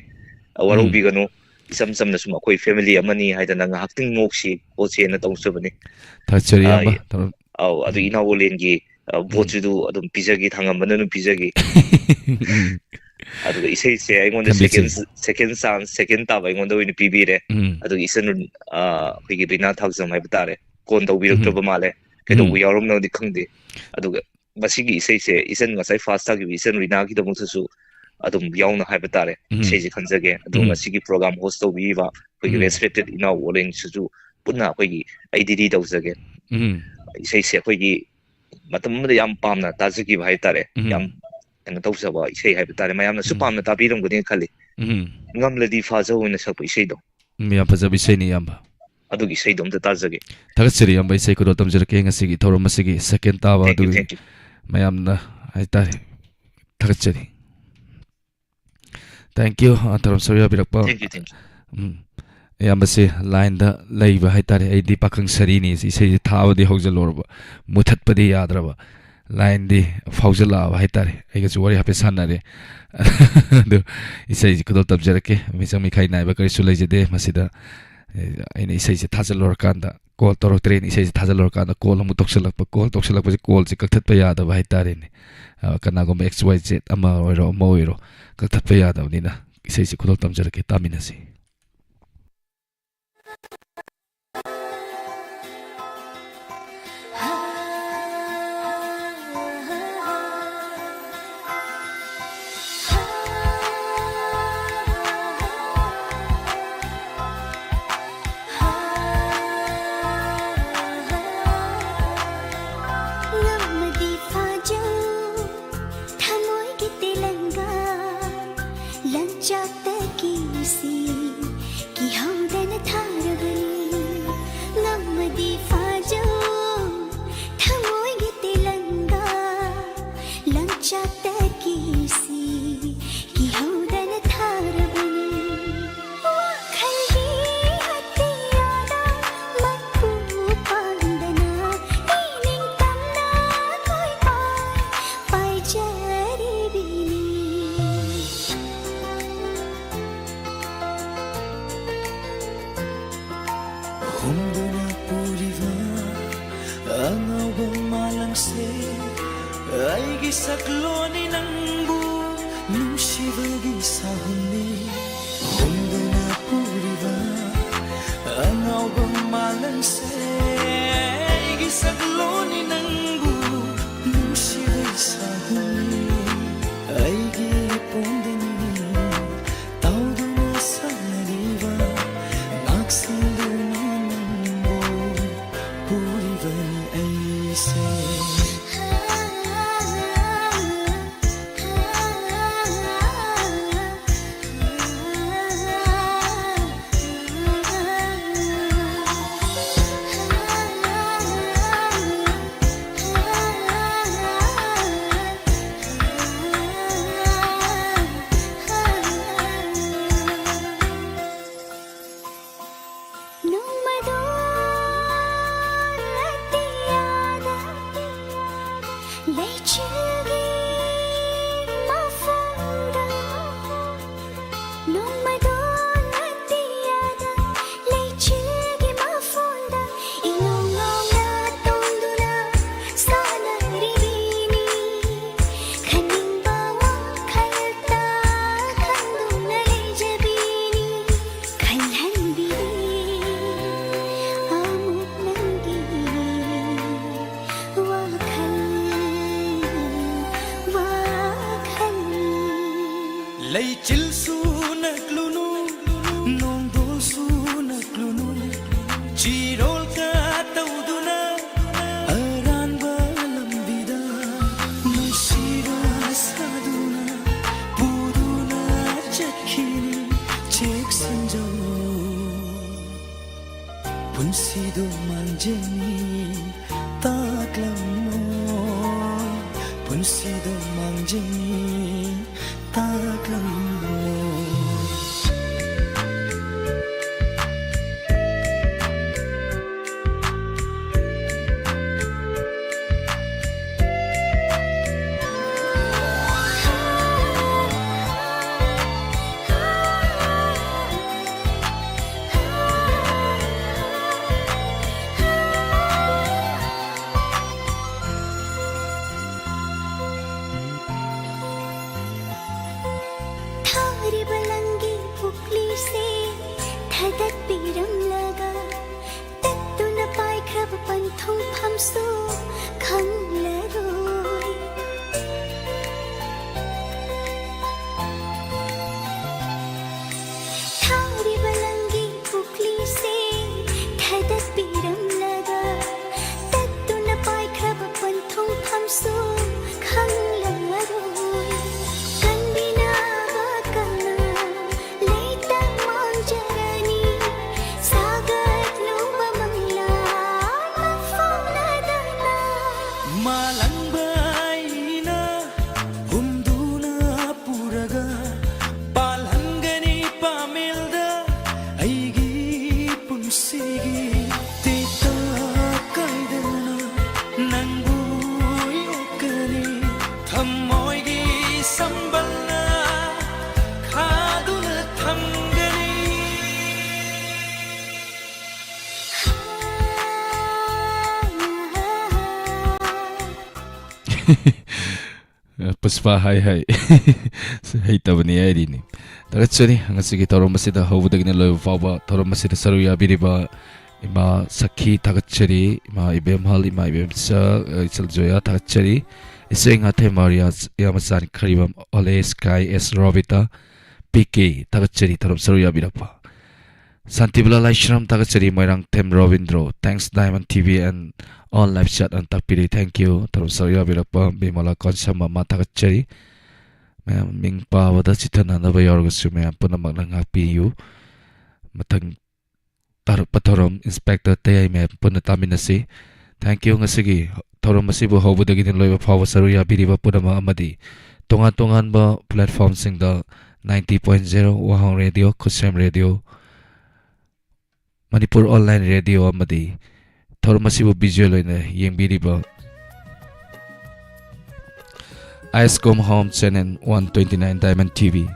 ꯑ, ꯎꯝ꯫ ꯋꯥꯔꯧꯕꯤꯒꯅꯨ꯫ ꯏꯆꯝ ꯆꯝꯅ ꯁꯨꯝ ꯑꯩꯈꯣꯏ family ꯑꯃꯅꯤ ꯍꯥꯏꯗꯅ ꯉꯥꯏꯍꯥꯛꯇꯪ ꯅꯣꯛꯁꯤ ꯈꯣꯠꯁꯤꯅ ꯇꯧꯖꯕꯅꯤ꯫ ꯊꯥꯒꯠꯆꯔꯤ, ꯑ, ꯏꯌꯥꯝꯕ꯫ ꯊꯧꯔꯝ-, ꯑꯧ, ꯑꯗꯨ ꯎꯝ꯫ ꯏꯅꯥꯎ ꯑꯣꯂꯦꯟꯒꯤ, ꯑ, ꯎꯝ꯫ Vote ꯁꯨ ꯑꯗꯨꯝ ꯄꯤꯖꯒꯦ, ꯊꯥꯡꯉꯝꯕꯅ ꯑꯗꯨꯝ ꯄꯤꯖꯒꯦ꯫ ꯎꯝ꯫ ꯑꯗꯨꯒ ꯏꯁꯩꯁꯦ ꯑꯩꯉꯣꯟꯗ ꯊꯝꯕꯤꯁꯤ꯫ Second, second chance, second ꯇꯥꯕ ꯑꯩꯉꯣꯟꯗ ꯑꯣꯏꯅ ꯄꯤꯕꯤꯔꯦ꯫ ꯎꯝ꯫ ꯑꯗꯨꯒ ꯏꯆꯟ, ꯑ, ꯑꯩꯈꯣꯏꯒꯤ ꯔꯤꯅꯥ ꯊꯥꯡꯖꯝ ꯍꯥꯏꯕ ꯇꯥꯔꯦ, call ꯎꯝ꯫ ꯇꯧꯕꯤꯔꯛꯇ꯭ꯔꯕ ꯃꯥꯜꯂꯦ꯫ ꯎꯝ꯫ ꯀꯩꯗꯧꯕ ꯌꯥꯎꯔꯝꯅꯣꯗꯤ ꯈꯪꯗꯦ꯫ ꯑꯗꯨꯒ ꯃꯁꯤꯒꯤ ꯏꯁꯩꯁꯦ ꯏꯆꯟ ꯉꯁꯥꯏ first ꯇꯥꯈꯤꯕ ꯏꯆꯟ ꯔꯤꯅꯥꯒꯤꯗꯃꯛꯇꯁꯨ ꯑꯗꯨꯝ ꯌꯥꯎꯅ ꯍꯥꯏꯕ ꯇꯥꯔꯦ, ꯎꯝ꯫ ꯏꯁꯩꯁꯦ ꯈꯟꯖꯒꯦ꯫ ꯑꯗꯨꯒ ꯎꯝ꯫ ꯉꯁꯤꯒꯤ program host ꯇꯧꯕꯤꯔꯤꯕ ꯑꯩꯈꯣꯏꯒꯤ ꯎꯝ꯫ Respected ꯏꯅꯥꯎ ꯑꯣꯂꯦꯟꯁꯤꯁꯨ ꯄꯨꯟꯅ ꯑꯩꯈꯣꯏꯒꯤ ꯑꯩ ꯗꯤꯗꯤ ꯇꯧꯖꯒꯦ꯫ ꯎꯝ꯫ ꯏꯁꯩꯁꯦ ꯑꯩꯈꯣꯏꯒꯤ ꯃꯇꯝ ꯑꯃꯗ ꯌꯥꯝ ꯄꯥꯝꯅ ꯇꯥꯖꯈꯤꯕ ꯍꯥꯏꯇꯥꯔꯦ, ꯎꯝ꯫ ꯌꯥꯝ ꯀꯩꯅꯣ ꯇꯧꯖꯕ ꯏꯁꯩ ꯍꯥꯏꯕ ꯇꯥꯔꯦ, ꯃꯌꯥꯝꯅꯁꯨ ꯎꯝ꯫ ꯄꯥꯝꯅ ꯇꯥꯕꯤꯔꯝꯒꯅꯤꯅ ꯈꯜꯂꯤ꯫ ꯎꯝ꯫ "ꯉꯝꯂꯗꯤ ꯐꯥꯖꯧ" ꯑꯣꯏꯅ ꯁꯛꯄ ꯏꯁꯩꯗꯣ꯫ ꯎꯝ, ꯌꯥꯝ ꯐꯖꯕ ꯏꯁꯩꯅꯤ, ꯏꯌꯥꯝꯕ꯫ ꯑꯗꯨꯒꯤ ꯏꯁꯩꯗꯣ ꯑꯝꯇ ꯇꯥꯖꯒꯦ꯫ ꯊꯥꯒꯠꯆꯔꯤ, ꯏꯌꯥꯝꯕ꯫ ꯏꯁꯩ ꯈꯨꯗꯣꯜ ꯇꯝꯖꯔꯛꯀꯦ ꯉꯁꯤꯒꯤ ꯊꯧꯔꯝ ꯑꯁꯤꯒꯤ second ꯇꯥꯕ Thank you, ꯑꯗꯨꯒꯤ thank you꯫ ꯃꯌꯥꯝꯅ ꯍꯥꯏꯇꯥꯔꯦ꯫ ꯊꯥꯒꯠꯆꯔꯤ꯫ Thank you, ꯑ, ꯊꯧꯔꯝ ꯁꯔꯨꯛ ꯌꯥꯕꯤꯔꯛꯄ꯫ Thank you, thank you꯫ Um. ꯏꯌꯥꯝꯕꯁꯦ line ꯗ ꯂꯩꯕ ꯍꯥꯏꯇꯥꯔꯦ꯫ ꯑꯩꯗꯤ ꯄꯥꯈꯪ ꯁꯥꯔꯤꯅꯤ, ꯏꯁꯩꯁꯦ ꯊꯥꯕꯗꯤ ꯍꯧꯖꯤꯜꯂꯨꯔꯕ, ꯃꯨꯊꯠꯄꯗꯤ ꯌꯥꯗ꯭ꯔꯕ꯫ Line ꯗꯤ ꯐꯥꯎꯖꯜꯂꯛꯑꯕ ꯍꯥꯏꯇꯥꯔꯦ꯫ ꯑꯩꯒꯁꯨ ꯋꯥꯔꯤ ꯍꯥꯏꯐꯦꯠ ꯁꯥꯟꯅꯔꯦ꯫ ꯑꯗꯨ ꯏꯁꯩꯁꯤ ꯈꯨꯗꯣꯜ ꯇꯝꯖꯔꯛꯀꯦ꯫ ꯃꯤꯆꯪ ꯃꯤꯈꯥꯏ ꯅꯥꯏꯕ ꯀꯔꯤꯁꯨ ꯂꯩꯖꯗꯦ꯫ ꯃꯁꯤꯗ, ꯑꯦ, ꯑꯩꯅ ꯏꯁꯩꯁꯦ ꯊꯥꯖꯜꯂꯨꯔꯀꯥꯟꯗ call ꯇꯧꯔꯛꯇ꯭ꯔꯦꯅ, ꯏꯁꯩꯁꯦ ꯊꯥꯖꯜꯂꯨꯔꯀꯥꯟꯗ call ꯑꯃꯨꯛ ꯇꯧꯁꯜꯂꯛꯄ꯫ Call ꯇꯧꯁꯜꯂꯛꯄꯁꯦ, call ꯁꯦ ꯀꯛꯊꯠꯄ ꯌꯥꯗꯕ ꯍꯥꯏꯇꯥꯔꯦꯅꯦ꯫ ꯑ, ꯀꯅꯥꯒꯨꯝꯕ X Y Z ꯑꯃ ꯑꯣꯏꯔꯣ, ꯑꯃ ꯑꯣꯏꯔꯣ, ꯀꯛꯊꯠꯄ ꯌꯥꯗꯕꯅꯤꯅ ꯏꯁꯩꯁꯦ ꯈꯨꯗꯣꯜ ꯇꯝꯖꯔꯛꯀꯦ, ꯇꯥꯃꯤꯟꯅꯁꯤ꯫ ꯆꯥꯛꯇꯒꯤꯁꯤ ꯀꯤꯍꯧꯗꯅ ꯊꯥꯔꯕꯅꯤ꯫ ꯋꯥꯈꯜꯒꯤ ꯑꯇꯤꯌꯥꯗ ꯃꯩꯈꯨ ꯄꯥꯟꯗꯅ ꯏꯅꯤꯡꯇꯝꯅ ꯀꯣꯏꯄꯥꯏ ꯄꯥꯏꯖꯔꯤꯕꯤꯅꯤ꯫ ꯍꯨꯝꯗꯨꯅ ꯄꯨꯔꯤꯕ ꯑꯉꯧꯕ ꯃꯥꯂꯪꯁꯦ, ꯑꯩꯒꯤ ꯁꯛꯂꯣꯟꯅꯤ ꯅꯪꯕꯨ ꯅꯨꯡꯁꯤꯕꯒꯤ ꯁꯥꯍꯨꯝꯅꯤ꯫ ꯍꯨꯝꯗꯨꯅ ꯄꯨꯔꯤꯕ ꯑꯉꯧꯕ ꯃꯥꯂꯪꯁꯦ, ꯑꯩꯒꯤ ꯁꯛꯂꯣꯟꯅꯤ ꯅꯪꯕꯨ ꯅꯨꯡꯁꯤꯕꯒꯤ ꯁꯥꯍꯨꯝꯅꯤ꯫ ꯑꯩꯒꯤ ꯄꯣꯟꯗꯅꯤ ꯇꯥꯎꯗꯨꯅ ꯁꯥꯟꯅꯔꯤꯕ, ꯉꯥꯛꯁꯦꯟꯗꯨꯅ ꯅꯪꯕꯨ ꯄꯨꯔꯤꯕꯅꯤ ꯑꯩꯁꯦ꯫ ꯅꯣꯡꯃꯗꯣ ꯑꯇꯤꯌꯥꯗ ꯂꯩꯆꯤꯜꯒꯤ ꯃꯐꯝꯗ, ꯅꯣꯡꯃꯗꯣ ꯑꯇꯤꯌꯥꯗ ꯂꯩꯆꯤꯜꯒꯤ ꯃꯐꯝꯗ ꯏꯉꯧ ꯉꯧꯅ ꯇꯣꯡꯗꯨꯅ ꯁꯥꯟꯅꯔꯤꯕꯤꯅꯤ꯫ ꯈꯟꯅꯤꯡꯕ ꯋꯥꯈꯜꯇ ꯈꯟꯗꯨꯅ ꯂꯩꯖꯕꯤꯅꯤ꯫ ꯈꯜꯍꯟꯕꯤꯔꯤ ꯑꯃꯨꯛ ꯅꯪꯒꯤ ꯋꯥꯈꯜ, ꯋꯥꯈꯜ꯫ ꯂꯩꯆꯤꯜꯁꯨ ꯅꯛꯂꯨꯅꯨ, ꯅꯣꯡꯗꯣꯜꯁꯨ ꯅꯛꯂꯨꯅꯨ, ꯆꯤꯔꯣꯜ ꯀꯥ ꯇꯧꯗꯨꯅ ꯑꯔꯥꯟꯕ ꯂꯝꯕꯤꯗ ꯅꯨꯡꯁꯤꯕ ꯁꯥꯗꯨꯅ ꯄꯨꯗꯨꯅ ꯆꯠꯈꯤꯅꯤ ꯆꯦꯛꯁꯤꯟꯖꯧ꯫ ꯄꯨꯟꯁꯤꯗꯣ ꯃꯥꯡꯖꯅꯤ ꯇꯥꯛꯂꯝꯃꯣ, ꯄꯨꯟꯁꯤꯗꯣ ꯖꯤꯅꯤ ꯇꯥꯛꯂꯝꯂꯣꯏ꯫ ꯊꯥꯔꯤꯕ ꯂꯪꯒꯤ ꯄꯨꯛꯂꯤꯁꯦ ꯊꯥꯗꯠꯄꯤꯔꯝꯂꯒ ꯇꯠꯇꯨꯅ ꯄꯥꯏꯈ꯭ꯔꯕ ꯄꯟꯊꯨꯡꯐꯝꯁꯨ ꯈꯪꯂꯔꯣꯏ꯫ ꯊꯥꯔꯤꯕ ꯂꯪꯒꯤ ꯄꯨꯛꯂꯤꯁꯦ ꯊꯥꯗꯠꯄꯤꯔꯝꯂꯒ ꯇꯠꯇꯨꯅ ꯄꯥꯏꯈ꯭ꯔꯕ ꯄꯟꯊꯨꯡꯐꯝꯁꯨ ꯈꯪꯂꯔꯣꯏ꯫ ꯀꯟꯕꯤꯅꯕ ꯀꯅꯥ ꯂꯩꯇ ꯃꯥꯡꯖꯔꯅꯤ꯫ ꯁꯥꯒꯠꯂꯨꯕ ꯃꯪꯂꯥꯟ ꯃꯪꯐꯥꯎꯅꯗꯅ꯫ ꯃꯥꯂꯪꯕ ꯑꯩꯅ ꯍꯨꯝꯗꯨꯅ ꯄꯨꯔꯒ ꯄꯥꯜꯍꯟꯒꯅꯤ ꯄꯥꯃꯦꯜꯗ ꯑꯩꯒꯤ ꯄꯨꯟꯁꯤꯒꯤ ꯇꯦꯛꯇ ꯀꯥꯏꯗꯅ ꯅꯪꯕꯨ ꯌꯣꯛꯀꯅꯤ꯫ ꯊꯃꯣꯏꯒꯤ ꯁꯝꯕꯜꯅ ꯈꯥꯗꯨꯅ ꯊꯝꯒꯅꯤ꯫ ꯄꯨꯁꯄꯥ ꯍꯥꯏ ꯍꯥꯏ꯫ ꯍꯩꯇꯕꯅꯤ ꯍꯥꯏꯔꯤꯅꯤ꯫ ꯊꯥꯒꯠꯆꯔꯤ꯫ ꯉꯁꯤꯒꯤ ꯊꯧꯔꯝ ꯑꯁꯤꯗ ꯍꯧꯕꯗꯒꯤꯅ ꯂꯣꯏꯕ ꯐꯥꯎꯕ ꯊꯧꯔꯝ ꯑꯁꯤꯗ ꯁꯔꯨꯛ ꯌꯥꯕꯤꯔꯤꯕ ꯏꯃꯥ ꯁꯈꯤ ꯊꯥꯒꯠꯆꯔꯤ, ꯏꯃꯥ ꯏꯕꯦꯝꯍꯜ, ꯏꯃꯥ ꯏꯕꯦꯝꯆꯥ, ꯏꯆꯜ ꯖꯣꯌꯥ ꯊꯥꯒꯠꯆꯔꯤ, ꯏꯆꯦ ꯉꯥꯊꯦꯝ ꯃꯥꯔꯤꯌꯥ, ꯏꯌꯥꯝꯕ ꯆꯥꯟꯈ꯭ꯔꯤꯕꯝ ꯑꯣꯂꯦꯁ, ꯀꯥꯏ ꯑꯦꯁ ꯔꯣꯕꯤꯇꯥ, ꯄꯤ ꯀꯦ ꯊꯥꯒꯠꯆꯔꯤ ꯊꯧꯔꯝ ꯁꯔꯨꯛ ꯌꯥꯕꯤꯔꯛꯄ꯫ ꯁꯥꯟꯇꯤꯕꯂꯥ ꯂꯥꯏꯁ꯭ꯔꯝ ꯊꯥꯒꯠꯆꯔꯤ, Moirangthem Robindro, thanks Diamond T V and on live chat ꯑꯅ ꯇꯥꯛꯄꯤꯔꯤ, thank you꯫ ꯊꯧꯔꯝ ꯁꯔꯨꯛ ꯌꯥꯕꯤꯔꯛꯄ ꯕꯤꯃꯂꯥ ꯀꯣꯟꯁꯝ ꯑꯃ ꯊꯥꯒꯠꯆꯔꯤ꯫ ꯃꯌꯥꯝ ꯃꯤꯡ ꯄꯥꯕꯗ ꯆꯤꯊꯅꯅꯕ ꯌꯥꯎꯔꯒꯁꯨ ꯃꯌꯥꯝ ꯄꯨꯝꯅꯃꯛꯅ ꯉꯥꯛꯄꯤꯌꯨ꯫ ꯃꯊꯪ ꯇꯥꯔꯛꯄ ꯊꯧꯔꯝ ꯏꯟꯁꯄꯦꯛꯇꯔ ꯇꯌꯥꯏ ꯃꯌꯥꯝ ꯄꯨꯟꯅ ꯇꯥꯃꯤꯟꯅꯁꯤ꯫ Thank you꯫ ꯉꯁꯤꯒꯤ ꯊꯧꯔꯝ ꯑꯁꯤꯕꯨ ꯍꯧꯕꯗꯒꯤꯅ ꯂꯣꯏꯕ ꯐꯥꯎꯕ ꯁꯔꯨꯛ ꯌꯥꯕꯤꯔꯤꯕ ꯄꯨꯝꯅꯃꯛ ꯑꯃꯗꯤ ꯇꯣꯉꯥꯟ ꯇꯣꯉꯥꯟꯕ platformꯁꯤꯡꯗ ninety point zero Wahong Radio, Khusem Radio, Manipur Online Radio ꯑꯃꯗꯤ ꯊꯧꯔꯝ ꯑꯁꯤꯕꯨ visual ꯑꯣꯏꯅ ꯌꯦꯡꯕꯤꯔꯤꯕ ISCOM Home Channel one twenty nine Diamond TV,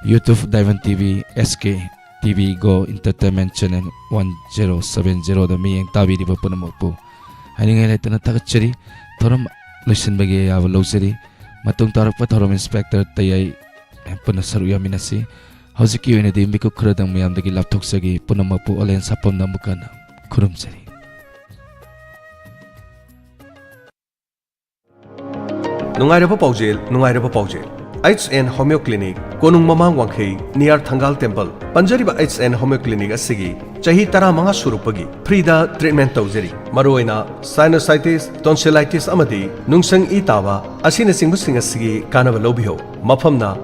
YouTube Diamond TV, SK TV Go Entertainment Channel one zero seven zero ꯗ ꯃꯤꯠꯌꯦꯡ ꯇꯥꯕꯤꯔꯤꯕ ꯄꯨꯝꯅꯃꯛꯄꯨ ꯍꯥꯏꯅꯤꯡꯉꯥꯏ ꯂꯩꯇꯅ ꯊꯥꯒꯠꯆꯔꯤ꯫ ꯊꯧꯔꯝ ꯂꯣꯏꯁꯤꯟꯕꯒꯤ ꯑꯌꯥꯕ ꯂꯧꯖꯔꯤ꯫ ꯃꯇꯨꯡ ꯇꯥꯔꯛꯄ ꯊꯧꯔꯝ Inspector ꯇꯌꯥꯏ ꯄꯨꯟꯅ ꯁꯔꯨꯛ ꯌꯥꯃꯤꯟꯅꯁꯤ꯫ ꯍꯧꯖꯤꯛꯀꯤ ꯑꯣꯏꯅꯗꯤ ꯃꯤꯀꯨꯞ ꯈꯔꯗꯪ ꯃꯌꯥꯝꯗꯒꯤ ꯂꯥꯞꯊꯣꯛꯆꯒꯦ꯫ ꯄꯨꯝꯅꯃꯛꯄꯨ ꯑꯣꯂꯦꯟ ꯁꯥꯄꯝꯅ ꯑꯃꯨꯛ ꯍꯟꯅ ꯈꯨꯔꯨꯝꯖꯔꯤ꯫ ꯅꯨꯡꯉꯥꯏꯔꯕ ꯄꯥꯎꯖꯦꯜ, ꯅꯨꯡꯉꯥꯏꯔꯕ ꯄꯥꯎꯖꯦꯜ꯫ H N Homeo Clinic, ꯀꯣꯅꯨꯡ ꯃꯃꯥꯡ ꯋꯥꯡꯈꯩ, near ꯊꯪꯒꯥꯜ temple꯫ ꯄꯟꯖꯔꯤꯕ H N Homeo Clinic ꯑꯁꯤꯒꯤ ꯆꯍꯤ ꯇꯔꯥꯃꯉꯥ ꯁꯨꯔꯛꯄꯒꯤ freeꯗ treatment ꯇꯧꯖꯔꯤ꯫ ꯃꯔꯨꯑꯣꯏꯅ sinusitis, tonsillitis ꯑꯃꯗꯤ ꯅꯨꯡꯁꯪ ꯏ ꯇꯥꯕ ꯑꯁꯤꯅꯆꯤꯡꯕꯁꯤꯡ ꯑꯁꯤꯒꯤ ꯀꯥꯟꯅꯕ ꯂꯧꯕꯤꯌꯨ꯫ ꯃꯐꯝꯅ